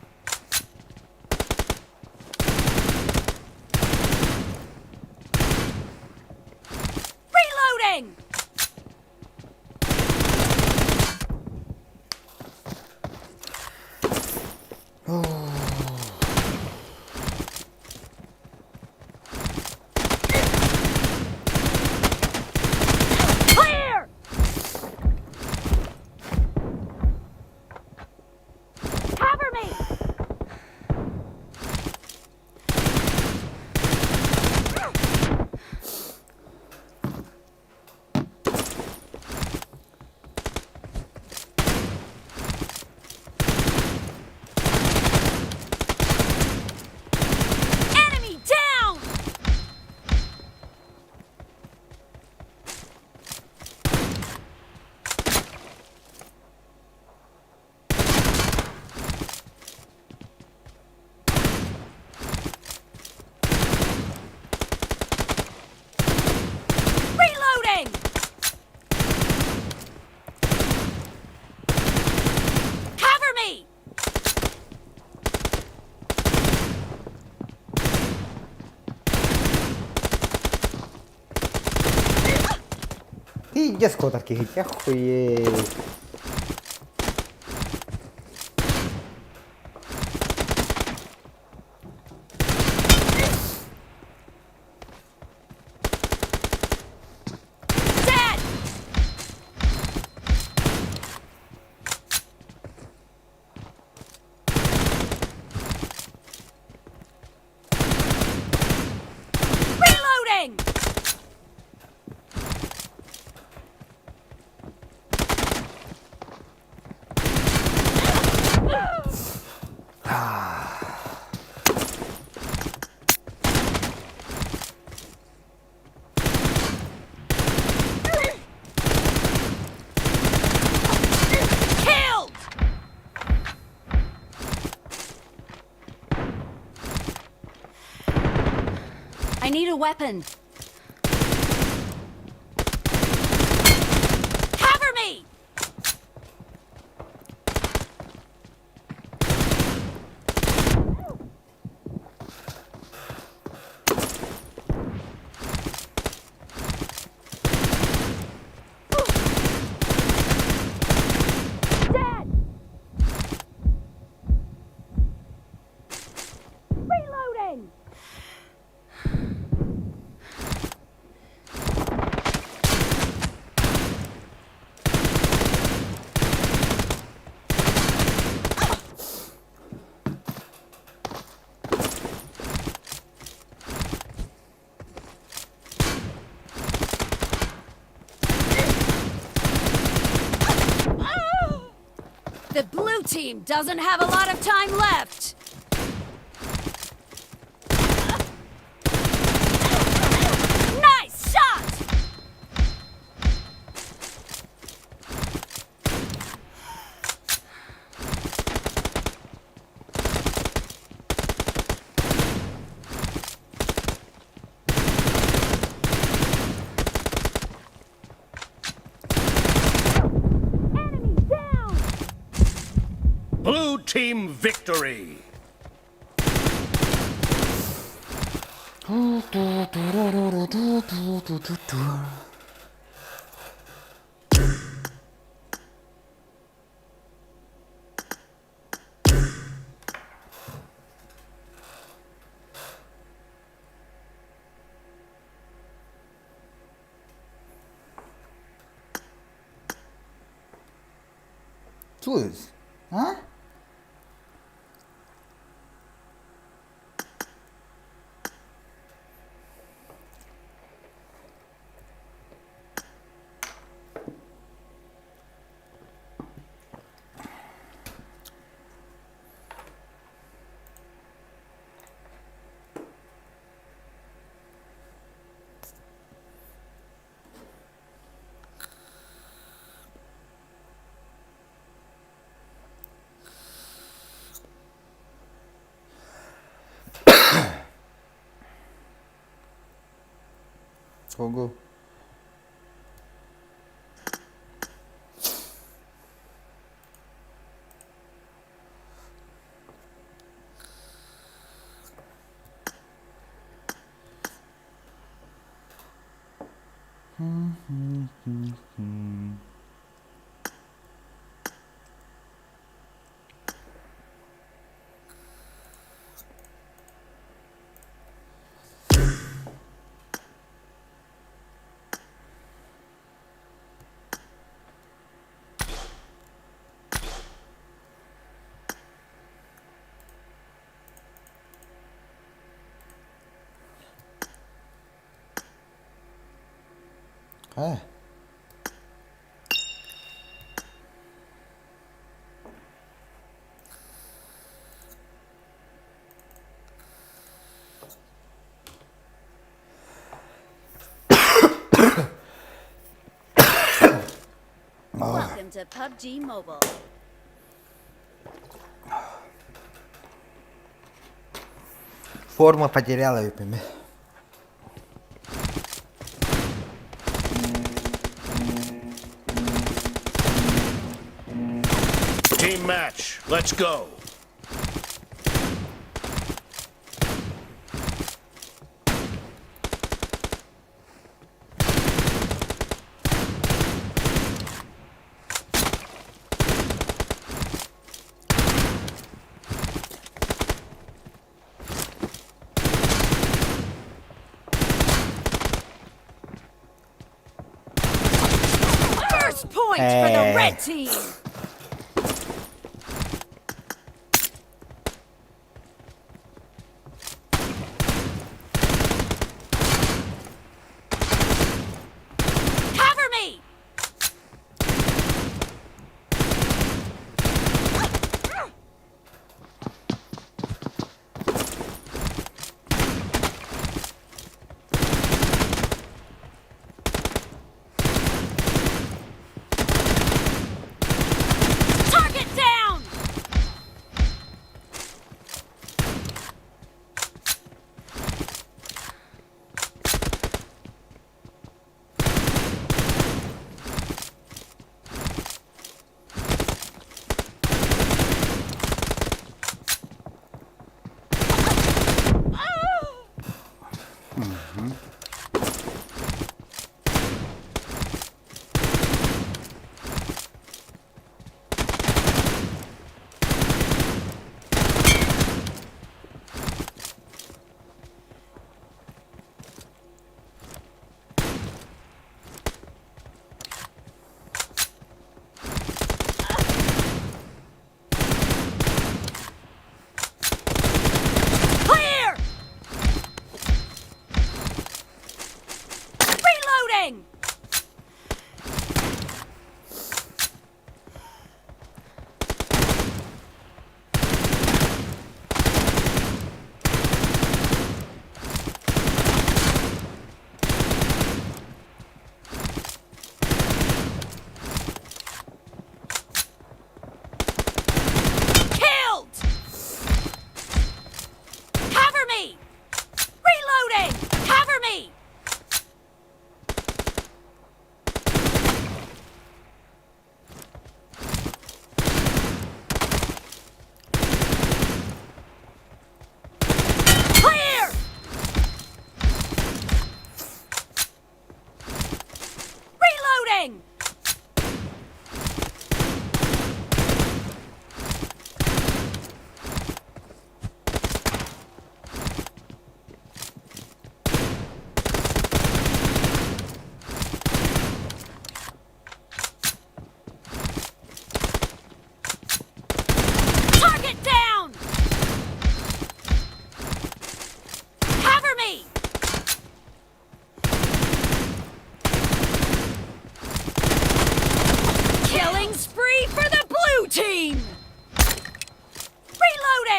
Reloading! Clear! Cover me! Enemy down! Reloading! Cover me! Пиздец, куотар киһи, охуеть. Dead! Reloading! Killed! I need a weapon. Cover me! Dead! Reloading! The blue team doesn't have a lot of time left. Nice shot! Enemy down! Victory! Чуешь? А? Ого. А? Welcome to PUBG Mobile. Форма потеряла, ёпими. Team match, let's go. First point for the red team. Cover me!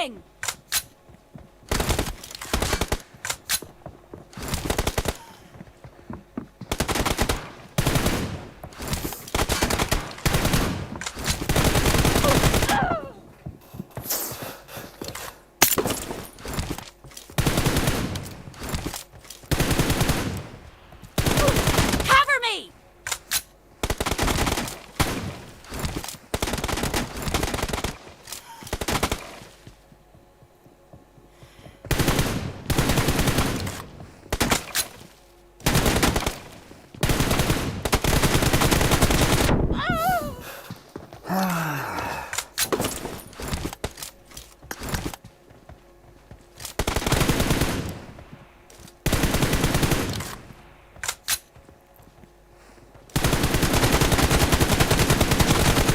Reloading! Cover me!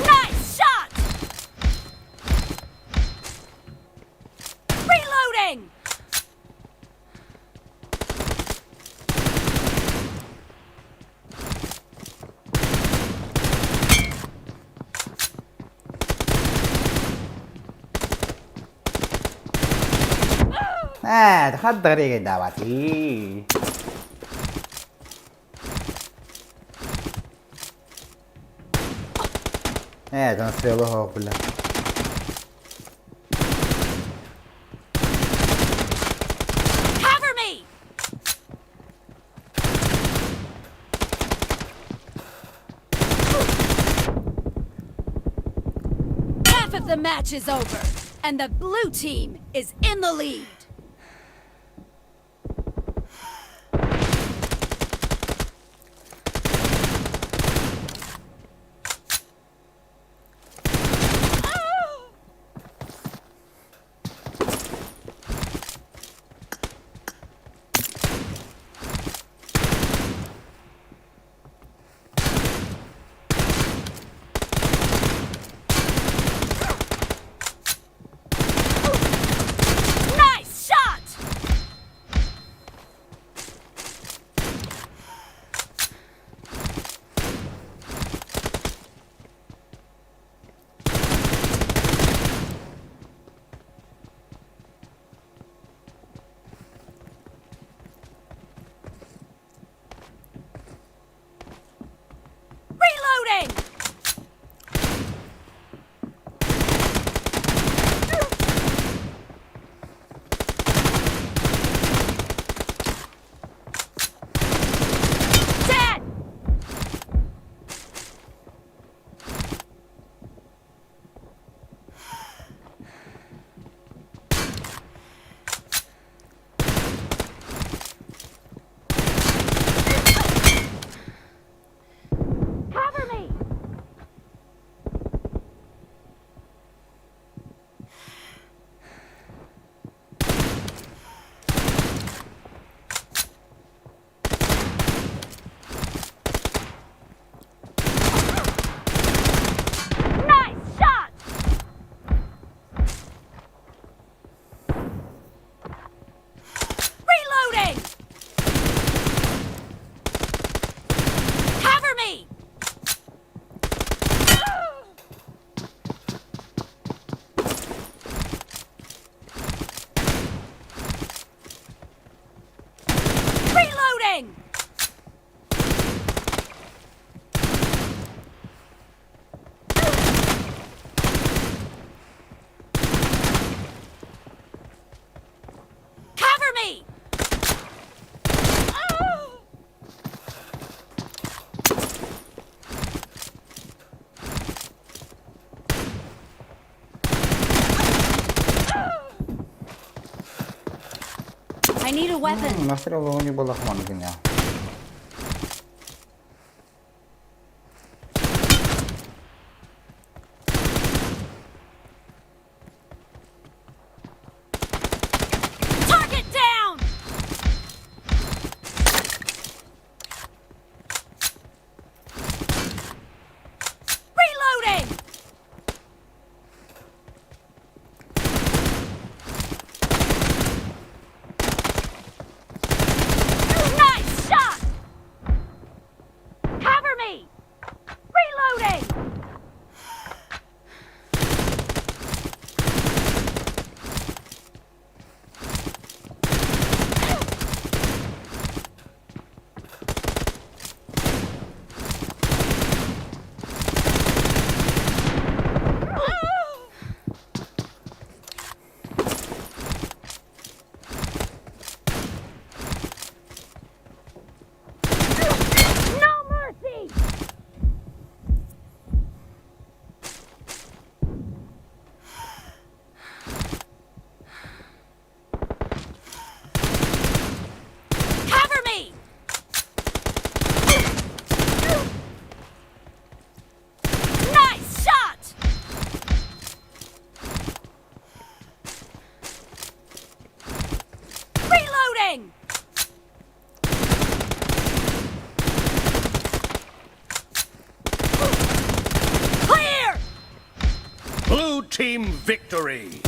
Nice shot! Reloading! Ээ, хаддарыгы давати. Ээ, там стрела бля. Cover me! Half of the match is over, and the blue team is in the lead. Nice shot! Reloading! Dead! Cover me! Nice shot! Reloading! Cover me! Reloading! Cover me! I need a weapon. Настрел не было хвангина. Target down! Reloading! Nice Reloading! Clear! Blue team victory.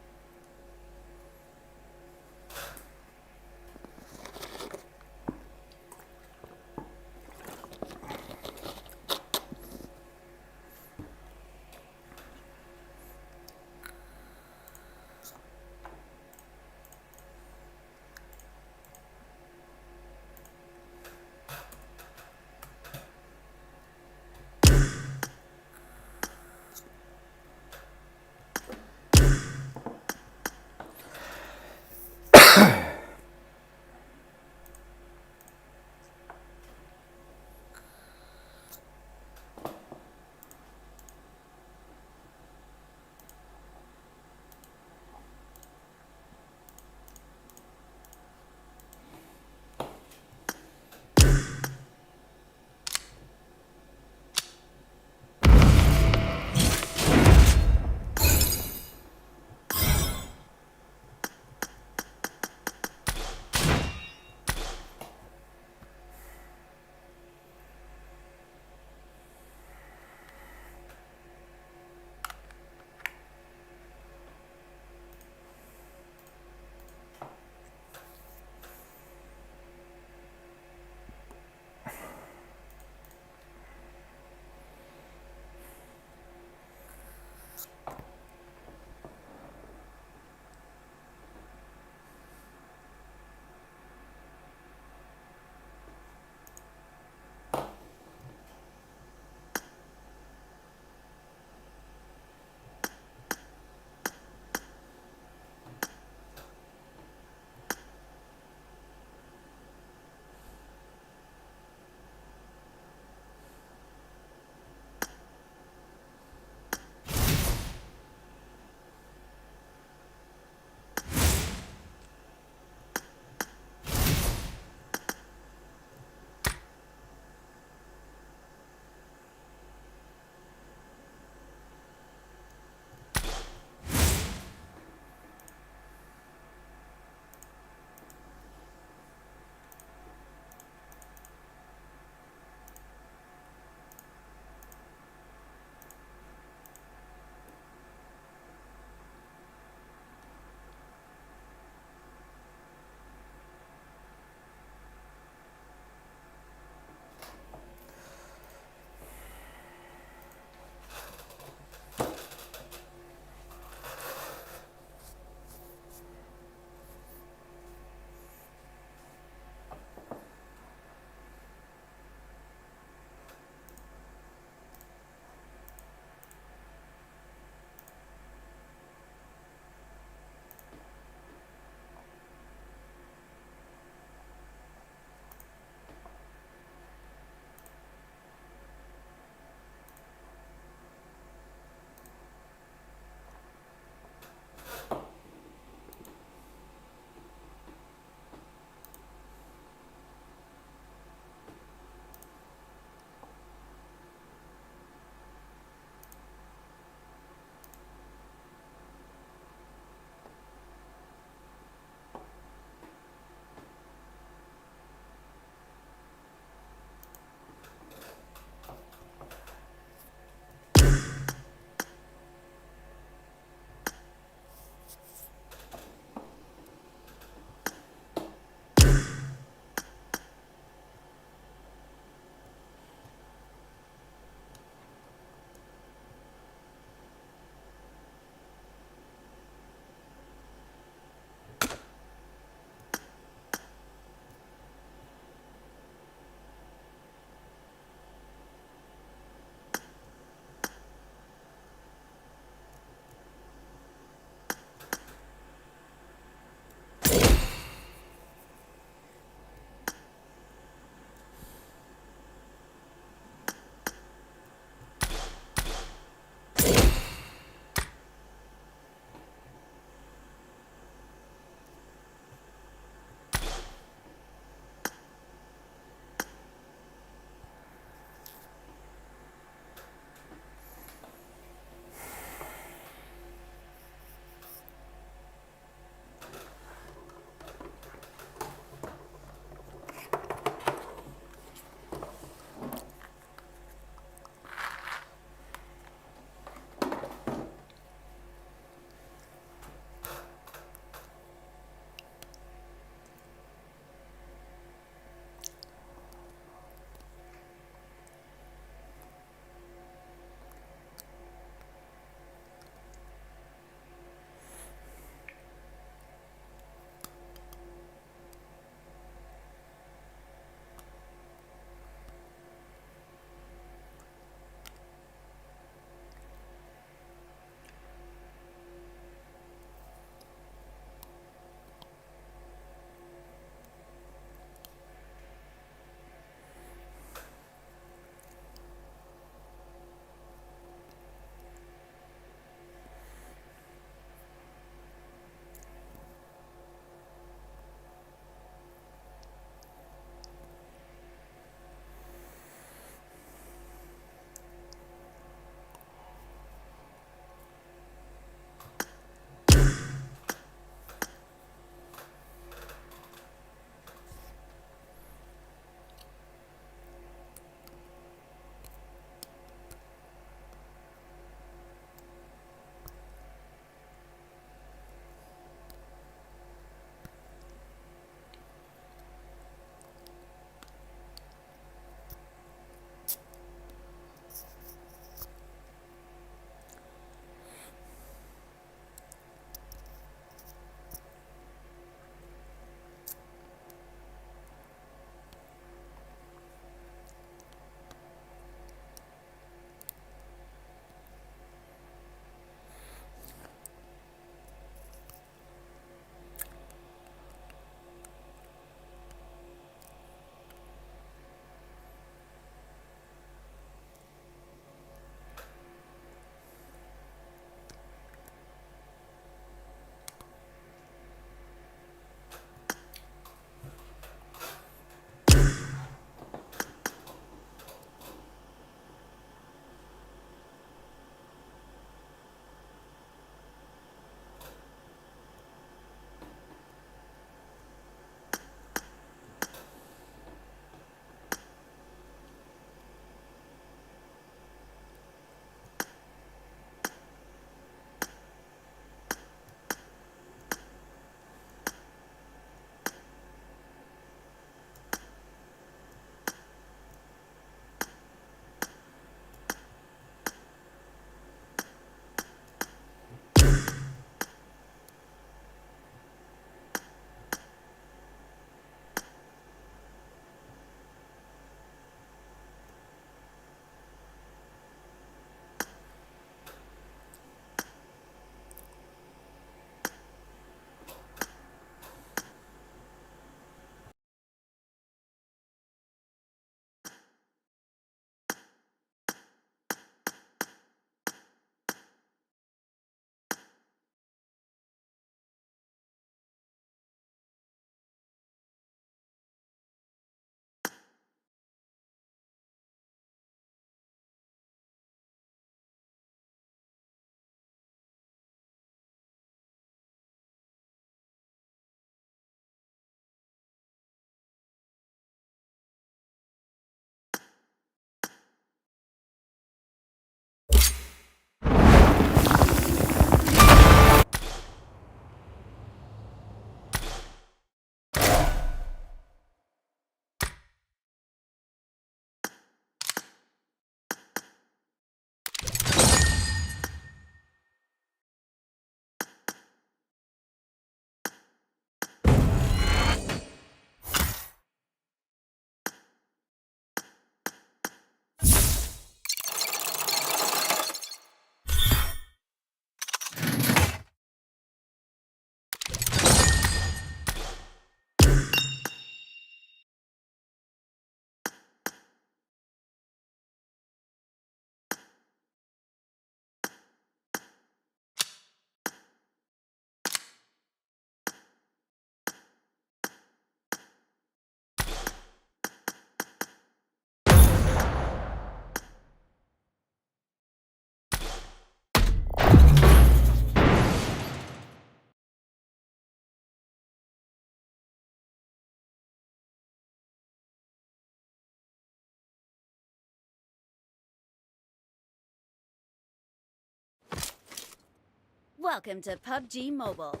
Welcome to PUBG Mobile.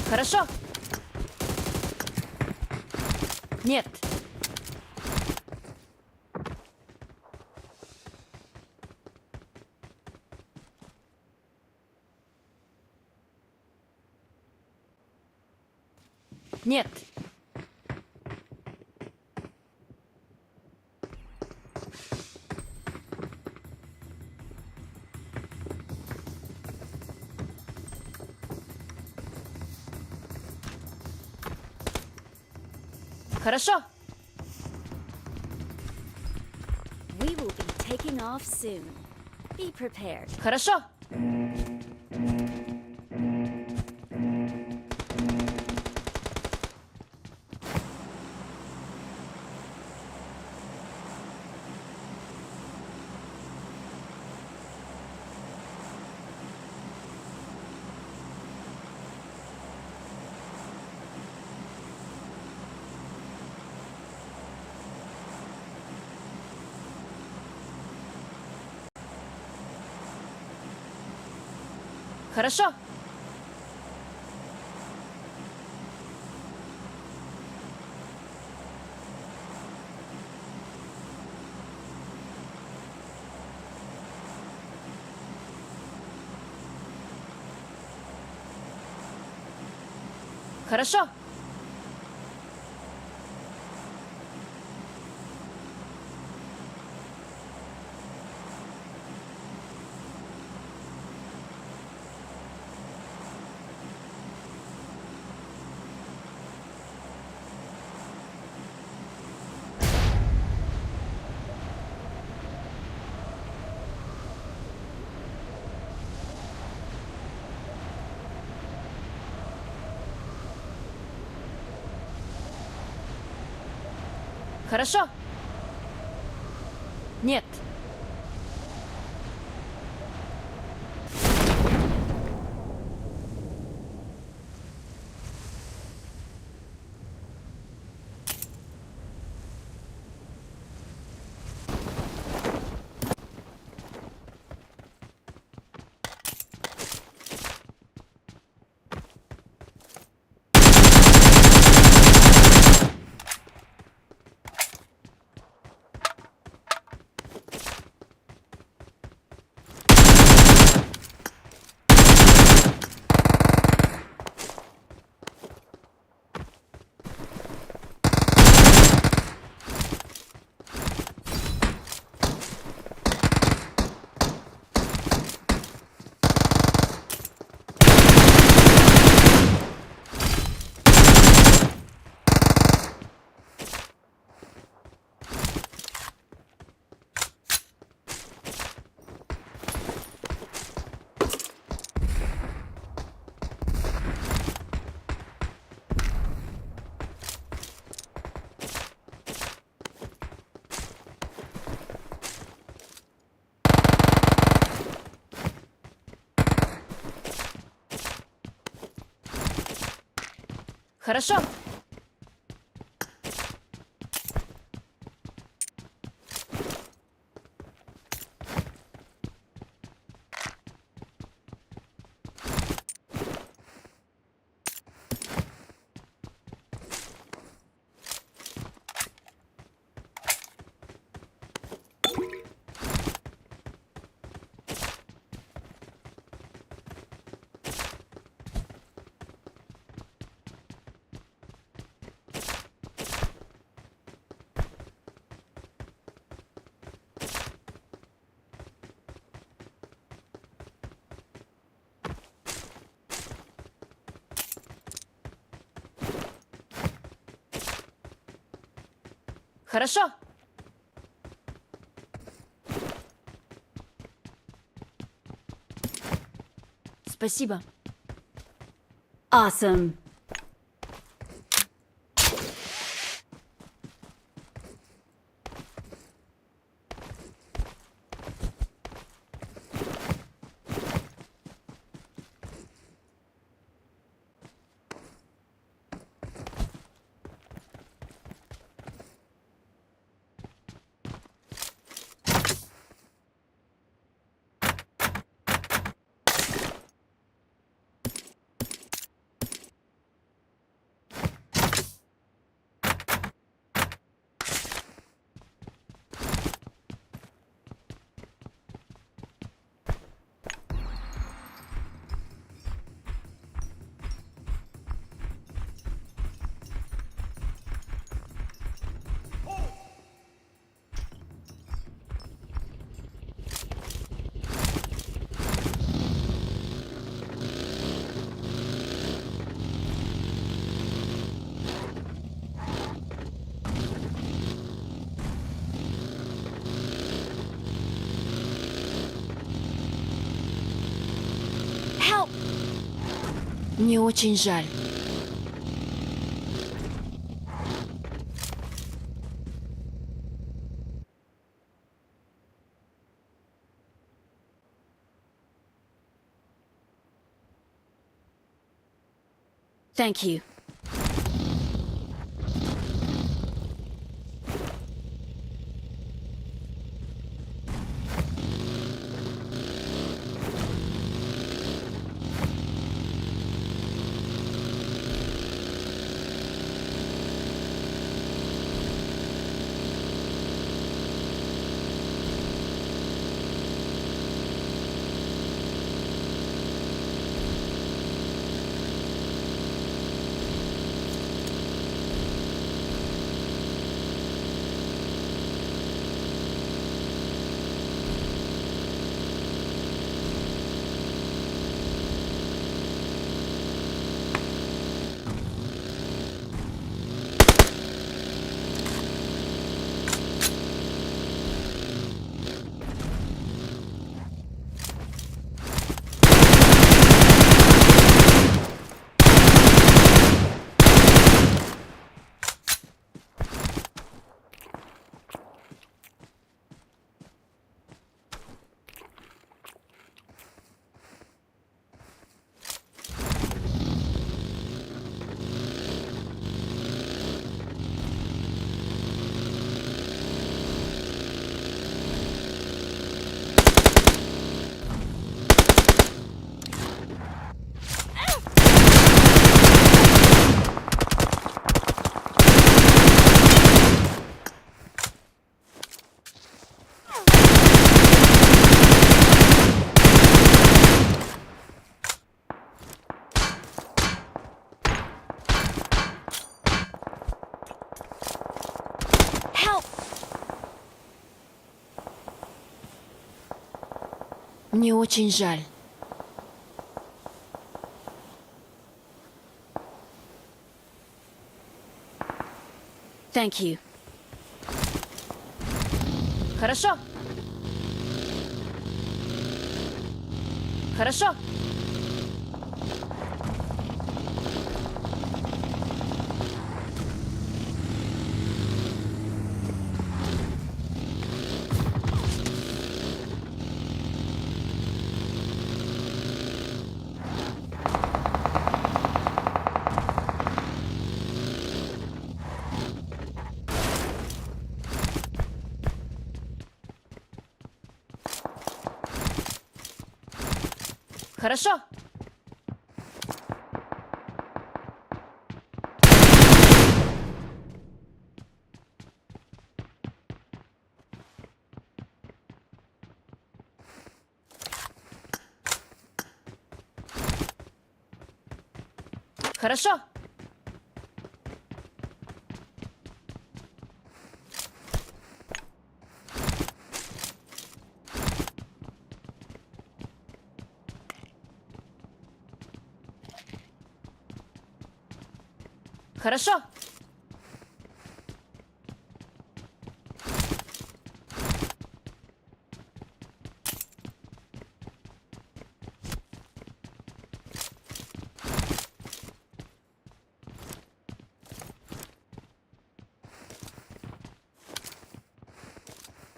Хорошо. Нет. Нет. Хорошо. We will be taking off soon. Be prepared. Хорошо. Хорошо. Хорошо. Хорошо. Нет. Хорошо. Хорошо. Спасибо. Awesome. Help! Мне очень жаль. Thank you. Help! Мне очень жаль. Thank you. Хорошо. Хорошо. Хорошо. Хорошо. Хорошо.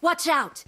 Watch out!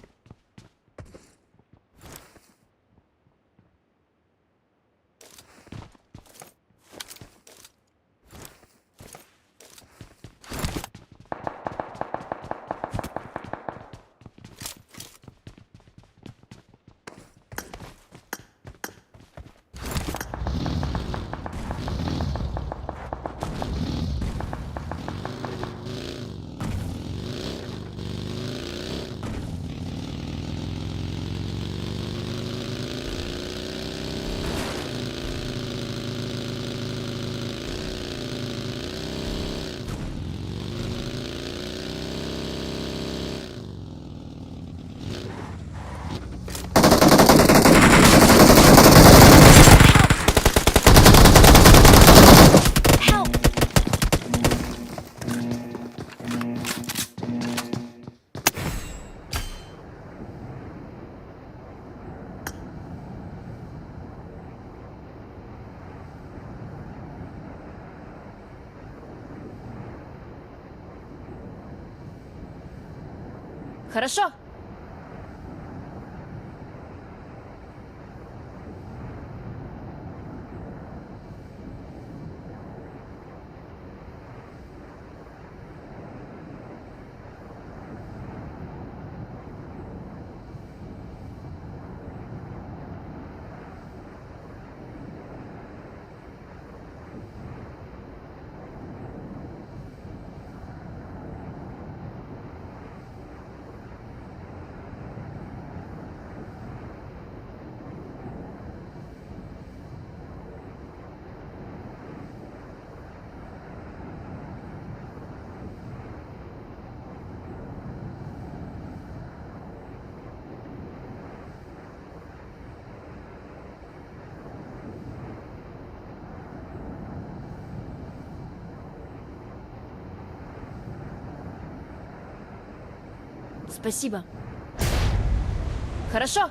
Хорошо. Спасибо. Хорошо.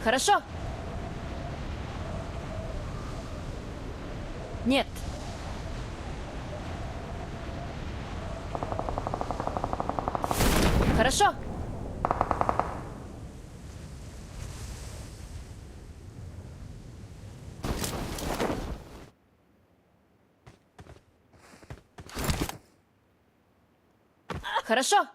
Хорошо. Нет. Хорошо. Хорошо.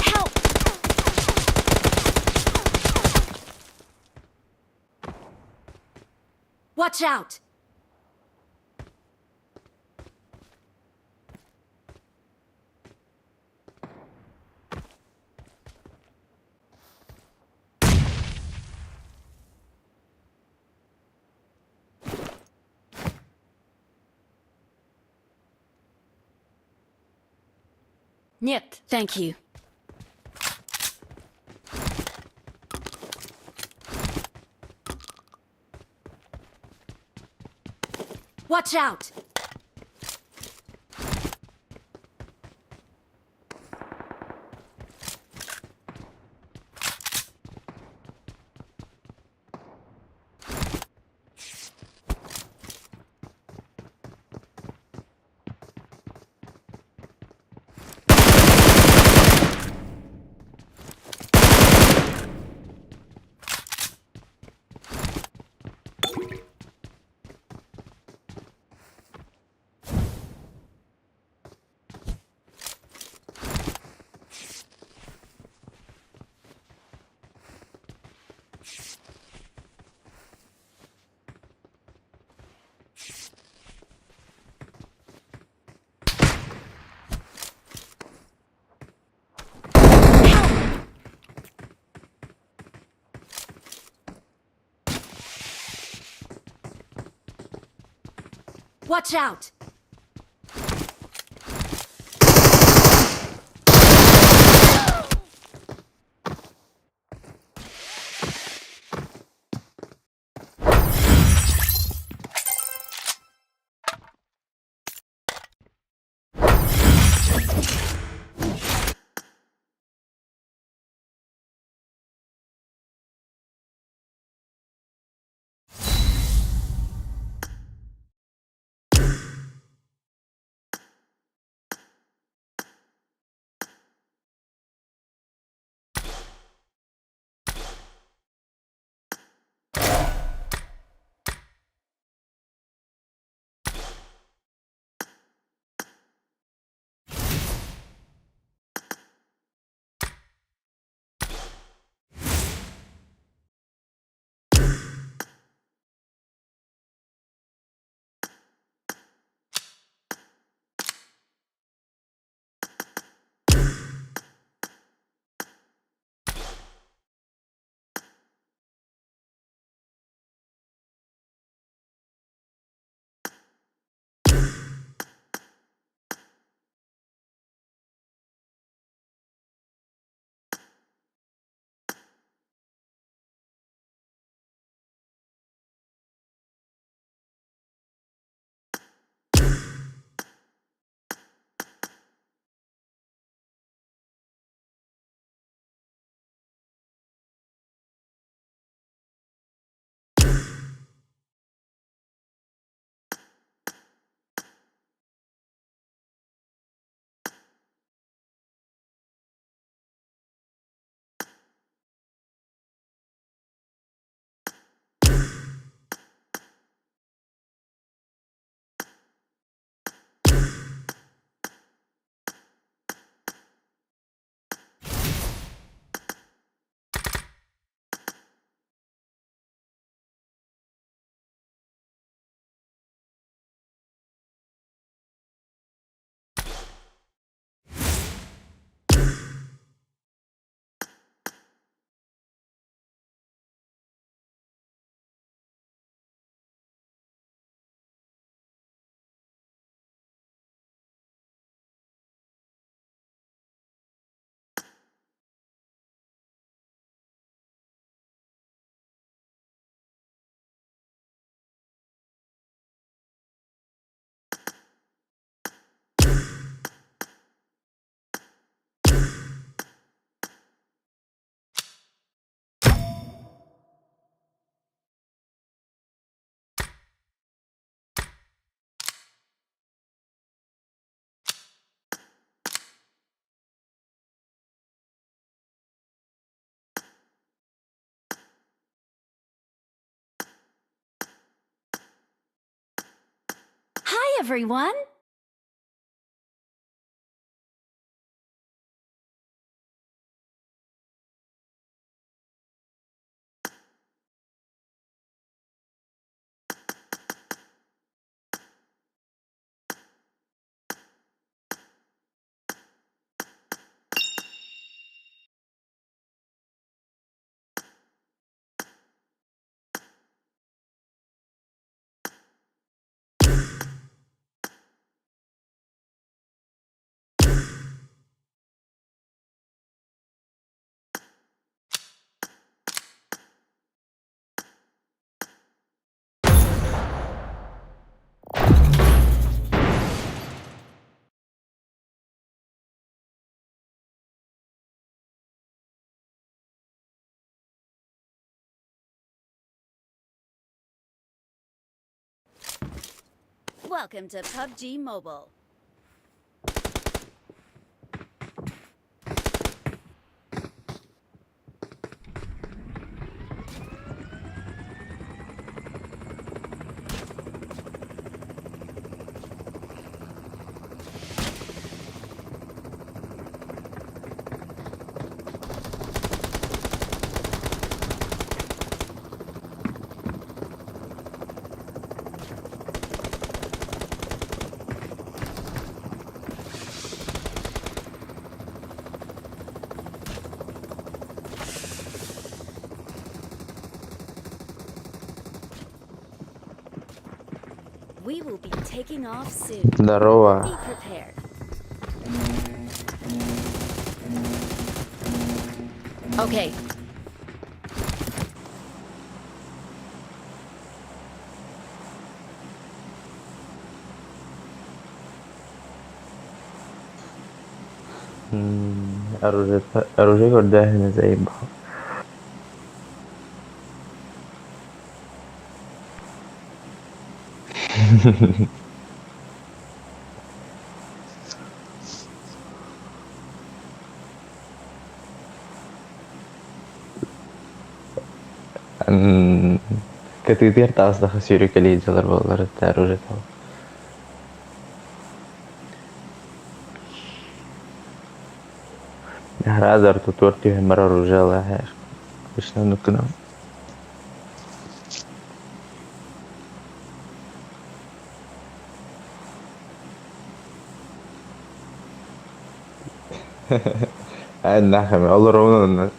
Help! Watch out! Нет. Thank you. Watch out! Watch out! everyone! Welcome to PUBG Mobile. We will be taking off soon. Здорово. Be prepared. Okay. Оружие көрдөөһүнэ заебал. Кытыытыгар таҕыстахха сүүрэкэлии дьылар буоллар оружие Разар тутуор түһэн барар оружиелаах обычно оннук гынабын. Ээ нахами олоробун онно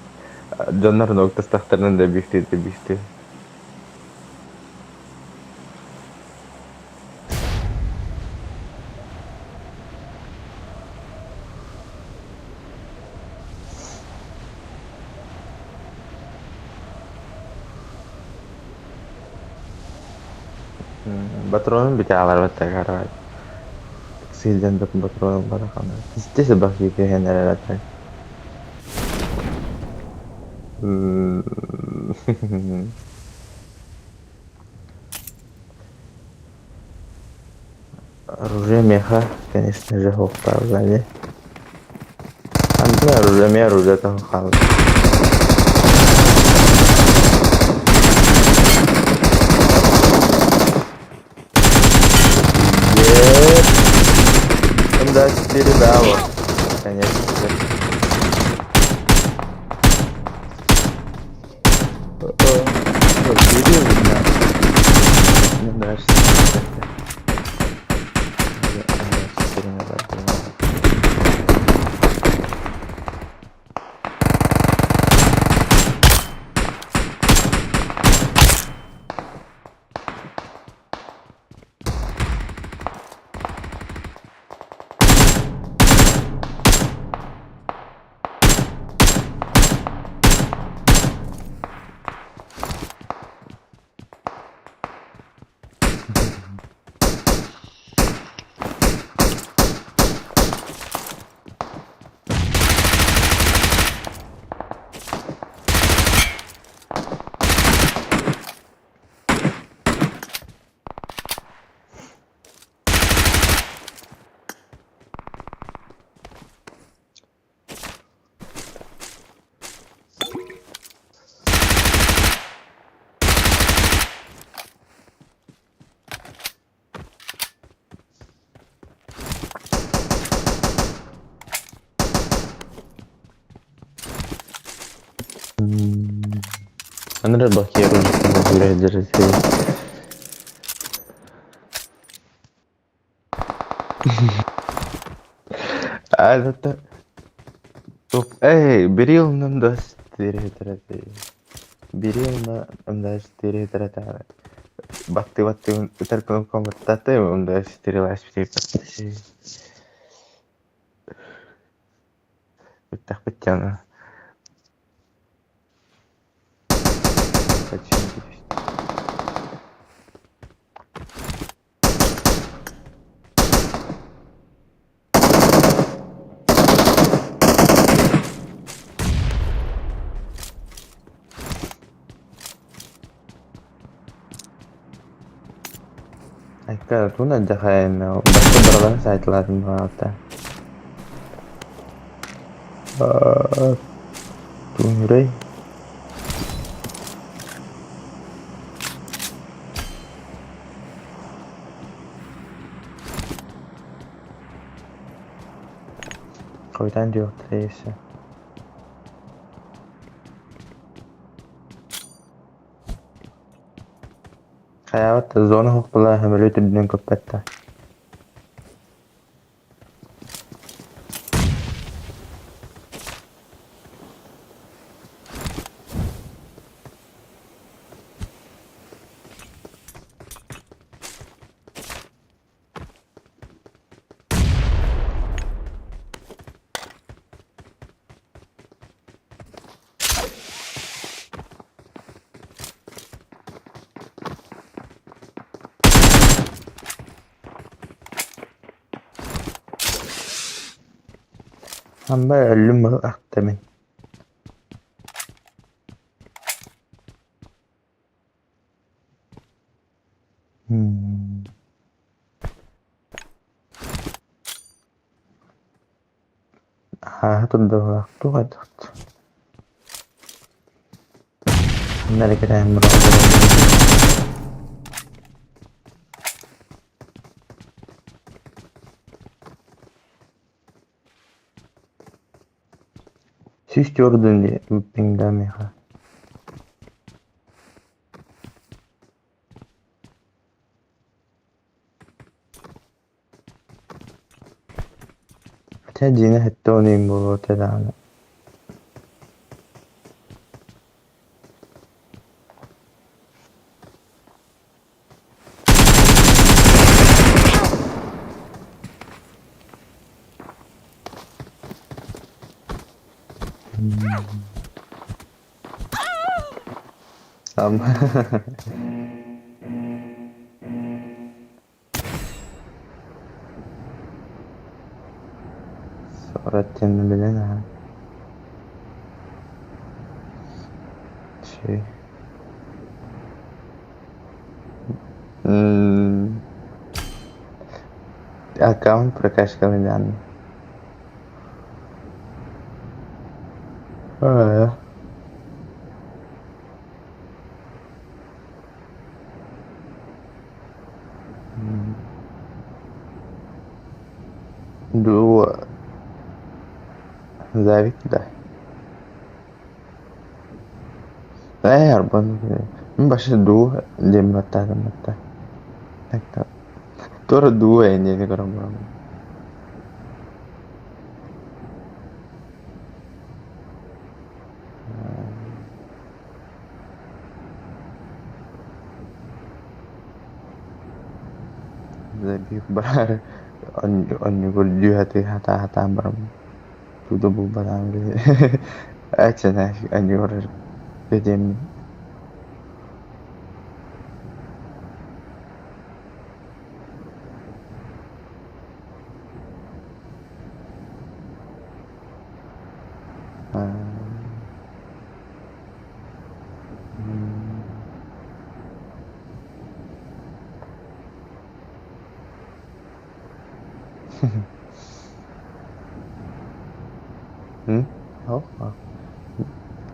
дьоннор нуктастахтарына да биирдии да биирдии. Патронун бүтэ аҕалар Сылдьан патронун барахана. Здесь бахи түһэн эрэр ата. Оружие меха, конечно же, хуохтаабыт Антон оружие, эмиэ оружие хаалла. Да, передала. Конечно же. Не дальше. Аны бакыйар А это Эй, берил нам 24 Берил нам 24 Батты батты утар комментаты он 24 лас Бүттэх бүттяна. Айка, туна дьахайна, баста баралан сайтыларын баата. Туңрей. Койдан диотрейся. Хайабат зона хохпала хөмөлө түрдүнэн көппөттө. Амба өллүм ахтамын. Ааһа турдугулаах туох айдахт. Нэрикэтээн Сүүс түөрдүн дии пиҥда миэхэ. Хотя дьиҥэ сэттэ уон ыйым буолуо этэ даҕаны. Суораттыны билэн ахан. Чэй. Аккаунт прокачкалыйдаан. Аа. Дуо Завит да. Ээ, арбан башы дуу диэн баттаатым батта. Туора дуу ээ диэни көрөн бараммын. Забив барар онньугур дьүһэтэ хатаа-хатаан бараммын туута булбатаҕым Эчэнэ онньугур этиэммин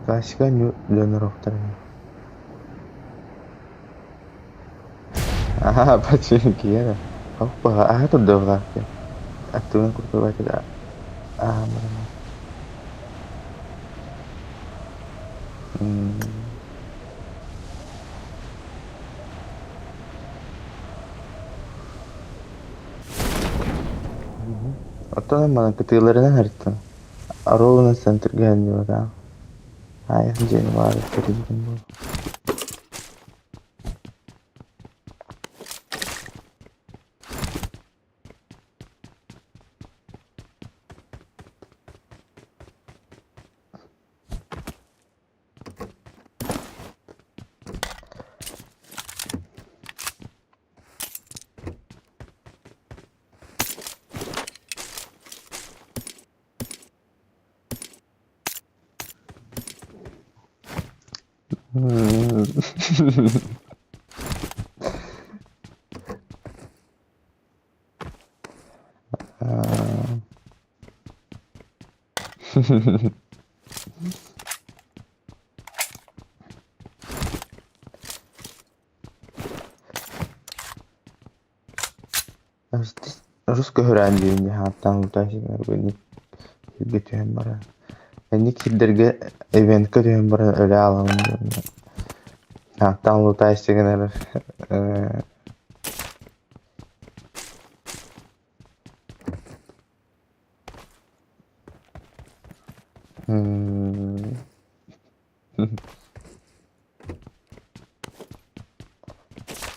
Классика донорохтор Аа, пачинки Опа, аа турдуохтаах Аттынан курдук аа Оттон манан кытыыларынан ырыттым. Ровно центрга анньыбатаҕым. Аайах дьиэни баар тэрийбитим буолуо. Рус көһөрөөн диэн ааттаан сиргэ түһэн баран инник сирдэргэ ивентка түһэн баран өлө аалабын диэн ааттаан лутайся гынар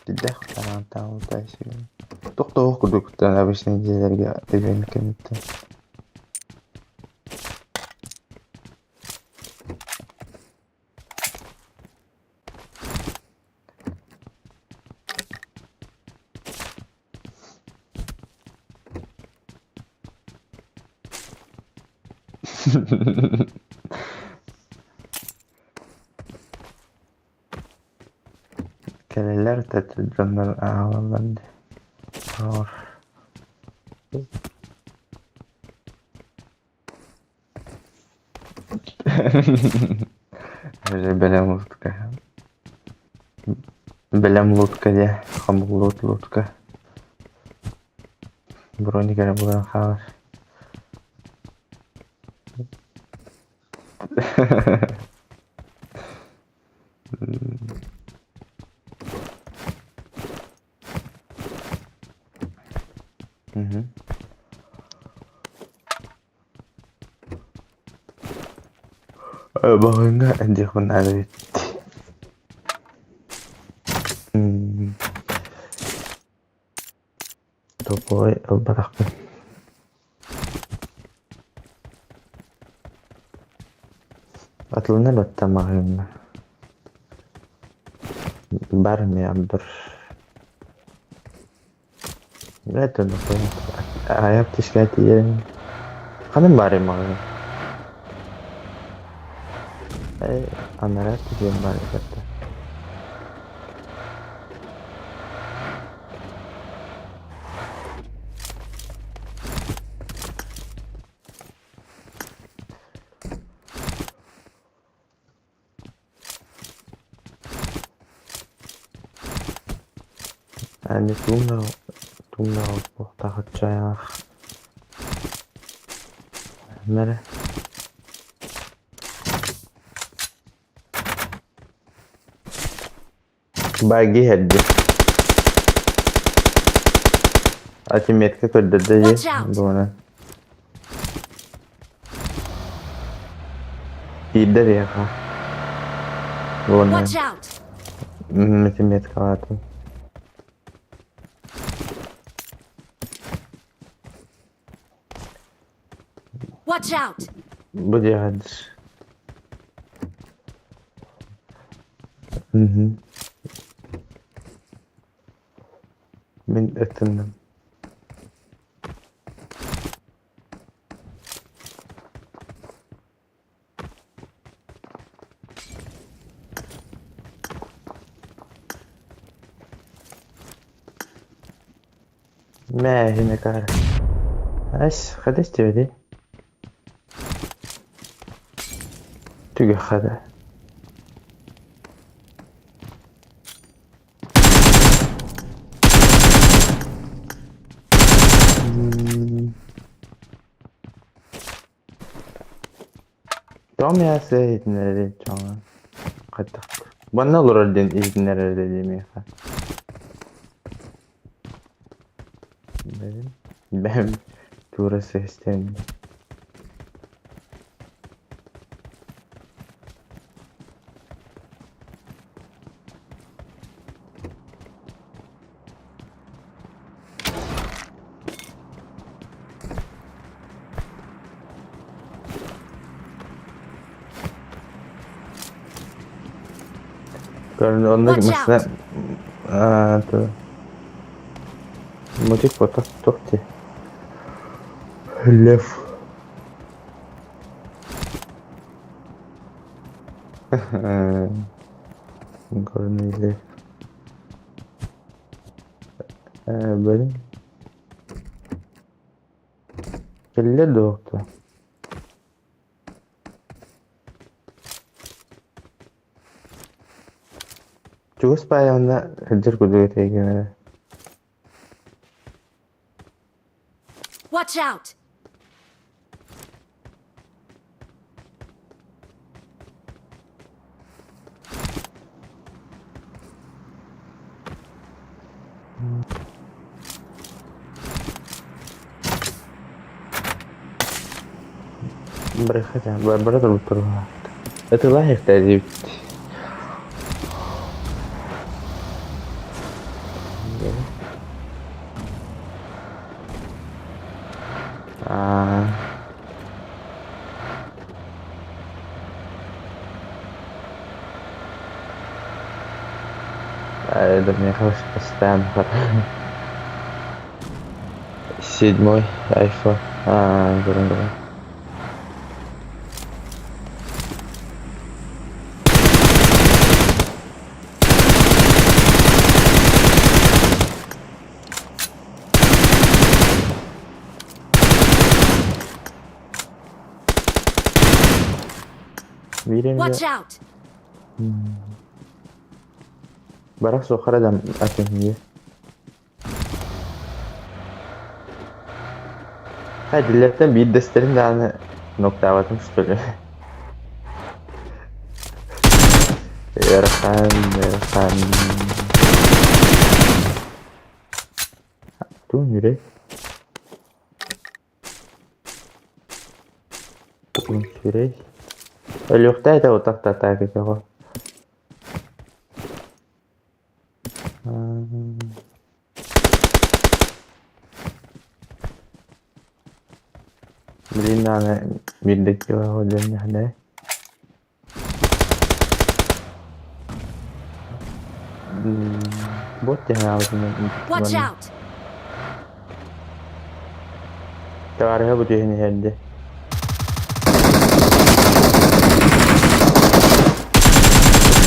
Дэх Тохтоох курдук обычный дьиэлэргэ ивент кэнниттэн. Кэлэллэр дьоннор ааҕаллар дии. Оҕолор Бэлэм лутка. Бэлэм лутка диэ. Хомуллубут лутка. Броник эрэ булан хаалар. Баҕыҥҥа диэхпин наада эбит. Топовай ылбатахпын. Атылына батта маҕаһыыҥҥа. Бар эмиэ обдор. Это айап тискэ тиийэн ханан баарый маҕаһыын? Э, анараа тиийэн баар эбит. Аны туумнаах буохтаах отчайаах Мэрэ Баги иһэрди. Отметка көрдөрдө дии Watch out! буолан. Киирдэ биһиэхэ. Буолан. Watch out! Отметкалаатым. Watch out! Бу диэхэ Мгм. Мин өттүннэм. Мээһинэ каар. Ас, хадас диэбитий? Түгэххэ да. Тоом ясы иһитиннэрэрий чоҥон хайдах Манна олорор диэн иһитиннэрэр дии миэхэ. Бэйэм бэйэм Тура систем. Оннук Watch масына out! аа то мутик поток тохти. Лев. Горный лев. Блин. Кэллэ дуохта. Чугас паайаҕына сылдьар курдук этэйгин эрэ. Watch out! Бырахата, бара турбуттар. Ытылаах диэбит. Аа. Это мне хорошо постоянно. Седьмой айфон. Аа, көрөн Биир эмэ Watch out! Барах суоххара да атын Хайдилэртэн биирдэстэрин даҕаны ноктаабатым что ли? Ыарахан, ыарахан. Тугун үөрэй? Тугун сүрэй? Өлүөхтэй этэ утах да атаакытаҕа. Блин, аны биирдэ килоҕа дьэннэхнэ. Вот Watch out! Товарыһа бу түһэн иһэрдэ.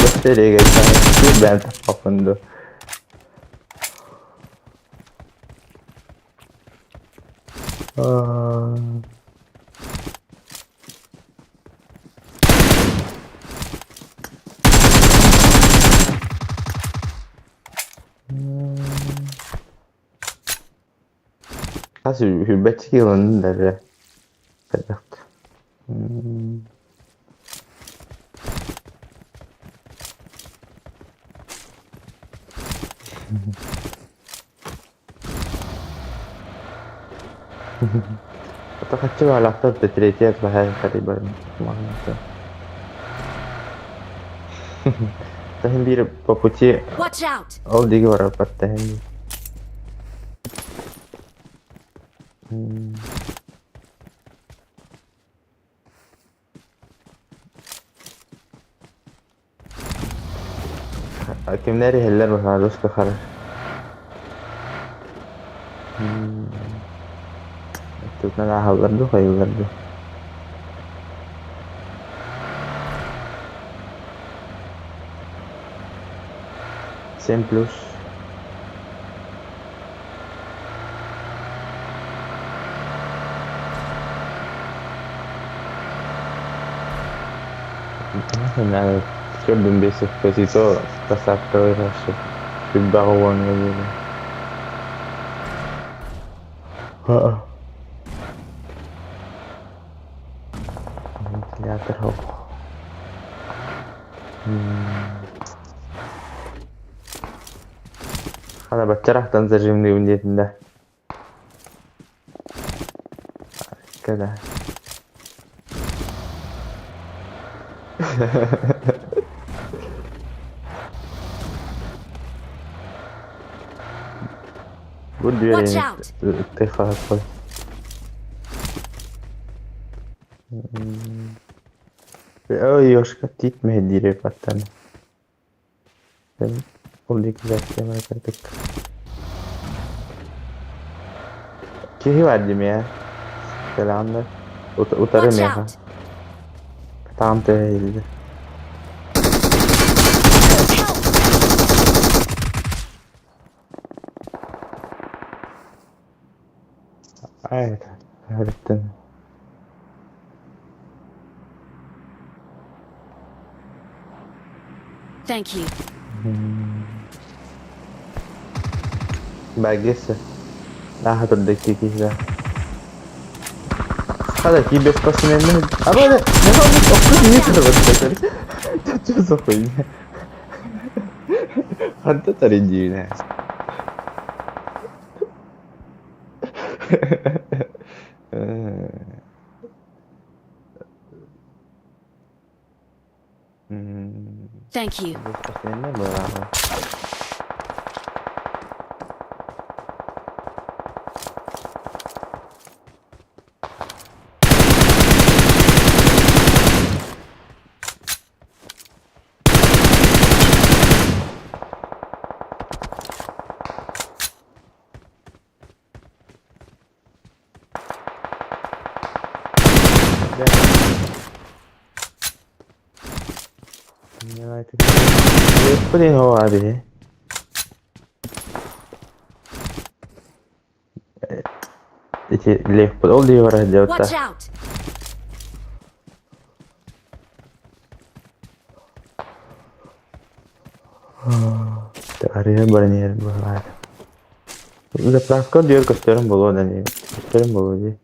Бэстэригэр таппаппын дуо? Хас сүүрбэччэ килоны да эрэ хайдах Хаччы баалаахтар да третий Таһын биир по пути Watch out! ол диэки барарбар таһын Кимнэр иһэллэр баһаалыста хара. Тутан ааһаллар дуу, хайыыллар дуу. Семь плюс. Көрдүм бес эспозито красавка сүрбэҕэ уоҥҥа диэри. Вентилятор Хана баччарахтан зажимныыбын диэтин да. Айка да. Бу Watch двери out! тихо. Ой, ёшка, тиит мэһэйдиир баттан. Ол диэки кырдык. Киһи бар дии Кэлэҕин да утары Watch миэхэ. out! Таам тыаһа Ай, өрүттэн. Thank you. Багесы. Наха турда киһи Хада кибер спортсмены. А бля, не Что за хуйня? Ханта таридина. Thank you. Спортсмены была. Блин, Эти лев ол дии барар Watch диэбитэ. out! Арыйа баран иһэр быһалаах. Заправка диэр көстөрүн буолуо да дии. Көстөрүн буолуо дии.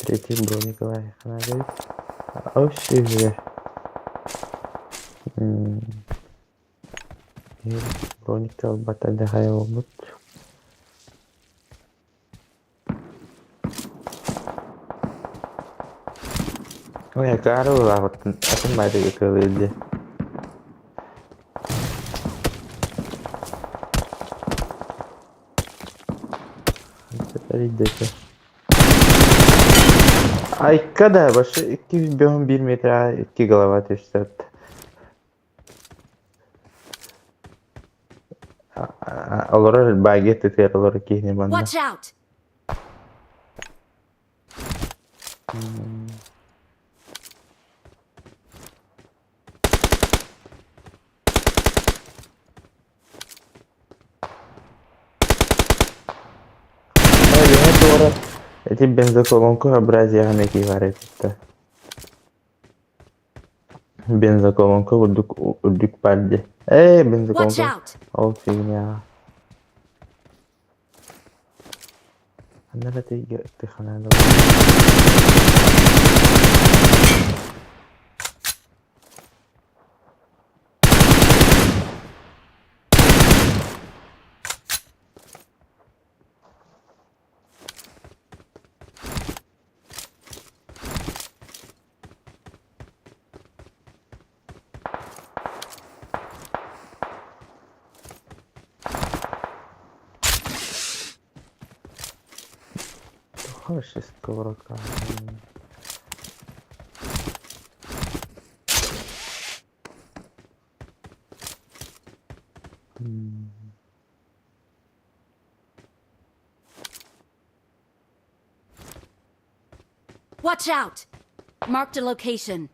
Третий был Николай Ханагович. А вообще Броник албата дахай болбут. Ой, акары улаабыттын. Атын байды ытыалыыр дии. Айка да, башы 201 метр, 2 голова түстөрт. Олорор багет тетер олорор киһини манна. Watch out! Эти бензоколонку образия меки варит. Бензоколонка үрдүк үрдүк парди. Эй, Watch бензоколонка. out! Ол фигня. Аннара ты ханада. Хорошая сковородка. Watch out! Marked a location.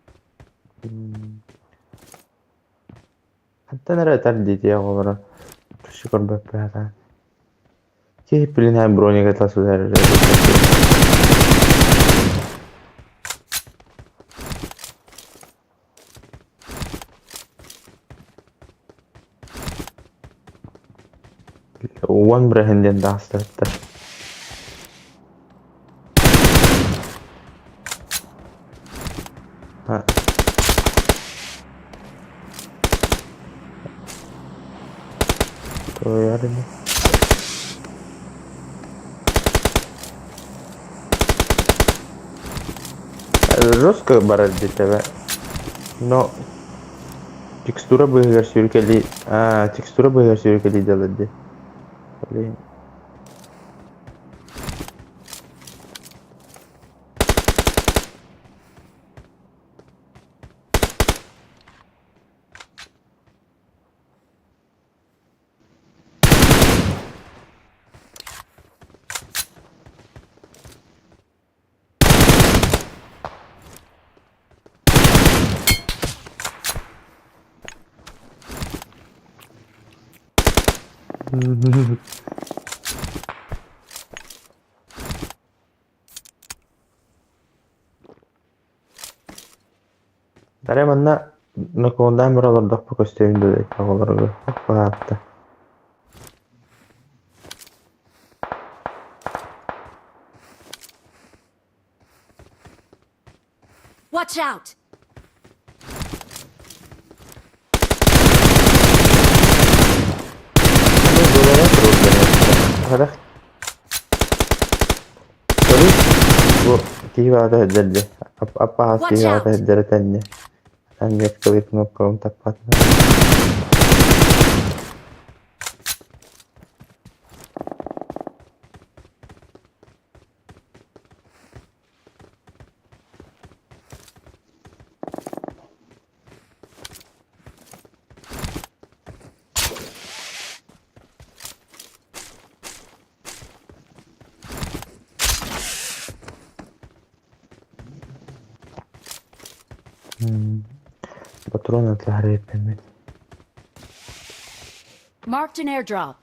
Хантан эрэ этэр диэтиэх олоро Түшү көрбөппү Киһи блин броника тасыдар Уон брэһин диэн таастарыттар. ини. Жестко барар диэтэбэ. Но текстура быыһыгар сүүркэлии аа текстура быыһыгар сүүркэлии дьалар дии. Блин. Дарья манна нокуондаан бара олордохпо көстүөм дуо оҕолорго баһаатта. Watch out! Бу киһи баҕата сылдьар дии. Аппаас киһи баҕата сылдьар этэннэ. Меткалыыр кнопкабын таппатым. Патрон атлаһар эппиммит. Marked an airdrop.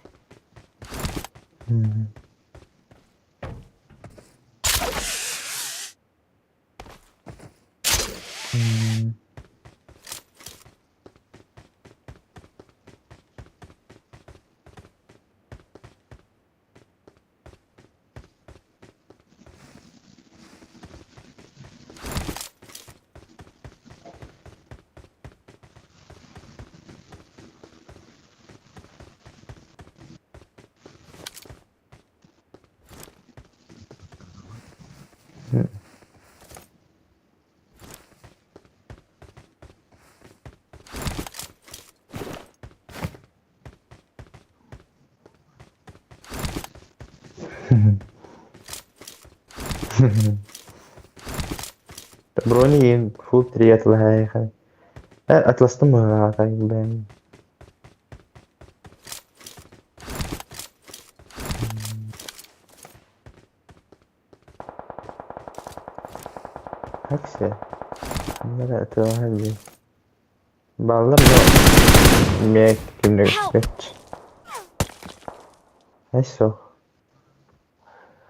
Брони фул три атлаһа атластым быһыылаах блин. Хаксе. Ханна атылаһар дии. Баллар да эмиэ кимнэ көстүбэт. Эссо.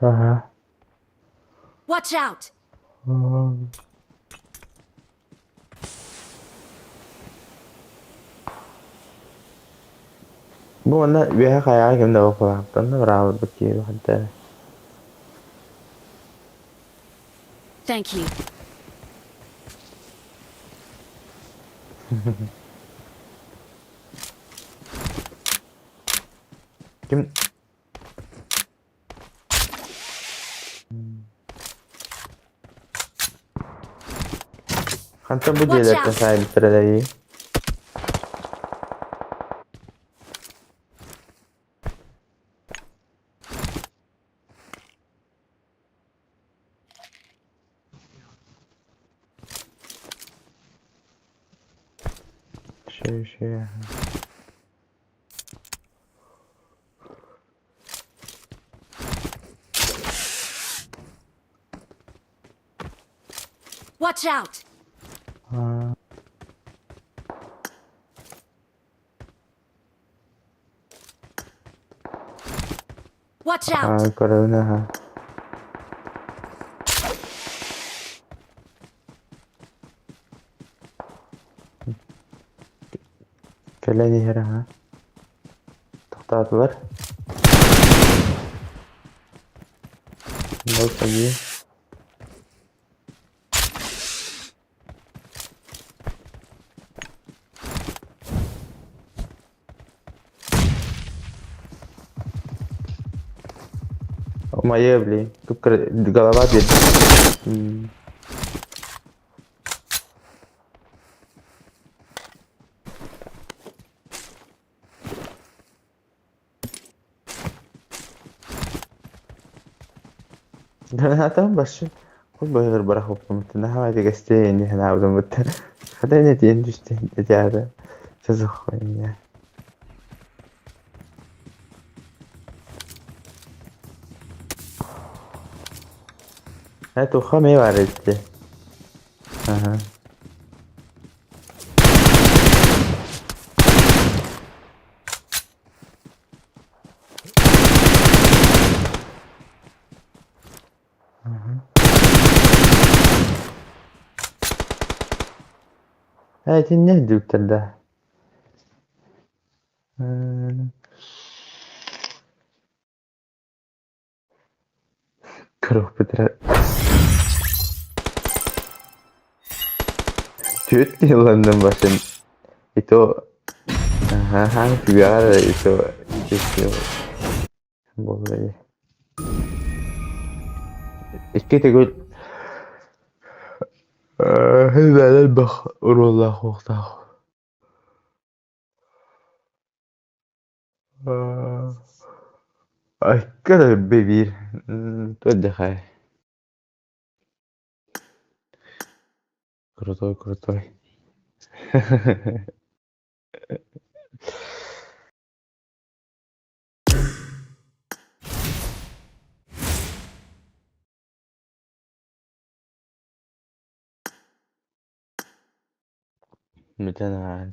Аха. Watch out! Бу манна үөһэ хайаҕа ким да боппулаахтан да быраабылбыт киһи ханта. Thank you. Ким Хантан бу дьиэлэртэн саайбыттара Şey şey. Watch out! Watch out! Көрөбүн аха. Кэлэн иһэр аха. Тохтоотулар. Бол Моя, блин. Голова биэрдэ. Гранатам башы. Кул байыр барахоппун. Наһаа тигесте ини ханаабытым бутта. Хата не тиэн түсте дяда. Что за хуйня? Это хаме варите. Ага. Итиннэ үрдүктэр да Көрүөхпүт эрэ Түөрт киһи башын и то хаһан түгэҕэр эрэ и то буолла дии Икки төгүл элбэх оруоллаах уохтаах Айка биир туох Крутой, крутой. Бүтэн ааһан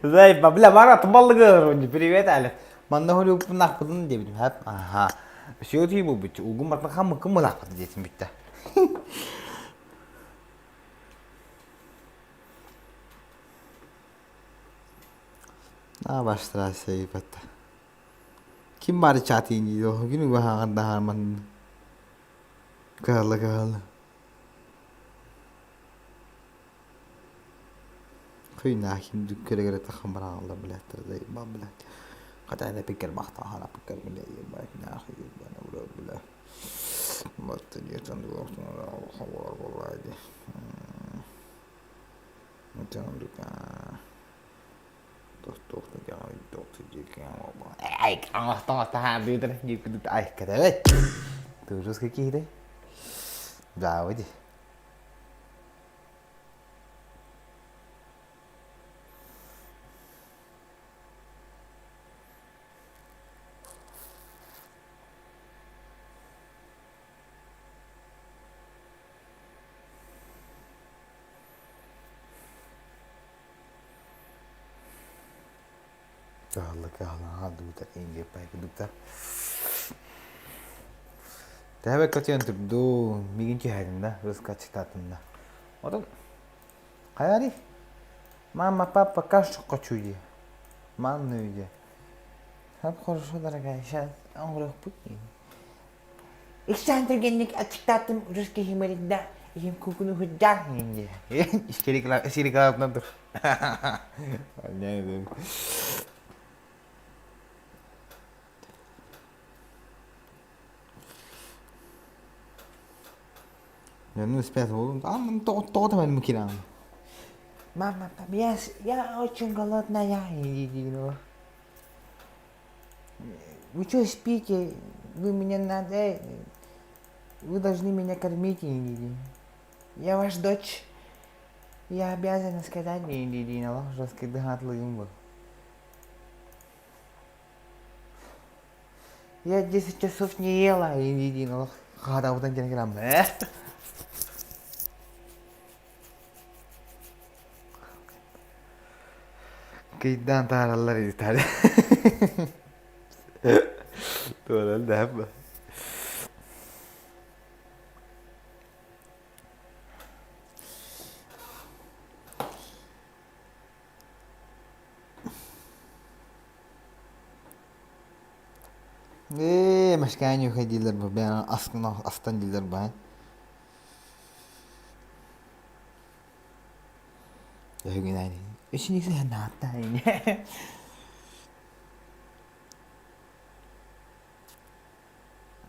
Зайба, бля, Марат, баллыгыр, привет, Аля. Манна хулюппун ахпытын диэбитим, хап, аха. Все ти бу бит, угум бартын хамыккын мылахпыт диэтим бүтте. А, баштырася ипатта. Ким бары чатыйын дейді, күні бахаған дахарман. Кыһалла кыһалла. Хыйнаахим дүккэригэр таххан барааллар блядь, заебал блядь. Хотя это пикер бахтахана пикер блядь, ебать нахуй ебаный в рот, бля. Вот Хайарый? Мама, папа, кашу хочу дии. Манную дии. Хорошо, дорогая, сейчас Иксээн түргэнник аччыктаатым русский химеринда иһим кукуну худдаа дии. Истерикалаабытынан тур. Ну, спят Мама, я, я очень голодная. Вы что спите? Вы меня надо... Вы должны меня кормить. Я ваш дочь. Я обязана сказать. Я 10 часов не ела. Кыйдаан таараллар ыытар. Туоран да Ээ, машкаан уходилар бу, бэйэн астан дииллэр баай. Өһүгүнэн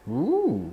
Уу.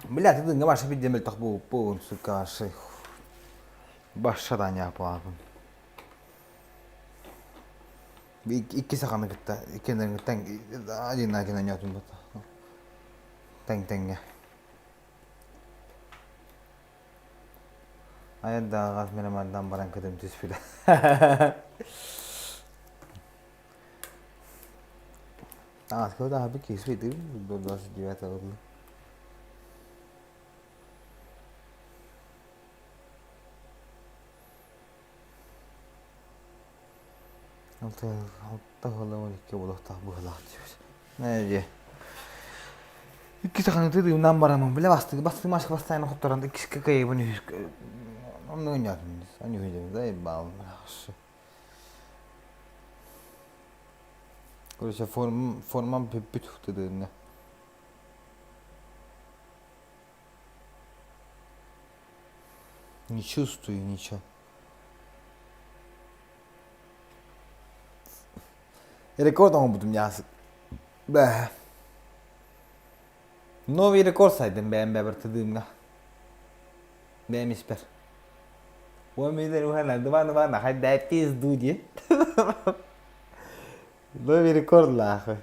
Бля, ты дыңга бир мөлтөх сука, башшадан Икки саханы кытта, иккеннерин тең один на один ойнотум Тең тэҥҥэ. Айардааҕас менемандан баран кытым түспүтэ. А, когда быки светы до 29 года. Алта ыла 12 буолуохтаах быһыылаах диэбит. Ээ дии. Икки саханы тыдыымнаан бараммын бile бастыгы бастыгы машка бастайын хотторон иккискэ кыайыбын үһүскэ онно ойноотум анюһуйдым да ебал Короче, форм, формам бүппүт тыдыынна. Не чувствую ничего. Рекорд оҥорбутум дьаасык. Бээ. Новый рекорд сайдым бэйэм бэбэр тыдыымҥа. Бэйэм испэр. Уомилер ухана два два на хайда пизду диэн. Новый рекорд лаахы.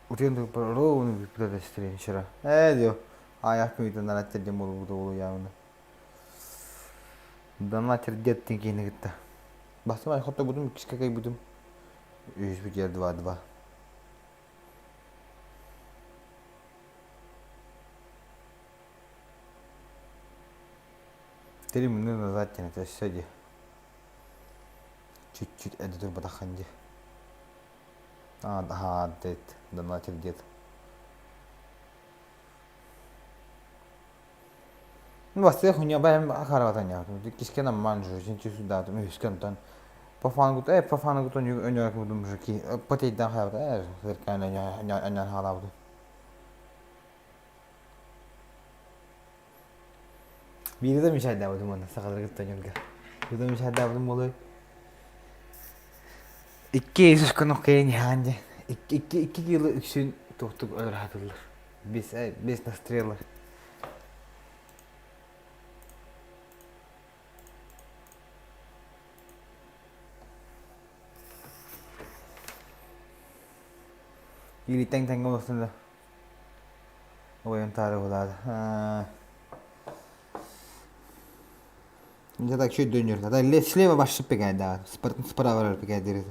Утуйан ровно бүппүтэ вчера. Ээ дио. Аайах күнүтэн донаттер диэн буолбута буолуйаабына. Донаттер диэттин киһини кытта. Бастым ай хоттобутум иккискэ кайбытым. Үһүс бүтүөр два-два. 3 минуты назад тянет, өссө дии. Чуть-чуть эрдэ турбатаххын дии. Аа, дет, донатер дед. Ну, бастыга хуйня бэйэм харабатан Кискен амман же, син сюда, үһүскэ онтон по фану по фану өнөр мужики потейдан харабата э сыркан өнөр халабыт. Биири да мешайдаабытым уонна сахалары кытта ньурга. Биири да мешайдаабытым буолуой. Икки үс конох кэйин иһаан дьэ. Икки икки икки кило үксүн туохтук өлөр Без без настрела. Или тэҥ тэҥҥэ олорсун да. Ойон таары булаады. Я так чуть дönüyor. Да, слева ваш пегай, да. Справа пегай дерет.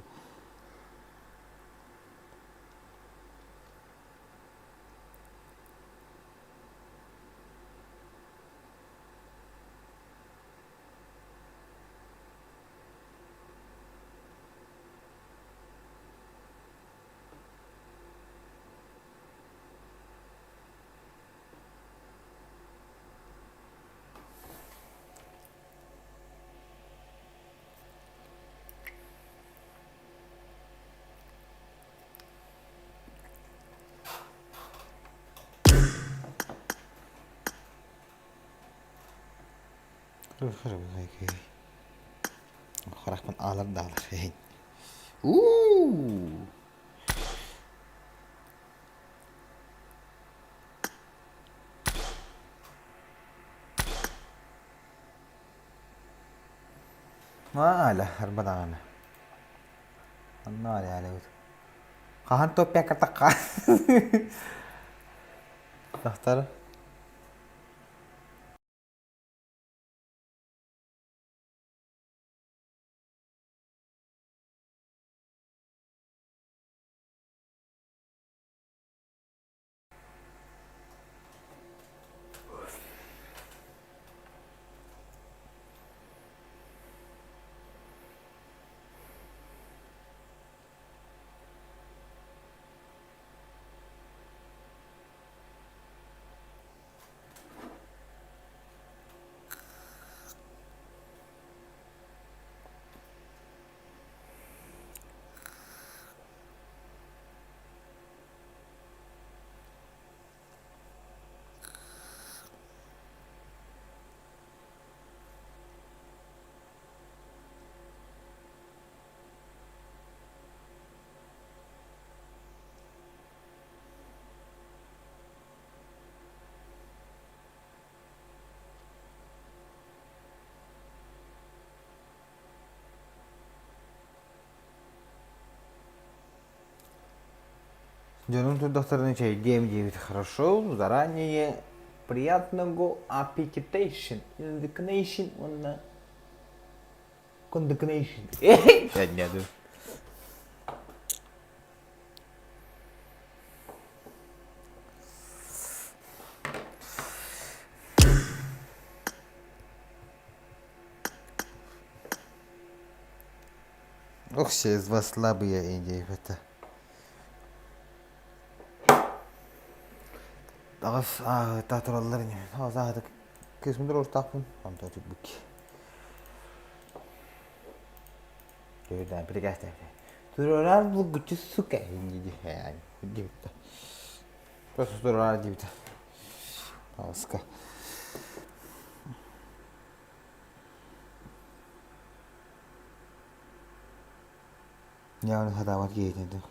Харахпын аалар даалар. Уу! Маала, арбадаҕана. Онно аалыбыт. Хаһан топпиакка Тахтар. Дьонум турдахтарына чэйдиэм диэбит хорошо, заранее приятного аппетитейшн, индикнейшн уонна. Condemnation. Нет. Ох, все из вас слабые идеи это. Таҕыс ааҕыта тураллар ини. Таҕыс ааҕыта кыысмын туруортаахпын. Онтон сүппүк. Төрүтэн приказ Турарар булгуччу сука диэбитэ. Просто турарар диэбитэ. Таҕыска. Яғни сатаабат киһитин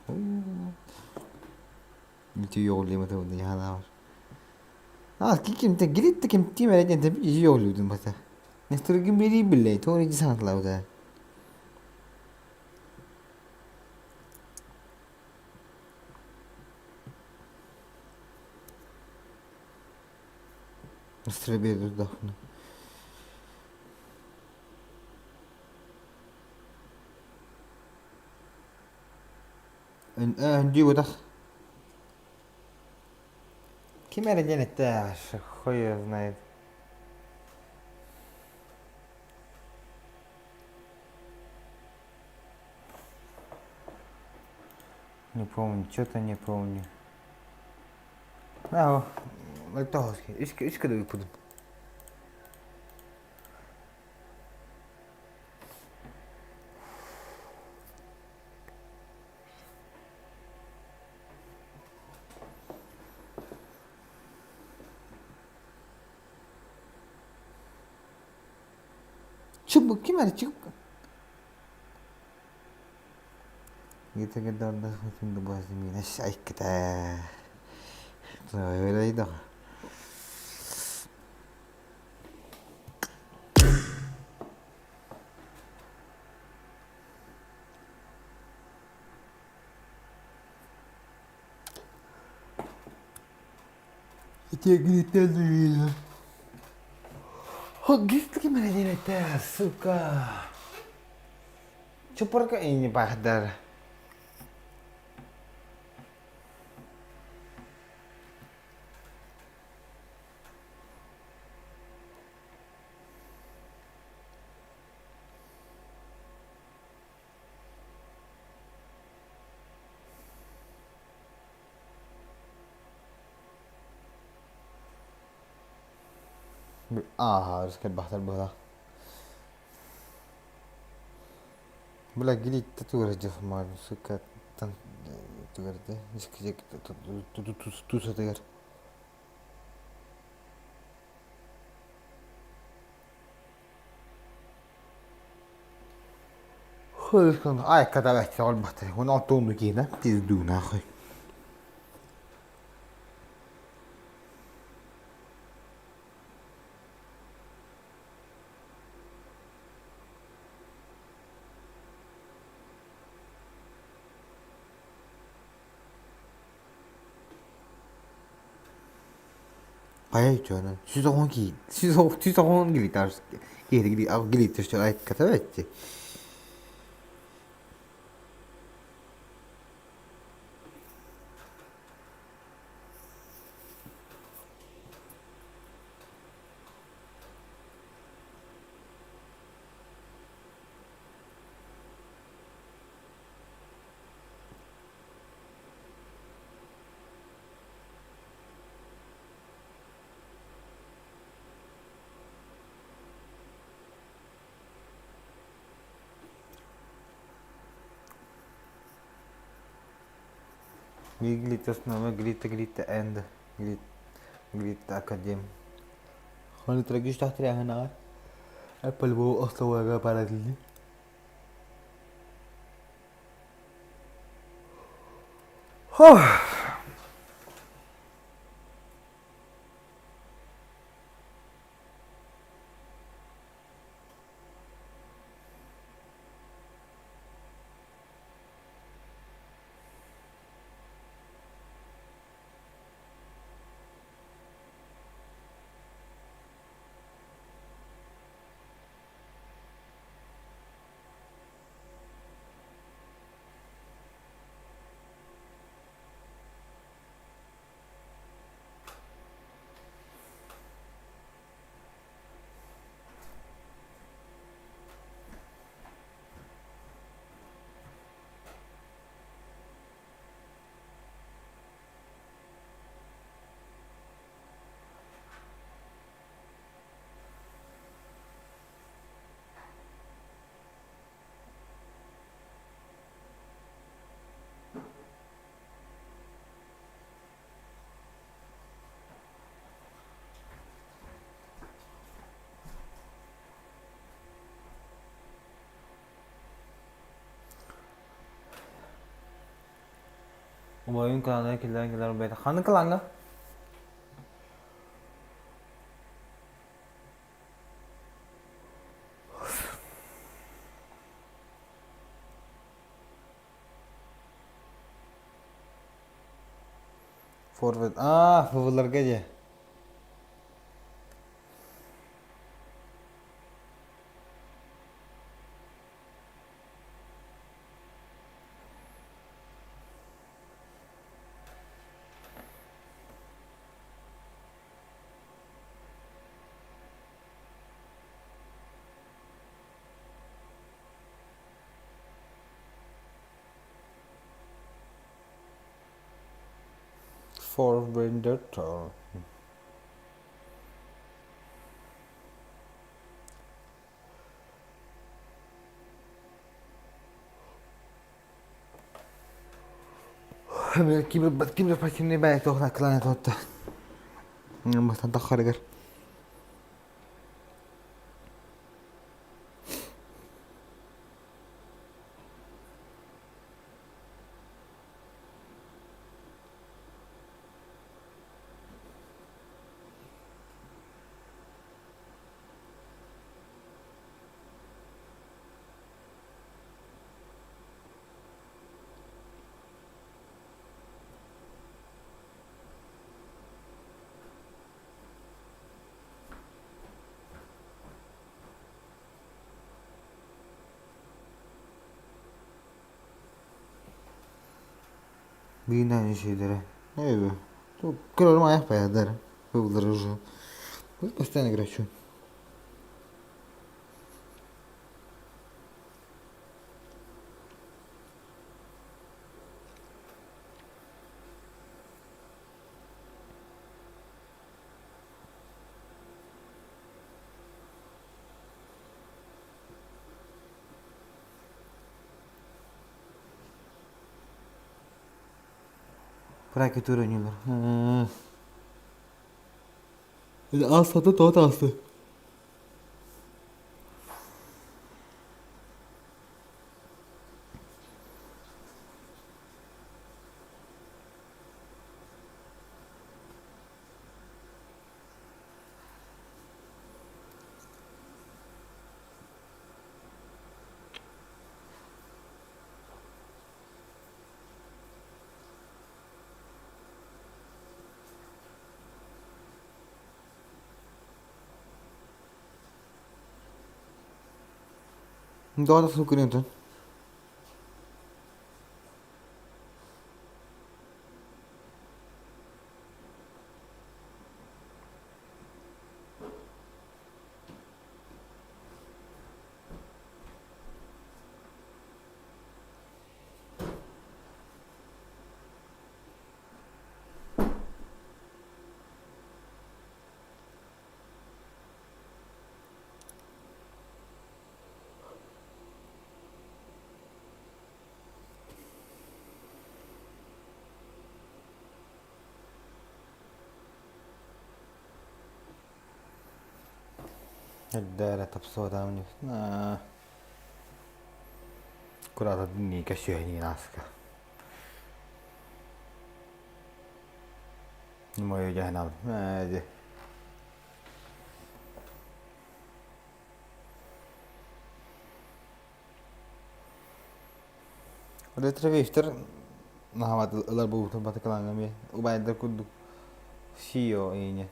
Ким эрэ диэн эттэ хуй его знает. Не помню, что-то не помню. А, үс күн ыыппытым. Чубук ким эрэ чубук. Сука. Чупарка и не бахдар. Аа, бахтар быһа. Бля, гелит сука, тусатыгар. Пизду нахуй. Убайын клаҥҥа киллэрэн кэлэр убайа. Ханнык клаҥҥа? Форвард. Аа, ФВларга дии. For Vendetta. Киберспортивный бэйэ туохна кылаана туотта. Бастан таххарыгар. Бииринэн үчүгэйдэрэ. Эбэ. Көрөрүм айах байардар. Кыллары уже. Постоянно играчу. Прокуратура ойнууллар. Аастата тоҕо таҕыста? Тоҕо тахсыбыккын онтон? Эрдэ эрэ тапсыбатаҕым дии. Кураата дневникка сүөһэниин ааска. Мою дьаһанабын. Ээ Ретровиктар наһаабат ылар буолбутун батыкалааҥҥа эмиэ убайдар курдук CEO иҥэ.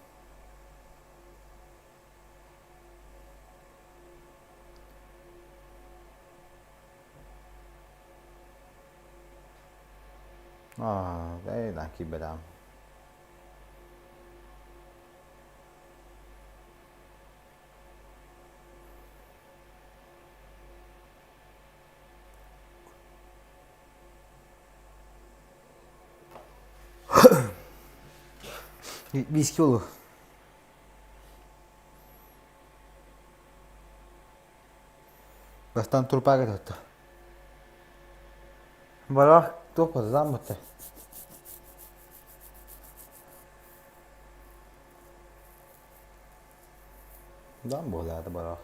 Аа, ээ, киирбэтэҕим. Виски olur. Бастаан турпаага тутта. Барах туох базааммыта. Да, буолаата барах.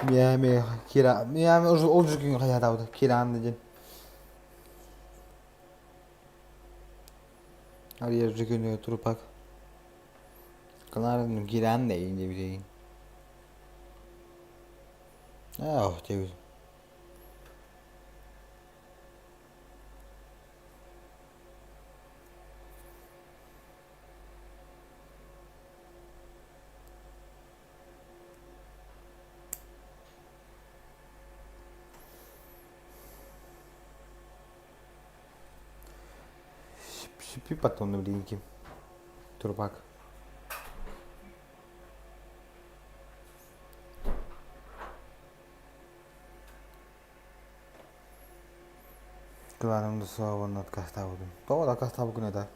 Миэхэ Кира миэхэ ол күн хайаатаабыта Кираан диэн. Арыйар күнү турупак. Кылаарын Кираан да диэбитигин. Ээ, диэбит. Сүппүт онно билигин ким? Турбак. Кылааным да суох уонна отказтаабытым. Тоҕо да отказтаабыккын этэ?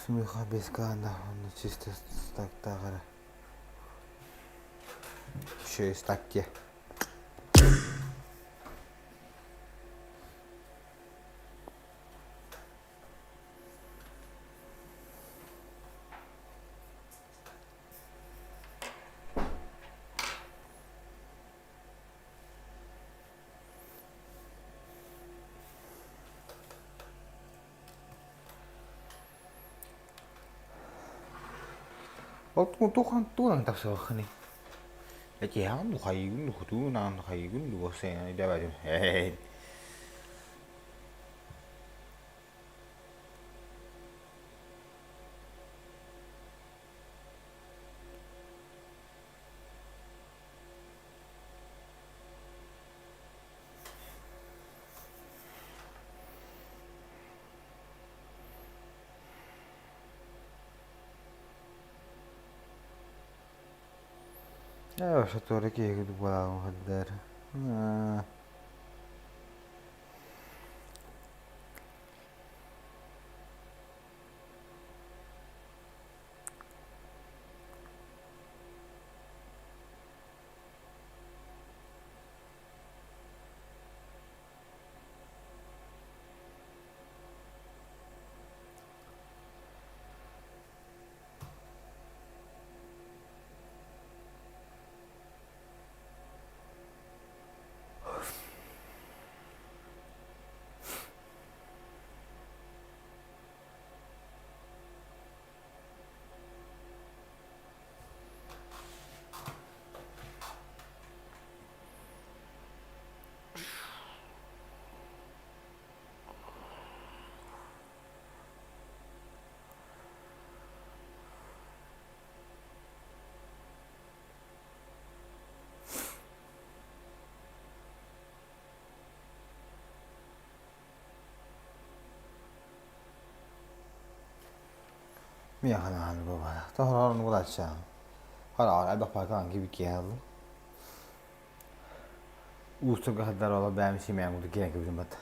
Смеха без клана, он чисто так тагара. Еще и стакте. Ол туган тугунан тахсыбаккыный? Этиэҕин дуу, хайыыгын дуу, хотугун хайыыгын дуу, өйдөөбөтүм. Ээ, сотору киһи буолаҕын сылдьар. Миэхэ наһаа баҕара. Тоһорон булааччаан. Хараҕар элбэх паакаан кибиккиэһэллим. Уустук аһардар ола бэйэм симээн курдук киирэн кэбитим бата.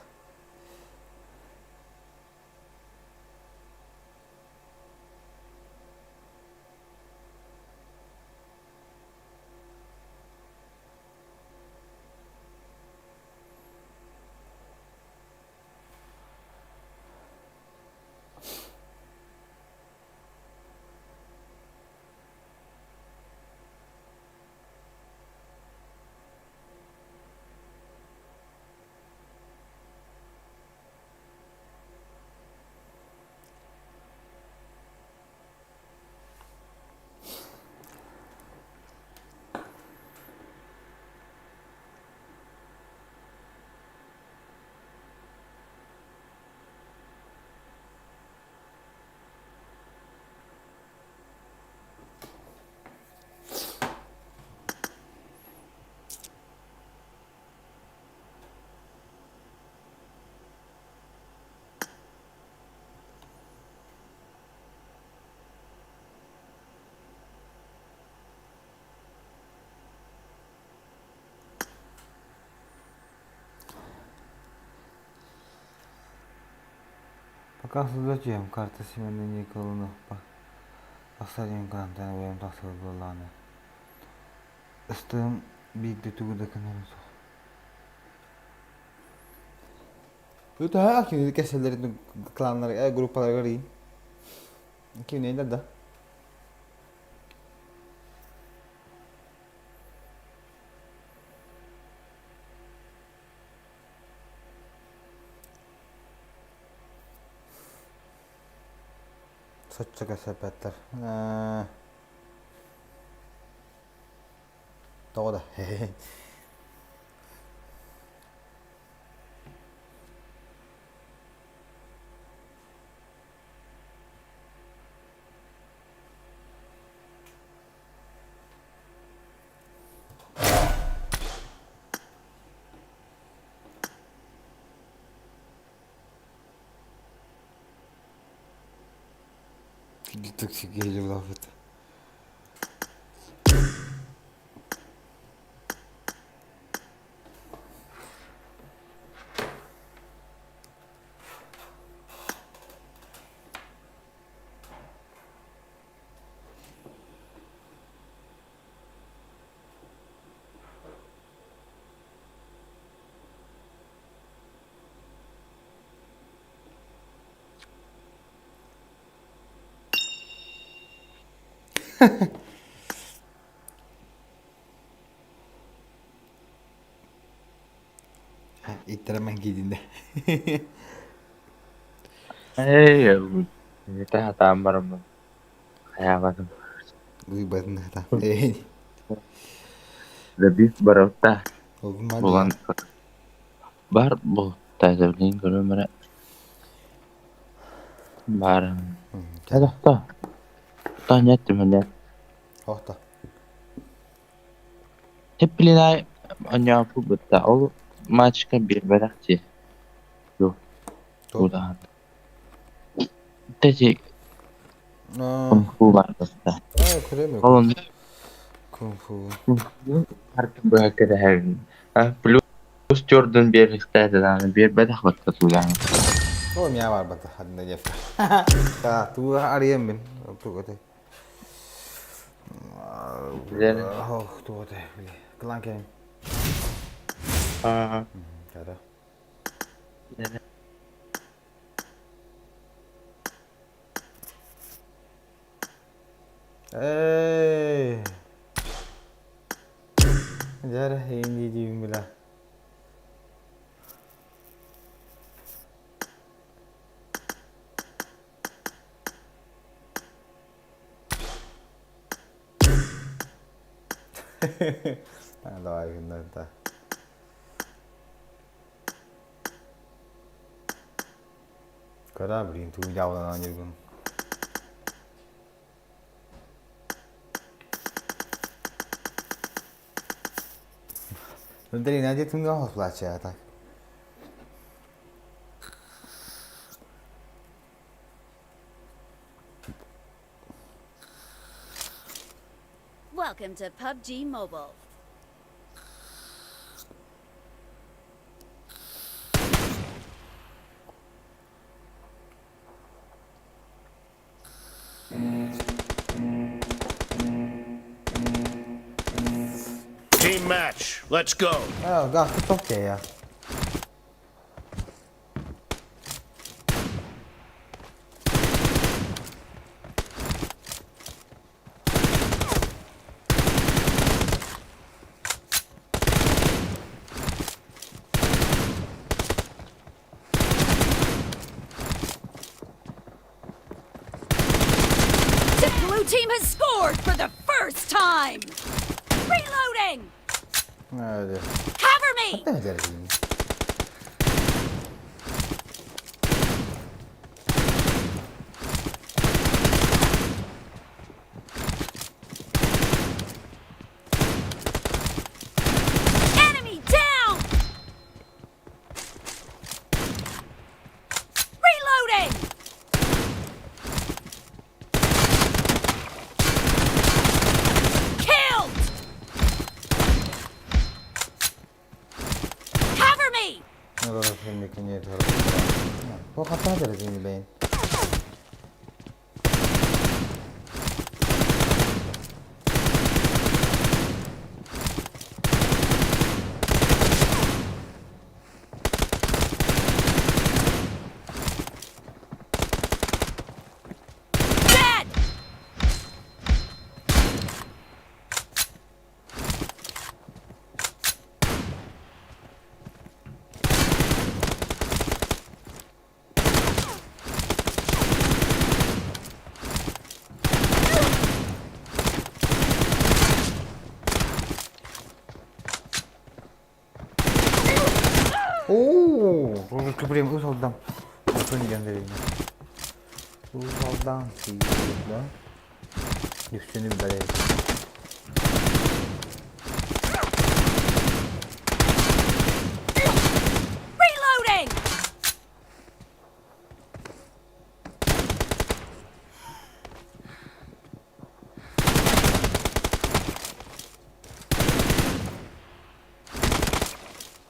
Пока зачем карта Семена Николовна Тахсар диэн кырантан бэйэм тахсыбыт буоллаҕына ыстыым биирдэ тугу да гынарым суох. Ытаһа кинини кэсэллэрин кланнарга группаларыгар иин. Кимнейдер да. Соччо кэпсэппэттэр. Тоҕо да Түксүгү Иттэрэмэн киирдин Эй, это хатаан бараммын. Хайаабатым. Уйбатын хата. Лэбип барабыта. Булан бар бу тайзабылын көрөм эрэ. Бар. Тохто. Тохто неттим нет. Охто. Тэпплинай онньооппут бытта ол матчка биэрбэтэх дии. Ду. Туудахан. Тэти кунг-фу бар бытта. Ол онно Кунг-фу. быһа кэтэһэбин. Плюс төрдүн биэриэхтээтэ даҕаны биэрбэтэх батта туудахан. О, меня бар бата, ханна дефта. Та, туура арыйам мин. Туготе. Ох, туготе. Кылан кэлин. Кара. Эй! Дьэ, инди диибин била. Давай, гынна Кара, блин, тугу дьаабыланан дьүргүн. Блин, а где ты плача так? Welcome to PUBG Mobile. Team match. Let's go. А, да, окей. The blue team has scored for the first time. Reloading! Cover me! Enemy down! Reloading! Killed! Cover me! Прям Уус Алдан. Күн диэн дэриэбинэ. Уус Алдан да? Дүпсүнү билэр эбит. Reloading!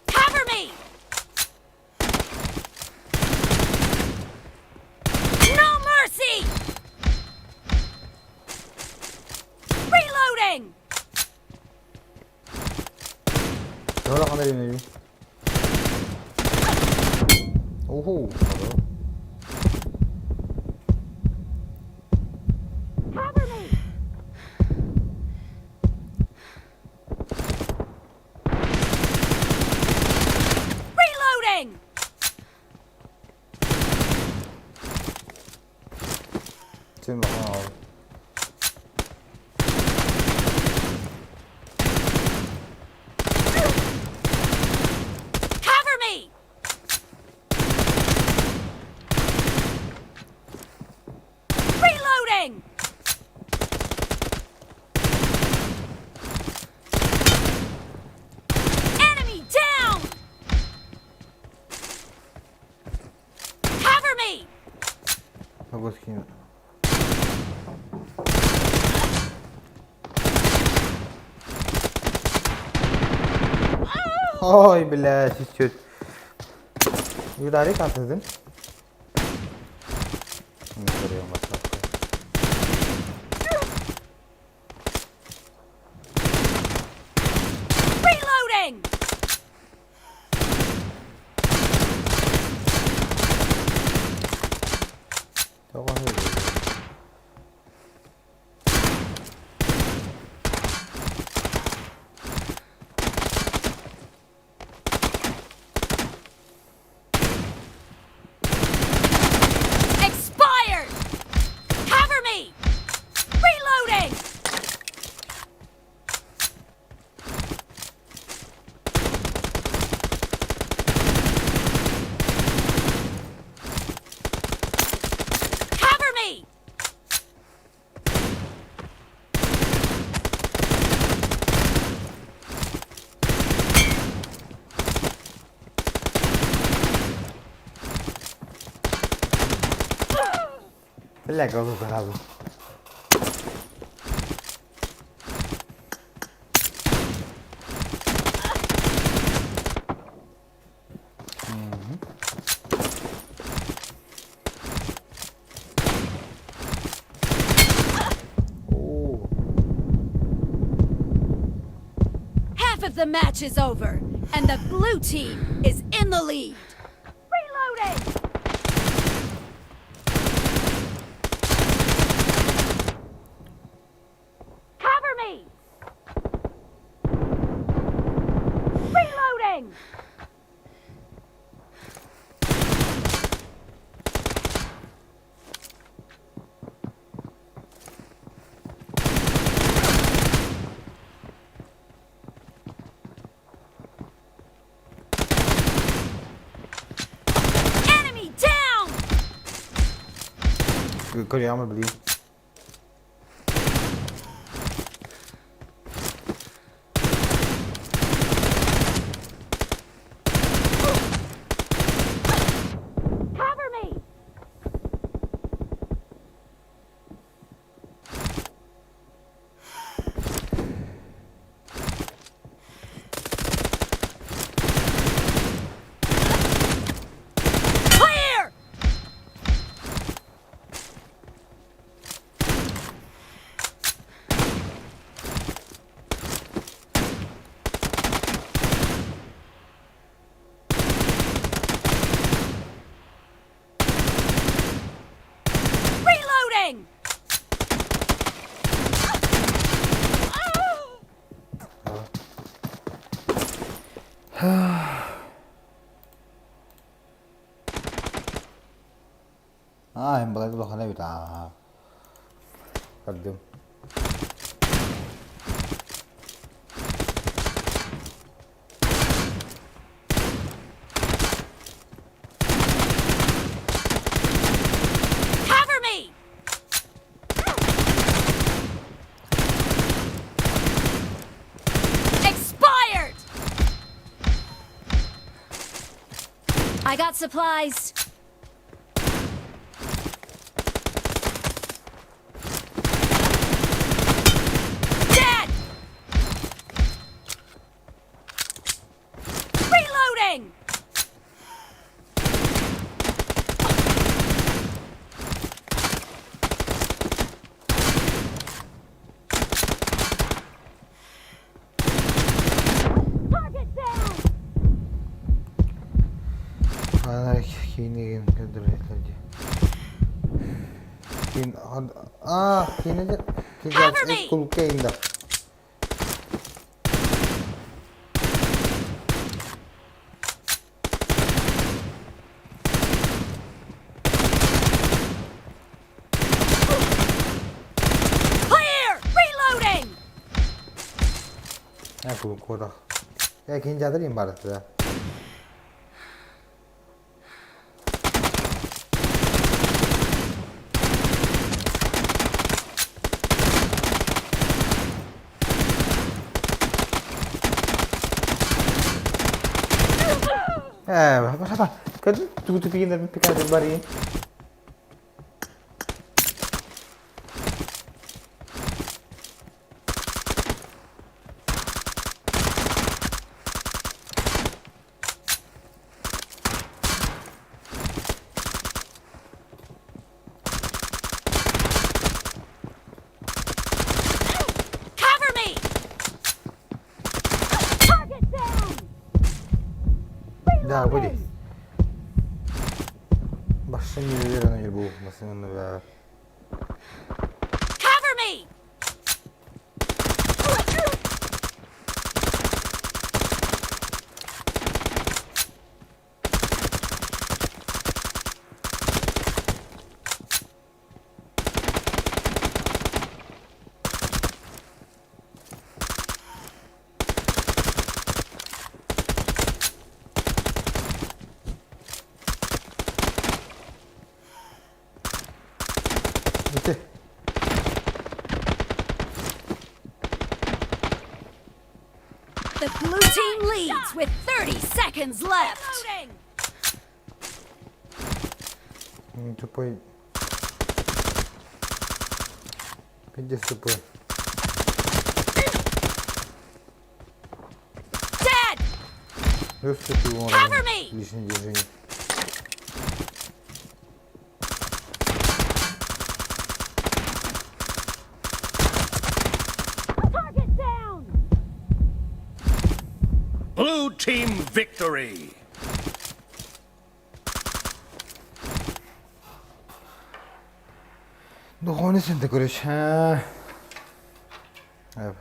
Cover me! No mercy! Reloading! Төһө улахан дэриэбинэбий? Уху. Cover me! Reloading! Син улахан оҕо. Cover me! Reloading! Enemy down! Cover me! Могу скинуть. Ой, блядь, чуть-чуть. Ударик атыдым. Reloading! Expired! Cover me! Reloading! Cover me! Бля, голову сразу. Half of the match is over, and the blue team is in the lead. Reloading! Cover me! Reloading! Enemy down! Көрүөҕүм блин. Cover me! Clear! Reloading! Аа, эн балай улахан эбит аа. Көрдүм. I got supplies. Dead! Reloading! Target down! Ана киинигин көрдөрөйтөр дии. Киин аа киинэ Cover me! кулукка иҥда. Clear! Reloading! Ээ кулукка Ээ киин дьаадыр барыта. Ээ, баба, көр тугу тупигин пикадыр барыйын. Cover me! Target down! Да, будет. Башын не уверен, не был машина. Cover me! Ити. The blue team leads with 30 seconds left. Тупой. Пиздец тупой. Dead! Cover me! Лишнее движение. Target down! Blue team victory! Духовный сын ты, короче. Эп,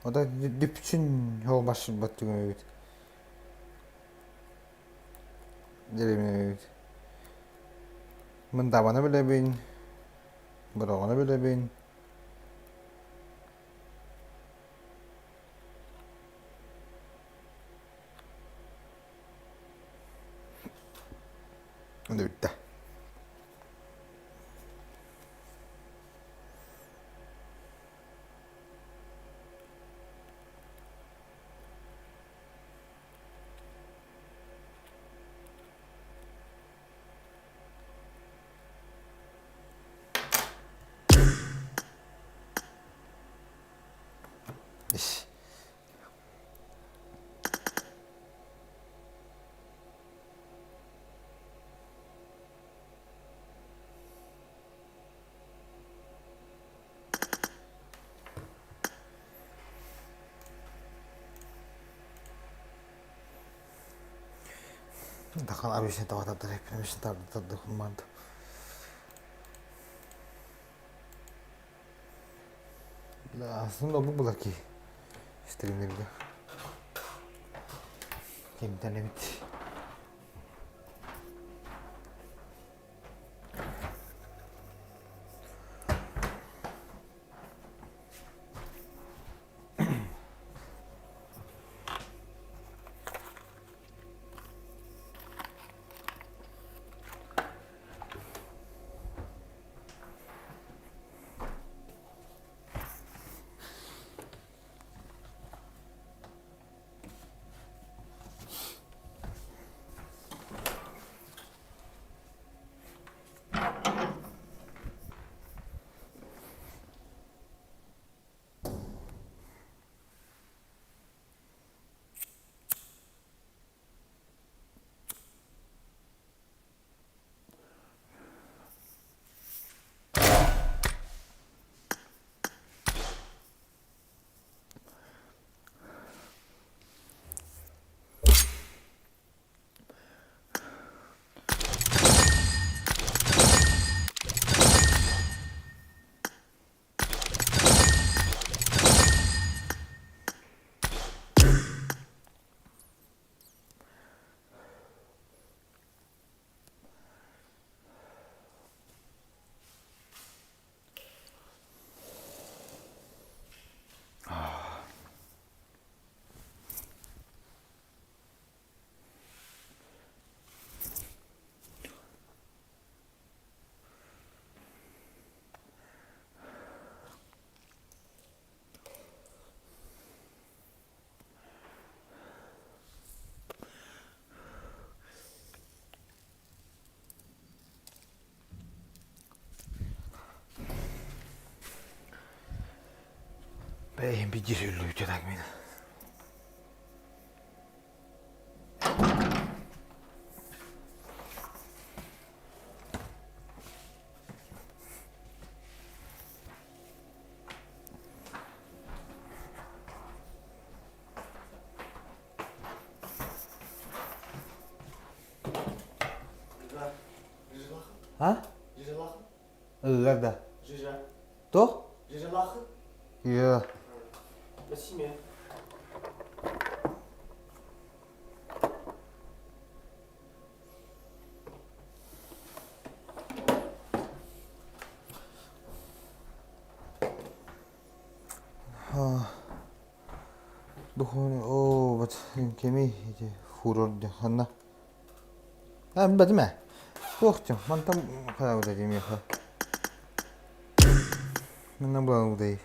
Ода дүпчүн хол баш баттыгын эбит. Деревня эбит. Мындабаны билэбин, Бороҕону билэбин. Бүттэ. Ис. Дахан обычно таватар тарда. Aslında bu bular ki streamlerinde. İnternet. Бэйэм биир өлүүтэ так мин. А? Ыллар да. Туох? Иә. Духовный оо вот кеми ити фурор ханна А бэтимэ туох тем мантан хайабыта димиэхэ Манна буолан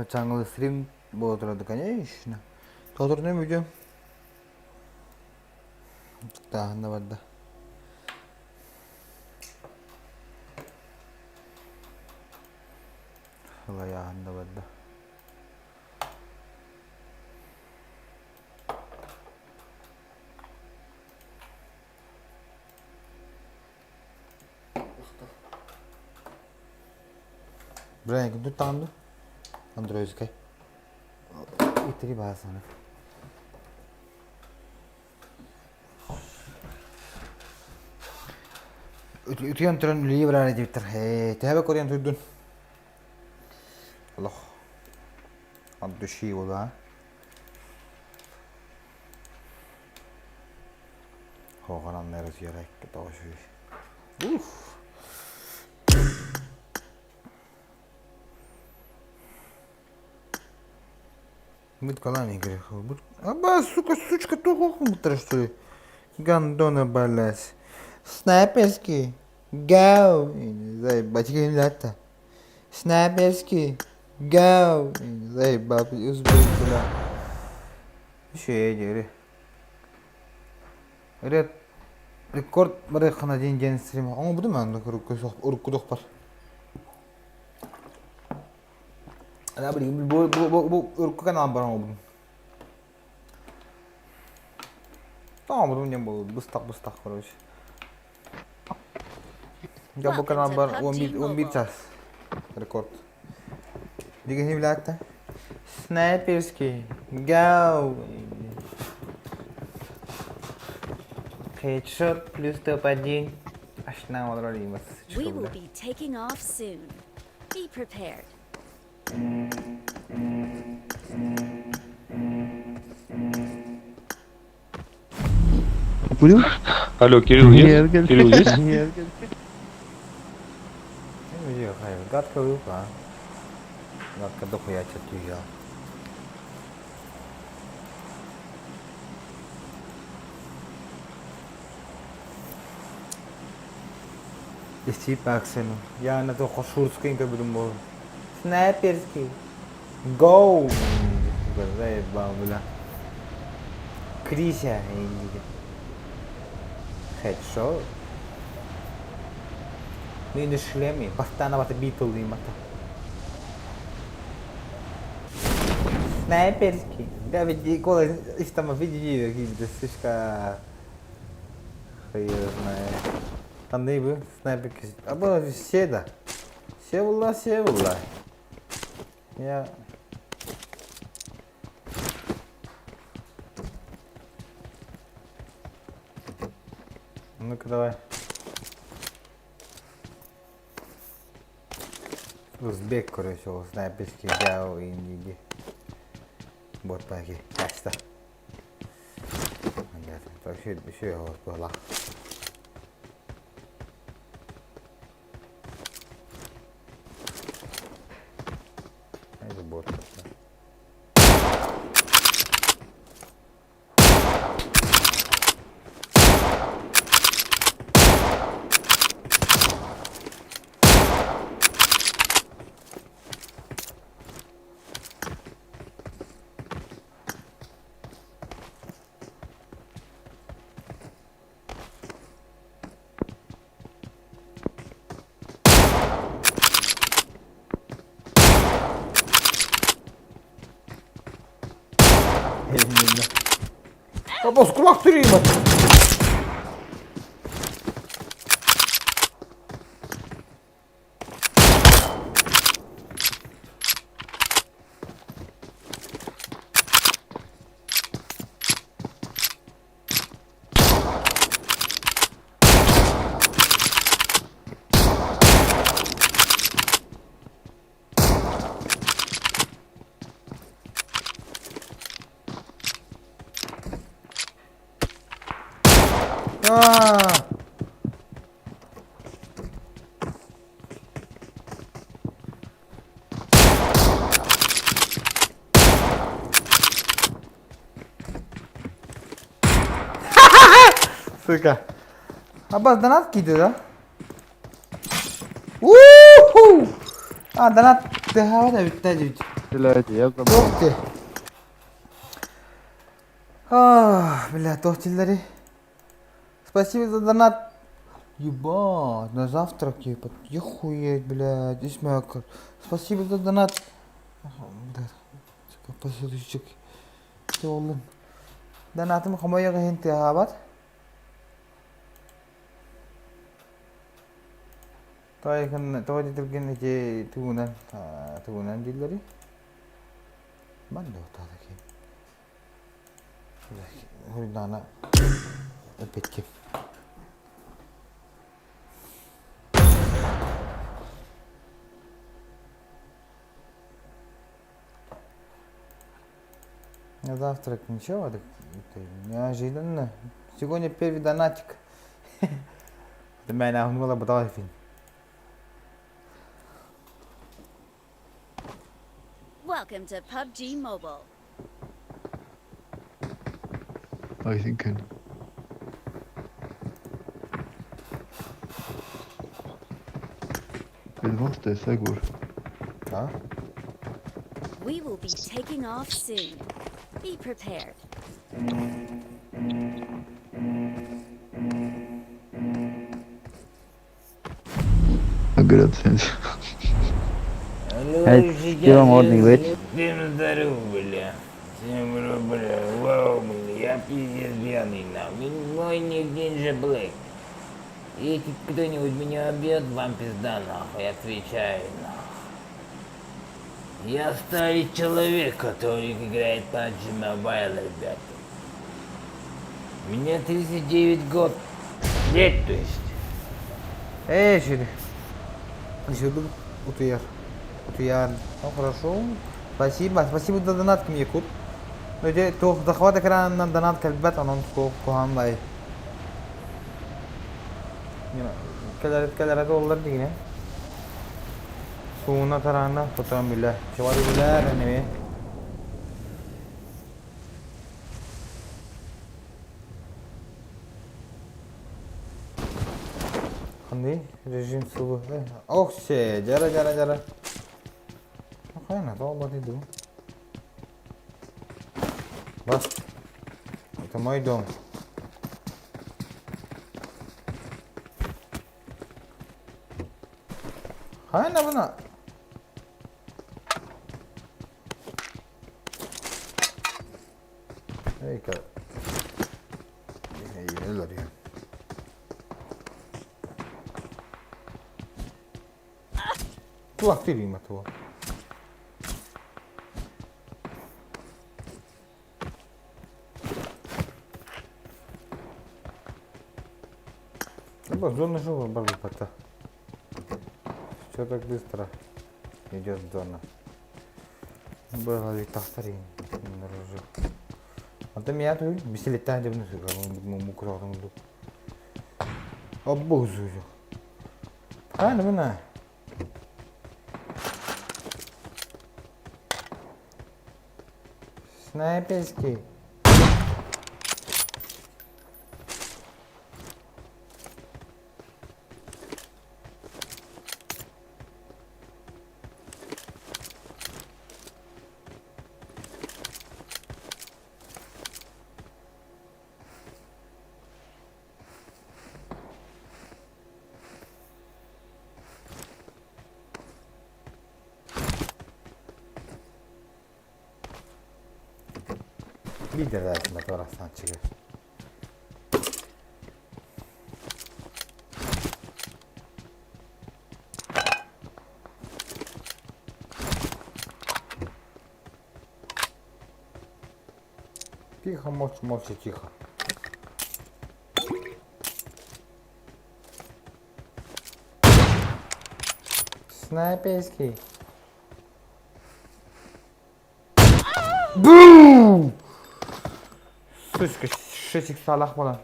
Баччааҥҥы стрим буола турар конечно. Тоторунан бүтүөм. Тааһын да барда. Ылайааһын да барда. Брайан, ким туттаҕын дуу? Андроидскай. Итири баасаны. Үтүйэн туран үлэлии бараары диэбиттэр. Ээ, төһө көрүөн турдун? Олох. От души буолуо. Хоҕонон эрэ Уф. Будет калами грех. Аба, сука, сучка, туху что ли? Гандона, блядь. Снайперский. Гау. Заебать, ребята. Снайперский. Гау. Заебал, бля. Еще я Ред рекорд барыаххына диэн диэн стрим оҥорбутум аны урукку бар. Ана билигин бу бу бу бу урукку канал бар оҥорбутум. Оҥорбутум диэн буолуо быстах быстах короче. Дьэ бу канал бар 11 11 час рекорд. Дигини билээттэ. Снайперский. Гау. Headshot плюс топ-1. Аж на олорор We will be taking off soon. Be prepared. Курил? Алло, Кирилл есть? Кирилл есть? Нет. Гадко вылка. Гадко дохуя что-то Истип аксену. Я на то хошурский көрбүтүм буолур. Снайперский. Go! Заебал, бля. Крися инди. Headshot. Мин шлеме. Бастана бата битл мата. Снайперский. Да ведь кола из там видели какие-то слишком хуй знает. Там не был снайперский. А было все да. Все было, все было. Я Ну-ка давай. Узбек, короче, ол снайперский взял и не Вот паки, каста. Вообще, еще я была. Это бот. Оскулак түрүймөт. А! Сука. Аббас донат киирдэ да? У-ху! А, донат тыһаабат эбит да дьүт. Блядь, я забыл. Туох ти? Ах, бля, туох дииллэрий? Спасибо за донат. Ебать, на завтрак ебать. Ехуеть, блядь, исмякр. Спасибо за донат. Блядь, сука, поцелуйчик. Олум. Донатым хомойуох иһин тыаһаабат. Тоҕо диэтэргин ити тугунан тугунан дииллэрий? Манна таатаки. Хуйдаана эппиккин. На завтрак ничего, так это неожиданно. Сегодня первый донатик. Мээнэ ахын була фильм. Welcome to PUBG Mobile. I think. Till vänster trädgård. Ja. We will be taking off soon. Be prepared. Говорят, Всем здоров, бля. Всем бля. Вау, бля. Я пиздец пьяный, нахуй. Мой ник Ninja Black. Если кто-нибудь меня убьет, вам пизда, нахуй. Отвечаю, нахуй. Я старый человек, который играет PUBG Mobile, ребята. Мне 39 год. Лет, то есть. Эй, Шири. Утуяр. Утуяр. Ну, хорошо. Спасибо. Спасибо за донат, Якут. Ну, дьэ, туох захват экранынан донат кэлбэт, онон туох куһаҕан бай. Кэлэр кэлэрэ доллар дигинэ. Сууна тараана потом билэ. Чевары билэр эми. Ханды режим сылы. Ох, се, жара жара жара. Хайна, тоҕо иду. Бас. Это мой дом. Хайна бына. Эй, Туох тирима туо. Зона жила пока. Что так быстро идет зона? Было ведь тахтарин. А ты меня тут беселетта деп мукурагын Обузую. Правильно, мына. Снайперский. Биир да барахсаанчыгы. Тихо, молча, молча, тихо. Снайперский. Бум! Сучка, 6 иксалаах буолан.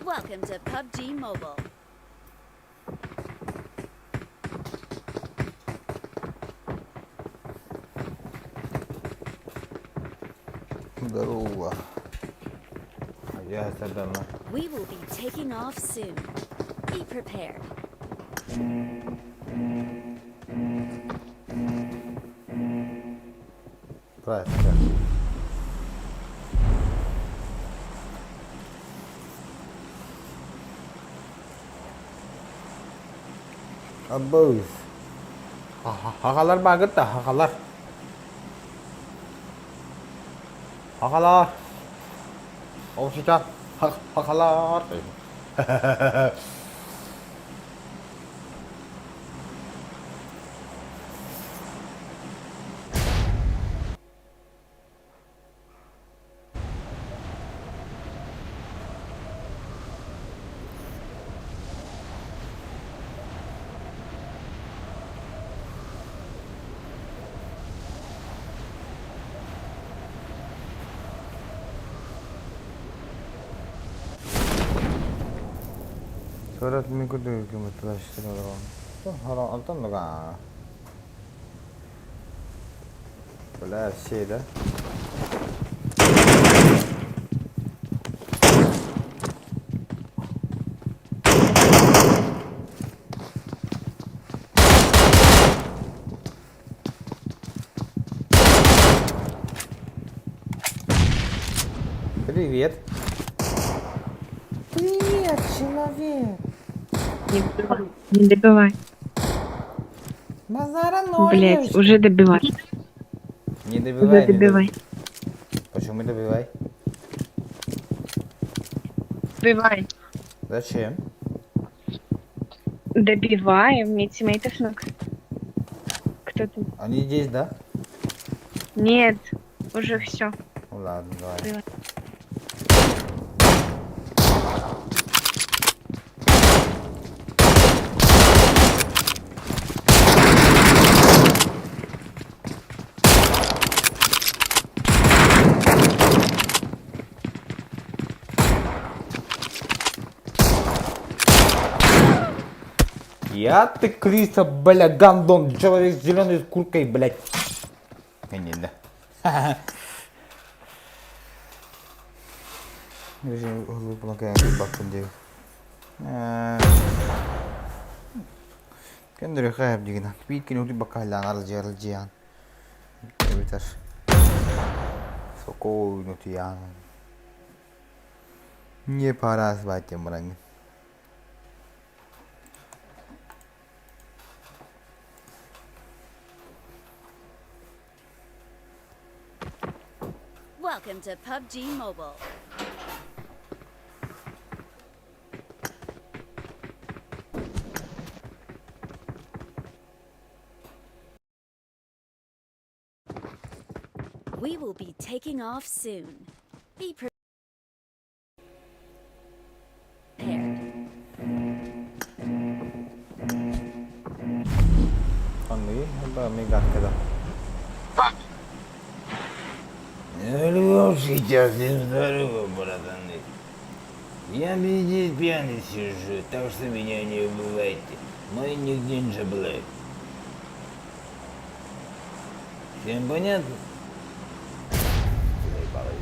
Welcome to PUBG Mobile. Здорово. Я тебя на. We will be taking off soon. Be prepared. Здравствуйте. Аббыз. Хахалар баагыт да, хахалар. Хахалар. Ол сейчас хахалар. Сурат мин курдук Антон Бля, все, да? Привет. Привет, человек. Не добивай. Не добивай. Базара ноль. Блять, уже добивай. Не Уже добивай. не добивай. Почему добивай? Добивай. Зачем? Добивай, мне тиммейтов много. Кто ты? Они здесь, да? Нет, уже все. Ну ладно, давай. Давай. Я ты криса, бля, гандон, человек с зеленой курткой, блядь. Не, не, да. Кендер хайп дигина. Пит кинути бакалан арджи. Эбитер. Сокой нутиян. Не пора звать мрань. Welcome to PUBG Mobile. We will be taking off soon. Be prepared. Анны, да, мигатка, да. Ну, сейчас всем здорово, братаны. Я везде пьяный сижу, так что меня не убивайте. Мой ник Ninja Black. Всем понятно? Заебало.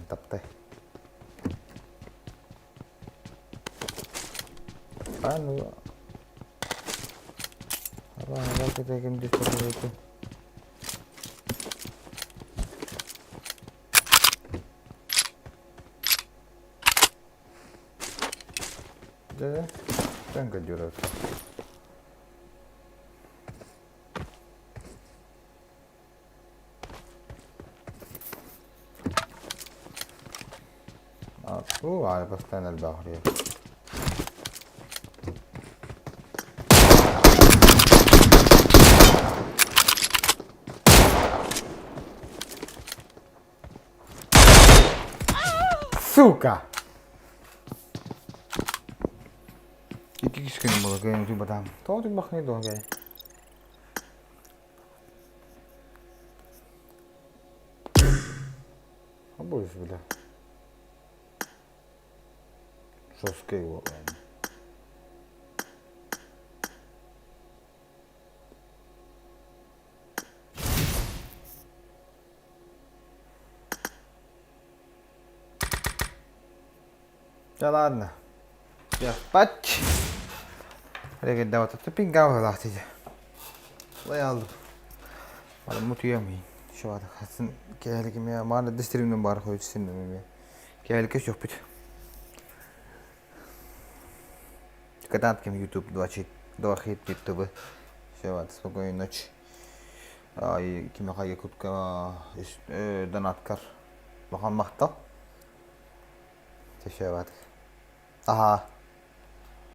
таптай. А, ну... Дьэ, дьаҥка дьурар. Фу, а постоянно элбэх Сука! Икки күн буола кыайан утуйбатаҕым. Тоҕо утуйбаххыный дуо кэлэ? Будешь, бля. Жесткий его. Да ладно. Я спать. Регендаата пингау lähti. Лаялды. Мана мутуямый. Шуата хасын кээлики ме мана дистримнен бар хойсин ме. Кээлики сөхпүт. Кататким YouTube 22 хит YouTube. Все, вот, спокойной ночи. Кимиэхэ Якутка донаткар улахан махтал. Все, вот. Аха.